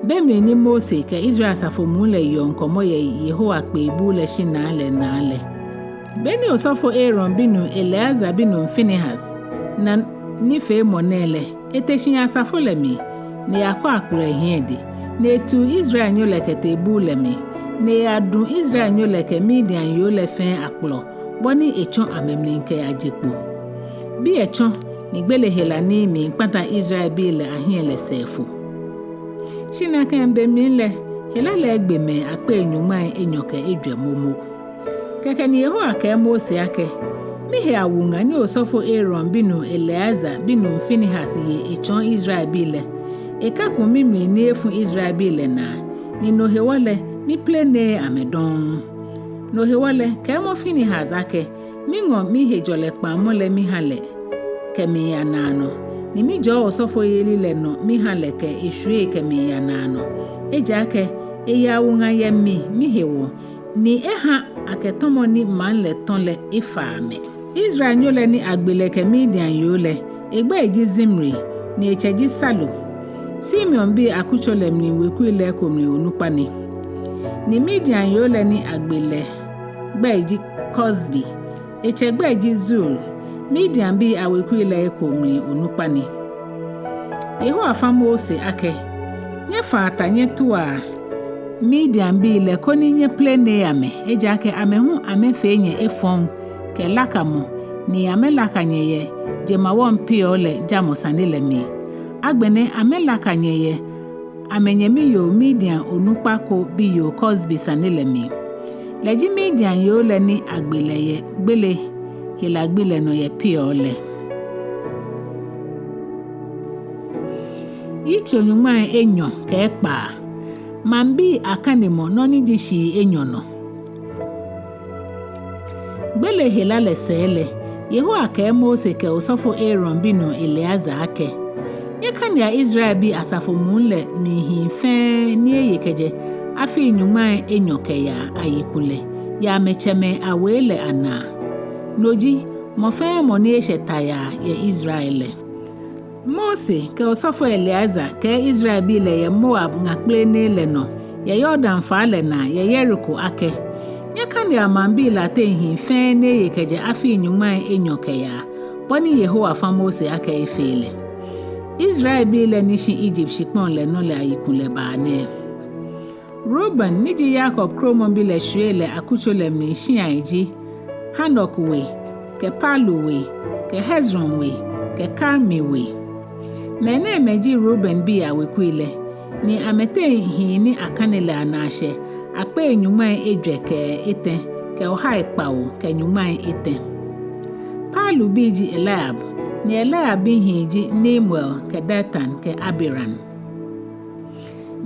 be mli ni Mose kɛ Israel asafo muu lɛ yeɔ ŋkɔmɔ yɛ Yehowa kpee buu lɛ shinaa lɛ naa lɛ. Be ni osɔfo Aaron binuu Eleazar binuu Finehas na nifeemɔ nɛɛ lɛ, ete shi yɛ asafo lɛ mli, ni eyakɔ akplɔ yɛ ehiɛ edɛŋ, ni etiu Israelnyo lɛ kɛtee buu lɛ mli, ni eyadu Israelnyo lɛ kɛ Midian yoo lɛ fɛɛ akplɔ, bɔ ni etsɔ amɛmli kɛyaje kpo. Biɛ tsɔ ni gbele hela ni miikpata Israelbii lɛ ahiɛ lɛ sɛɛ fo. Shi nakai be mli lɛ, hela lɛ egbe mɛi akpei nyɔŋmai enyɔ kɛ ejwɛ momo. Kɛkɛ ni Yehowa kɛɛ Mose akɛ, mihe awuŋa ni osɔfo Aaron binuu Eleazar binuu Finehas ye etsɔɔ Israelbii lɛ, ekaku mimli ni efu Israelbii lɛ naa, ni no hewɔ lɛ, miplene amɛ dɔŋŋ. No hewɔ lɛ, kɛɛmɔ Finehas akɛ, miŋɔ mihejɔlɛ kpaŋmɔ lɛ miha lɛ kɛmiiya naanɔ, ni mijɔɔ osɔfoyeli lɛ nɔ miha lɛ kɛ eshwiei kɛmiiya naanɔ. Ejaakɛ eye awuŋa yɛ mi, mihewɔ, ni eha akɛ tɔmɔ ni maŋ lɛ tɔ lɛ efa amɛ. Israelnyo lɛ ni agbe lɛ kɛ Midian yoo lɛ, egbɛi ji Zimri, ni etsɛ ji Salu. Simeonbii akutso lɛ mli wekui lɛ eko mli onukpa ni. Ni Midian yoo lɛ ni agbe lɛ gbɛi ji Kozbi, etsɛ gbɛi ji Zur, Midianbii awekui lɛ eko mli onukpa ni. Yehowa fã Mose akɛ, nyɛfaa ta nyɛtua Midianbii lɛ koni nyɛplene amɛ, ejaakɛ amɛ hu amɛfee nyɛ efɔŋ kɛ lakamɔ, ni amɛlaka nyɛ yɛ jemawɔŋ Peor lɛ jamɔ sane lɛ mli. Agbɛnɛ amɛlaka nyɛ yɛ amɛnyɛmi yoo Midian onukpa ko biyoo Kozbi sane lɛ mli. Lɛ ji Midian yoo lɛ ni agbe lɛ yɛ gbele hela gbi lɛ nɔ yɛ Peor lɛ. Yitso nyɔŋmai enyɔ kɛ ekpaa. Maŋbii akanemɔ nɔ ni ji shii enyɔ nɔ. Gbele hela lɛ sɛɛ lɛ, Yehowa kɛɛ Mose kɛ osɔfo Aaron binuu Eleazar akɛ, nyɛkanea Israelbii asafo muu lɛ mli hii fɛɛ ni eye kɛjɛ afii nyɔŋmai enyɔ kɛyaa ayikulɛ yɛ amɛtsɛmɛi awei lɛ anaa. No ji, mɔ fɛɛ mɔ ni eshɛ tayaa yɛ Israel lɛ. Mose kɛ osɔfo Eleazar kɛ Israelbii lɛ yɛ Moab ŋa kplenee lɛ nɔ, yɛ Yordan faa lɛ naa, yɛ Yeriko akɛ, nyɛkanea maŋbii lɛ ateŋ hii fɛɛ ni eye kɛjɛ afii nyɔŋmai enyɔ kɛyaa, bɔ ni Yehowa fã Mose akɛ efee lɛ. Israelbii lɛ ni shi Egypt shikpɔŋ lɛ nɔ lɛ ayikulɛ baa nɛɛ. Reuben ni ji Yakob kromɔbi lɛ shwiei lɛ akutso lɛ mli shiai ji Hanok we, kɛ Palu we, kɛ Hezron we, kɛ Karmi we. Mɛnɛɛmɛi ji Reubenbii awekui lɛ, ni amɛteŋ hii ni akane lɛ anaa shɛ akpei nyɔŋmai ejwɛ kɛ etɛ kɛ ohai kpawo kɛ nyɔŋmai etɛ. Palubii ji Eliab, ni Eliab bihii ji Nemuel kɛ Datan kɛ Abiram.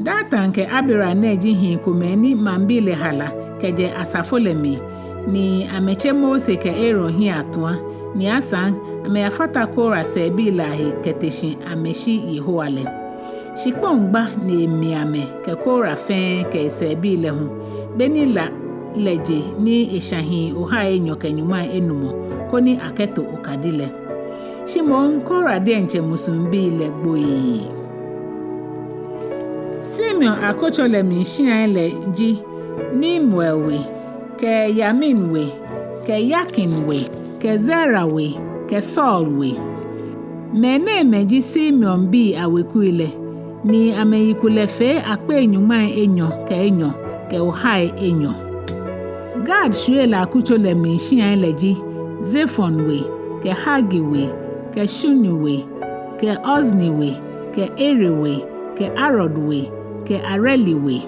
Datan kɛ Abiram nɛɛ ji hii komɛi ni maŋbii lɛ hala kɛjɛ asafo lɛ mli, ni amɛtse Mose kɛ Aaron hiɛ atua, ni asaŋ amɛyafata Kora sɛɛbii lɛ ahe kɛte shi amɛshi Yehowa lɛ. Shikpɔŋ gba ni emi amɛ kɛ Kora fɛɛ kɛ esɛɛbii lɛ hu, be ni la lɛ je ni esha hii ohai enyɔ kɛ nyɔŋmai enumɔ, koni akɛto okadi lɛ. Shi moŋ Kora diɛŋtsɛ musuŋbii lɛ gboi. Simeon akutso lɛ mli shiai lɛ ji Nemuel we, kɛ Yamin we, kɛ Yakin we, kɛ Zera we, kɛ Saul we. Mɛnɛɛmɛi ji Simeonbii awekui lɛ, ni amɛyikulɛ fee akpei nyɔŋmai enyɔ kɛ enyɔ kɛ ohai enyɔ. Gad shwiei lɛ akutso lɛ mli shiai lɛ ji Zefon we, kɛ Hagi we, kɛ Shuni we, kɛ Ozni we, kɛ Eri we, kɛ Arod we, kɛ Areli we.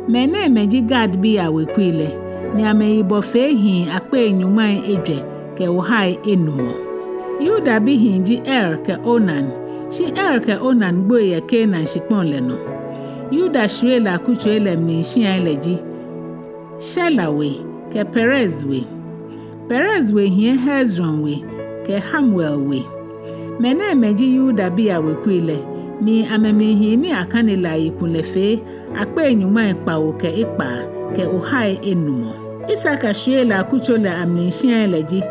Mɛnɛɛmɛi ji Gadbii awekui lɛ, ni amɛyibɔ fee hii akpei nyɔŋmai ejwɛ kɛ ohai enumɔ. Yuda bihii ji Er kɛ Onan, shi Er kɛ Onan gboi yɛ Kanaan shikpɔŋ lɛ nɔ. Yuda shwiei lɛ akutsei lɛ mli shiai lɛ ji: Shela we, kɛ Perez we. Perez we hiɛ Hezron we, kɛ Hamul we. Mɛnɛɛmɛi ji Yudabii awekui lɛ, ni amɛmli hii ni akane lɛ ayikulɛ fee akpei nyɔŋmai kpawo kɛ ekpaa kɛ ohai enumɔ. Isakar shwiei lɛ akutso lɛ amli shiai lɛ ji: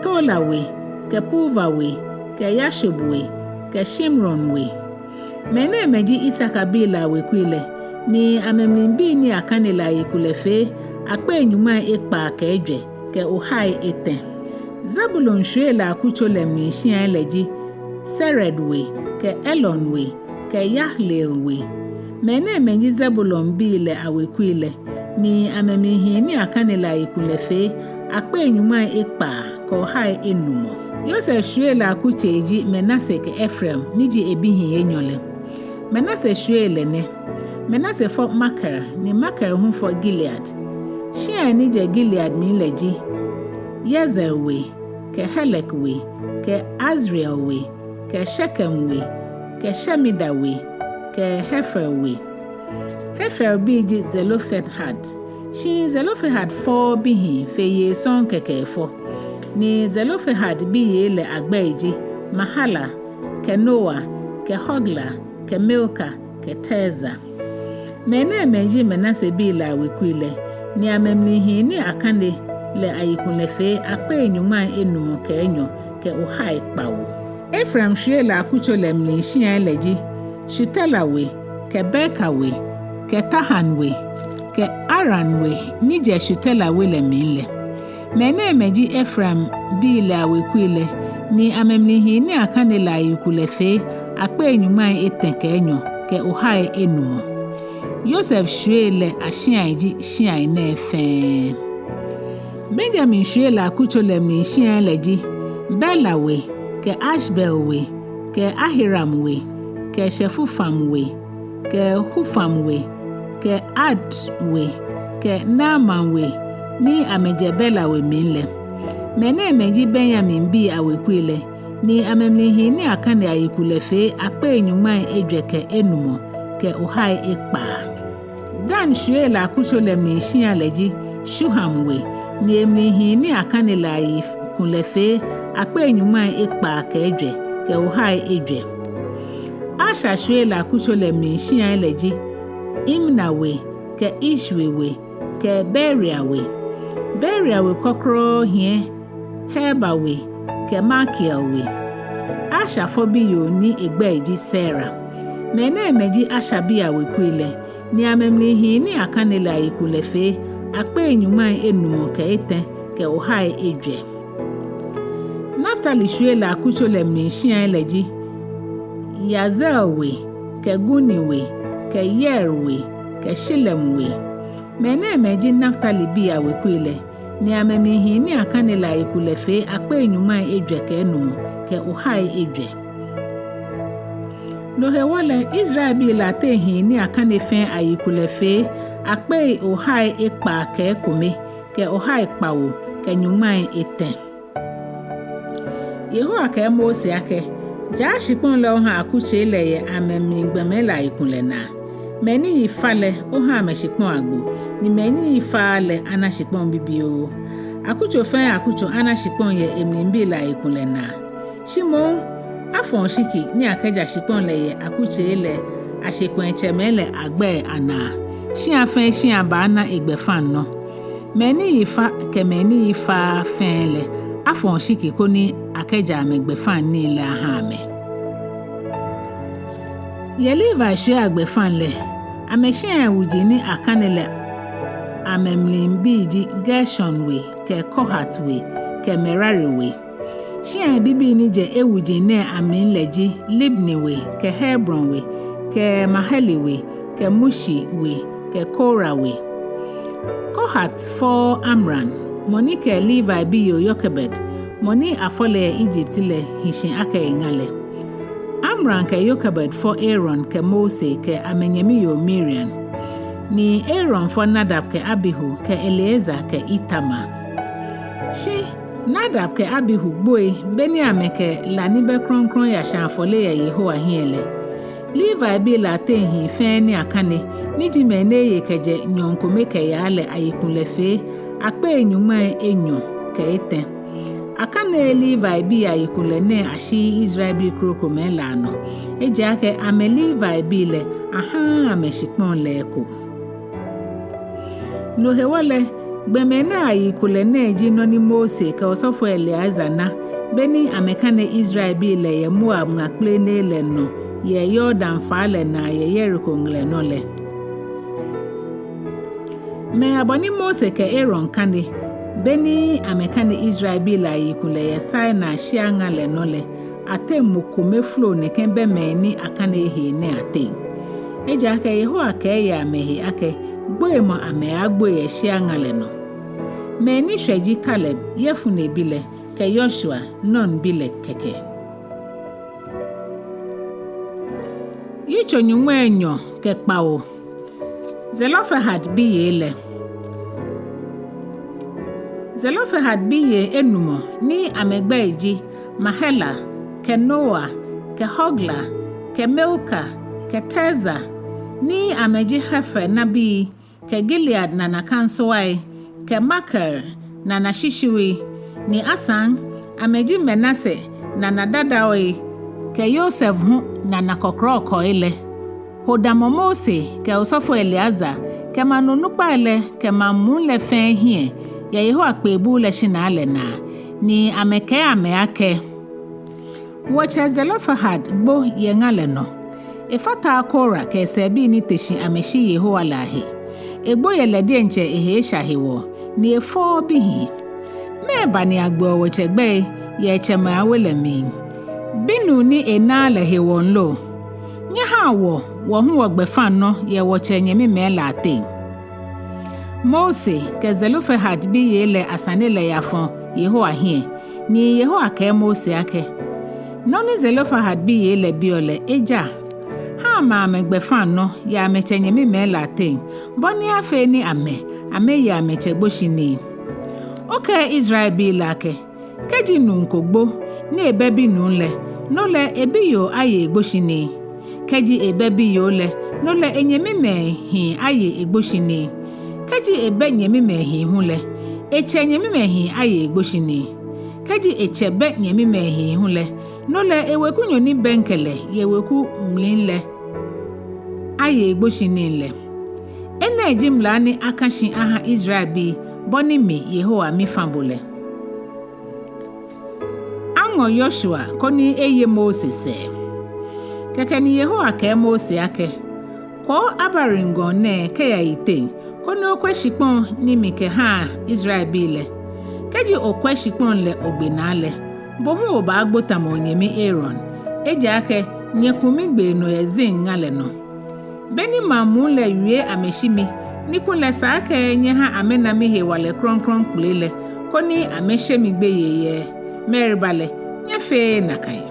Tola we, kɛ Puva we, kɛ Yashub we, kɛ Shimron we. Mɛnɛɛmɛi ji Isakar bii lɛ awekui lɛ, ni amɛmli bii ni akane lɛ ayikulɛ fee akpei nyɔŋmai ekpaa kɛ ejwɛ kɛ ohai etɛ. Zebulon shwiei lɛ akutso lɛ mli shiai lɛ ji: Sered we, kɛ Elon we, kɛ Yahleel we. Mɛnɛɛmɛi ji Zebulon bii lɛ awekui lɛ, ni amɛmli hii ni akane lɛ ayikulɛ fee akpei nyɔŋmai ekpaa kɛ ohai enumɔ. Yosef shwiei lɛ akutsei ji Manase kɛ Efraim, ni ji ebihii enyɔ lɛ. Manase shwiei lɛ nɛ: Manase fɔ Makir, ni Makir hu fɔ Gilead. Shiai ni jɛ Gilead mli lɛ ji: Yazer we, kɛ Helek we, kɛ Azriel we, kɛ Shekem we, kɛ Shemida we, kɛ Hefer we. Hefer bii ji Zelofehad. Shi Zelofehad fɔɔɔ bihii, fe yei sɔŋŋ kɛkɛ efɔ. Ni Zelofehad biyei lɛ agbɛi ji Mahala, kɛ Noa, kɛ Hogla, kɛ Milka, kɛ Tirza. Mɛnɛɛmɛi ji Manase bii lɛ awekui lɛ, ni amɛmli hii ni akane lɛ ayikulɛ fee akpei nyɔŋmai enumɔ kɛ enyɔ kɛ ohai kpawo. Efraim shwiei lɛ akutso lɛ mli shiai lɛ ji: Shutela we, kɛ Beka we, kɛ Tahan we, kɛ Aran we ni jɛ Shutela we lɛ mli lɛ. Mɛnɛɛmɛi ji Efraim bii lɛ awekui lɛ, ni amɛmli hii ni akane lɛ ayikulɛ fee akpei nyɔŋmai etɛ kɛ enyɔ kɛ ohai enumɔ. Yosef shwiei lɛ ashiai ji shiai nɛɛ fɛɛ. Benyamin shwiei lɛ akutso lɛ mli shiai lɛ ji: Bela we, kɛ Ashbel we, kɛ Ahiram we, kɛ Shefufam we, kɛ Hufam we, kɛ Ard we, kɛ Naaman we, ni amɛjɛ Bela we mli lɛ. Mɛnɛɛmɛi ji Benyamin bii awekui lɛ, ni amɛmli hii ni akane ayikulɛ fee akpei nyɔŋmai ejwɛ kɛ enumɔ kɛ ohai ekpaa. Dan shwiei lɛ akutso lɛ mli shia lɛ ji Shuham we, ni emli hii ni akane lɛ ayikulɛ fee akpei nyɔŋmai ekpaa kɛ ejwɛ kɛ ohai ejwɛ. Asher shwiei lɛ akutso lɛ mli shiai lɛ ji Imna we, kɛ Ishwi we, kɛ Beria we. Beria we kɔkɔɔkɔ hiɛ Heber we, kɛ Malkiel we. Asher fɔ biyoo ni egbɛi ji Sera. Mɛnɛɛmɛi ji Asher bii awekui lɛ, ni amɛmli hii ni akane lɛ ayikulɛ fee akpei nyɔŋmai enumɔ kɛ etɛ kɛ ohai ejwɛ. Naftali shwiei lɛ akutso lɛ mli shiai lɛ ji Yazel we, kɛ Guni we, kɛ Yer we, kɛ Shillem we. Mɛnɛɛmɛi ji Naftali bii awekui lɛ, ni amɛmli hii ni akane lɛ ayikulɛ fee akpei nyɔŋmai ejwɛ kɛ enumɔ kɛ ohai ejwɛ. No hewɔ lɛ, Israelbii lɛ ateŋ hii ni akane fɛɛ ayikulɛ fee akpei ohai ekpaa kɛ ekome kɛ ohai kpawo kɛ nyɔŋmai etɛ. Yehowa kɛɛ Mose akɛ: Jaa shikpɔŋ lɛ oha akutsei lɛ yɛ amɛmli gbɔmɛi lɛ ayikulɛ naa. Mɛi ni yi fa lɛ, oha amɛ shikpɔŋ agbo, ni mɛi ni yi faaa lɛ, ana shikpɔŋ bibioo. Akutso fɛɛ akutso ana shikpɔŋ yɛ emlibii lɛ ayikulɛ naa. Shi moŋ, afɔ̃ oshiki ni akɛja shikpɔŋ lɛ yɛ akutsei lɛ ashikwɛɛtsɛmɛi lɛ agbɛi anaa. Shia fɛɛ shia baana egbɛfaŋnɔ. Mɛi ni yi fa kɛ mɛi ni yi faaa fɛɛ lɛ, afɔ̃ oshiki koni akɛja amɛgbɛfaŋ nii lɛ aha amɛ. Yɛ Levi shwiei agbɛfaŋ lɛ, amɛshiai awuji ni akane lɛ amɛmlibii ji Gershon we, kɛ Kohat we, kɛ Merari we. Shiai bibii ni jɛ ewuji nɛɛ amli lɛ ji Libni we, kɛ Hebron we, kɛ Maheli we, kɛ Mushi we, kɛ Kora we. Kohat fɔ Amram, mɔ ni kɛ Levi biyoo Yokebed, mɔ ni afɔ lɛ yɛ Egypt lɛ, hi shi akɛ eŋa lɛ. Amram kɛ Yokebed fɔ Aaron kɛ Mose kɛ amɛnyɛmi yoo Miriam. Ni Aaron fɔ Nadab kɛ Abihu kɛ Eleazar kɛ Itamar. Shi Nadab kɛ Abihu gboi beni amɛkɛ la ni bɛ krɔŋkrɔŋ yashã afɔle yɛ Yehowa hiɛ lɛ. Levibii lɛ ateŋ hii fɛɛ ni akane, ni ji mɛi ni eye kɛjɛ nyɔɔŋ kome kɛyaa lɛ ayikulɛ fee akpei nyɔŋmai enyɔ kɛ etɛ. Akaneee Levibii ayikulɛ nɛɛ ashiii Israelbii krokomɛi lɛ anɔ, ejaakɛ amɛ Levibii lɛ ahaaa amɛ shikpɔŋ lɛ eko. No hewɔ lɛ, gbɔmɛi nɛɛ ayikulɛ nɛɛ ji nɔ ni Mose kɛ osɔfo Eleazar na, beni amɛkane Israelbii lɛ yɛ Moab ŋa kplenee lɛ nɔ yɛ Yordan faa lɛ naa yɛ Yeriko ŋlɛ nɔ lɛ. Mɛi abɔ ni Mose kɛ Aaron kane, beni amɛkane Israelbii lɛ ayikulɛ yɛ Sinai shia ŋa lɛ nɔ lɛ, ateŋ mɔ kome folo nɛkɛ bɛ mɛi ni akane hee nɛɛ ateŋ. Ejaakɛ Yehowa kɛɛ yɛ amɛhe akɛ, gboimɔ amɛaagboi yɛ shia ŋa lɛ nɔ. Mɛi ni shwɛ ji Kaleb, Yefune bi lɛ, kɛ Yoshua, Nun bi lɛ kɛkɛ. Yitso nyɔŋmai enyɔ kɛ kpawo. Zelofehad biyei lɛ. Zelofehad biyei enumɔ ni amɛgbɛi ji Mahla, kɛ Noa, kɛ Hogla, kɛ Milka, kɛ Tirza, ni amɛji Hefer nabii, kɛ Gilead nana kansoai, kɛ Makir nana shishiui, ni asaŋ amɛji Manase nana dadaoi, kɛ Yosef hu nana kɔkrɔkɔi lɛ, ho damɔ Mose kɛ osɔfo Eleazar kɛ maŋ onukpai lɛ kɛ maŋ muu lɛ fɛɛ hiɛ yɛ Yehowa kpee buu lɛ shinaa lɛ naa, ni amɛkɛɛ amɛ akɛ, wɔtsɛ Zelofehad gbo yɛ ŋa lɛ nɔ. Efataaa Kora kɛ esɛɛbii ni te shi amɛshi Yehowa lɛ ahe. Egbo yɛ lɛ diɛŋtsɛ ehe esha hewɔ, ni efɔɔɔ bihii. Mɛɛba ni agbeɔ wɔtsɛ gbɛi yɛ etsɛmɛi awe lɛ mli? Binuu ni enaaa lɛ hewɔ lo? Nyɛhaa wɔ, wɔ hu wɔgbɛfaŋnɔ yɛ wɔtsɛ nyɛmimɛi lɛ ateŋ. Mose kɛ Zelofehad biyei lɛ asane lɛ yafɔ Yehowa hiɛ, ni Yehowa kɛɛ Mose akɛ, nɔ ni Zelofehad biyei lɛ biɔ lɛ eja. Ha amɛ amɛgbɛfaŋnɔ yɛ amɛtsɛ nyɛmimɛi lɛ ateŋ, bɔ ni afee ni amɛ, amɛye amɛtsɛ gboshinii. Okɛɛ Israelbii lɛ akɛ, kɛji nuu ko gbo ni ebɛ binuu lɛ, no lɛ ebiyoo aye egboshinii. Kɛji ebɛ biyoo lɛ, no lɛ enyɛmimɛi hii aye egboshinii. Kɛji ebɛ nyɛmimɛi hii hu lɛ, etsɛ nyɛmimɛi hii aye egboshinii. Kɛji etsɛ bɛ nyɛmimɛi hii hu lɛ, no lɛ ewekunyo ni bɛŋkɛ lɛ yɛ weku mli lɛ aye egboshinii lɛ. Enɛ ji mla ni aka shi aha Israelbii, bɔ ni mi Yehowa mifã bo lɛ. Aŋɔ Yoshua koni eye Mose sɛɛ. Kɛkɛ ni Yehowa kɛɛ Mose akɛ, kwɔ Abarim gɔŋ nɛɛ kɛya yiteŋ, koni okwɛ shikpɔŋ ni mikɛha Israelbii lɛ. Kɛji okwɛ shikpɔŋ lɛ ogbe naa lɛ, bo hu obaagbo tamɔ onyɛmi Aaron, ejaakɛ nyɛku migbee nɔ yɛ Zin ŋa lɛ nɔ. Beni maŋ muu lɛ wie amɛshi mi, ni kulɛ esa akɛ nyɛha amɛna mihewalɛ krɔŋkrɔŋ kpele lɛ, koni amɛshe mi gbeyei yɛ Meriba lɛ, nyɛfeee nakai.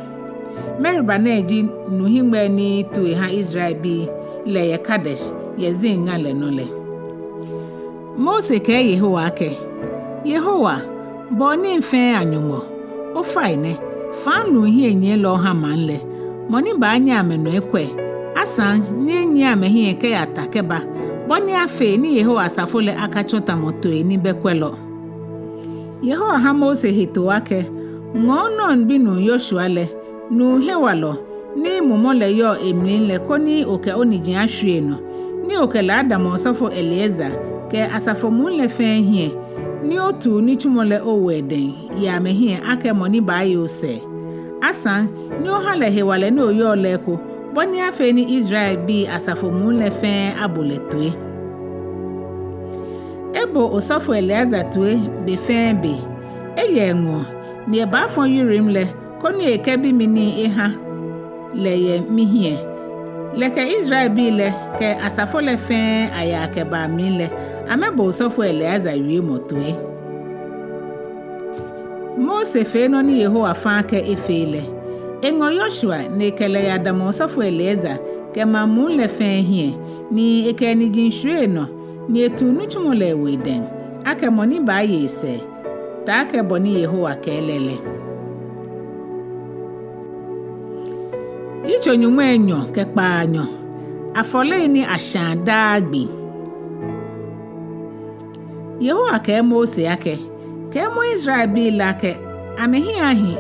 Meriba nɛɛ ji nu hiŋmɛi ni tu eha Israelbii lɛ yɛ Kadesh yɛ Zin ŋa lɛ nɔ lɛ. Mose kɛɛ Yehowa akɛ, Yehowa, bo onii fɛɛ aNyɔŋmɔ, ofainɛ, fã nuu hiɛnyiɛlɔ oha maŋ lɛ, mɔ ni baanyɛ amɛnɔ ekwɛ, asaŋ ni enyiɛ amɛhiɛ kɛya ta kɛba, bɔ ni afee ni Yehowa asafo lɛ akatsɔ tamɔ toi ni bɛ kwɛlɔ. Yehowa ha Mose hetoo akɛ, ŋɔɔ Nun binuu Yoshua lɛ, nuu hewalɔ, ni mumɔ lɛ yɔɔ emli lɛ, koni okɛ oniji ashwie enɔ, ni okɛ lɛ adamɔ osɔfo Eleazar kɛ asafo muu lɛ fɛɛ hiɛ, ni otu nitsumɔ lɛ owo edɛŋ yɛ amɛhiɛ akɛ mɔ ni baaye osɛɛ. Asaŋ ni oha lɛ hewalɛ ni oyɔɔ lɛ eko, bɔ ni afee ni Israelbii asafo muu lɛ fɛɛ abo lɛ toi. Ebo osɔfo Eleazar toi be fɛɛ be. Eyɛ eŋɔɔ, ni ebaafɔ Urim lɛ, koni ekɛbi mi nii eha lɛ yɛ mihiɛ. Lɛ kɛ Israelbii lɛ kɛ asafo lɛ fɛɛ ayaa kɛbaa mli lɛ, amɛbo osɔfo Eleazar wiemɔ toi. Mose fee nɔ ni Yehowa fã akɛ efee lɛ. Eŋɔ Yoshua ni ekɛ lɛ yadamɔ osɔfo Eleazar kɛ maŋ muu lɛ fɛɛ hiɛ, ni ekɛ eniji shwie enɔ, ni etu nitsumɔ lɛ ewo edɛŋ akɛ mɔ ni baaye esɛɛ, taakɛ bɔ ni Yehowa kɛɛ lɛ lɛ. Yitso nyɔŋmai enyɔ kɛ kpaanyɔ. Afɔlei ni ashãa daa gbi. Yehowa kɛɛ Mose akɛ, Kɛɛmɔ Israelbii lɛ akɛ amɛhiɛ ahi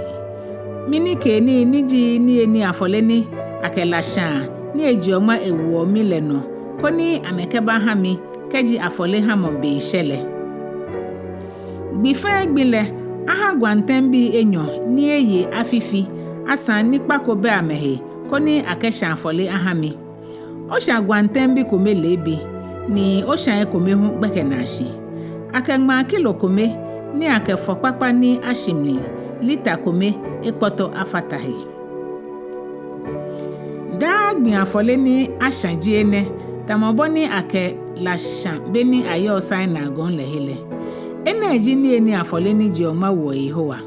minikeenii ni ji niyenii afɔle ni akɛ la shãa ni ejeɔ ŋma ewoɔ mi lɛ nɔ, koni amɛkɛbahã mi kɛji afɔlehamɔ be shɛ lɛ. Gbi fɛɛ gbi lɛ, ahã gwantɛŋbii enyɔ ni eye afifi, asaŋ ni kpa ko bɛ amɛhe, koni akɛshã afɔle ahã mi. Oshã gwantɛŋbi kome leebi, ni oshã ekome hu gbɛkɛnaashi. Akɛ ŋmaa kilo kome ni akɛ fɔ kpakpa ni ashi mli lita kome ekpɔtɔ afata he. Daa gbi afɔle ni ashã ji enɛ, tamɔ bɔ ni akɛ la shã beni ayɔɔ Sinai gɔŋ lɛ he lɛ. Enɛ ji niyenii afɔle ni jeɔ ŋma woɔ Yehowa.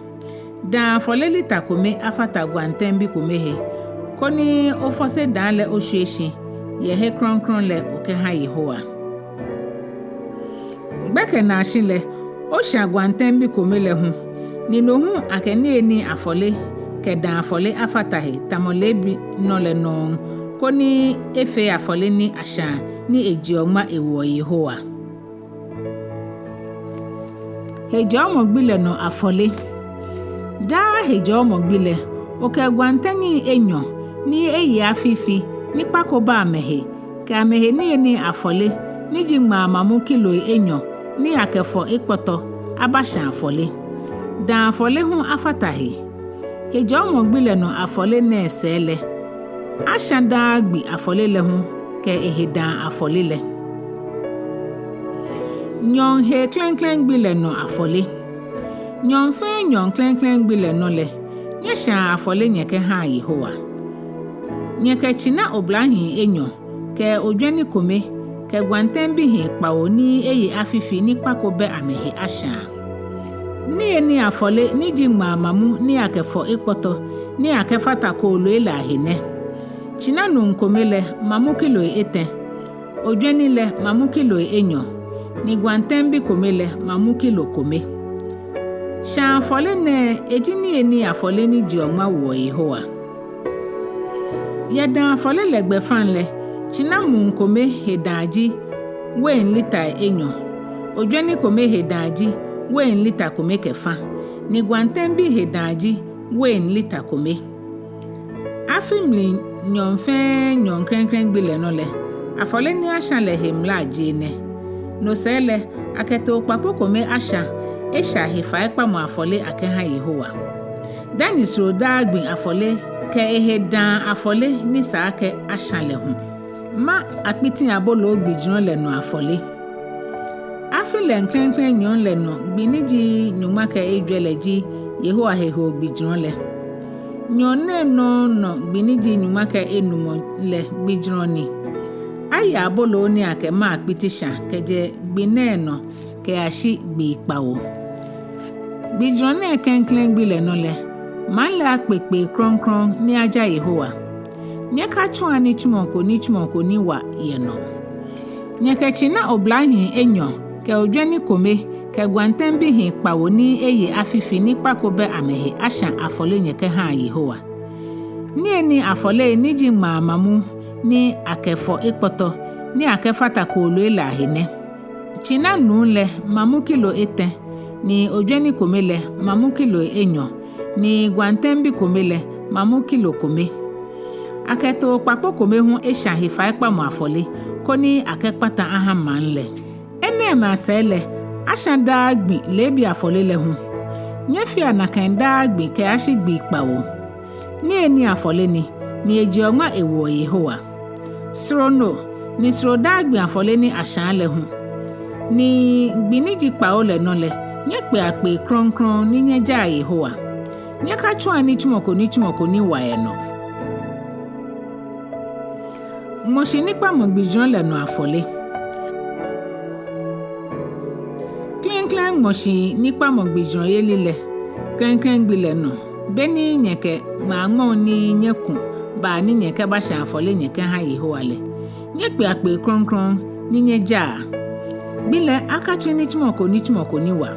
Daa afɔle lita kome afata gwantɛŋbi kome he, koni ofɔse daa lɛ oshwie shi yɛ he krɔŋkrɔŋ lɛ okɛhã Yehowa. Gbɛkɛnaashi lɛ, oshã gwantɛŋbi kome lɛ hu, ni no hu akɛ niyenii afɔle kɛ daa afɔle afata he tamɔ leebi nɔ lɛ nɔŋŋ, koni efee afɔle ni ashãa ni ejeɔ ŋma ewoɔ Yehowa. Hejɔɔmɔ gbi lɛ nɔ afɔle. Daa hejɔɔmɔ gbi lɛ, okɛ gwantɛŋi enyɔ ni eye afifi ni kpa ko bɛ amɛhe, kɛ amɛhe niyenii afɔle ni ji ŋmaa mamu kiloi enyɔ ni akɛ fɔ ekpɔtɔ abashã afɔle. Daa afɔle hu afata he. Hejɔɔmɔ gbi lɛ nɔ afɔle nɛɛ sɛɛ lɛ, ashã daa gbi afɔle lɛ hu kɛ ehe daa afɔle lɛ. Nyɔɔŋ hee klɛŋklɛŋ gbi lɛ nɔ afɔle. Nyɔɔŋ fɛɛ nyɔɔŋ klɛŋklɛŋ gbi lɛ nɔ lɛ, nyɛshãa afɔle nyɛkɛhãa Yehowa. Nyɛkɛ tsina oblahii enyɔ kɛ ojwɛni kome kɛ gwantɛŋbi hii kpawo ni eye afifi ni kpa ko bɛ amɛhe ashãa. Niyenii afɔle ni ji ŋmaa mamu ni akɛ fɔ ekpɔtɔ ni akɛfata kooloi lɛ ahe nɛ: tsina nuu kome lɛ mamu kiloi etɛ, ojwɛni lɛ mamu kiloi enyɔ, ni gwantɛŋbi kome lɛ mamu kilo kome. Shãa afɔle nɛɛ eji niyenii afɔle ni jeɔ ŋma woɔ Yehowa. Yɛ daa afɔle lɛ gbɛfaŋ lɛ, tsina muu kome he daa ji wein lita enyɔ, ojwɛni kome he daa ji wein lita kome kɛ fã, ni gwantɛŋbi he daa ji wein lita kome. Afi mli nyɔɔŋ fɛɛ nyɔɔŋ klɛŋklɛŋ gbi lɛ nɔ lɛ, afɔle ni ashã lɛ he mla ji enɛ. No sɛɛ lɛ, akɛ too kpakpo kome ashã esha hefaikpamɔ afɔle akɛhã Yehowa. Dani soro daa gbi afɔle kɛ ehe daa afɔle ni sa akɛ ashã lɛ hu. Mã akpiti aboloo gbijurɔ lɛ nɔ afɔle. Afi lɛŋ klɛŋklɛŋ nyɔɔŋ lɛ nɔ gbi ni ji nyɔŋma kɛ ejwɛ lɛ ji Yehowa hehoo gbijurɔ lɛ. Nyɔɔŋ nɛɛ nɔŋŋ nɔ gbi ni ji nyɔŋma kɛ enumɔ lɛ gbijurɔ ni. Aye aboloo ni akɛ mã akpiti shã kɛjɛ gbi nɛɛ nɔ kɛyashi gbii kpawo. Gbijurɔ nɛɛ klɛŋklɛŋ gbi lɛ nɔ lɛ, maŋ lɛ akpe kpee krɔŋkrɔŋ ni aja Yehowa. Nyɛkatsua nitsumɔ ko nitsumɔ ko ni wa yɛ nɔ. Nyɛkɛ tsina oblahii enyɔ kɛ ojwɛni kome kɛ gwantɛŋbi hii kpawo ni eye afifi ni kpa ko bɛ amɛhe ashã afɔle nyɛkɛhãa Yehowa. Niyenii afɔle ni ji ŋmaa mamu ni akɛ fɔ ekpɔtɔ ni akɛfata kooloi lɛ ahe nɛ: tsina nuu lɛ mamu kilo etɛ, ni ojwɛni kome lɛ mamu kilo enyɔ, ni gwantɛŋbi kome lɛ mamu kilo kome. Akɛ too kpakpo kome hu eshã hefaikpamɔ afɔle, koni akɛkpata ahã maŋ lɛ. Enɛɛmɛi asɛɛ lɛ, ashã daa gbi leebi afɔle lɛ hu. Nyɛfea nakai daa gbi kɛyashi gbii kpawo. Niyenii afɔle ni, ni ejeɔ ŋma ewoɔ Yehowa. Soro no, ni soro daa gbi afɔle ni ashãa lɛ hu. Ni gbi ni ji kpawo lɛ nɔ lɛ, nyɛkpea kpee krɔŋkrɔŋ ni nyɛjaa Yehowa. Nyɛkatsua nitsumɔ ko nitsumɔ ko ni wa yɛ nɔ. Ŋmɔshi nikpamɔ gbijurɔ lɛ nɔ afɔle. Klɛŋklɛŋ ŋmɔshi nikpamɔ gbijurɔyeli lɛ, klɛŋklɛŋ gbi lɛ nɔ, beni nyɛkɛ ŋmaa ŋmɔŋ ni nyɛku baa ni nyɛkɛbashã afɔle nyɛkɛhã Yehowa lɛ, nyɛkpea kpee krɔŋkrɔŋ ni nyɛjaa. Gbi lɛ akatsui nitsumɔ ko nitsumɔ ko ni wa.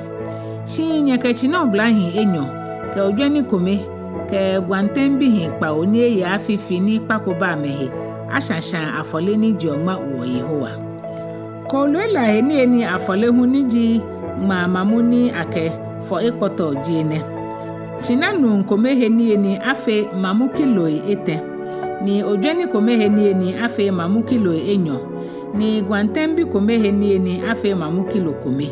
Shi nyɛkɛ tsina oblahii enyɔ kɛ ojwɛni kome kɛ gwantɛŋ bihii kpawo ni eye afi fi ni kpa ko bɛ amɛhe, ashã shãa afɔle ni jeɔ ŋma woɔ Yehowa. Kooloi lɛ ahe niyenii afɔle hu ni ji ŋmaa mamu ni akɛfɔ ekpɔtɔ ji enɛ: tsina nuu kome he niyenii afee mamu kiloi etɛ, ni ojwɛni kome he niyenii afee mamu kiloi enyɔ, ni gwantɛŋbi kome he niyenii afee mamu kilo kome.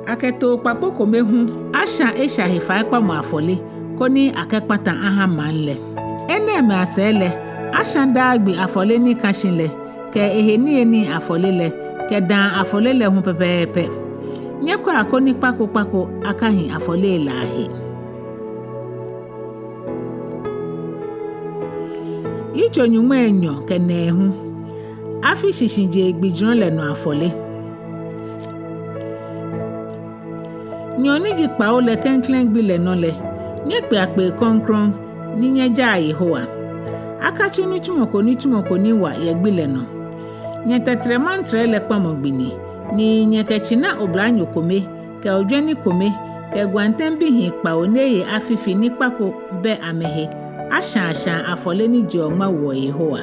Akɛ too kpakpo kome hu ashã esha hefaikpamɔ afɔle, koni akɛkpata ahã maŋ lɛ. Enɛɛmɛi asɛɛ lɛ, ashã daa gbi afɔle ni kã shi lɛ, kɛ ehe niyenii afɔle lɛ, kɛ dãa afɔle lɛ hu pɛpɛɛpɛ. Nyɛkwɛa koni kpa ko kpa ko akahi afɔlei lɛ ahe. Yitso nyɔŋmai enyɔ kɛ nɛɛhu. Afi shishijee gbijurɔ lɛ nɔ afɔle. Nyɔɔŋ ni ji kpawo lɛ klɛŋklɛŋ gbi lɛ nɔ lɛ, nyɛkpe akpee krɔŋkrɔŋ ni nyɛjaa Yehowa. Akatsu nitsumɔ ko nitsumɔ ko ni wa yɛ gbi lɛ nɔ. Nyɛ tɛtrɛmantrɛ lɛ kpamɔ gbi ni, ni nyɛkɛ tsina oblanyo kome, kɛ ojwɛni kome, kɛ gwantɛŋ bihii kpawo ni eye afi fi ni kpa ko bɛ amɛhe, ashã shãa afɔle ni jeɔ ŋma woɔ Yehowa.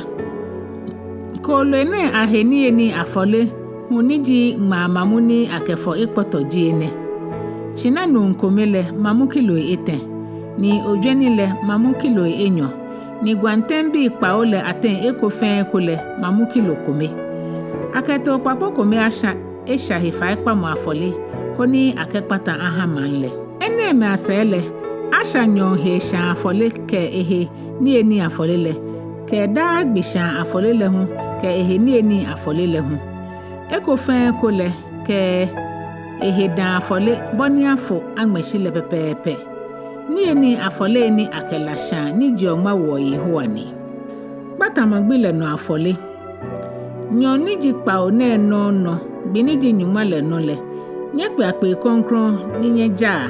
Kooloi nɛɛ ahe niyenii afɔle hu ni ji ŋmaa mamu ni akɛfɔ ekpɔtɔ ji enɛ: tsina nuu kome lɛ mamu kiloi etɛ, ni ojwɛni lɛ mamu kiloi enyɔ, ni gwantɛŋbii kpawo lɛ ateŋ eko fɛɛ eko lɛ mamu kilo kome. Akɛ too kpakpo kome ashã esha hefaikpamɔ afɔle, koni akɛkpata ahã maŋ lɛ. Enɛɛmɛi asɛɛ lɛ, ashã nyɔɔŋ hee shãa afɔle kɛ ehe niyenii afɔle lɛ, kɛ daa gbi shãa afɔle lɛ hu, kɛ ehe niyenii afɔle lɛ hu. Eko fɛɛ eko lɛ, kɛ ehe dãa afɔle bɔ ni afo aŋmɛ shi lɛ pɛpɛɛpɛ. Niyenii afɔlei ni akɛ la shãa ni jeɔ ŋma woɔ Yehowa ni. Kpatamɔ gbi lɛ nɔ afɔle. Nyɔɔŋ ni ji kpawo nɛɛ nɔŋŋ nɔ gbi ni ji nyɔŋma lɛ nɔ lɛ, nyɛkpe akpee krɔŋkrɔŋ ni nyɛjaa.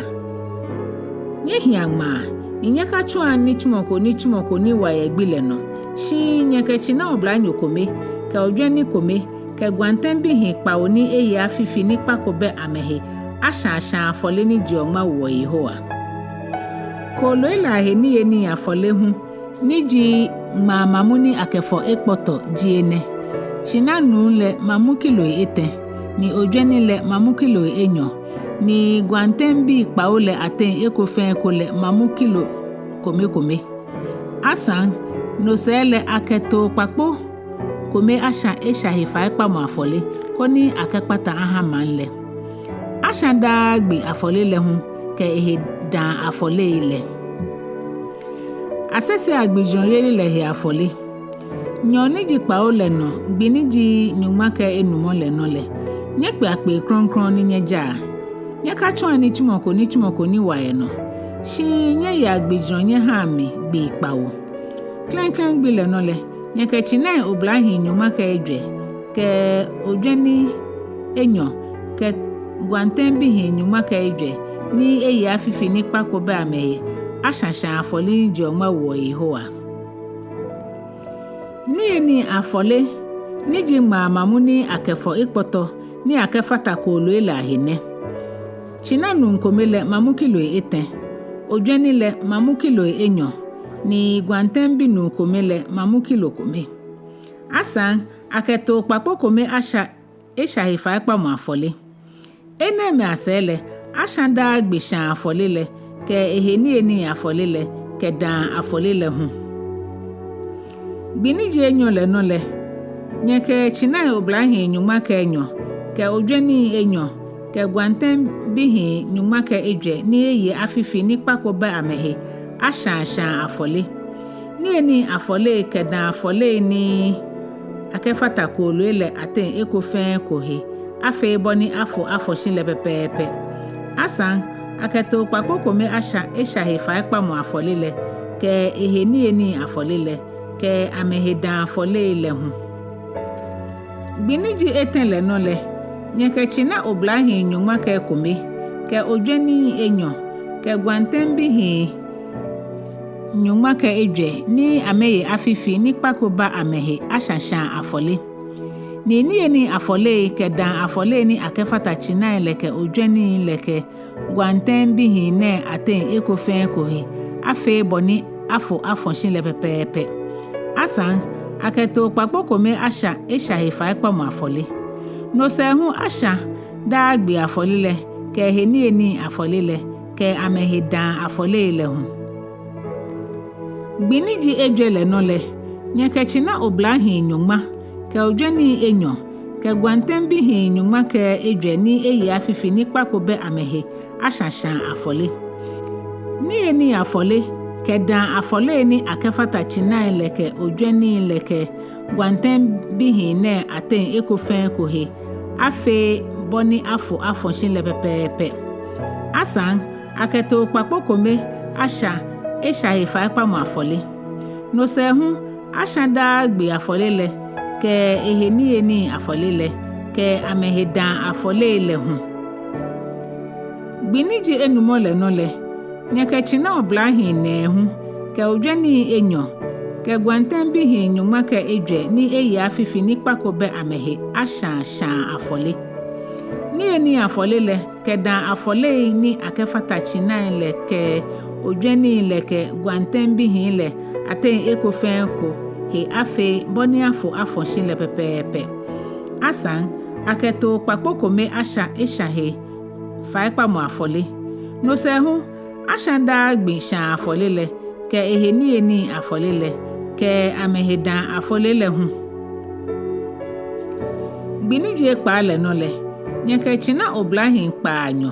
Nyɛhia ŋmaa, ni nyɛkatsua nitsumɔ ko nitsumɔ ko ni wa yɛ gbi lɛ nɔ. Shi nyɛkɛ tsina oblanyo kome, kɛ ojwɛni kome, kɛ gwantɛŋ bihii kpawo ni eye afi fi ni kpa ko bɛ amɛhe, ashã shãa afɔle ni jeɔ ŋma woɔ Yehowa. Kooloi lɛ ahe niyenii afɔle hu ni ji ŋmaa mamu ni akɛfɔ ekpɔtɔ ji enɛ: tsina nuu lɛ mamu kiloi etɛ, ni ojwɛni lɛ mamu kiloi enyɔ, ni gwantɛŋbii kpawo lɛ ateŋ eko fɛɛ eko lɛ mamu kilo kome kome. Asaŋ, no sɛɛ lɛ akɛ too kpakpo kome ashã esha hefaikpamɔ afɔle, koni akɛkpata ahã maŋ lɛ. Ashã daa gbi afɔle lɛ hu, kɛ ehe dãa afɔlei lɛ. Asɛsɛa gbijurɔyeli lɛ he afɔle. Nyɔɔŋ ni ji kpawo lɛ nɔ gbi ni ji nyɔŋma kɛ enumɔ lɛ nɔ lɛ, nyɛkpe akpee krɔŋkrɔŋ ni nyɛjaa. Nyɛkatsua nitsumɔ ko nitsumɔ ko ni wa yɛ nɔ. Shi nyɛyea gbijurɔ nyɛhaa mi gbii kpawo. Klɛŋklɛŋ gbi lɛ nɔ lɛ, nyɛkɛ tsinai oblahii nyɔŋma kɛ ejwɛ, kɛ ojwɛni enyɔ, kɛ gwantɛŋ bihii nyɔŋma kɛ ejwɛ ni eye afi fi ni kpa ko bɛ amɛhe, ashã shãa afɔle ni jeɔ ŋma woɔ Yehowa. Niyenii afɔle ni ji ŋmaa mamu ni akɛfɔ ekpɔtɔ ni akɛfata kooloi lɛ ahe nɛ: tsina nuu kome lɛ mamu kiloi etɛ, ojwɛni lɛ mamu kiloi enyɔ, ni gwantɛŋbi nuu kome lɛ mamu kilo kome. Asaŋ, akɛ too kpakpo kome ashã esha hefaikpamɔ afɔle. Enɛɛmɛi asɛɛ lɛ, ashã daa gbi shãa afɔle lɛ, kɛ ehe niyenii afɔle lɛ, kɛ dãa afɔle lɛ hu. Gbi ni ji enyɔ lɛ nɔ lɛ, nyɛkɛ tsinai oblahii nyɔŋma kɛ enyɔ, kɛ ojwɛni enyɔ, kɛ gwantɛŋ bihii nyɔŋma kɛ ejwɛ ni eye afi fi ni kpa ko bɛ amɛhe, ashã shãa afɔle. Niyenii afɔlei kɛ dãa afɔlei ni akɛfata kooloi lɛ ateŋ eko fɛɛ eko he, afee bɔ ni afo afɔ shi lɛ pɛpɛɛpɛ. Asaŋ, akɛ too kpakpo kome ashã esha hefaikpamɔ afɔle lɛ, kɛ ehe niyenii afɔle lɛ, kɛ amɛhe dãa afɔlei lɛ hu. Gbi ni ji etɛ lɛ nɔ lɛ, nyɛkɛ tsina oblahii nyɔŋma kɛ ekome, kɛ ojwɛni enyɔ, kɛ gwantɛŋ bihii nyɔŋma kɛ ejwɛ ni amɛye afi fi ni kpa ko ba amɛhe ashã shãa afɔle. Ni niyenii afɔlei kɛ dãa afɔlei ni akɛfata tsinai lɛ kɛ ojwɛnii lɛ kɛ gwantɛŋ bihii nɛɛ ateŋ eko fɛɛ eko he, afee bɔ ni afo afɔ shi lɛ pɛpɛɛpɛ. Asaŋ, akɛ too kpakpo kome ashã esha he faikpamɔ afɔle. No sɛɛ hu ashã daa gbi afɔle lɛ, kɛ ehe niyenii afɔle lɛ, kɛ amɛhe dãa afɔlei lɛ hu. Gbi ni ji ejwɛ lɛ nɔ lɛ, nyɛkɛ tsina oblahii nyɔŋma, kɛ ojwɛnii enyɔ, kɛ gwantɛŋ bihii nyɔŋma kɛ ejwɛ ni eye afi fi ni kpa ko bɛ amɛhe ashã shãa afɔle. Niyenii afɔle kɛ dãa afɔlei ni akɛfata tsinai lɛ kɛ ojwɛnii lɛ kɛ gwantɛŋ bihii nɛɛ ateŋ eko fɛɛ eko he afee bɔ ni afo afɔ shi lɛ pɛpɛɛpɛ. Asaŋ, akɛ too kpakpo kome ashã esha he faikpamɔ afɔle. No sɛɛ hu ashã daa gbi afɔle lɛ, kɛ ehe niyenii afɔle lɛ, kɛ amɛhe dãa afɔlei lɛ hu. Gbi ni ji enumɔ lɛ nɔ lɛ, nyɛkɛ tsina oblahii nɛɛhu, kɛ ojwɛnii enyɔ, kɛ gwantɛŋ bihii nyɔŋma kɛ ejwɛ ni eye afi fi ni kpa ko bɛ amɛhe ashã shãa afɔle. Niyenii afɔle lɛ, kɛ dãa afɔlei ni akɛfata tsinai lɛ kɛ ojwɛnii lɛ kɛ gwantɛŋ bihii lɛ ateŋ eko fɛɛ eko he afee bɔ ni afo afɔ shi lɛ pɛpɛɛpɛ. Asaŋ, akɛ too kpakpo kome ashã esha he faikpamɔ afɔle. No sɛɛ hu ashã daa gbi shãa afɔle lɛ, kɛ ehe niyenii afɔle lɛ, kɛ amɛhe dãa afɔlei lɛ hu. Gbi ni ji ekpaa lɛ nɔ lɛ, nyɛkɛ tsina oblahii kpaanyɔ,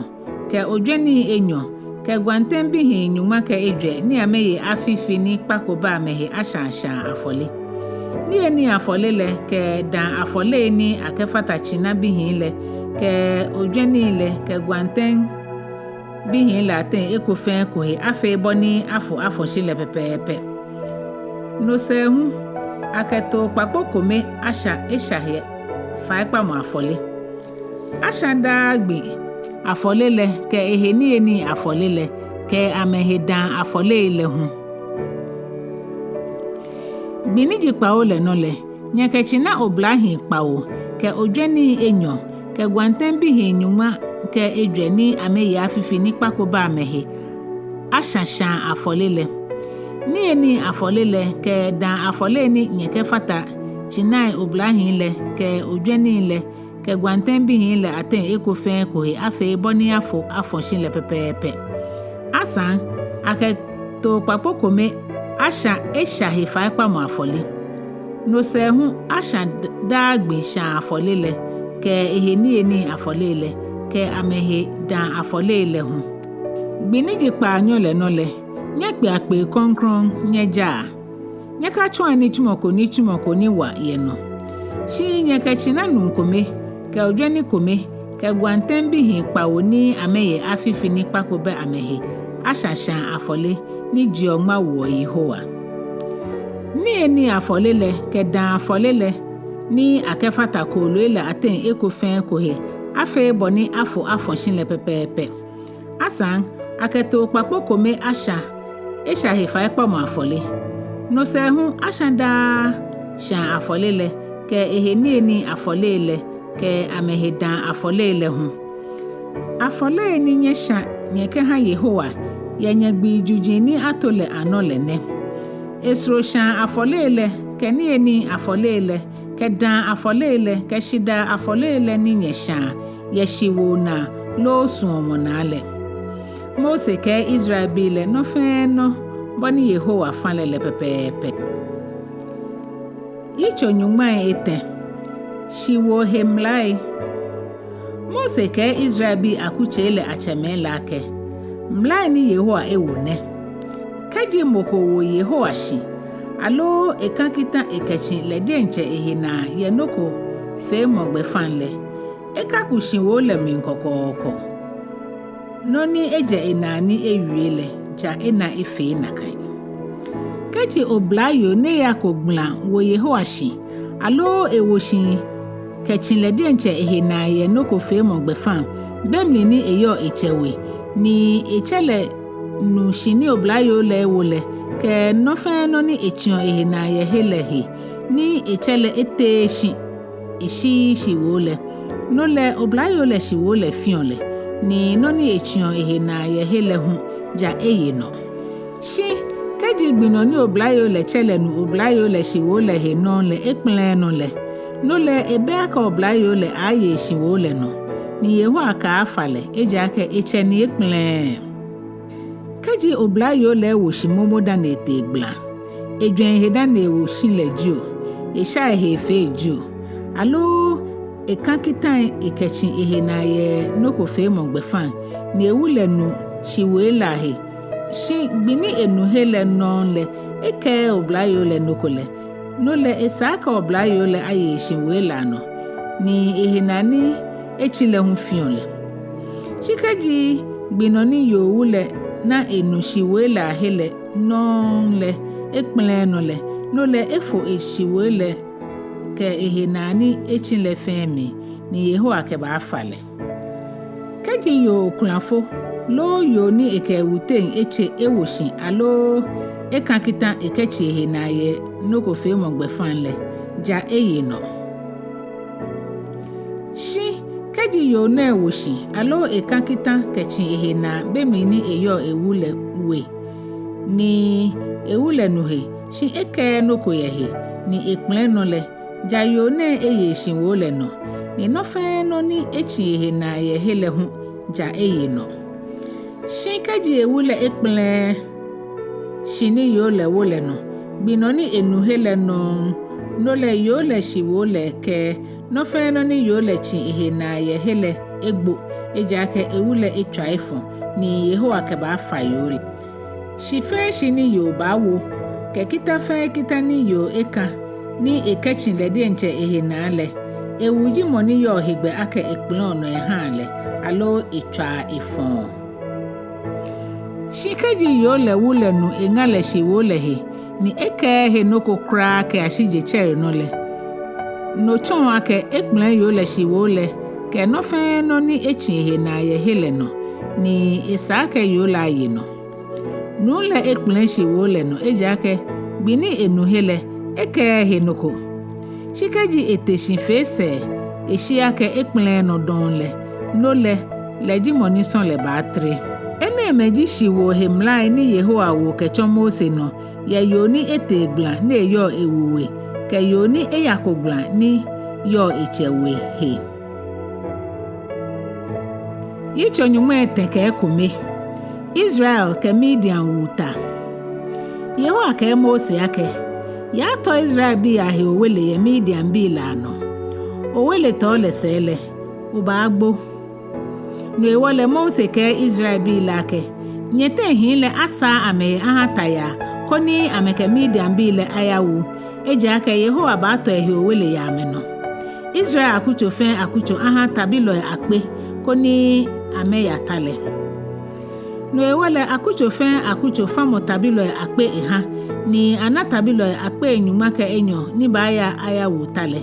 kɛ ojwɛnii enyɔ, kɛ gwantɛŋ bihii nyɔŋma kɛ ejwɛ ni amɛye afi fi ni kpa ko bɛ amɛhe ashã shãa afɔle. Niyenii afɔle lɛ, kɛ dãa afɔlei ni akɛfata tsina bihii lɛ, kɛ ojwɛnii lɛ, kɛ gwantɛŋ bihii lɛ ateŋ eko fɛɛ eko he afee bɔ ni afo afɔ shi lɛ pɛpɛɛpɛ. No sɛɛ hu, akɛ too kpakpo kome ashã esha he faikpamɔ afɔle. Ashã daa gbi afɔle lɛ, kɛ ehe niyenii afɔle lɛ, kɛ amɛhe dãa afɔlei lɛ hu. Gbi ni ji kpawo lɛ nɔ lɛ, nyɛkɛ tsina oblahii kpawo, kɛ ojwɛnii enyɔ, kɛ gwantɛŋ bihii nyɔŋma kɛ ejwɛ ni amɛye afi fi ni kpa ko bɛ amɛhe ashã shãa afɔle lɛ. Niyenii afɔle lɛ, kɛ dãa afɔlei ni nyɛkɛfata tsinai oblahii lɛ, kɛ ojwɛnii lɛ, kɛ gwantɛŋ bihii lɛ ateŋ eko fɛɛ eko he afee bɔ ni afo afɔ shi lɛ pɛpɛɛpɛ. Asaŋ, akɛ too kpakpo kome ashã esha he faikpamɔ afɔle. No sɛɛ hu ashã d-, daa gbi shãa afɔle lɛ, kɛ ehe niyenii afɔlei lɛ, kɛ amɛhe dãa afɔlei lɛ hu. Gbi ni ji kpaanyɔ lɛ nɔ lɛ, nyɛkpea kpee krɔŋkrɔŋ nyɛjaa. Nyɛkatsɔa nitsumɔ ko nitsumɔ ko ni wa yɛ nɔ. Shi nyɛkɛ tsina nuu kome, kɛ ojwɛni kome, kɛ gwantɛŋ bihii kpawo ni amɛye afi fi ni kpa ko bɛ amɛhe ashã shãa afɔle ni jeɔ ŋma woɔ Yehowa. Niyenii afɔle lɛ, kɛ dãa afɔle lɛ ni akɛfata kooloi lɛ ateŋ eko fɛɛ eko he afee bɔ ni afo afɔ shi lɛ pɛpɛɛpɛ. Asaŋ, akɛ too kpakpo kome ashã esha he faikpamɔ afɔle. No sɛɛ hu ashã daa shãa afɔle lɛ, kɛ ehe niyenii afɔlei lɛ, kɛ amɛhe dãa afɔlei lɛ hu. Afɔlei ni nyɛshã nyɛkɛha Yehowa yɛ nyɛgbii juji ni ato lɛ anɔ lɛ nɛ: esoro shãa afɔlei lɛ, kɛ niyenii afɔlei lɛ, kɛ dãa afɔlei lɛ, kɛ shidaa afɔlei lɛ ni nyɛshãa yɛ shiwoo naa loo suɔmɔ naa lɛ. Mose kɛɛ Israelbii lɛ nɔ fɛɛ nɔ bɔ ni Yehowa fã lɛ lɛ pɛpɛɛpɛ. Yitso nyɔŋmai etɛ. Shiwoo he mlai. Mose kɛɛ Israelbii akutsei lɛ atsɛmɛi lɛ akɛ: Mlai ni Yehowa ewo nɛ: Kɛji mɔ ko wo Yehowa shi, aloo ekã kita ekɛtsi lɛ diɛŋtsɛ ehe naa yɛ nɔ ko feemɔ gbɛfaŋ lɛ, ekaku shiwoo lɛ mli kɔkɔɔkɔ. Nɔ ni ejɛ enaa ni ewie lɛ, ja ena efee nakai. Kɛji oblayoo ni eyako gbala wo Yehowa shi, aloo ewo shi kɛtsi lɛ diɛŋtsɛ ehe naa yɛ nɔ ko feemɔ gbɛfaŋ, be mli ni eyɔɔ etsɛ we, ni etsɛ lɛ nu shi ni oblayoo lɛ ewo lɛ, kɛ nɔ fɛɛ nɔ ni etsiɔ ehe naa yɛ he lɛ he, ni etsɛ lɛ eteee shi eshiii shiwoo lɛ, no lɛ oblayoo lɛ shiwoo lɛ fiɔ lɛ, ni nɔ ni etsiɔ ehe naa yɛ he lɛ hu ja eye nɔ. Shi kɛji gbi nɔ ni oblayoo lɛ tsɛ lɛ nu oblayoo lɛ shiwoo lɛ he nɔŋŋ lɛ ekpɛlɛɛɛ nɔ lɛ, no lɛ ebɛ akɛ oblayoo lɛ aaye eshiwoo lɛ nɔ, ni Yehowa kɛaafa lɛ, ejaakɛ etsɛ ni ekpɛlɛɛɛ. Kɛji oblayoo lɛ ewo shi momo dani etee gbala, ejwɛŋ ehe dani ewo shi lɛ jio, esha ehe efee jio, aloo eka kita ekɛtsi ehe naa yɛ nɔ ko feemɔ gbɛfaŋ, ni ewu lɛ nu shiwoo lɛ ahe, shi gbi ni enu he lɛ nɔŋŋ lɛ ekɛɛɛ oblayoo lɛ nɔ ko lɛ, no lɛ esa akɛ oblayoo lɛ aye eshiwoo lɛ anɔ, ni ehe naa ni etsi lɛ hu fiɔ lɛ. Shi kɛji gbi nɔ ni yoo wu lɛ na enu shiwoo lɛ ahe lɛ nɔŋŋ lɛ ekpɛlɛɛɛ nɔ lɛ, no lɛ efo eshiwoo lɛ kɛ ehe naa ni etsi lɛ fɛɛ mli, ni Yehowa kɛbaafa lɛ. Kɛji yoo okulafo loo yoo ni ekɛ ewu teŋ etse ewo shi aloo eka kita ekɛtsi ehe naa yɛ nɔ ko feemɔ gbɛfaŋ lɛ, ja eye nɔ. Shi kɛji yoo nɛɛ wo shi aloo eka kita kɛtsi ehe naa be mli ni eyɔɔ ewu lɛ we, ni ewu lɛ nu he, shi ekɛɛɛ nɔ ko yɛ he, ni ekpɛlɛɛɛ nɔ lɛ, ja yoo nɛɛ eye eshiwoo lɛ nɔ, ni nɔ fɛɛ nɔ ni etsi ehe naa yɛ he lɛ hu, ja eye nɔ. Shi kɛji ewu lɛ ekpɛlɛɛɛ shi ni yoo lɛ wo lɛ nɔ, gbi nɔ ni enu he lɛ nɔŋŋ, no lɛ yoo lɛ shiwoo lɛ kɛ nɔ fɛɛ nɔ ni yoo lɛ tsi ehe naa yɛ he lɛ egbo, ejaakɛ ewu lɛ etswa efɔ, ni Yehowa kɛbaafa yoo lɛ. Shi fɛɛ shi ni yoo baawo, kɛ kita fɛɛ kita ni yoo eka ni ekɛtsi lɛ diɛŋtsɛ ehe naa lɛ, ewu ji mɔ ni yɔɔ hegbɛ akɛ ekpɛlɛɔ nɔ ehaa lɛ, aloo etswaa efɔɔ. Shi kɛji yoo lɛ wu lɛ nu eŋa lɛ shiwoo lɛ he, ni ekɛɛɛ he nɔ ko kwraa kɛyashi jetsɛre nɔ lɛ, no tsɔɔ akɛ ekpɛlɛɛɛ yoo lɛ shiwoo lɛ kɛ nɔ fɛɛ nɔ ni etsi ehe naa yɛ he lɛ nɔ, ni esa akɛ yoo lɛ aye nɔ. Nuu lɛ ekpɛlɛɛɛ shiwoo lɛ nɔ, ejaakɛ gbi ni enu he lɛ ekɛɛɛ he nɔ ko. Shi kɛji ete shi fee sɛɛ, eshi akɛ ekpɛlɛɛɛ nɔ dɔŋŋ lɛ, no lɛ, lɛ ji mɔ ni sɔ̃ lɛ baatere. Enɛɛmɛi ji shiwoo he mlai ni Yehowa wo kɛtsɔ Mose nɔ, yɛ yoo ni etee gbala ni eyɔɔ ewu we, kɛ yoo ni eyako gbala ni yɔɔ etsɛ we he. Yitso nyɔŋmai etɛ kɛ ekome. Israel kɛ Midian wu ta. Yehowa kɛɛ Mose akɛ, yaatɔ Israelbii ahe owele yɛ Midianbii lɛ anɔ. Oweletɔɔ lɛ sɛɛ lɛ, obaagbo. No hewɔ lɛ Mose kɛɛ Israelbii lɛ akɛ, nyɛteŋ hii lɛ asaa amɛhe aha ta yaa, koni amɛkɛ Midianbii lɛ ayawu, ejaakɛ Yehowa baatɔ ehe owele yɛ amɛnɔ. Israel akutso fɛɛ akutso aha tabilɔi akpe, koni amɛya ta lɛ. No hewɔ lɛ akutso fɛɛ akutso famɔ tabilɔi akpe eha, ni ana tabilɔi akpei nyɔŋma kɛ enyɔ ni baaya ayawu ta lɛ.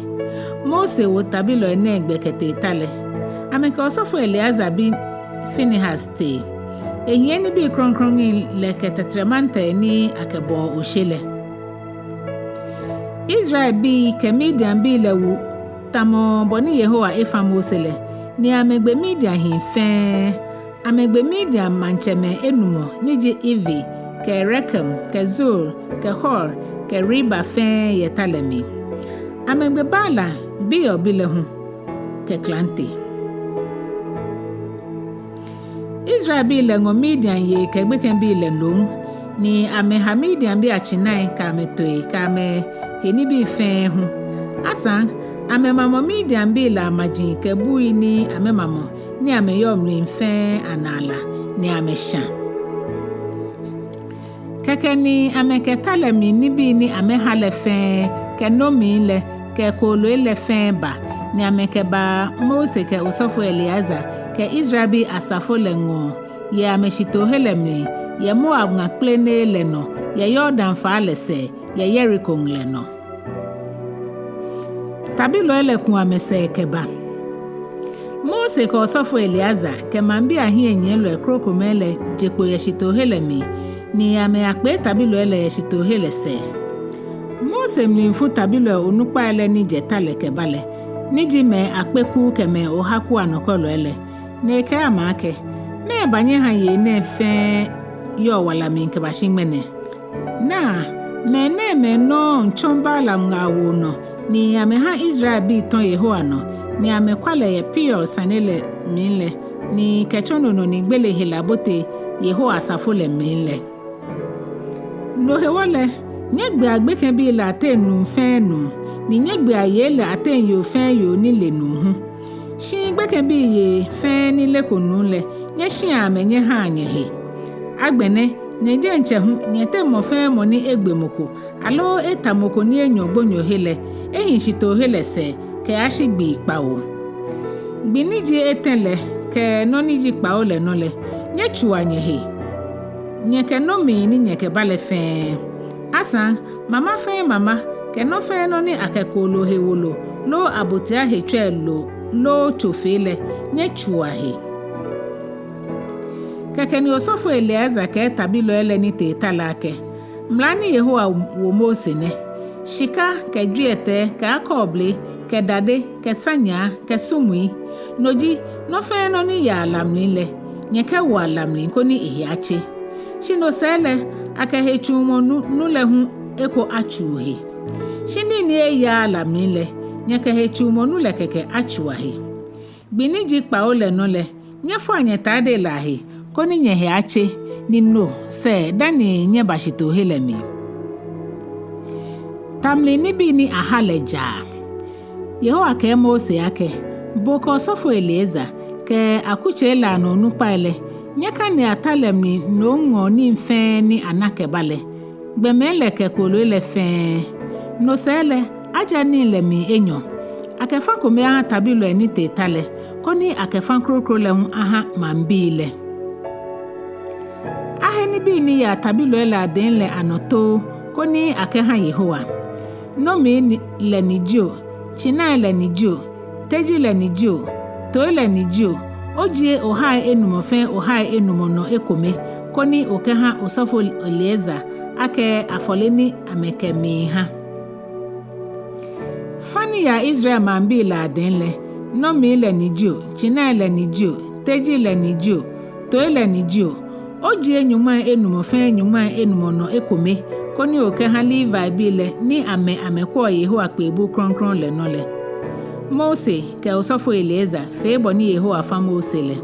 Mose wo tabilɔi nɛɛ gbɛ kɛtee ta lɛ. Amɛkɛ osɔfo Eleazar bi Finehas tee. Ehiɛ nibii krɔŋkrɔŋi lɛ kɛ tɛtrɛmantɛrɛ ni akɛbɔɔ oshe lɛ. Israelbii kɛ Midianbii lɛ wu tamɔ bɔ ni Yehowa efa Mose lɛ, ni amɛgbe Midian hii fɛɛ. Amɛgbe Midian maŋtsɛmɛi enumɔ ni ji Evi, kɛ Rekem, kɛ Zur, kɛ Hur, kɛ Reba fɛɛ yɛ ta lɛ mli. Amɛgbe Balaam, Beor bi lɛ hu, kɛ klante. Israelbii lɛ ŋɔ Midian yei kɛ gbekɛbii lɛ nom, ni amɛha Midianbii atsinai kɛ amɛtooi kɛ amɛhe nibii fɛɛ hu. Asaŋ, amɛmamɔ Midianbii lɛ amaji kɛ bui ni amɛmamɔ ni amɛyɔɔ mli fɛɛ anaa la, ni amɛshã. Kɛkɛ ni amɛkɛ ta lɛ mli nibii ni amɛha lɛ fɛɛ, kɛ nomii lɛ, kɛ kooloi lɛ fɛɛ ba, ni amɛkɛba Mose kɛ osɔfo Eleazar kɛ Israelbii asafo lɛ ŋɔɔ yɛ amɛshitoohe lɛ mli, yɛ Moab ŋa kplenee lɛ nɔ, yɛ Yordan faa lɛ sɛɛ, yɛ Yeriko ŋlɛ nɔ. Tabilɔi lɛ ku amɛsɛɛ kɛba. Mose kɛ osɔfo Eleazar kɛ maŋbii ahiɛnyiɛlɔi krokomɛi lɛ je kpo yɛ shitoohe lɛ mli, ni amɛyakpee tabilɔi lɛ yɛ shitoohe lɛ sɛɛ. Mose mli fu tabilɔi onukpai lɛ ni jɛ ta lɛ kɛba lɛ, ni ji mɛi akpe kuu kɛ mɛi oha kuu anɔkwɛlɔi lɛ, ni ekɛɛ amɛ akɛ, mɛɛba nyɛha yei nɛɛ fɛɛ yɔɔ wala mli kɛbashi ŋmɛnɛ. Naa, mɛnɛɛmɛi nɔŋŋ tsɔ Balaam ŋaawoo nɔ, ni amɛha Israelbii tɔ Yehowa nɔ, ni amɛkwa lɛ yɛ Peor sane lɛ mli lɛ, ni kɛtsɔ no nɔ ni gbele hela bote Yehowa asafo lɛ mli lɛ. No hewɔ lɛ, nyɛgbea gbekɛbii lɛ ateŋ nuu fɛɛ nuu, ni nyɛgbea yei lɛ ateŋ yoo fɛɛ yoo ni le nuu hu. Shi gbekɛbii yei fɛɛ ni leko nuu lɛ, nyɛshiɛa amɛ nyɛhaa nyɛhe. Agbɛnɛ, nyɛ diɛŋtsɛ hu, nyɛteŋ mɔ fɛɛ mɔ ni egbe mɔ ko, aloo eta mɔ ko ni enyɔ gbonyohe lɛ, ehi shitoohe lɛ sɛɛ kɛyashi gbii kpawo. Gbi ni ji etɛ lɛ kɛ nɔ ni ji kpawo lɛ nɔ lɛ, nyɛtsua nyɛhe, nyɛ kɛ nomii ni nyɛkɛba lɛ fɛɛ. Asaŋ, mama fɛɛ mama kɛ nɔ fɛɛ nɔ ni akɛ kooloo he wolo loo abotia he tswɛi lo loo tso fee lɛ, nyɛtsua he. Kɛkɛ ni osɔfo Eleazar kɛɛ tabilɔi lɛ ni tee ta lɛ akɛ, Mla ni Yehowa wo Mose nɛ: Shika kɛ jwiɛtɛi kɛ akɔɔble kɛ dade kɛ sanyaa kɛ sumui, no ji, nɔ fɛɛ nɔ ni yaa la mli lɛ, nyɛkɛwoa la mli koni ehe atse. Shi no sɛɛ lɛ, akɛ hetsuumɔ nu, nu lɛ hu eko atsuu he. Shi nii ni eyaaa la mli lɛ, nyɛkɛ hetsuumɔ nu lɛ kɛkɛ atsua he. Gbi ni ji kpawo lɛ nɔ lɛ, nyɛfɔa nyɛtadei lɛ ahe, koni nyɛhe atse, ni no sɛɛ dani nyɛba shitoohe lɛ mli. Ta mli nibii ni aha lɛ jaa. Yehowa kɛɛ Mose akɛ, Bo kɛ osɔfo Eleazar kɛ akutsei lɛ anɔ onukpai lɛ, nyɛkanea ta lɛ mli nomŋɔɔ nii fɛɛ ni ana kɛba lɛ, gbɔmɛi lɛ kɛ kooloi lɛ fɛɛ. No sɛɛ lɛ, aja nii lɛ mli enyɔ. Akɛ fã kome aha tabilɔi ni tee ta lɛ, koni akɛ fã kroko lɛ hu aha maŋbii lɛ. Ahe nibii ni yaa tabilɔi lɛ adɛŋ lɛ anɔ too, koni akɛha Yehowa. Nomii ni, lɛ ni jio, tsinai lɛ ni jio, teji lɛ ni jio, toii lɛ ni jio, ojie ohai enumɔ fɛɛ ohai enumɔ nɔ ekome, koni okɛha osɔfo Eleazar akɛ afɔle ni amɛkɛmiiha. Fã ni yaa Israel maŋbii lɛ adɛŋ lɛ, nomii lɛ ni jio, tsinai lɛ ni jio, teji lɛ ni jio, toii lɛ ni jio, ojie nyɔŋmai enumɔ fɛɛ nyɔŋmai enumɔ nɔ ekome, koni okɛha Levibii lɛ ni amɛ amɛkwɛɔ Yehowa kpeebuu krɔŋkrɔŋ lɛ nɔ lɛ. Mose kɛ osɔfo Eleazar fee bɔ ni Yehowa fã Mose lɛ.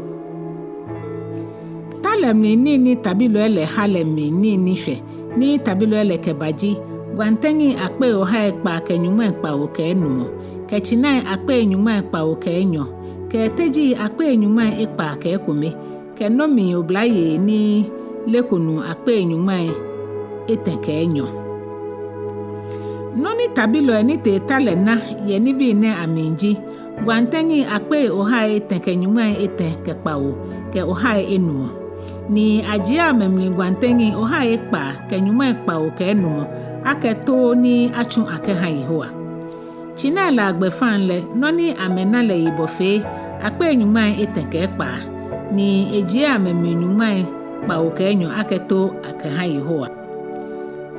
Ta lɛ mli nii ni tabilɔi lɛ ha lɛ mli nii ni shwɛ ni tabilɔi lɛ kɛba ji, gwantɛŋi akpei ohai ekpaa kɛ nyɔŋmai kpawo kɛ enumɔ, kɛ tsinai akpei nyɔŋmai kpawo kɛ enyɔ, kɛ teji akpei nyɔŋmai ekpaa kɛ ekome, kɛ nomii oblayei ni leko nuu akpei nyɔŋmai etɛ kɛ enyɔ. Nɔ ni tabilɔi ni tee ta lɛ na yɛ nibii nɛɛ amli ji, gwantɛŋi akpei ohai etɛ kɛ nyɔŋmai etɛ kɛ kpawo kɛ ohai enumɔ. Ni ajie amɛmli gwantɛŋi ohai ekpaa kɛ nyɔŋmai kpawo kɛ enumɔ akɛ too ni atsu akɛha Yehowa. Tsinai lɛ agbɛfaŋ lɛ, nɔ ni amɛna lɛ yibɔ fee akpei nyɔŋmai etɛ kɛ ekpaa, ni ejie amɛmli nyɔŋmai kpawo kɛ enyɔ akɛ too akɛha Yehowa.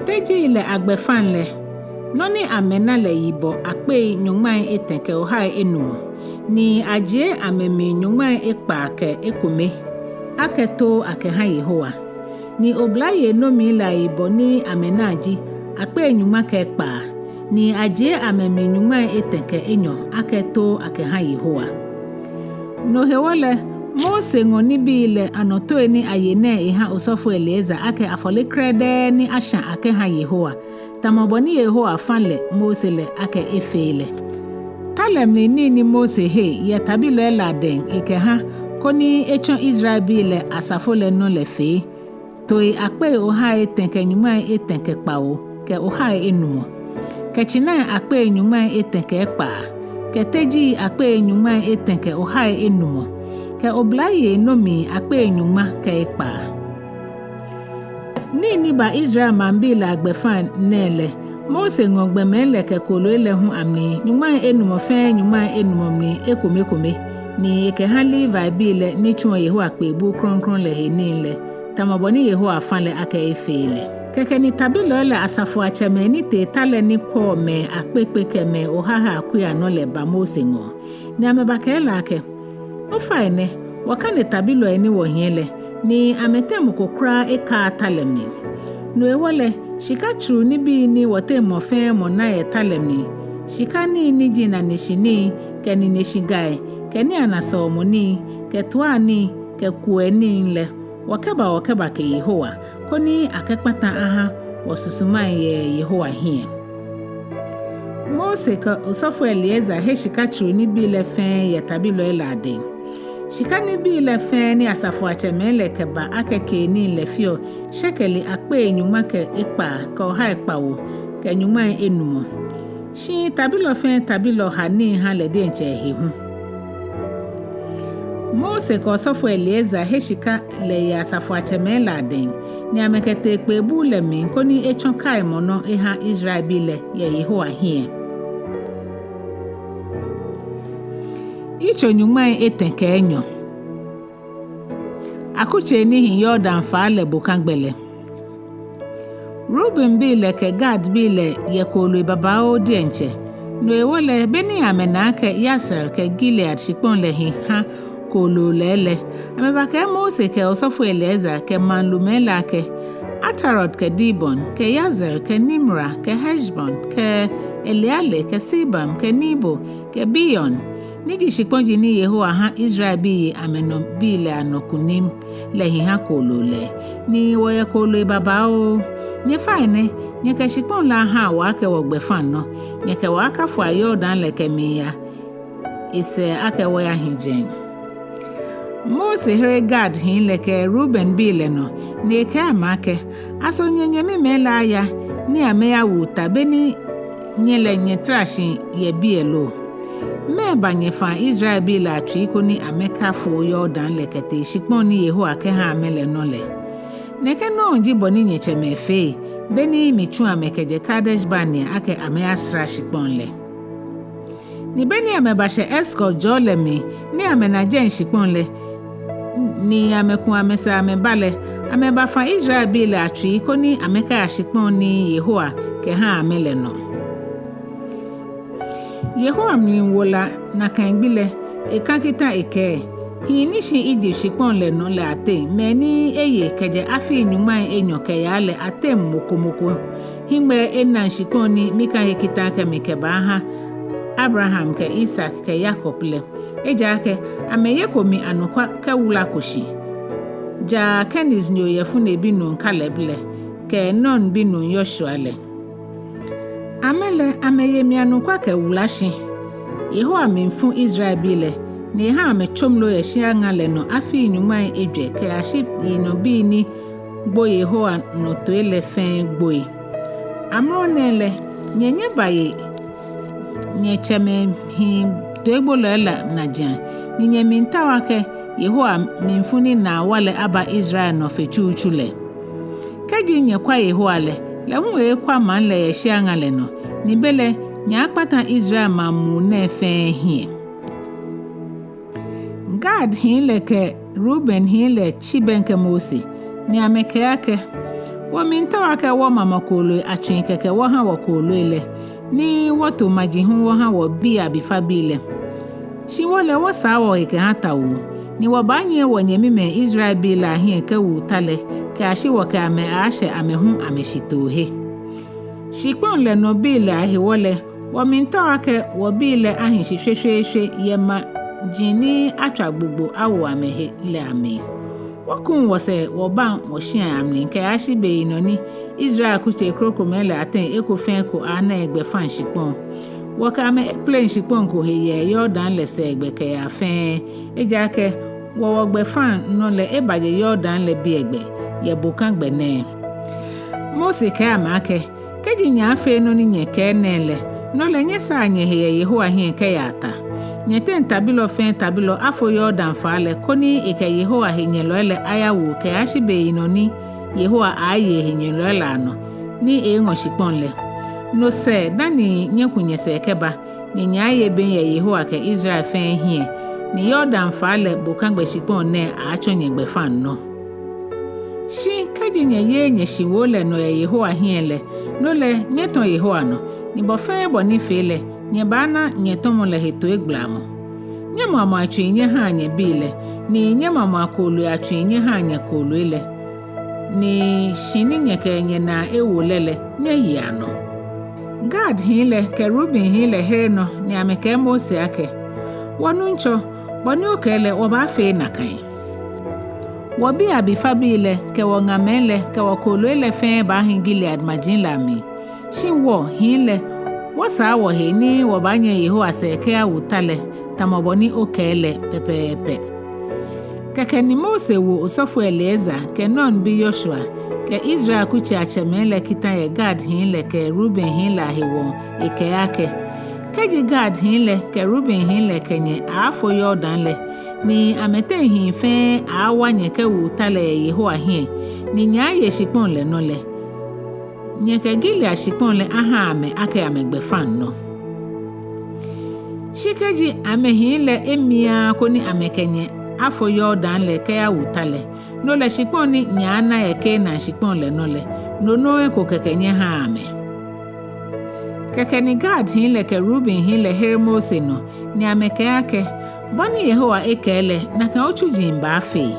Teji lɛ agbɛfaŋ lɛ, nɔ ni amɛna lɛ yibɔ akpei nyɔŋmai etɛ kɛ ohai enumɔ, ni ajie amɛmli nyɔŋmai ekpaa kɛ ekome akɛ too akɛha Yehowa. Ni oblayei nomii lɛ ayibɔ ni amɛna ji akpei nyɔŋma kɛ ekpaa, ni ajie amɛmli nyɔŋmai etɛ kɛ enyɔ akɛ too akɛha Yehowa. No hewɔ lɛ, Mose ŋɔ nibii lɛ anɔtoi ni aye nɛɛ eha osɔfo Eleazar akɛ afɔle krɛdɛɛ ni ashã akɛha Yehowa, tamɔ bɔ ni Yehowa fã lɛ Mose lɛ akɛ efee lɛ. Ta lɛ mli nii ni Mose he yɛ tabilɔi lɛ adɛŋ ekɛha koni etsɔ Israelbii lɛ asafo lɛ nɔ lɛ fee: tooi akpei ohai etɛ kɛ nyɔŋmai etɛ kɛ kpawo kɛ ohai enumɔ, kɛ tsinai akpei nyɔŋmai etɛ kɛ ekpaa, kɛ teji akpei nyɔŋmai etɛ kɛ ohai enumɔ, kɛ oblayei nomii akpei nyɔŋma kɛ ekpaa. Nii ni ba Israel maŋbii lɛ agbɛfaŋ nɛɛ lɛ, Mose ŋɔ gbɔmɛi lɛ kɛ kooloi lɛ hu amli nyɔŋmai enumɔ fɛɛ nyɔŋmai enumɔ mli ekomekome, ni ekɛha Levibii lɛ ni tsuɔ Yehowa kpeebuu krɔŋkrɔŋ lɛ he nii lɛ, tamɔ bɔ ni Yehowa fã lɛ akɛ efee lɛ. Kɛkɛ ni tabilɔi lɛ asafoiatsɛmɛi ni tee ta lɛ ni kwɛɔ mɛi akpekpe kɛ mɛi ohaha akui anɔ lɛ ba Mose ŋɔɔ, ni amɛbakɛɛ lɛ akɛ: Ofainɛ, wɔkane tabilɔi ni wɔhiɛ lɛ, ni amɛteŋ mɔ ko kwraa ekaaa ta lɛ mli. No hewɔ lɛ, shika tsuru nibii ni wɔteŋ mɔ fɛɛ mɔ na yɛ ta lɛ mli, shika nii ni ji naneshinii, kɛ nineshigai, kɛ niianasɔomɔnii, kɛ tuanii, kɛ kuɛnii lɛ, wɔkɛba wɔkɛbake Yehowa, koni akɛkpata aha wɔsusumai yɛ Yehowa hiɛ. Mose kɛ osɔfo Eleazar he shika tsuru nibii lɛ fɛɛ yɛ tabilɔi lɛ adɛŋ. Shika nibii lɛ fɛɛ ni asafoiatsɛmɛi lɛ kɛba akɛ keenii lɛ feɔ shekeli akpei nyɔŋma kɛ ekpaa kɛ ohai kpawo kɛ nyɔŋmai enumɔ. Shi tabilɔ fɛɛ tabilɔ ha nii ha lɛ diɛŋtsɛ ehe hu. Mose kɛ osɔfo Eleazar he shika lɛ yɛ asafoiatsɛmɛi lɛ adɛŋ, ni amɛkɛtee kpee buu lɛ mli koni etsɔ kaimɔ nɔ eha Israelbii lɛ yɛ Yehowa hiɛ. Yitso nyɔŋmai etɛ kɛ enyɔ. Akutsei ni hi Yordan faa lɛ bokagbɛ lɛ. Rubenbii lɛ kɛ Gadbii lɛ yɛ kooloi babaoo diɛŋtsɛ. No hewɔ lɛ, be ni amɛna akɛ Yaser kɛ Gilead shikpɔŋ lɛ hi ha kooloo lɛ lɛ, amɛbakɛɛ Mose kɛ osɔfo Eleazar kɛ maŋ lumɛi lɛ akɛ, Atarot kɛ Dibon, kɛ Yazer, kɛ Nimra, kɛ Heshbon, kɛ Eleale, kɛ Sebam, kɛ Nebo, kɛ Beon, ni ji shikpɔji ni Yehowa ha Israelbii ye amɛnɔbii lɛ anɔ kunim lɛ hi ha kooloo lɛ, ni wɔyɛ kooloi babaoo. Nyɛfainɛ, nyɛkɛ shikpɔŋ lɛ aha wɔ akɛ wɔgbɛfaŋnɔ, nyɛkɛ wɔ akafua Yordan lɛ kɛmiiya esɛɛ akɛ wɔyahi jɛi. Mose here Gadhii lɛ kɛ Rubenbii lɛ nɔ, ni ekɛɛ amɛ akɛ, Aso nyɛnyɛmimɛi lɛ aya, ni amɛyawu ta be ni nyɛ lɛ nyɛtara shi yɛ biɛ lo? Mɛɛba nyɛfaa Israelbii lɛ atsui koni amɛkafo Yordan lɛ kɛtee shikpɔŋ ni Yehowa kɛha amɛ lɛ nɔ lɛ? Nɛkɛ nɔŋŋ ji bɔ ni nyɛtsɛmɛi fee, be ni mitsu amɛ kɛjɛ Kadesh Barnea akɛ amɛyasra shikpɔŋ lɛ. Ni be ni amɛbashɛ Eskol jɔɔ lɛ mli, ni amɛna jɛi shikpɔŋ lɛ, ni amɛku amɛsɛɛ amɛba lɛ, amɛbafa Israelbii lɛ atsui koni amɛkaya shikpɔŋ ni Yehowa kɛha amɛ lɛ nɔ. Yehowa mli wo la nakai gbi lɛ, ekã kita ekɛɛ, Hii ni shi Ijipt shikpɔŋ lɛ nɔ lɛ ateŋ, mɛi ni eye kɛjɛ afii nyɔŋmai enyɔ kɛyaa lɛ ateŋ mɔ ko mɔ ko hiŋmɛi enaŋ shikpɔŋ ni mika he kita akɛ mikɛbaaha Abraham kɛ Isak kɛ Yakob lɛ. Ejaakɛ amɛyeko mi anɔkwa kɛwulako shi, ja Keniznyo yɛfune binuu Kaleb lɛ kɛ Nun binuu Yoshua lɛ. Amɛ lɛ, amɛye mi anɔkwa kɛwula shi. Yehowa miifu Israelbii lɛ, ni eha amɛtsomlo yɛ shia ŋa lɛ nɔ afii nyɔŋmai ejwɛ kɛyashi yinɔbii ni gbo Yehowa nɔ toi lɛ fɛɛ gboi. Amrɔ nɛɛ lɛ, nyɛ nyɛbaye nyɛtsɛmɛi hii toigbolɔi lɛ najiaŋ, ni nyɛmiitao akɛ Yehowa mlifu ni naa wa lɛ aba Israel nɔ fe tsutsu lɛ. Kɛji nyɛkwa Yehowa lɛ, lɛ hu eeekwa maŋ lɛ yɛ shia ŋa lɛ nɔ, ni belɛ nyɛaakpata Israel maŋ muu nɛɛ fɛɛ hiɛ. Gadhii lɛ kɛ Rubenhii lɛ tsi bɛŋkɛ Mose, ni amɛkɛɛ akɛ, Wɔmiitao akɛ wɔmamɔ kooloi atsui kɛkɛ wɔha wɔkooloi lɛ, ni wɔto maji hu wɔha wɔbii abifabii lɛ. Shi wɔ lɛ wɔsaa wɔhe kɛha tawuu, ni wɔbaanyiɛ wɔnyɛmimɛi Israelbii lɛ ahiɛ kɛwu ta lɛ, kɛyashi wɔkɛ amɛ aaashɛ amɛ hu amɛshitoohe. Shikpɔŋ lɛ nɔ bii lɛ ahewɔ lɛ, wɔmiitao akɛ wɔbii lɛ ahi shi shweshweeshwe yɛ maji ni atswa gbogbo awo amɛhe lɛ amli. Wɔkuŋ wɔsɛɛ wɔbaŋ wɔshiai amli kɛyashi beyinɔ ni Israel kutsei krokomɛi lɛ ateŋ eko fɛɛ eko aaana egbɛfaŋ shikpɔŋ. Wɔkɛ amɛ epleŋ shikpɔŋ ko he yɛ Yordan lɛ sɛɛgbɛ kɛyaa fɛɛ, ejaakɛ wɔ wɔgbɛfaŋnɔ lɛ ebajɛ Yordan lɛ biɛgbɛ yɛ bokagbɛ nɛɛ. Mose kɛɛ amɛ akɛ, Kɛji nyɛaafee nɔ ni nyɛkɛɛ nɛɛ lɛ, no lɛ nyɛsaa nyɛhe yɛ Yehowa hiɛ kɛyaa ta. Nyɛteŋ tabilɔ fɛɛ tabilɔ afo Yordan faa lɛ koni ekɛ Yehowa henyɛlɔi lɛ ayawu kɛyashi beyinɔ ni Yehowa aaye ehenyɛlɔi lɛ anɔ ni eeeŋɔ shikpɔŋ lɛ. No sɛɛ dani nyɛku nyɛsɛɛ kɛba, ni nyɛaaye bem yɛ Yehowa kɛ Israel fɛɛ hiɛ, ni Yordan faa lɛ bokagbɛ shikpɔŋ nɛɛ aaatsɔ nyɛgbɛfaŋnɔ. Shi kɛji nyɛyeee nyɛshiwoo lɛ nɔ yɛ Yehowa hiɛ lɛ, no lɛ nyɛtɔ̃ Yehowa nɔ, ni bɔ fɛɛ bɔ ni fee lɛ, nyɛbaana nyɛtɔmɔ lɛ he toigbalamɔ. Nyɛmamɔa tsui nyɛhaa nyɛbii lɛ, ni nyɛmamɔa kooloi atsui nyɛhaa nyɛkooloi lɛ, ni shi ni nyɛkɛ nyɛnaa ewo lɛ lɛ, nyɛyea nɔ. Gad hii lɛ kɛ Ruben hii lɛ here nɔ ni amɛkɛɛ Mose akɛ, Wɔ Nuŋtsɔ, bɔ ni okɛɛ lɛ wɔbaafee nakai. Wɔbii abifabii lɛ kɛ wɔŋamɛi lɛ kɛ wɔkooloi lɛ fɛɛ baahi Gilead maji lɛ amli. Shi wɔ hii lɛ, wɔsaa wɔhe ni wɔbaanyɛ Yehowa sɛɛ kɛyawu ta lɛ, tamɔ bɔ ni okɛɛ lɛ pɛpɛɛpɛ. Kɛkɛ ni Mose wo osɔfo Eleazar kɛ Nun bi Yoshua kɛ Israel kutsei atsɛmɛi lɛ kita yɛ Gad hii lɛ kɛ Ruben hii lɛ ahewɔ ekɛɛ akɛ, Kɛji Gad hii lɛ kɛ Ruben hii lɛ kɛ nyɛ aaafo Yordan lɛ, ni amɛteŋ hii fɛɛ aaawa nyɛ kɛwu ta lɛ yɛ Yehowa hiɛ, ni nyɛaaye shikpɔŋ lɛ nɔ lɛ, nyɛkɛ Gilead shikpɔŋ lɛ aha amɛ akɛ amɛgbɛfaŋnɔ. Shi kɛji amɛhii lɛ emiaa koni amɛkɛ nyɛ afo Yordan lɛ kɛyawu ta lɛ, no lɛ shikpɔŋ ni nyɛaana yɛ Kanaan shikpɔŋ lɛ nɔ lɛ, no nɔŋŋ eko kɛkɛ nyɛhaa amɛ. Kɛkɛ ni Gad hii lɛ kɛ Ruben hii lɛ here Mose nɔ, ni amɛkɛɛ akɛ, Bɔ ni Yehowa ekɛɛ lɛ, nakai otsuji baafee.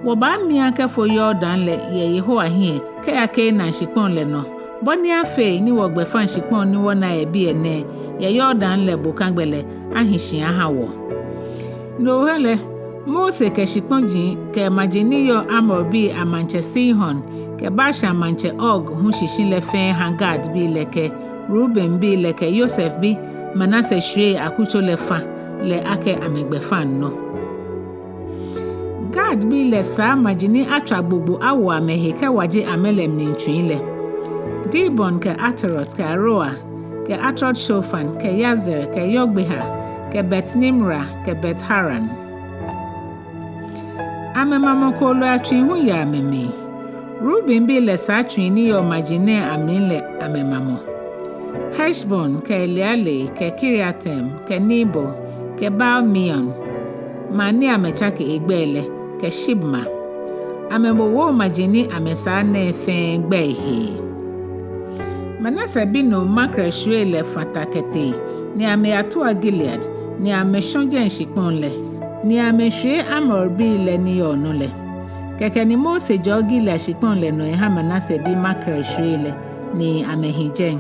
Wɔbaamia kɛfo Yordan lɛ yɛ Yehowa hiɛ kɛya Kanaan shikpɔŋ lɛ nɔ, bɔ ni afee ni wɔgbɛfaŋ shikpɔŋ ni wɔna yɛ biɛ nɛɛ, yɛ Yordan lɛ bokagbɛ lɛ, ahi shi aha wɔ. No hewɔ lɛ, Mose kɛ shikpɔji kɛ maji ni yɔɔ Amorbii amaŋtsɛ Sihon kɛ Bashan maŋtsɛ Og hu shishi lɛ fɛɛ ha Gadbii lɛ kɛ Rubenbii lɛ kɛ Yosef bi Manase shwiei akutso lɛ fã lɛ akɛ amɛgbɛfaŋnɔ. Gadbii lɛ saa maji ni atswa gbogbo awo amɛhe kɛwaje amɛ lɛ mli tsui lɛ: Dibon kɛ Atarot kɛ Aroer kɛ Atrot Shofan kɛ Yazer kɛ Yogbeha kɛ Bet Nimra kɛ Bet Haran. Amɛmamɔ kooloi atsui hu yɛ amɛmli. Rubenbii lɛ saa tsui ni yɔɔ maji nɛɛ amli lɛ amɛmamɔ: Heshbon kɛ Eleale kɛ Kiriataim kɛ Nebo kɛ Baal-Meon, maŋ ni amɛtsake egbɛi lɛ, kɛ Sibma. Amɛbowoo maji ni amɛsaa nɛɛ fɛɛ gbɛi hee. Manase binuu Makir shwiei lɛ fã ta kɛtee, ni amɛyatua Gilead, ni amɛshɔ jɛi shikpɔŋ lɛ, ni amɛshwie Amorbii lɛ ni yɔɔ nɔ lɛ. Kɛkɛ ni Mose jɔɔ Gilead shikpɔŋ lɛ nɔ eha Manase bi Makir shwiei lɛ, ni amɛhi jɛi.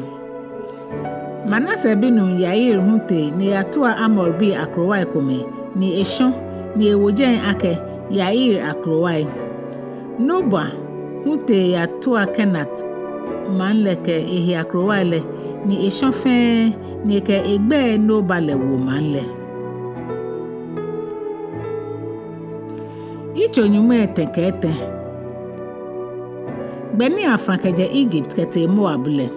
Manase binuu Yair hu tee ni eyatua Amorbii akrowai komɛi, ni eshɔ, ni ewo jɛi akɛ Yair akrowai. Noba hu tee eyatua Kenat maŋ lɛ kɛ ehe akrowai lɛ, ni eshɔ fɛɛ, ni ekɛ egbɛi Noba lɛ wo maŋ lɛ. Yitso nyɔŋmai etɛ kɛ etɛ. Gbɛ ni afã kɛjɛ Egypt kɛtee Moab lɛ.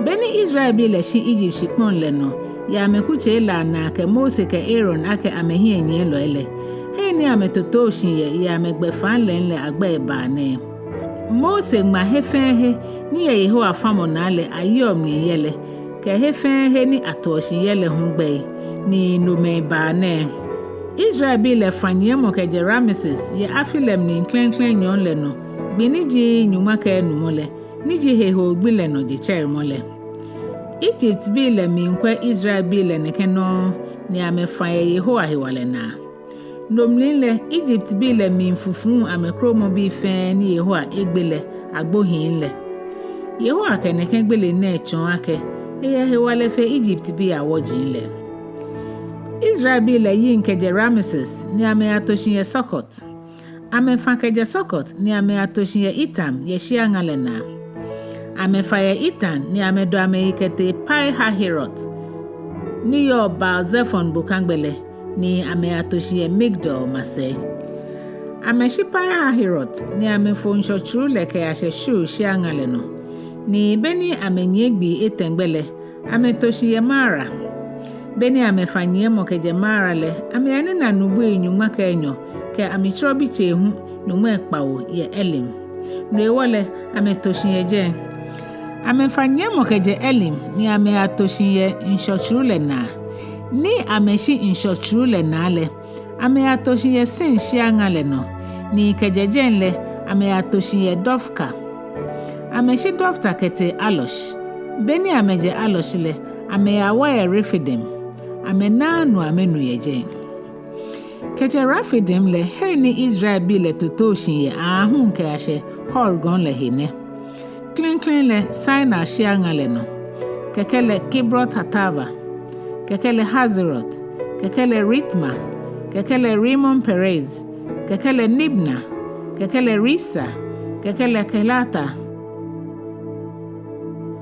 Beni Israelbii lɛ shi Egypt shikpɔŋ lɛ nɔ yɛ amɛkutsei lɛ anaa kɛ Mose kɛ Aaron akɛ amɛhiɛnyiɛlɔi lɛ, hei ni amɛtotoo shi yɛ yɛ amɛgbɛfaa lɛŋ lɛ agbɛi baa nɛɛ. Mose ŋma he fɛɛ he ni yɛ Yehowa famɔ naa lɛ ayeɔ mli yɛ lɛ, kɛ he fɛɛ he ni atoɔ shi yɛ lɛ hu gbɛi, ni nomɛi baa nɛɛ. Israelbii lɛ fã nyiɛmɔ kɛjɛ Rameses yɛ afi lɛ mli klɛŋklɛŋ nyɔɔŋ lɛ nɔ, gbi ni ji nyɔŋma kɛ enumɔ lɛ, ni ji hehoo gbi lɛ nɔ jetsɛremɔ lɛ. Egyptbii lɛ miikwɛ Israelbii lɛ nɛkɛ nɔŋŋ, ni amɛfã yɛ Yehowa hewalɛ naa. No mli lɛ, Egyptbii lɛ miifufu amɛkromɔbii fɛɛ ni Yehowa egbe lɛ agbohii lɛ. Yehowa kɛ nɛkɛ gbele nɛɛ tsɔɔ akɛ eyɛ hewalɛ fe Egyptbii awɔji lɛ. Israelbii lɛ yiŋ kɛjɛ Rameses, ni amɛyato shi yɛ Sukot. Amɛfã kɛjɛ Sukot, ni amɛyato shi yɛ Etam yɛ shiaŋa lɛ naa. Amɛfã yɛ Etam, ni amɛdɔ amɛyi kɛtee Pi-Hahirot, ni yɔɔ Baal-Zefon bokagbɛ lɛ, ni amɛyato shi yɛ Migdol masɛi. Amɛshi Pi-Hahirot, ni amɛfo ŋshɔ tsuru lɛ kɛyashɛ Shur shiaŋa lɛ nɔ. Ni beni amɛnyiɛ gbii etɛ gbɛ lɛ, amɛto shi yɛ Mara. Beni amɛfã nyiɛmɔ kɛjɛ Mara lɛ, amɛyanina nubui nyɔŋma kɛ enyɔ kɛ amɛtsrɔbi tsei hu nyɔŋmai kpawo yɛ Elim. No hewɔ lɛ, amɛto shi yɛ jɛi. Amɛfã nyiɛmɔ kɛjɛ Elim, ni amɛyato shi yɛ ŋshɔ tsuru lɛ naa. Ni amɛshi ŋshɔ tsuru lɛ naa lɛ, amɛyato shi yɛ Sin shiaŋa lɛ nɔ, ni kɛjɛ jɛi lɛ, amɛyato shi yɛ Dofka. Amɛshi Dofka kɛtee Alush. Beni amɛjɛ Alush lɛ, amɛyawa yɛ Refidim. Amɛnaaa nu amɛnu yɛ jɛi. Kɛjɛ Refidim lɛ, hei ni Israelbii lɛ toto shi yɛ aahu kɛyashɛ Hor gɔŋ lɛ he nɛ: klɛŋklɛŋ lɛ Sinai shia ŋa lɛ nɔ, kɛkɛ lɛ Kibrot Hatava, kɛkɛ lɛ Hazerot, kɛkɛ lɛ Ritma, kɛkɛ lɛ Rimon Perez, kɛkɛ lɛ Nimra, kɛkɛ lɛ Risa, kɛkɛ lɛ Kelata,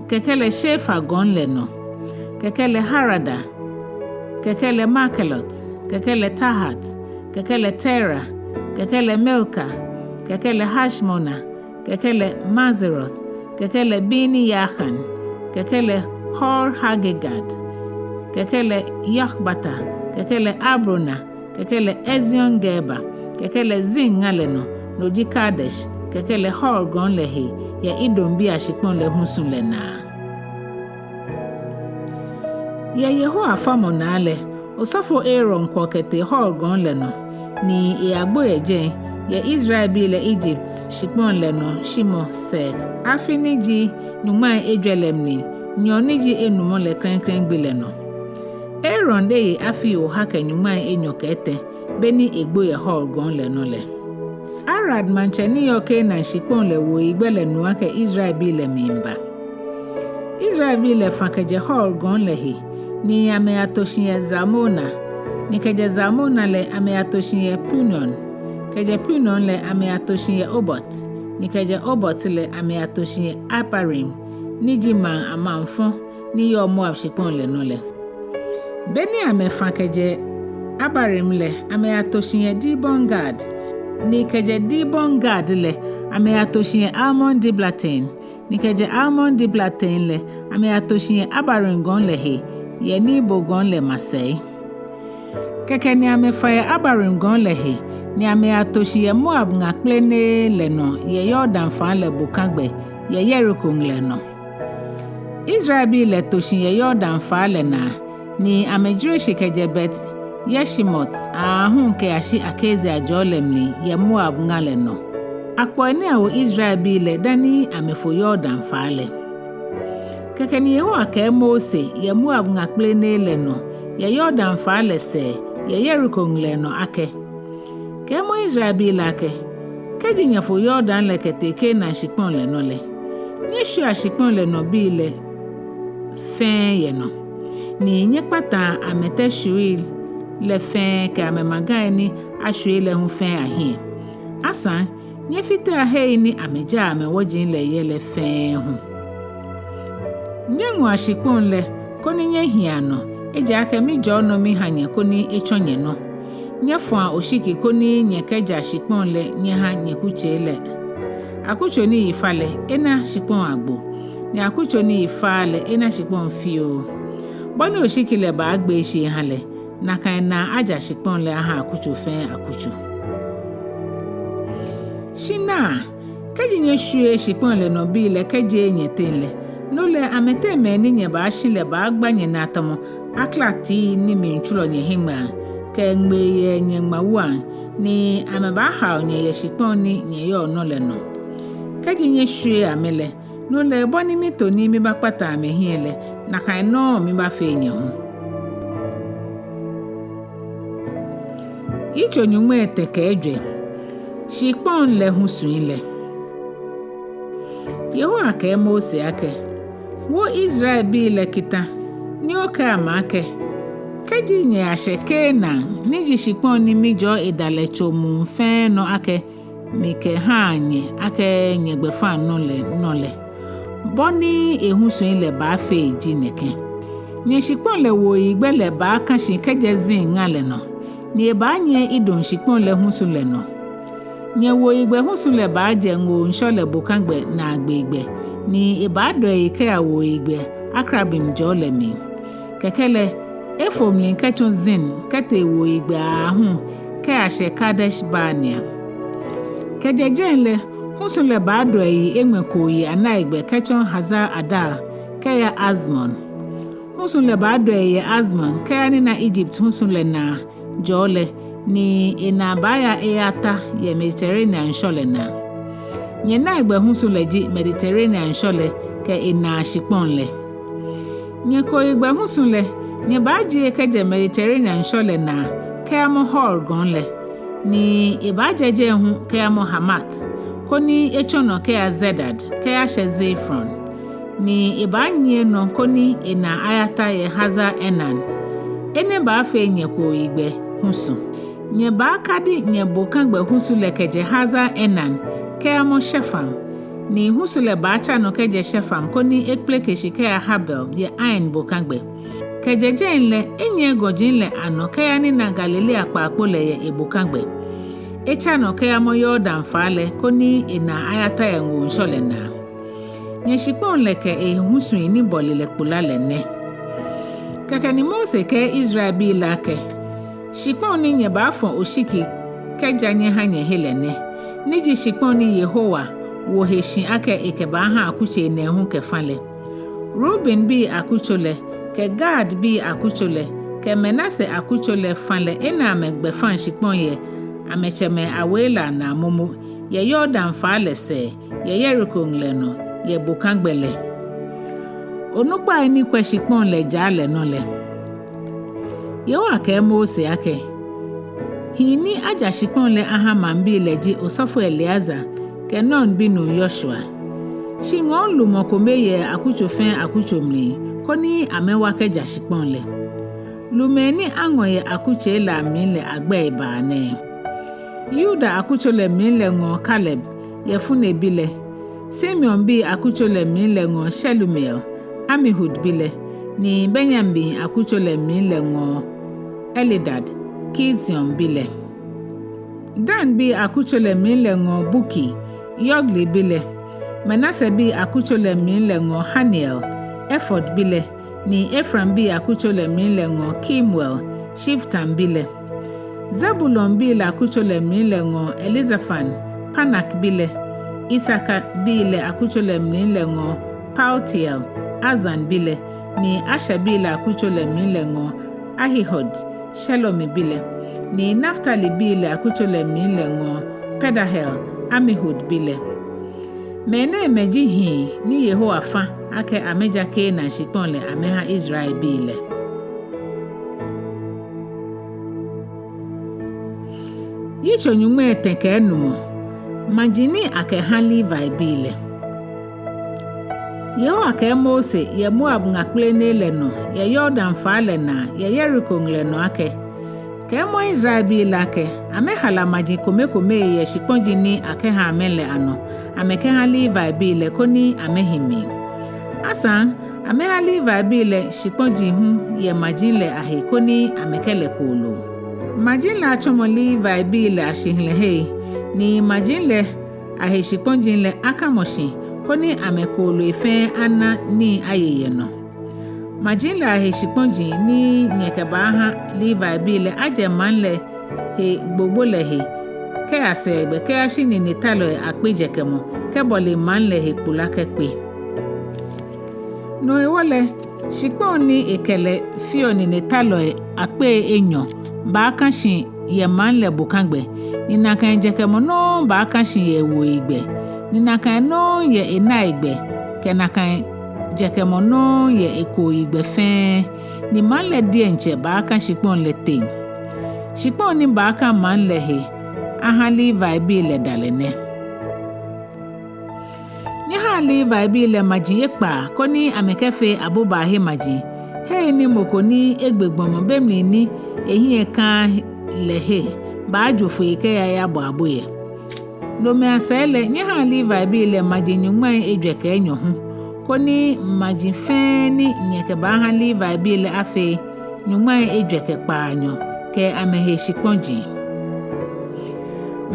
kɛkɛ lɛ Shefa gɔŋ lɛ nɔ, kɛkɛ lɛ Harada, kɛkɛ lɛ Makhelot, kɛkɛ lɛ Tahat, kɛkɛ lɛ Tera, kɛkɛ lɛ Milka, kɛkɛ lɛ Hashmona, kɛkɛ lɛ Moserot, kɛkɛ lɛ Bene Yaakan, kɛkɛ lɛ Hor Hagidgad, kɛkɛ lɛ Yotbata, kɛkɛ lɛ Abrona, kɛkɛ lɛ Ezion Geber, kɛkɛ lɛ Zin ŋa lɛ nɔ, no ji Kedesh, kɛkɛ lɛ Hor gɔŋ lɛ he, yɛ Edombii ashikpɔŋ lɛ husu lɛ naa. Yɛ Yehowa famɔ naa lɛ, osɔfo Aaron kwɔ kɛtee Hor gɔŋ lɛ nɔ, ni eyagbo yɛ jɛi, yɛ Israelbii lɛ Egypt shikpɔŋ lɛ nɔ shimɔ sɛɛ afi ni ji nyɔŋmai ejwɛ lɛ mli, nyɔɔŋ ni ji enumɔ lɛ klɛŋklɛŋ gbi lɛ nɔ. Aaron eye afii oha kɛ nyɔŋmai enyɔ kɛ etɛ, beni egbo yɛ Hor gɔŋ lɛ nɔ lɛ. Arad maŋtsɛ ni yɔɔ Kanaan shikpɔŋ lɛ wuoyigbɛ lɛ nu akɛ Israelbii lɛ miiba. Israelbii lɛ fã kɛjɛ Hor gɔŋ lɛ he, ni amɛyato shi yɛ Zalmona, ni kɛjɛ Zalmona lɛ amɛyato shi yɛ Punon, kɛjɛ Punon lɛ amɛyato shi yɛ Obot, ni kɛjɛ Obot lɛ amɛyato shi yɛ Abarim, ni ji maŋ amaŋfɔ ni yɔɔ Moab shikpɔŋ lɛ nɔ lɛ. Beni amɛfã kɛjɛ Abarim lɛ, amɛyato shi yɛ Dibon Gad, ni kɛjɛ Dibon Gad lɛ amɛyato shi yɛ Almon Diblataim, ni kɛjɛ Almon Diblataim lɛ amɛyato shi yɛ Abarim gɔŋ lɛ he, yɛ Nebo gɔŋ lɛ masɛi. Kɛkɛ ni amɛfã yɛ Abarim gɔŋ lɛ he, ni amɛyato shi yɛ Moab ŋa kplenee lɛ nɔ yɛ Yordan faa lɛ bokagbɛ, yɛ Yeriko ŋlɛ nɔ. Israelbii lɛ to shi yɛ Yordan faa lɛ naa, ni amɛjwere shi kɛjɛ Bet Yeshimot aahu kɛyashi Akazia jɔɔ lɛ mli yɛ Moab ŋa lɛ nɔ. Akpɔi ni awo Israelbii lɛ dani amɛfo Yordan faa lɛ. Kɛkɛ ni Yehowa kɛɛ Mose yɛ Moab ŋa kplenee lɛ nɔ, yɛ Yordan faa lɛ sɛɛ, yɛ Yeriko ŋlɛ nɔ akɛ: Kɛɛmɔ Israelbii lɛ akɛ: Kɛji nyɛfo Yordan lɛ kɛtee Kanaan shikpɔŋ lɛ nɔ lɛ, nyɛshwiea shikpɔŋ lɛ nɔ bii lɛ fɛɛ yɛ nɔ, ni nyɛkpataa amɛtɛshwiilii lɛ fɛɛ kɛ amɛmagai ni ashwie lɛ hu fɛɛ ahiɛ. Asaŋ, nyɛfitea hei ni amɛjaa amɛwɔji lɛ yɛ lɛ fɛɛ hu. Nyɛŋɔa shikpɔŋ lɛ koni nyɛhia nɔ, ejaakɛ mijɔɔ nɔ miha nyɛ koni etsɔ nyɛnɔ. Nyɛfɔa oshiki koni nyɛkɛja shikpɔŋ lɛ nyɛha nyɛkutsei lɛ. Akutso ni yi fa lɛ, ena shikpɔŋ agbo, ni akutso ni yi faaa lɛ, ena shikpɔŋ fioo. Bɔ ni oshiki lɛ baagbee shi eha lɛ, nakai naa aja shikpɔŋ lɛ aha akutso fɛɛ akutso. Shi naa, kɛji nyɛshwieee shikpɔŋ lɛ nɔ bii lɛ kɛjeee nyɛteŋ lɛ, no lɛ amɛteŋ mɛi ni nyɛbaashi lɛ baagba nyɛnaa tamɔ aklati ni miitsulɔ nyɛhiŋmɛi, kɛ ŋmei yɛ nyɛŋmawuiaŋ, ni amɛbaahao nyɛ yɛ shikpɔŋ ni nyɛyɔɔ nɔ lɛ nɔ. Kɛji nyɛshwieee amɛ lɛ, no lɛ bɔ ni mito ni mibakpata amɛhiɛ lɛ, nakai nɔŋŋ mibaafee nyɛ hu. Yitso nyɔŋmai etɛ kɛ ejwɛ. Shikpɔŋ lɛ husui lɛ. Yehowa kɛɛ Mose akɛ: Wo Israelbii lɛ kita ni okɛɛ amɛ akɛ: Kɛji nyɛyashɛ Kanaan, ni ji shikpɔŋ ni mijɔɔ edalɛ tso muu fɛɛ nɔ akɛ mikɛha nyɛ akɛ nyɛgbɛfaŋnɔ lɛ nɔ lɛ, bɔ ni ehusui lɛ baafee ji nɛkɛ. Nyɛshikpɔŋ lɛ wuoyigbɛ lɛ baaka shi kɛjɛ Zin ŋa lɛ nɔ, ni ebaanyiɛ Edom shikpɔŋ lɛ husu lɛ nɔ. Nyɛwuoyigbɛ husu lɛ baajɛ ŋoo ŋshɔ lɛ bokagbɛ naagbee gbɛ, ni ebaadɔ eyi kɛya wuoyigbɛ Akrabim jɔɔ lɛ mli. Kɛkɛ lɛ, efo mli kɛtsɔ Zin kɛtee wuoyigbɛ aahu kɛyashɛ Kadesh Barnea. Kɛjɛ jɛi lɛ, husu lɛ baadɔ eyi eŋmɛ kooyi anaigbɛ kɛtsɔ Hazar Adar kɛya Azmon. Husu lɛ baadɔ eyi yɛ Azmon kɛyanina Egypt husu lɛ naa jɔɔ lɛ, ni enaa baaya eyata yɛ Mediterranean ŋshɔ lɛ naa. Nyɛnaigbɛ husu lɛ ji Mediterranean ŋshɔ lɛ kɛ enaa shikpɔŋ lɛ. Nyɛkooyigbɛ husu lɛ, nyɛbaajie kɛjɛ Mediterranean ŋshɔ lɛ naa kɛyamɔ Hor gɔŋ lɛ, ni ebaajɛ jɛi hu kɛyamɔ Hamat, koni etsɔ nɔ kɛya Zedad, kɛyashɛ Zefron, ni ebaanyiɛ nɔ koni enaa ayata yɛ Hazar Enan. Enɛ baafee nyɛkooyigbɛ husu. Nyɛbaakadi nyɛbokagbɛ husu lɛ kɛjɛ Hazar Enan kɛyamɔ Shefam, ni husu lɛ baatsa nɔ kɛjɛ Shefam koni ekpeleke shi kɛya Habel yɛ Ain bokagbɛ. Kɛjɛ jɛi lɛ, enyiɛ gɔji lɛ anɔ kɛya nina Galilea kpaakpo lɛ yɛ ebokagbɛ. Etsa nɔ kɛyamɔ Yordan faa lɛ koni enaa ayata yɛ Ŋoo Ŋshɔ lɛ naa. Nyɛshikpɔŋ lɛ kɛ ehusui ni bɔle lɛ kpola lɛ nɛ. Kɛkɛ ni Mose kɛɛ Israelbii lɛ akɛ, shikpɔŋ ni nyɛbaafɔ oshiki kɛja nyɛha nyɛhe lɛ nɛ, ni ji shikpɔŋ ni Yehowa wo he shi akɛ ekɛbaaha akutsei nɛɛhu kɛfa lɛ. Rubenbii akutso lɛ, kɛ Gadbii akutso lɛ, kɛ Manase akutso lɛ fa lɛ ena amɛgbɛfaŋ shikpɔŋ yɛ amɛtsɛmɛi awei lɛ anaa momo, yɛ Yordan faa lɛ sɛɛ, yɛ Yeriko ŋlɛnɔ, yɛ bokagbɛ lɛ. Onukpai ni kwɛ shikpɔŋ lɛ jaa lɛ nɔ lɛ. Yehowa kɛɛ Mose akɛ, hii ni aja shikpɔŋ lɛ aha maŋbii lɛ ji osɔfo Eleazar kɛ Nun binuu Yoshua. Shi ŋɔɔ lumɔ kome yɛ akutso fɛɛ akutso mli, koni amɛwa kɛja shikpɔŋ lɛ. Lumɛi ni aŋɔ yɛ akutsei lɛ amli lɛ agbɛi baa nɛɛ. Yuda akutso lɛ mli lɛ ŋɔɔ Kaleb, Yefune bi lɛ. Simeonbii akutso lɛ mli lɛ ŋɔɔ Shelumiel, Amihud bi lɛ, ni Benyamin akutso lɛ mli lɛ ŋɔɔ Elidad, Kizion bi lɛ. Danbii akutso lɛ mli lɛ ŋɔɔ Buki, Yogli bi lɛ. Manasebii akutso lɛ mli lɛ ŋɔɔ Haniel, Efod bi lɛ, ni Efraimbii akutso lɛ mli lɛ ŋɔɔ Kemuel, Shiftan bi lɛ. Zebulonbii lɛ akutso lɛ mli lɛ ŋɔɔ Elizafan, Panak bi lɛ. Isakarbii lɛ akutso lɛ mli lɛ ŋɔɔ Paltiel, Azan bi lɛ, ni Asherbii lɛ akutso lɛ mli lɛ ŋɔɔ Ahihud, Shelomi bi lɛ, ni Naftalibii lɛ akutso lɛ mli lɛ ŋɔɔ Pedahel, Amihud bi lɛ. Mɛnɛɛmɛi ji hii ni Yehowa fa akɛ amɛja Kanaan shikpɔŋ lɛ amɛha Israelbii lɛ. Yitso nyɔŋmai etɛ kɛ enumɔ. Maji ni akɛha Levibii lɛ. Yehowa kɛɛ Mose yɛ Moab ŋakplenei lɛ nɔ, yɛ Yordan faa lɛ naa, yɛ Yeriko ŋlɛnɔ akɛ, kɛɛmɔ Israelbii lɛ akɛ amɛhala maji komekomei yɛ shikpɔji ni akɛha amɛ lɛ anɔ, amɛkɛha Levibii lɛ koni amɛhi mli. Asaŋ, amɛha Levibii lɛ shikpɔji hu yɛ maji lɛ ahe koni amɛkɛ lɛ kooloo. Maji lɛ atsɔmɔ Levibii lɛ ashihilɛhei, ni maji lɛ ahe shikpɔji lɛ akamɔ shi koni amɛkooloi fɛɛ ana nii aye yɛ nɔ. Maji lɛ ahe shikpɔji ni nyɛkɛbaaha Levibii lɛ ajɛ maŋ lɛ he gbogbo lɛ he kɛya sɛɛgbɛ kɛyashi ninetalɔi akpei jɛkɛmɔ kɛbɔle maŋ lɛ he kpola kɛkpe. No hewɔ lɛ, shikpɔŋ ni ekɛ lɛ feɔ ninetalɔi akpei enyɔ baaka shi yɛ maŋ lɛ bokagbɛ, ni nakai jɛkɛmɔ nɔŋŋ baaka shi yɛ ewuoyigbɛ, ni nakai nɔŋŋ yɛ enaigbɛ, kɛ nakai jɛkɛmɔ nɔŋŋ yɛ ekooyigbɛ fɛɛ, ni maŋ lɛ diɛŋtsɛ baaka shikpɔŋ lɛ teŋ. Shikpɔŋ ni baaka maŋ lɛ he aha Levibii lɛ dalɛ nɛ. Nyɛhaa Levibii lɛ maji ekpaa koni amɛkɛfee abobaahe maji, hei ni mɔ ko ni egbe gbɔmɔ be mli ni ehiɛ kaaa lɛ he baajo foi kɛya eyabɔ abo yɛ. Nomɛi asɛɛ lɛ, nyɛhaa Levibii lɛ maji nyɔŋmai ejwɛ kɛ enyɔ hu, koni maji fɛɛ ni nyɛkɛbaaha Levibii lɛ afee nyɔŋmai ejwɛ kɛ kpaanyɔ kɛ amɛhe shikpɔji.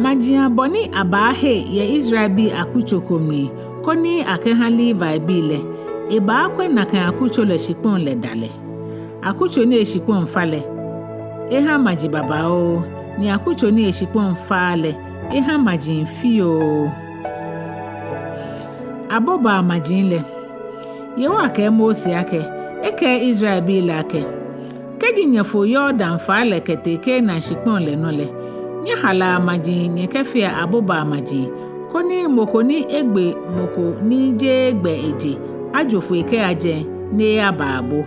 Maji abɔ ni abaahe yɛ Israelbii akutso ko mli koni akɛha Levibii lɛ, ebaakwɛ nakai akutso lɛ shikpɔŋ lɛ dalɛ. Akutso ni eshikpɔŋ fa lɛ, eha maji babaoo, ni akutso ni eshikpɔŋ faaa lɛ, eha maji fioo. Abobaa maji lɛ. Yehowa kɛɛ Mose akɛ, ekɛɛ Israelbii lɛ akɛ, kɛji nyɛfo Yordan faa lɛ kɛtee Kanaan shikpɔŋ lɛ nɔ lɛ, nyɛhalaa maji nyɛkɛfea abobaa maji, koni mɔ ko ni egbe mɔ ko ni jeee gbɛ eje ajo foi kɛya jɛi ni eyaba abo.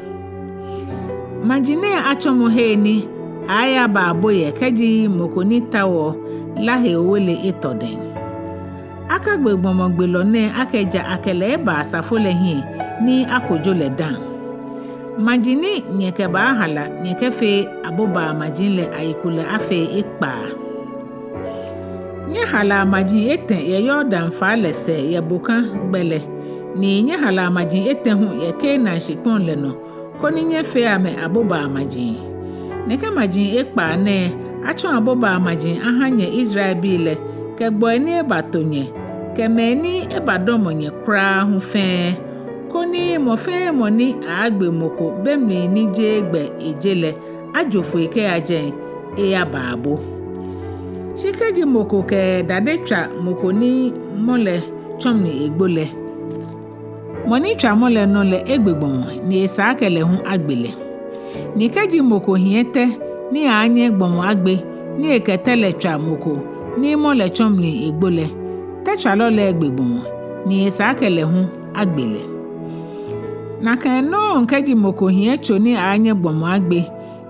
Maji nɛɛ atsɔmɔ hei ni aaayaba abo yɛ kɛji mɔ ko ni taoɔ la he owele etɔ dɛŋ. Akagbe gbɔmɔgbelɔ nɛɛ akɛ ja akɛ lɛ eba asafo lɛ hiɛ ni akojo lɛ dã. Maji ni nyɛkɛbaahala nyɛkɛfee abobaa maji lɛ ayikulɛ afee ekpaa. Nyɛhala maji etɛ yɛ Yordan faa lɛ sɛɛ yɛ boka gbɛ lɛ, ni nyɛhala maji etɛ hu yɛ Kanaan shikpɔŋ lɛ nɔ, koni nyɛfea amɛ abobaa maji. Nɛkɛ maji ekpaa nɛɛ atsɔ abobaa maji aha nyɛ Israelbii lɛ, kɛ gbɔi ni ebato nyɛ, kɛ mɛi ni ebadɔmɔ nyɛ kwraa hu fɛɛ, koni mɔ fɛɛ mɔ ni aaagbe mɔ ko be mli ni jeee gbɛ eje lɛ ajo foi kɛya jɛi eyaba abo. Shi kɛji mɔ ko kɛ dade tswa mɔ ko ni mɔ lɛ tsɔ mli egbo lɛ, mɔ ni tswa mɔ lɛ nɔ lɛ egbe gbɔmɔ, ni esa akɛ lɛ hu agbe lɛ. Ni kɛji mɔ ko hiɛ tɛ ni aaanyɛ gbɔmɔ agbe, ni ekɛ tɛ lɛ tswa mɔ ko ni mɔ lɛ tsɔ mli egbo lɛ, tɛtswalɔ lɛ egbe gbɔmɔ, ni esa akɛ lɛ hu agbe lɛ. Nakai nɔŋŋ kɛji mɔ ko hiɛ tso ni aaanyɛ gbɔmɔ agbe,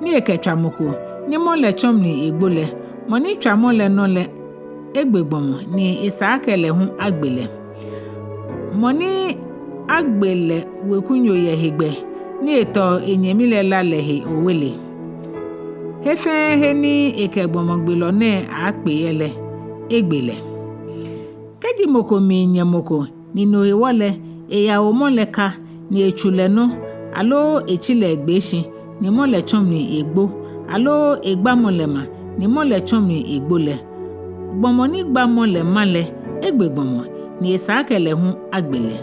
ni ekɛtswa mɔ ko ni mɔ lɛ tsɔ mli egbo lɛ, mɔ ni tswa mɔ lɛ nɔ lɛ egbe gbɔmɔ, ni esa akɛ lɛ hu agbe lɛ. Mɔ ni agbe lɛ wekunyo yɛ hegbɛ ni etɔ enyɛmi lɛ la lɛ he owele, he fɛɛ he ni ekɛ gbɔmɔgbelɔ nɛɛ aakpe yɛ lɛ, egbe lɛ. Kɛji mɔ ko miinyɛ mɔ ko, ni no hewɔ lɛ eyawo mɔ lɛ ka, ni etsu lɛ nɔ, aloo etsi lɛ egbee shi, ni mɔ lɛ tsɔ mli egbo, aloo egba mɔ lɛ ma, ni mɔ lɛ tsɔ mli egbo lɛ, gbɔmɔ ni gba mɔ lɛ ma lɛ egbe gbɔmɔ, ni esa akɛ lɛ hu agbe lɛ.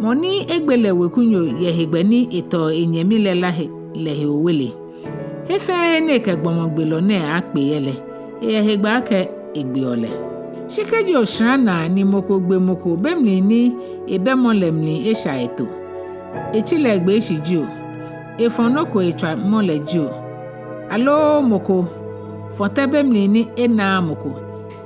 Mɔ ni egbe lɛ wekunyo yɛ hegbɛ ni etɔ enyɛmi lɛ la he, lɛ he owele, he fɛɛ he ni ekɛ gbɔmɔgbelɔ nɛɛ aakpe yɛ lɛ, eyɛ hegbɛ akɛ egbeɔ lɛ. Shi kɛji oshara naa ni mɔ ko gbe mɔ ko be mli ni ebɛ mɔ lɛ mli esha eto, etsi lɛ egbee shi jio, efɔ nɔ ko etswa mɔ lɛ jio, aloo mɔ ko fɔ tɛ be mli ni enaaa mɔ ko,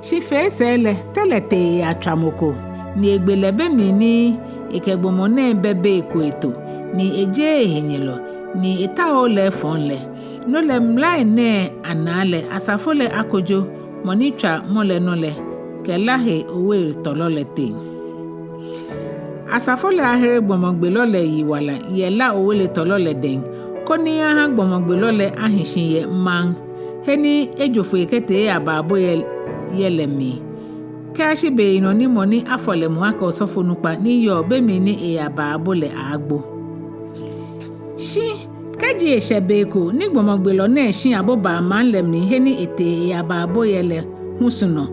shi fee sɛɛ lɛ tɛ lɛ tee eyatswa mɔ ko, ni egbe lɛ be mli ni ekɛ gbɔmɔ nɛɛ bɛ bei ko eto, ni ejeee ehenyɛlɔ, ni etaooo lɛ efɔŋ lɛ, no lɛ mlai nɛɛ anaa lɛ asafo lɛ akojo mɔ ni tswa mɔ lɛ nɔ lɛ kɛ la he owele tɔlɔ lɛ teŋ. Asafo lɛ ahere gbɔmɔgbelɔ lɛ yiwala yɛ la owele tɔlɔ lɛ dɛŋ, koni aha gbɔmɔgbelɔ lɛ ahi shi yɛ maŋ he ni ejo foi kɛtee eyaba abo yɛ, yɛ lɛ mli, kɛyashi beyinɔ ni mɔ ni afɔ lɛ mu akɛ osɔfonukpa ni yɔɔ be mli ni eyaba abo lɛ aagbo. Shi kɛji eshɛ be ko ni gbɔmɔgbelɔ nɛɛ shi abobaa maŋ lɛ mli he ni etee eyaba abo yɛ lɛ husu nɔ,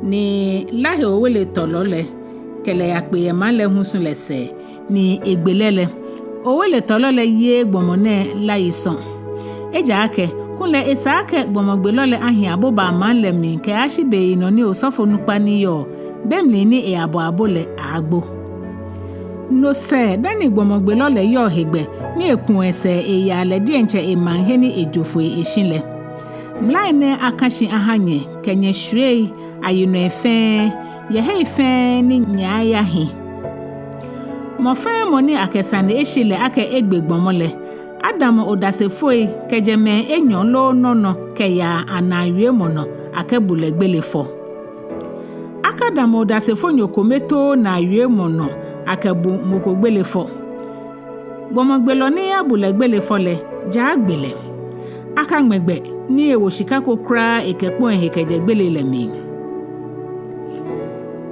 ni la he owele tɔlɔ lɛ kɛ lɛ yakpe yɛ maŋ lɛ husu lɛ sɛɛ, ni egbe lɛ lɛ, owele tɔlɔ lɛ yeee gbɔmɔ nɛɛ la yi sɔŋ. Ejaakɛ kulɛ esa akɛ gbɔmɔgbelɔ lɛ ahi abobaa maŋ lɛ mli kɛyashi beyinɔ ni osɔfonukpa ni yɔɔ be mli ni eyabɔ abo lɛ aagbo. No sɛɛ dani gbɔmɔgbelɔ lɛ yɔɔ hegbɛ ni ekuɔ esɛɛ eyaa lɛ diɛŋtsɛ emaŋ he ni ejo foi eshi lɛ. Mlai nɛɛ aka shi aha nyɛ kɛ nyɛshwiei ayinɔi fɛɛ, yɛ hei fɛɛ ni nyɛaayahi. Mɔ fɛɛ mɔ ni akɛ sane eshi lɛ akɛ egbe gbɔmɔ lɛ, adamɔ odasefoi kɛjɛ mɛi enyɔ loo nɔ nɔ kɛyaa anaa wiemɔ nɔ akɛbu lɛ gbele fɔ. Akadamɔ odasefonyo kome too naa wiemɔ nɔ akɛbu mɔ ko gbele fɔ. Gbɔmɔgbelɔ ni abu lɛ gbele fɔ lɛ, ja agbe lɛ. Akaŋmɛ gbɛ ni ewo shika ko kwraa ekɛkpɔ ehe kɛjɛ gbele lɛ mli.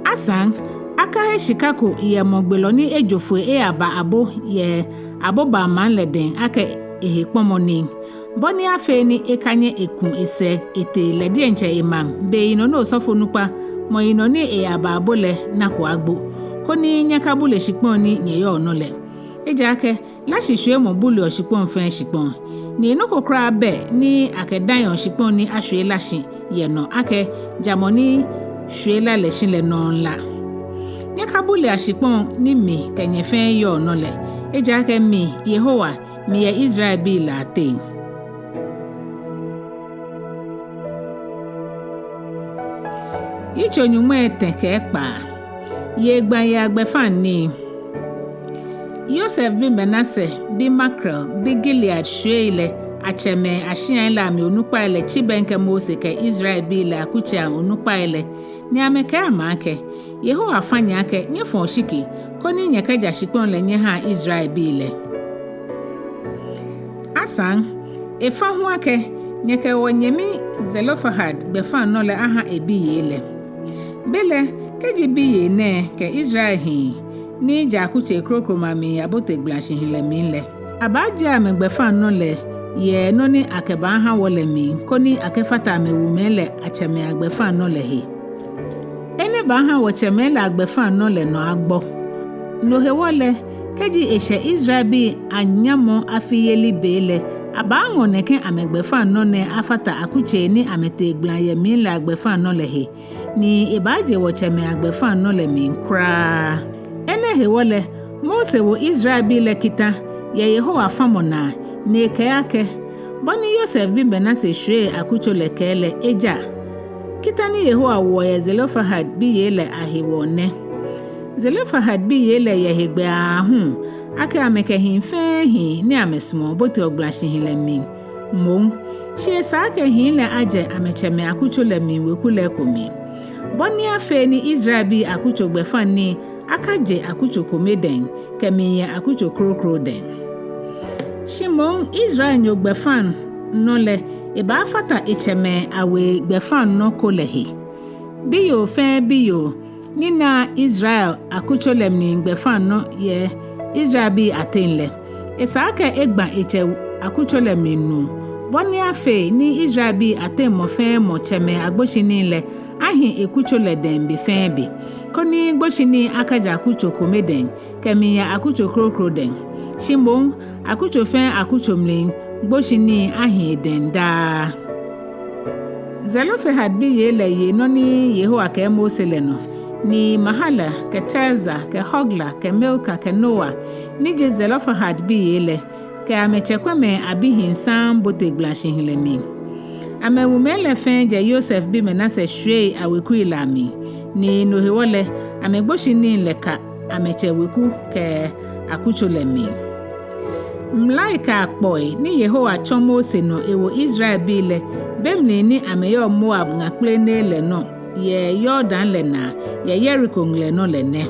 Asaŋ, akahe shika ko yɛ mɔ gbelɔ ni ejo foi eyaba abo yɛ abobaa maŋ lɛ dɛŋ akɛ ehe kpɔmɔ nii, bɔ ni afee ni ekanyɛ eku esɛɛ etee lɛ diɛŋtsɛ emaŋ beyinɔ ni osɔfonukpa, mɔ yinɔ ni eyaba abo lɛ nako agbo, koni nyɛkabule shikpɔŋ ni nyɛyɔɔ nɔ lɛ. Ejaakɛ lashishwiemɔ buleɔ shikpɔŋ fɛɛ shikpɔŋ, ni nɔ ko kwraa bɛ ni akɛdaiɔ shikpɔŋ ni ashwie la shi yɛ nɔ akɛ ja mɔ ni shwie la lɛ shi lɛ nɔŋŋ la. Nyɛkabulea shikpɔŋ ni mi kɛ nyɛ fɛɛ yɔɔ nɔ lɛ, ejaakɛ mi, Yehowa, miyɛ Israelbii lɛ ateŋ. Yitso nyɔŋmai etɛ kɛ ekpaa. Yei gbaŋ yei agbɛfaŋnii. Yosef bi Manase bi Makir bi Gilead shwiei lɛ atsɛmɛi ashiai lɛ amɛ onukpai lɛ tsibɛŋkɛ Mose kɛ Israelbii lɛ akutsei onukpai lɛ, ni amɛkɛɛ amɛ akɛ, Yehowa fã nyɛ akɛ nyɛfɔ̃ oshiki, koni nyɛkɛja shikpɔŋ lɛ nyɛhã Israelbii lɛ. Asaŋ, efã hu akɛ, nyɛkɛ wɔnyɛmi Zelofehad gbɛfaŋnɔ lɛ ahã ebiyei lɛ. Belɛ, kɛji biyei nɛɛ kɛ Israel hii ni ja akutsei krokomɛi amli yabote gbalashihilɛ mli lɛ, abaajie amɛgbɛfaŋnɔ lɛ yɛ nɔ ni akɛbaahã wɔ lɛ mli, koni akɛfata amɛwumɛi lɛ atsɛmɛi agbɛfaŋnɔ lɛ he. Enɛ baahã wɔtsɛmɛi lɛ agbɛfaŋnɔ lɛ nɔ agbɔ. No hewɔ lɛ, kɛji eshɛ Israelbii anyamɔ afiyeli be lɛ, abaaŋɔ nɛkɛ amɛgbɛfaŋnɔ nɛɛ afata akutsei ni amɛtee gbala yɛ mli lɛ agbɛfaŋnɔ lɛ he, ni ebaaje wɔtsɛmɛi agbɛfaŋnɔ lɛ mli kwraa. Enɛ hewɔ lɛ, Mose wo Israelbii lɛ kita yɛ Yehowa famɔ naa, ni ekɛɛ akɛ, bɔ ni Yosef bi Manase shwiei akutso lɛ kɛɛ lɛ eja. Kita ni Yehowa woɔ yɛ Zelofehad biyei lɛ ahewɔ nɛ. Zelofehad biyei lɛ yɛ hegbɛ aahu, akɛ amɛkɛ hii fɛɛ hii ni amɛsumɔɔ boteɔ gbalashihilɛ mli moŋ. Shi esa akɛ hii lɛ ajɛ amɛtsɛmɛi akutso lɛ mli weku lɛ eko mli. Bɔ ni afee ni Israelbii akutso gbɛfaŋnii akaje akutso kome dɛŋ, kɛmiiya akutso kroko dɛŋ. Shi moŋ Israelnyo gbɛfaŋnɔ lɛ, ebaafata etsɛmɛi awei gbɛfaŋnɔ ko lɛ he. Biyoo fɛɛ biyoo ni naa Israel akutso lɛ mli gbɛfaŋnɔ yɛ Israelbii ateŋ lɛ, esa akɛ egbã etsɛ akutso lɛ mli nuu, bɔ ni afee ni Israelbii ateŋ mɔ fɛɛ mɔ tsɛmɛi agboshinii lɛ ahi ekutso lɛ dɛŋ be fɛɛ be, koni gboshinii akaja akutso kome dɛŋ, kɛmiiya akutso kroko dɛŋ. Shi moŋ akutso fɛɛ akutso mli gboshinii ahi edɛŋ daa. Zelofehad biyei lɛ ye nɔ ni Yehowa kɛɛ Mose lɛ nɔ, ni Mahla, kɛ Tirza, kɛ Hogla, kɛ Milka, kɛ Noa, ni ji Zelofehad biyei lɛ, kɛ amɛtsɛkwɛmɛi abihii saŋŋ bote gbalashihilɛ mli. Amɛwumɛi lɛ fɛɛ jɛ Yosef bi Manase shwiei awekui lɛ amli, ni no hewɔ lɛ, amɛgboshinii lɛ ka amɛtsɛ weku kɛ akutso lɛ mli. Mlai kɛ akpɔi ni Yehowa tsɔ Mose nɔ ewo Israelbii lɛ, be mli ni amɛyɔɔ Moab ŋakplenee lɛ nɔ, yɛ Yordan lɛ naa, yɛ Yeriko ŋlɛnɔ lɛ nɛ.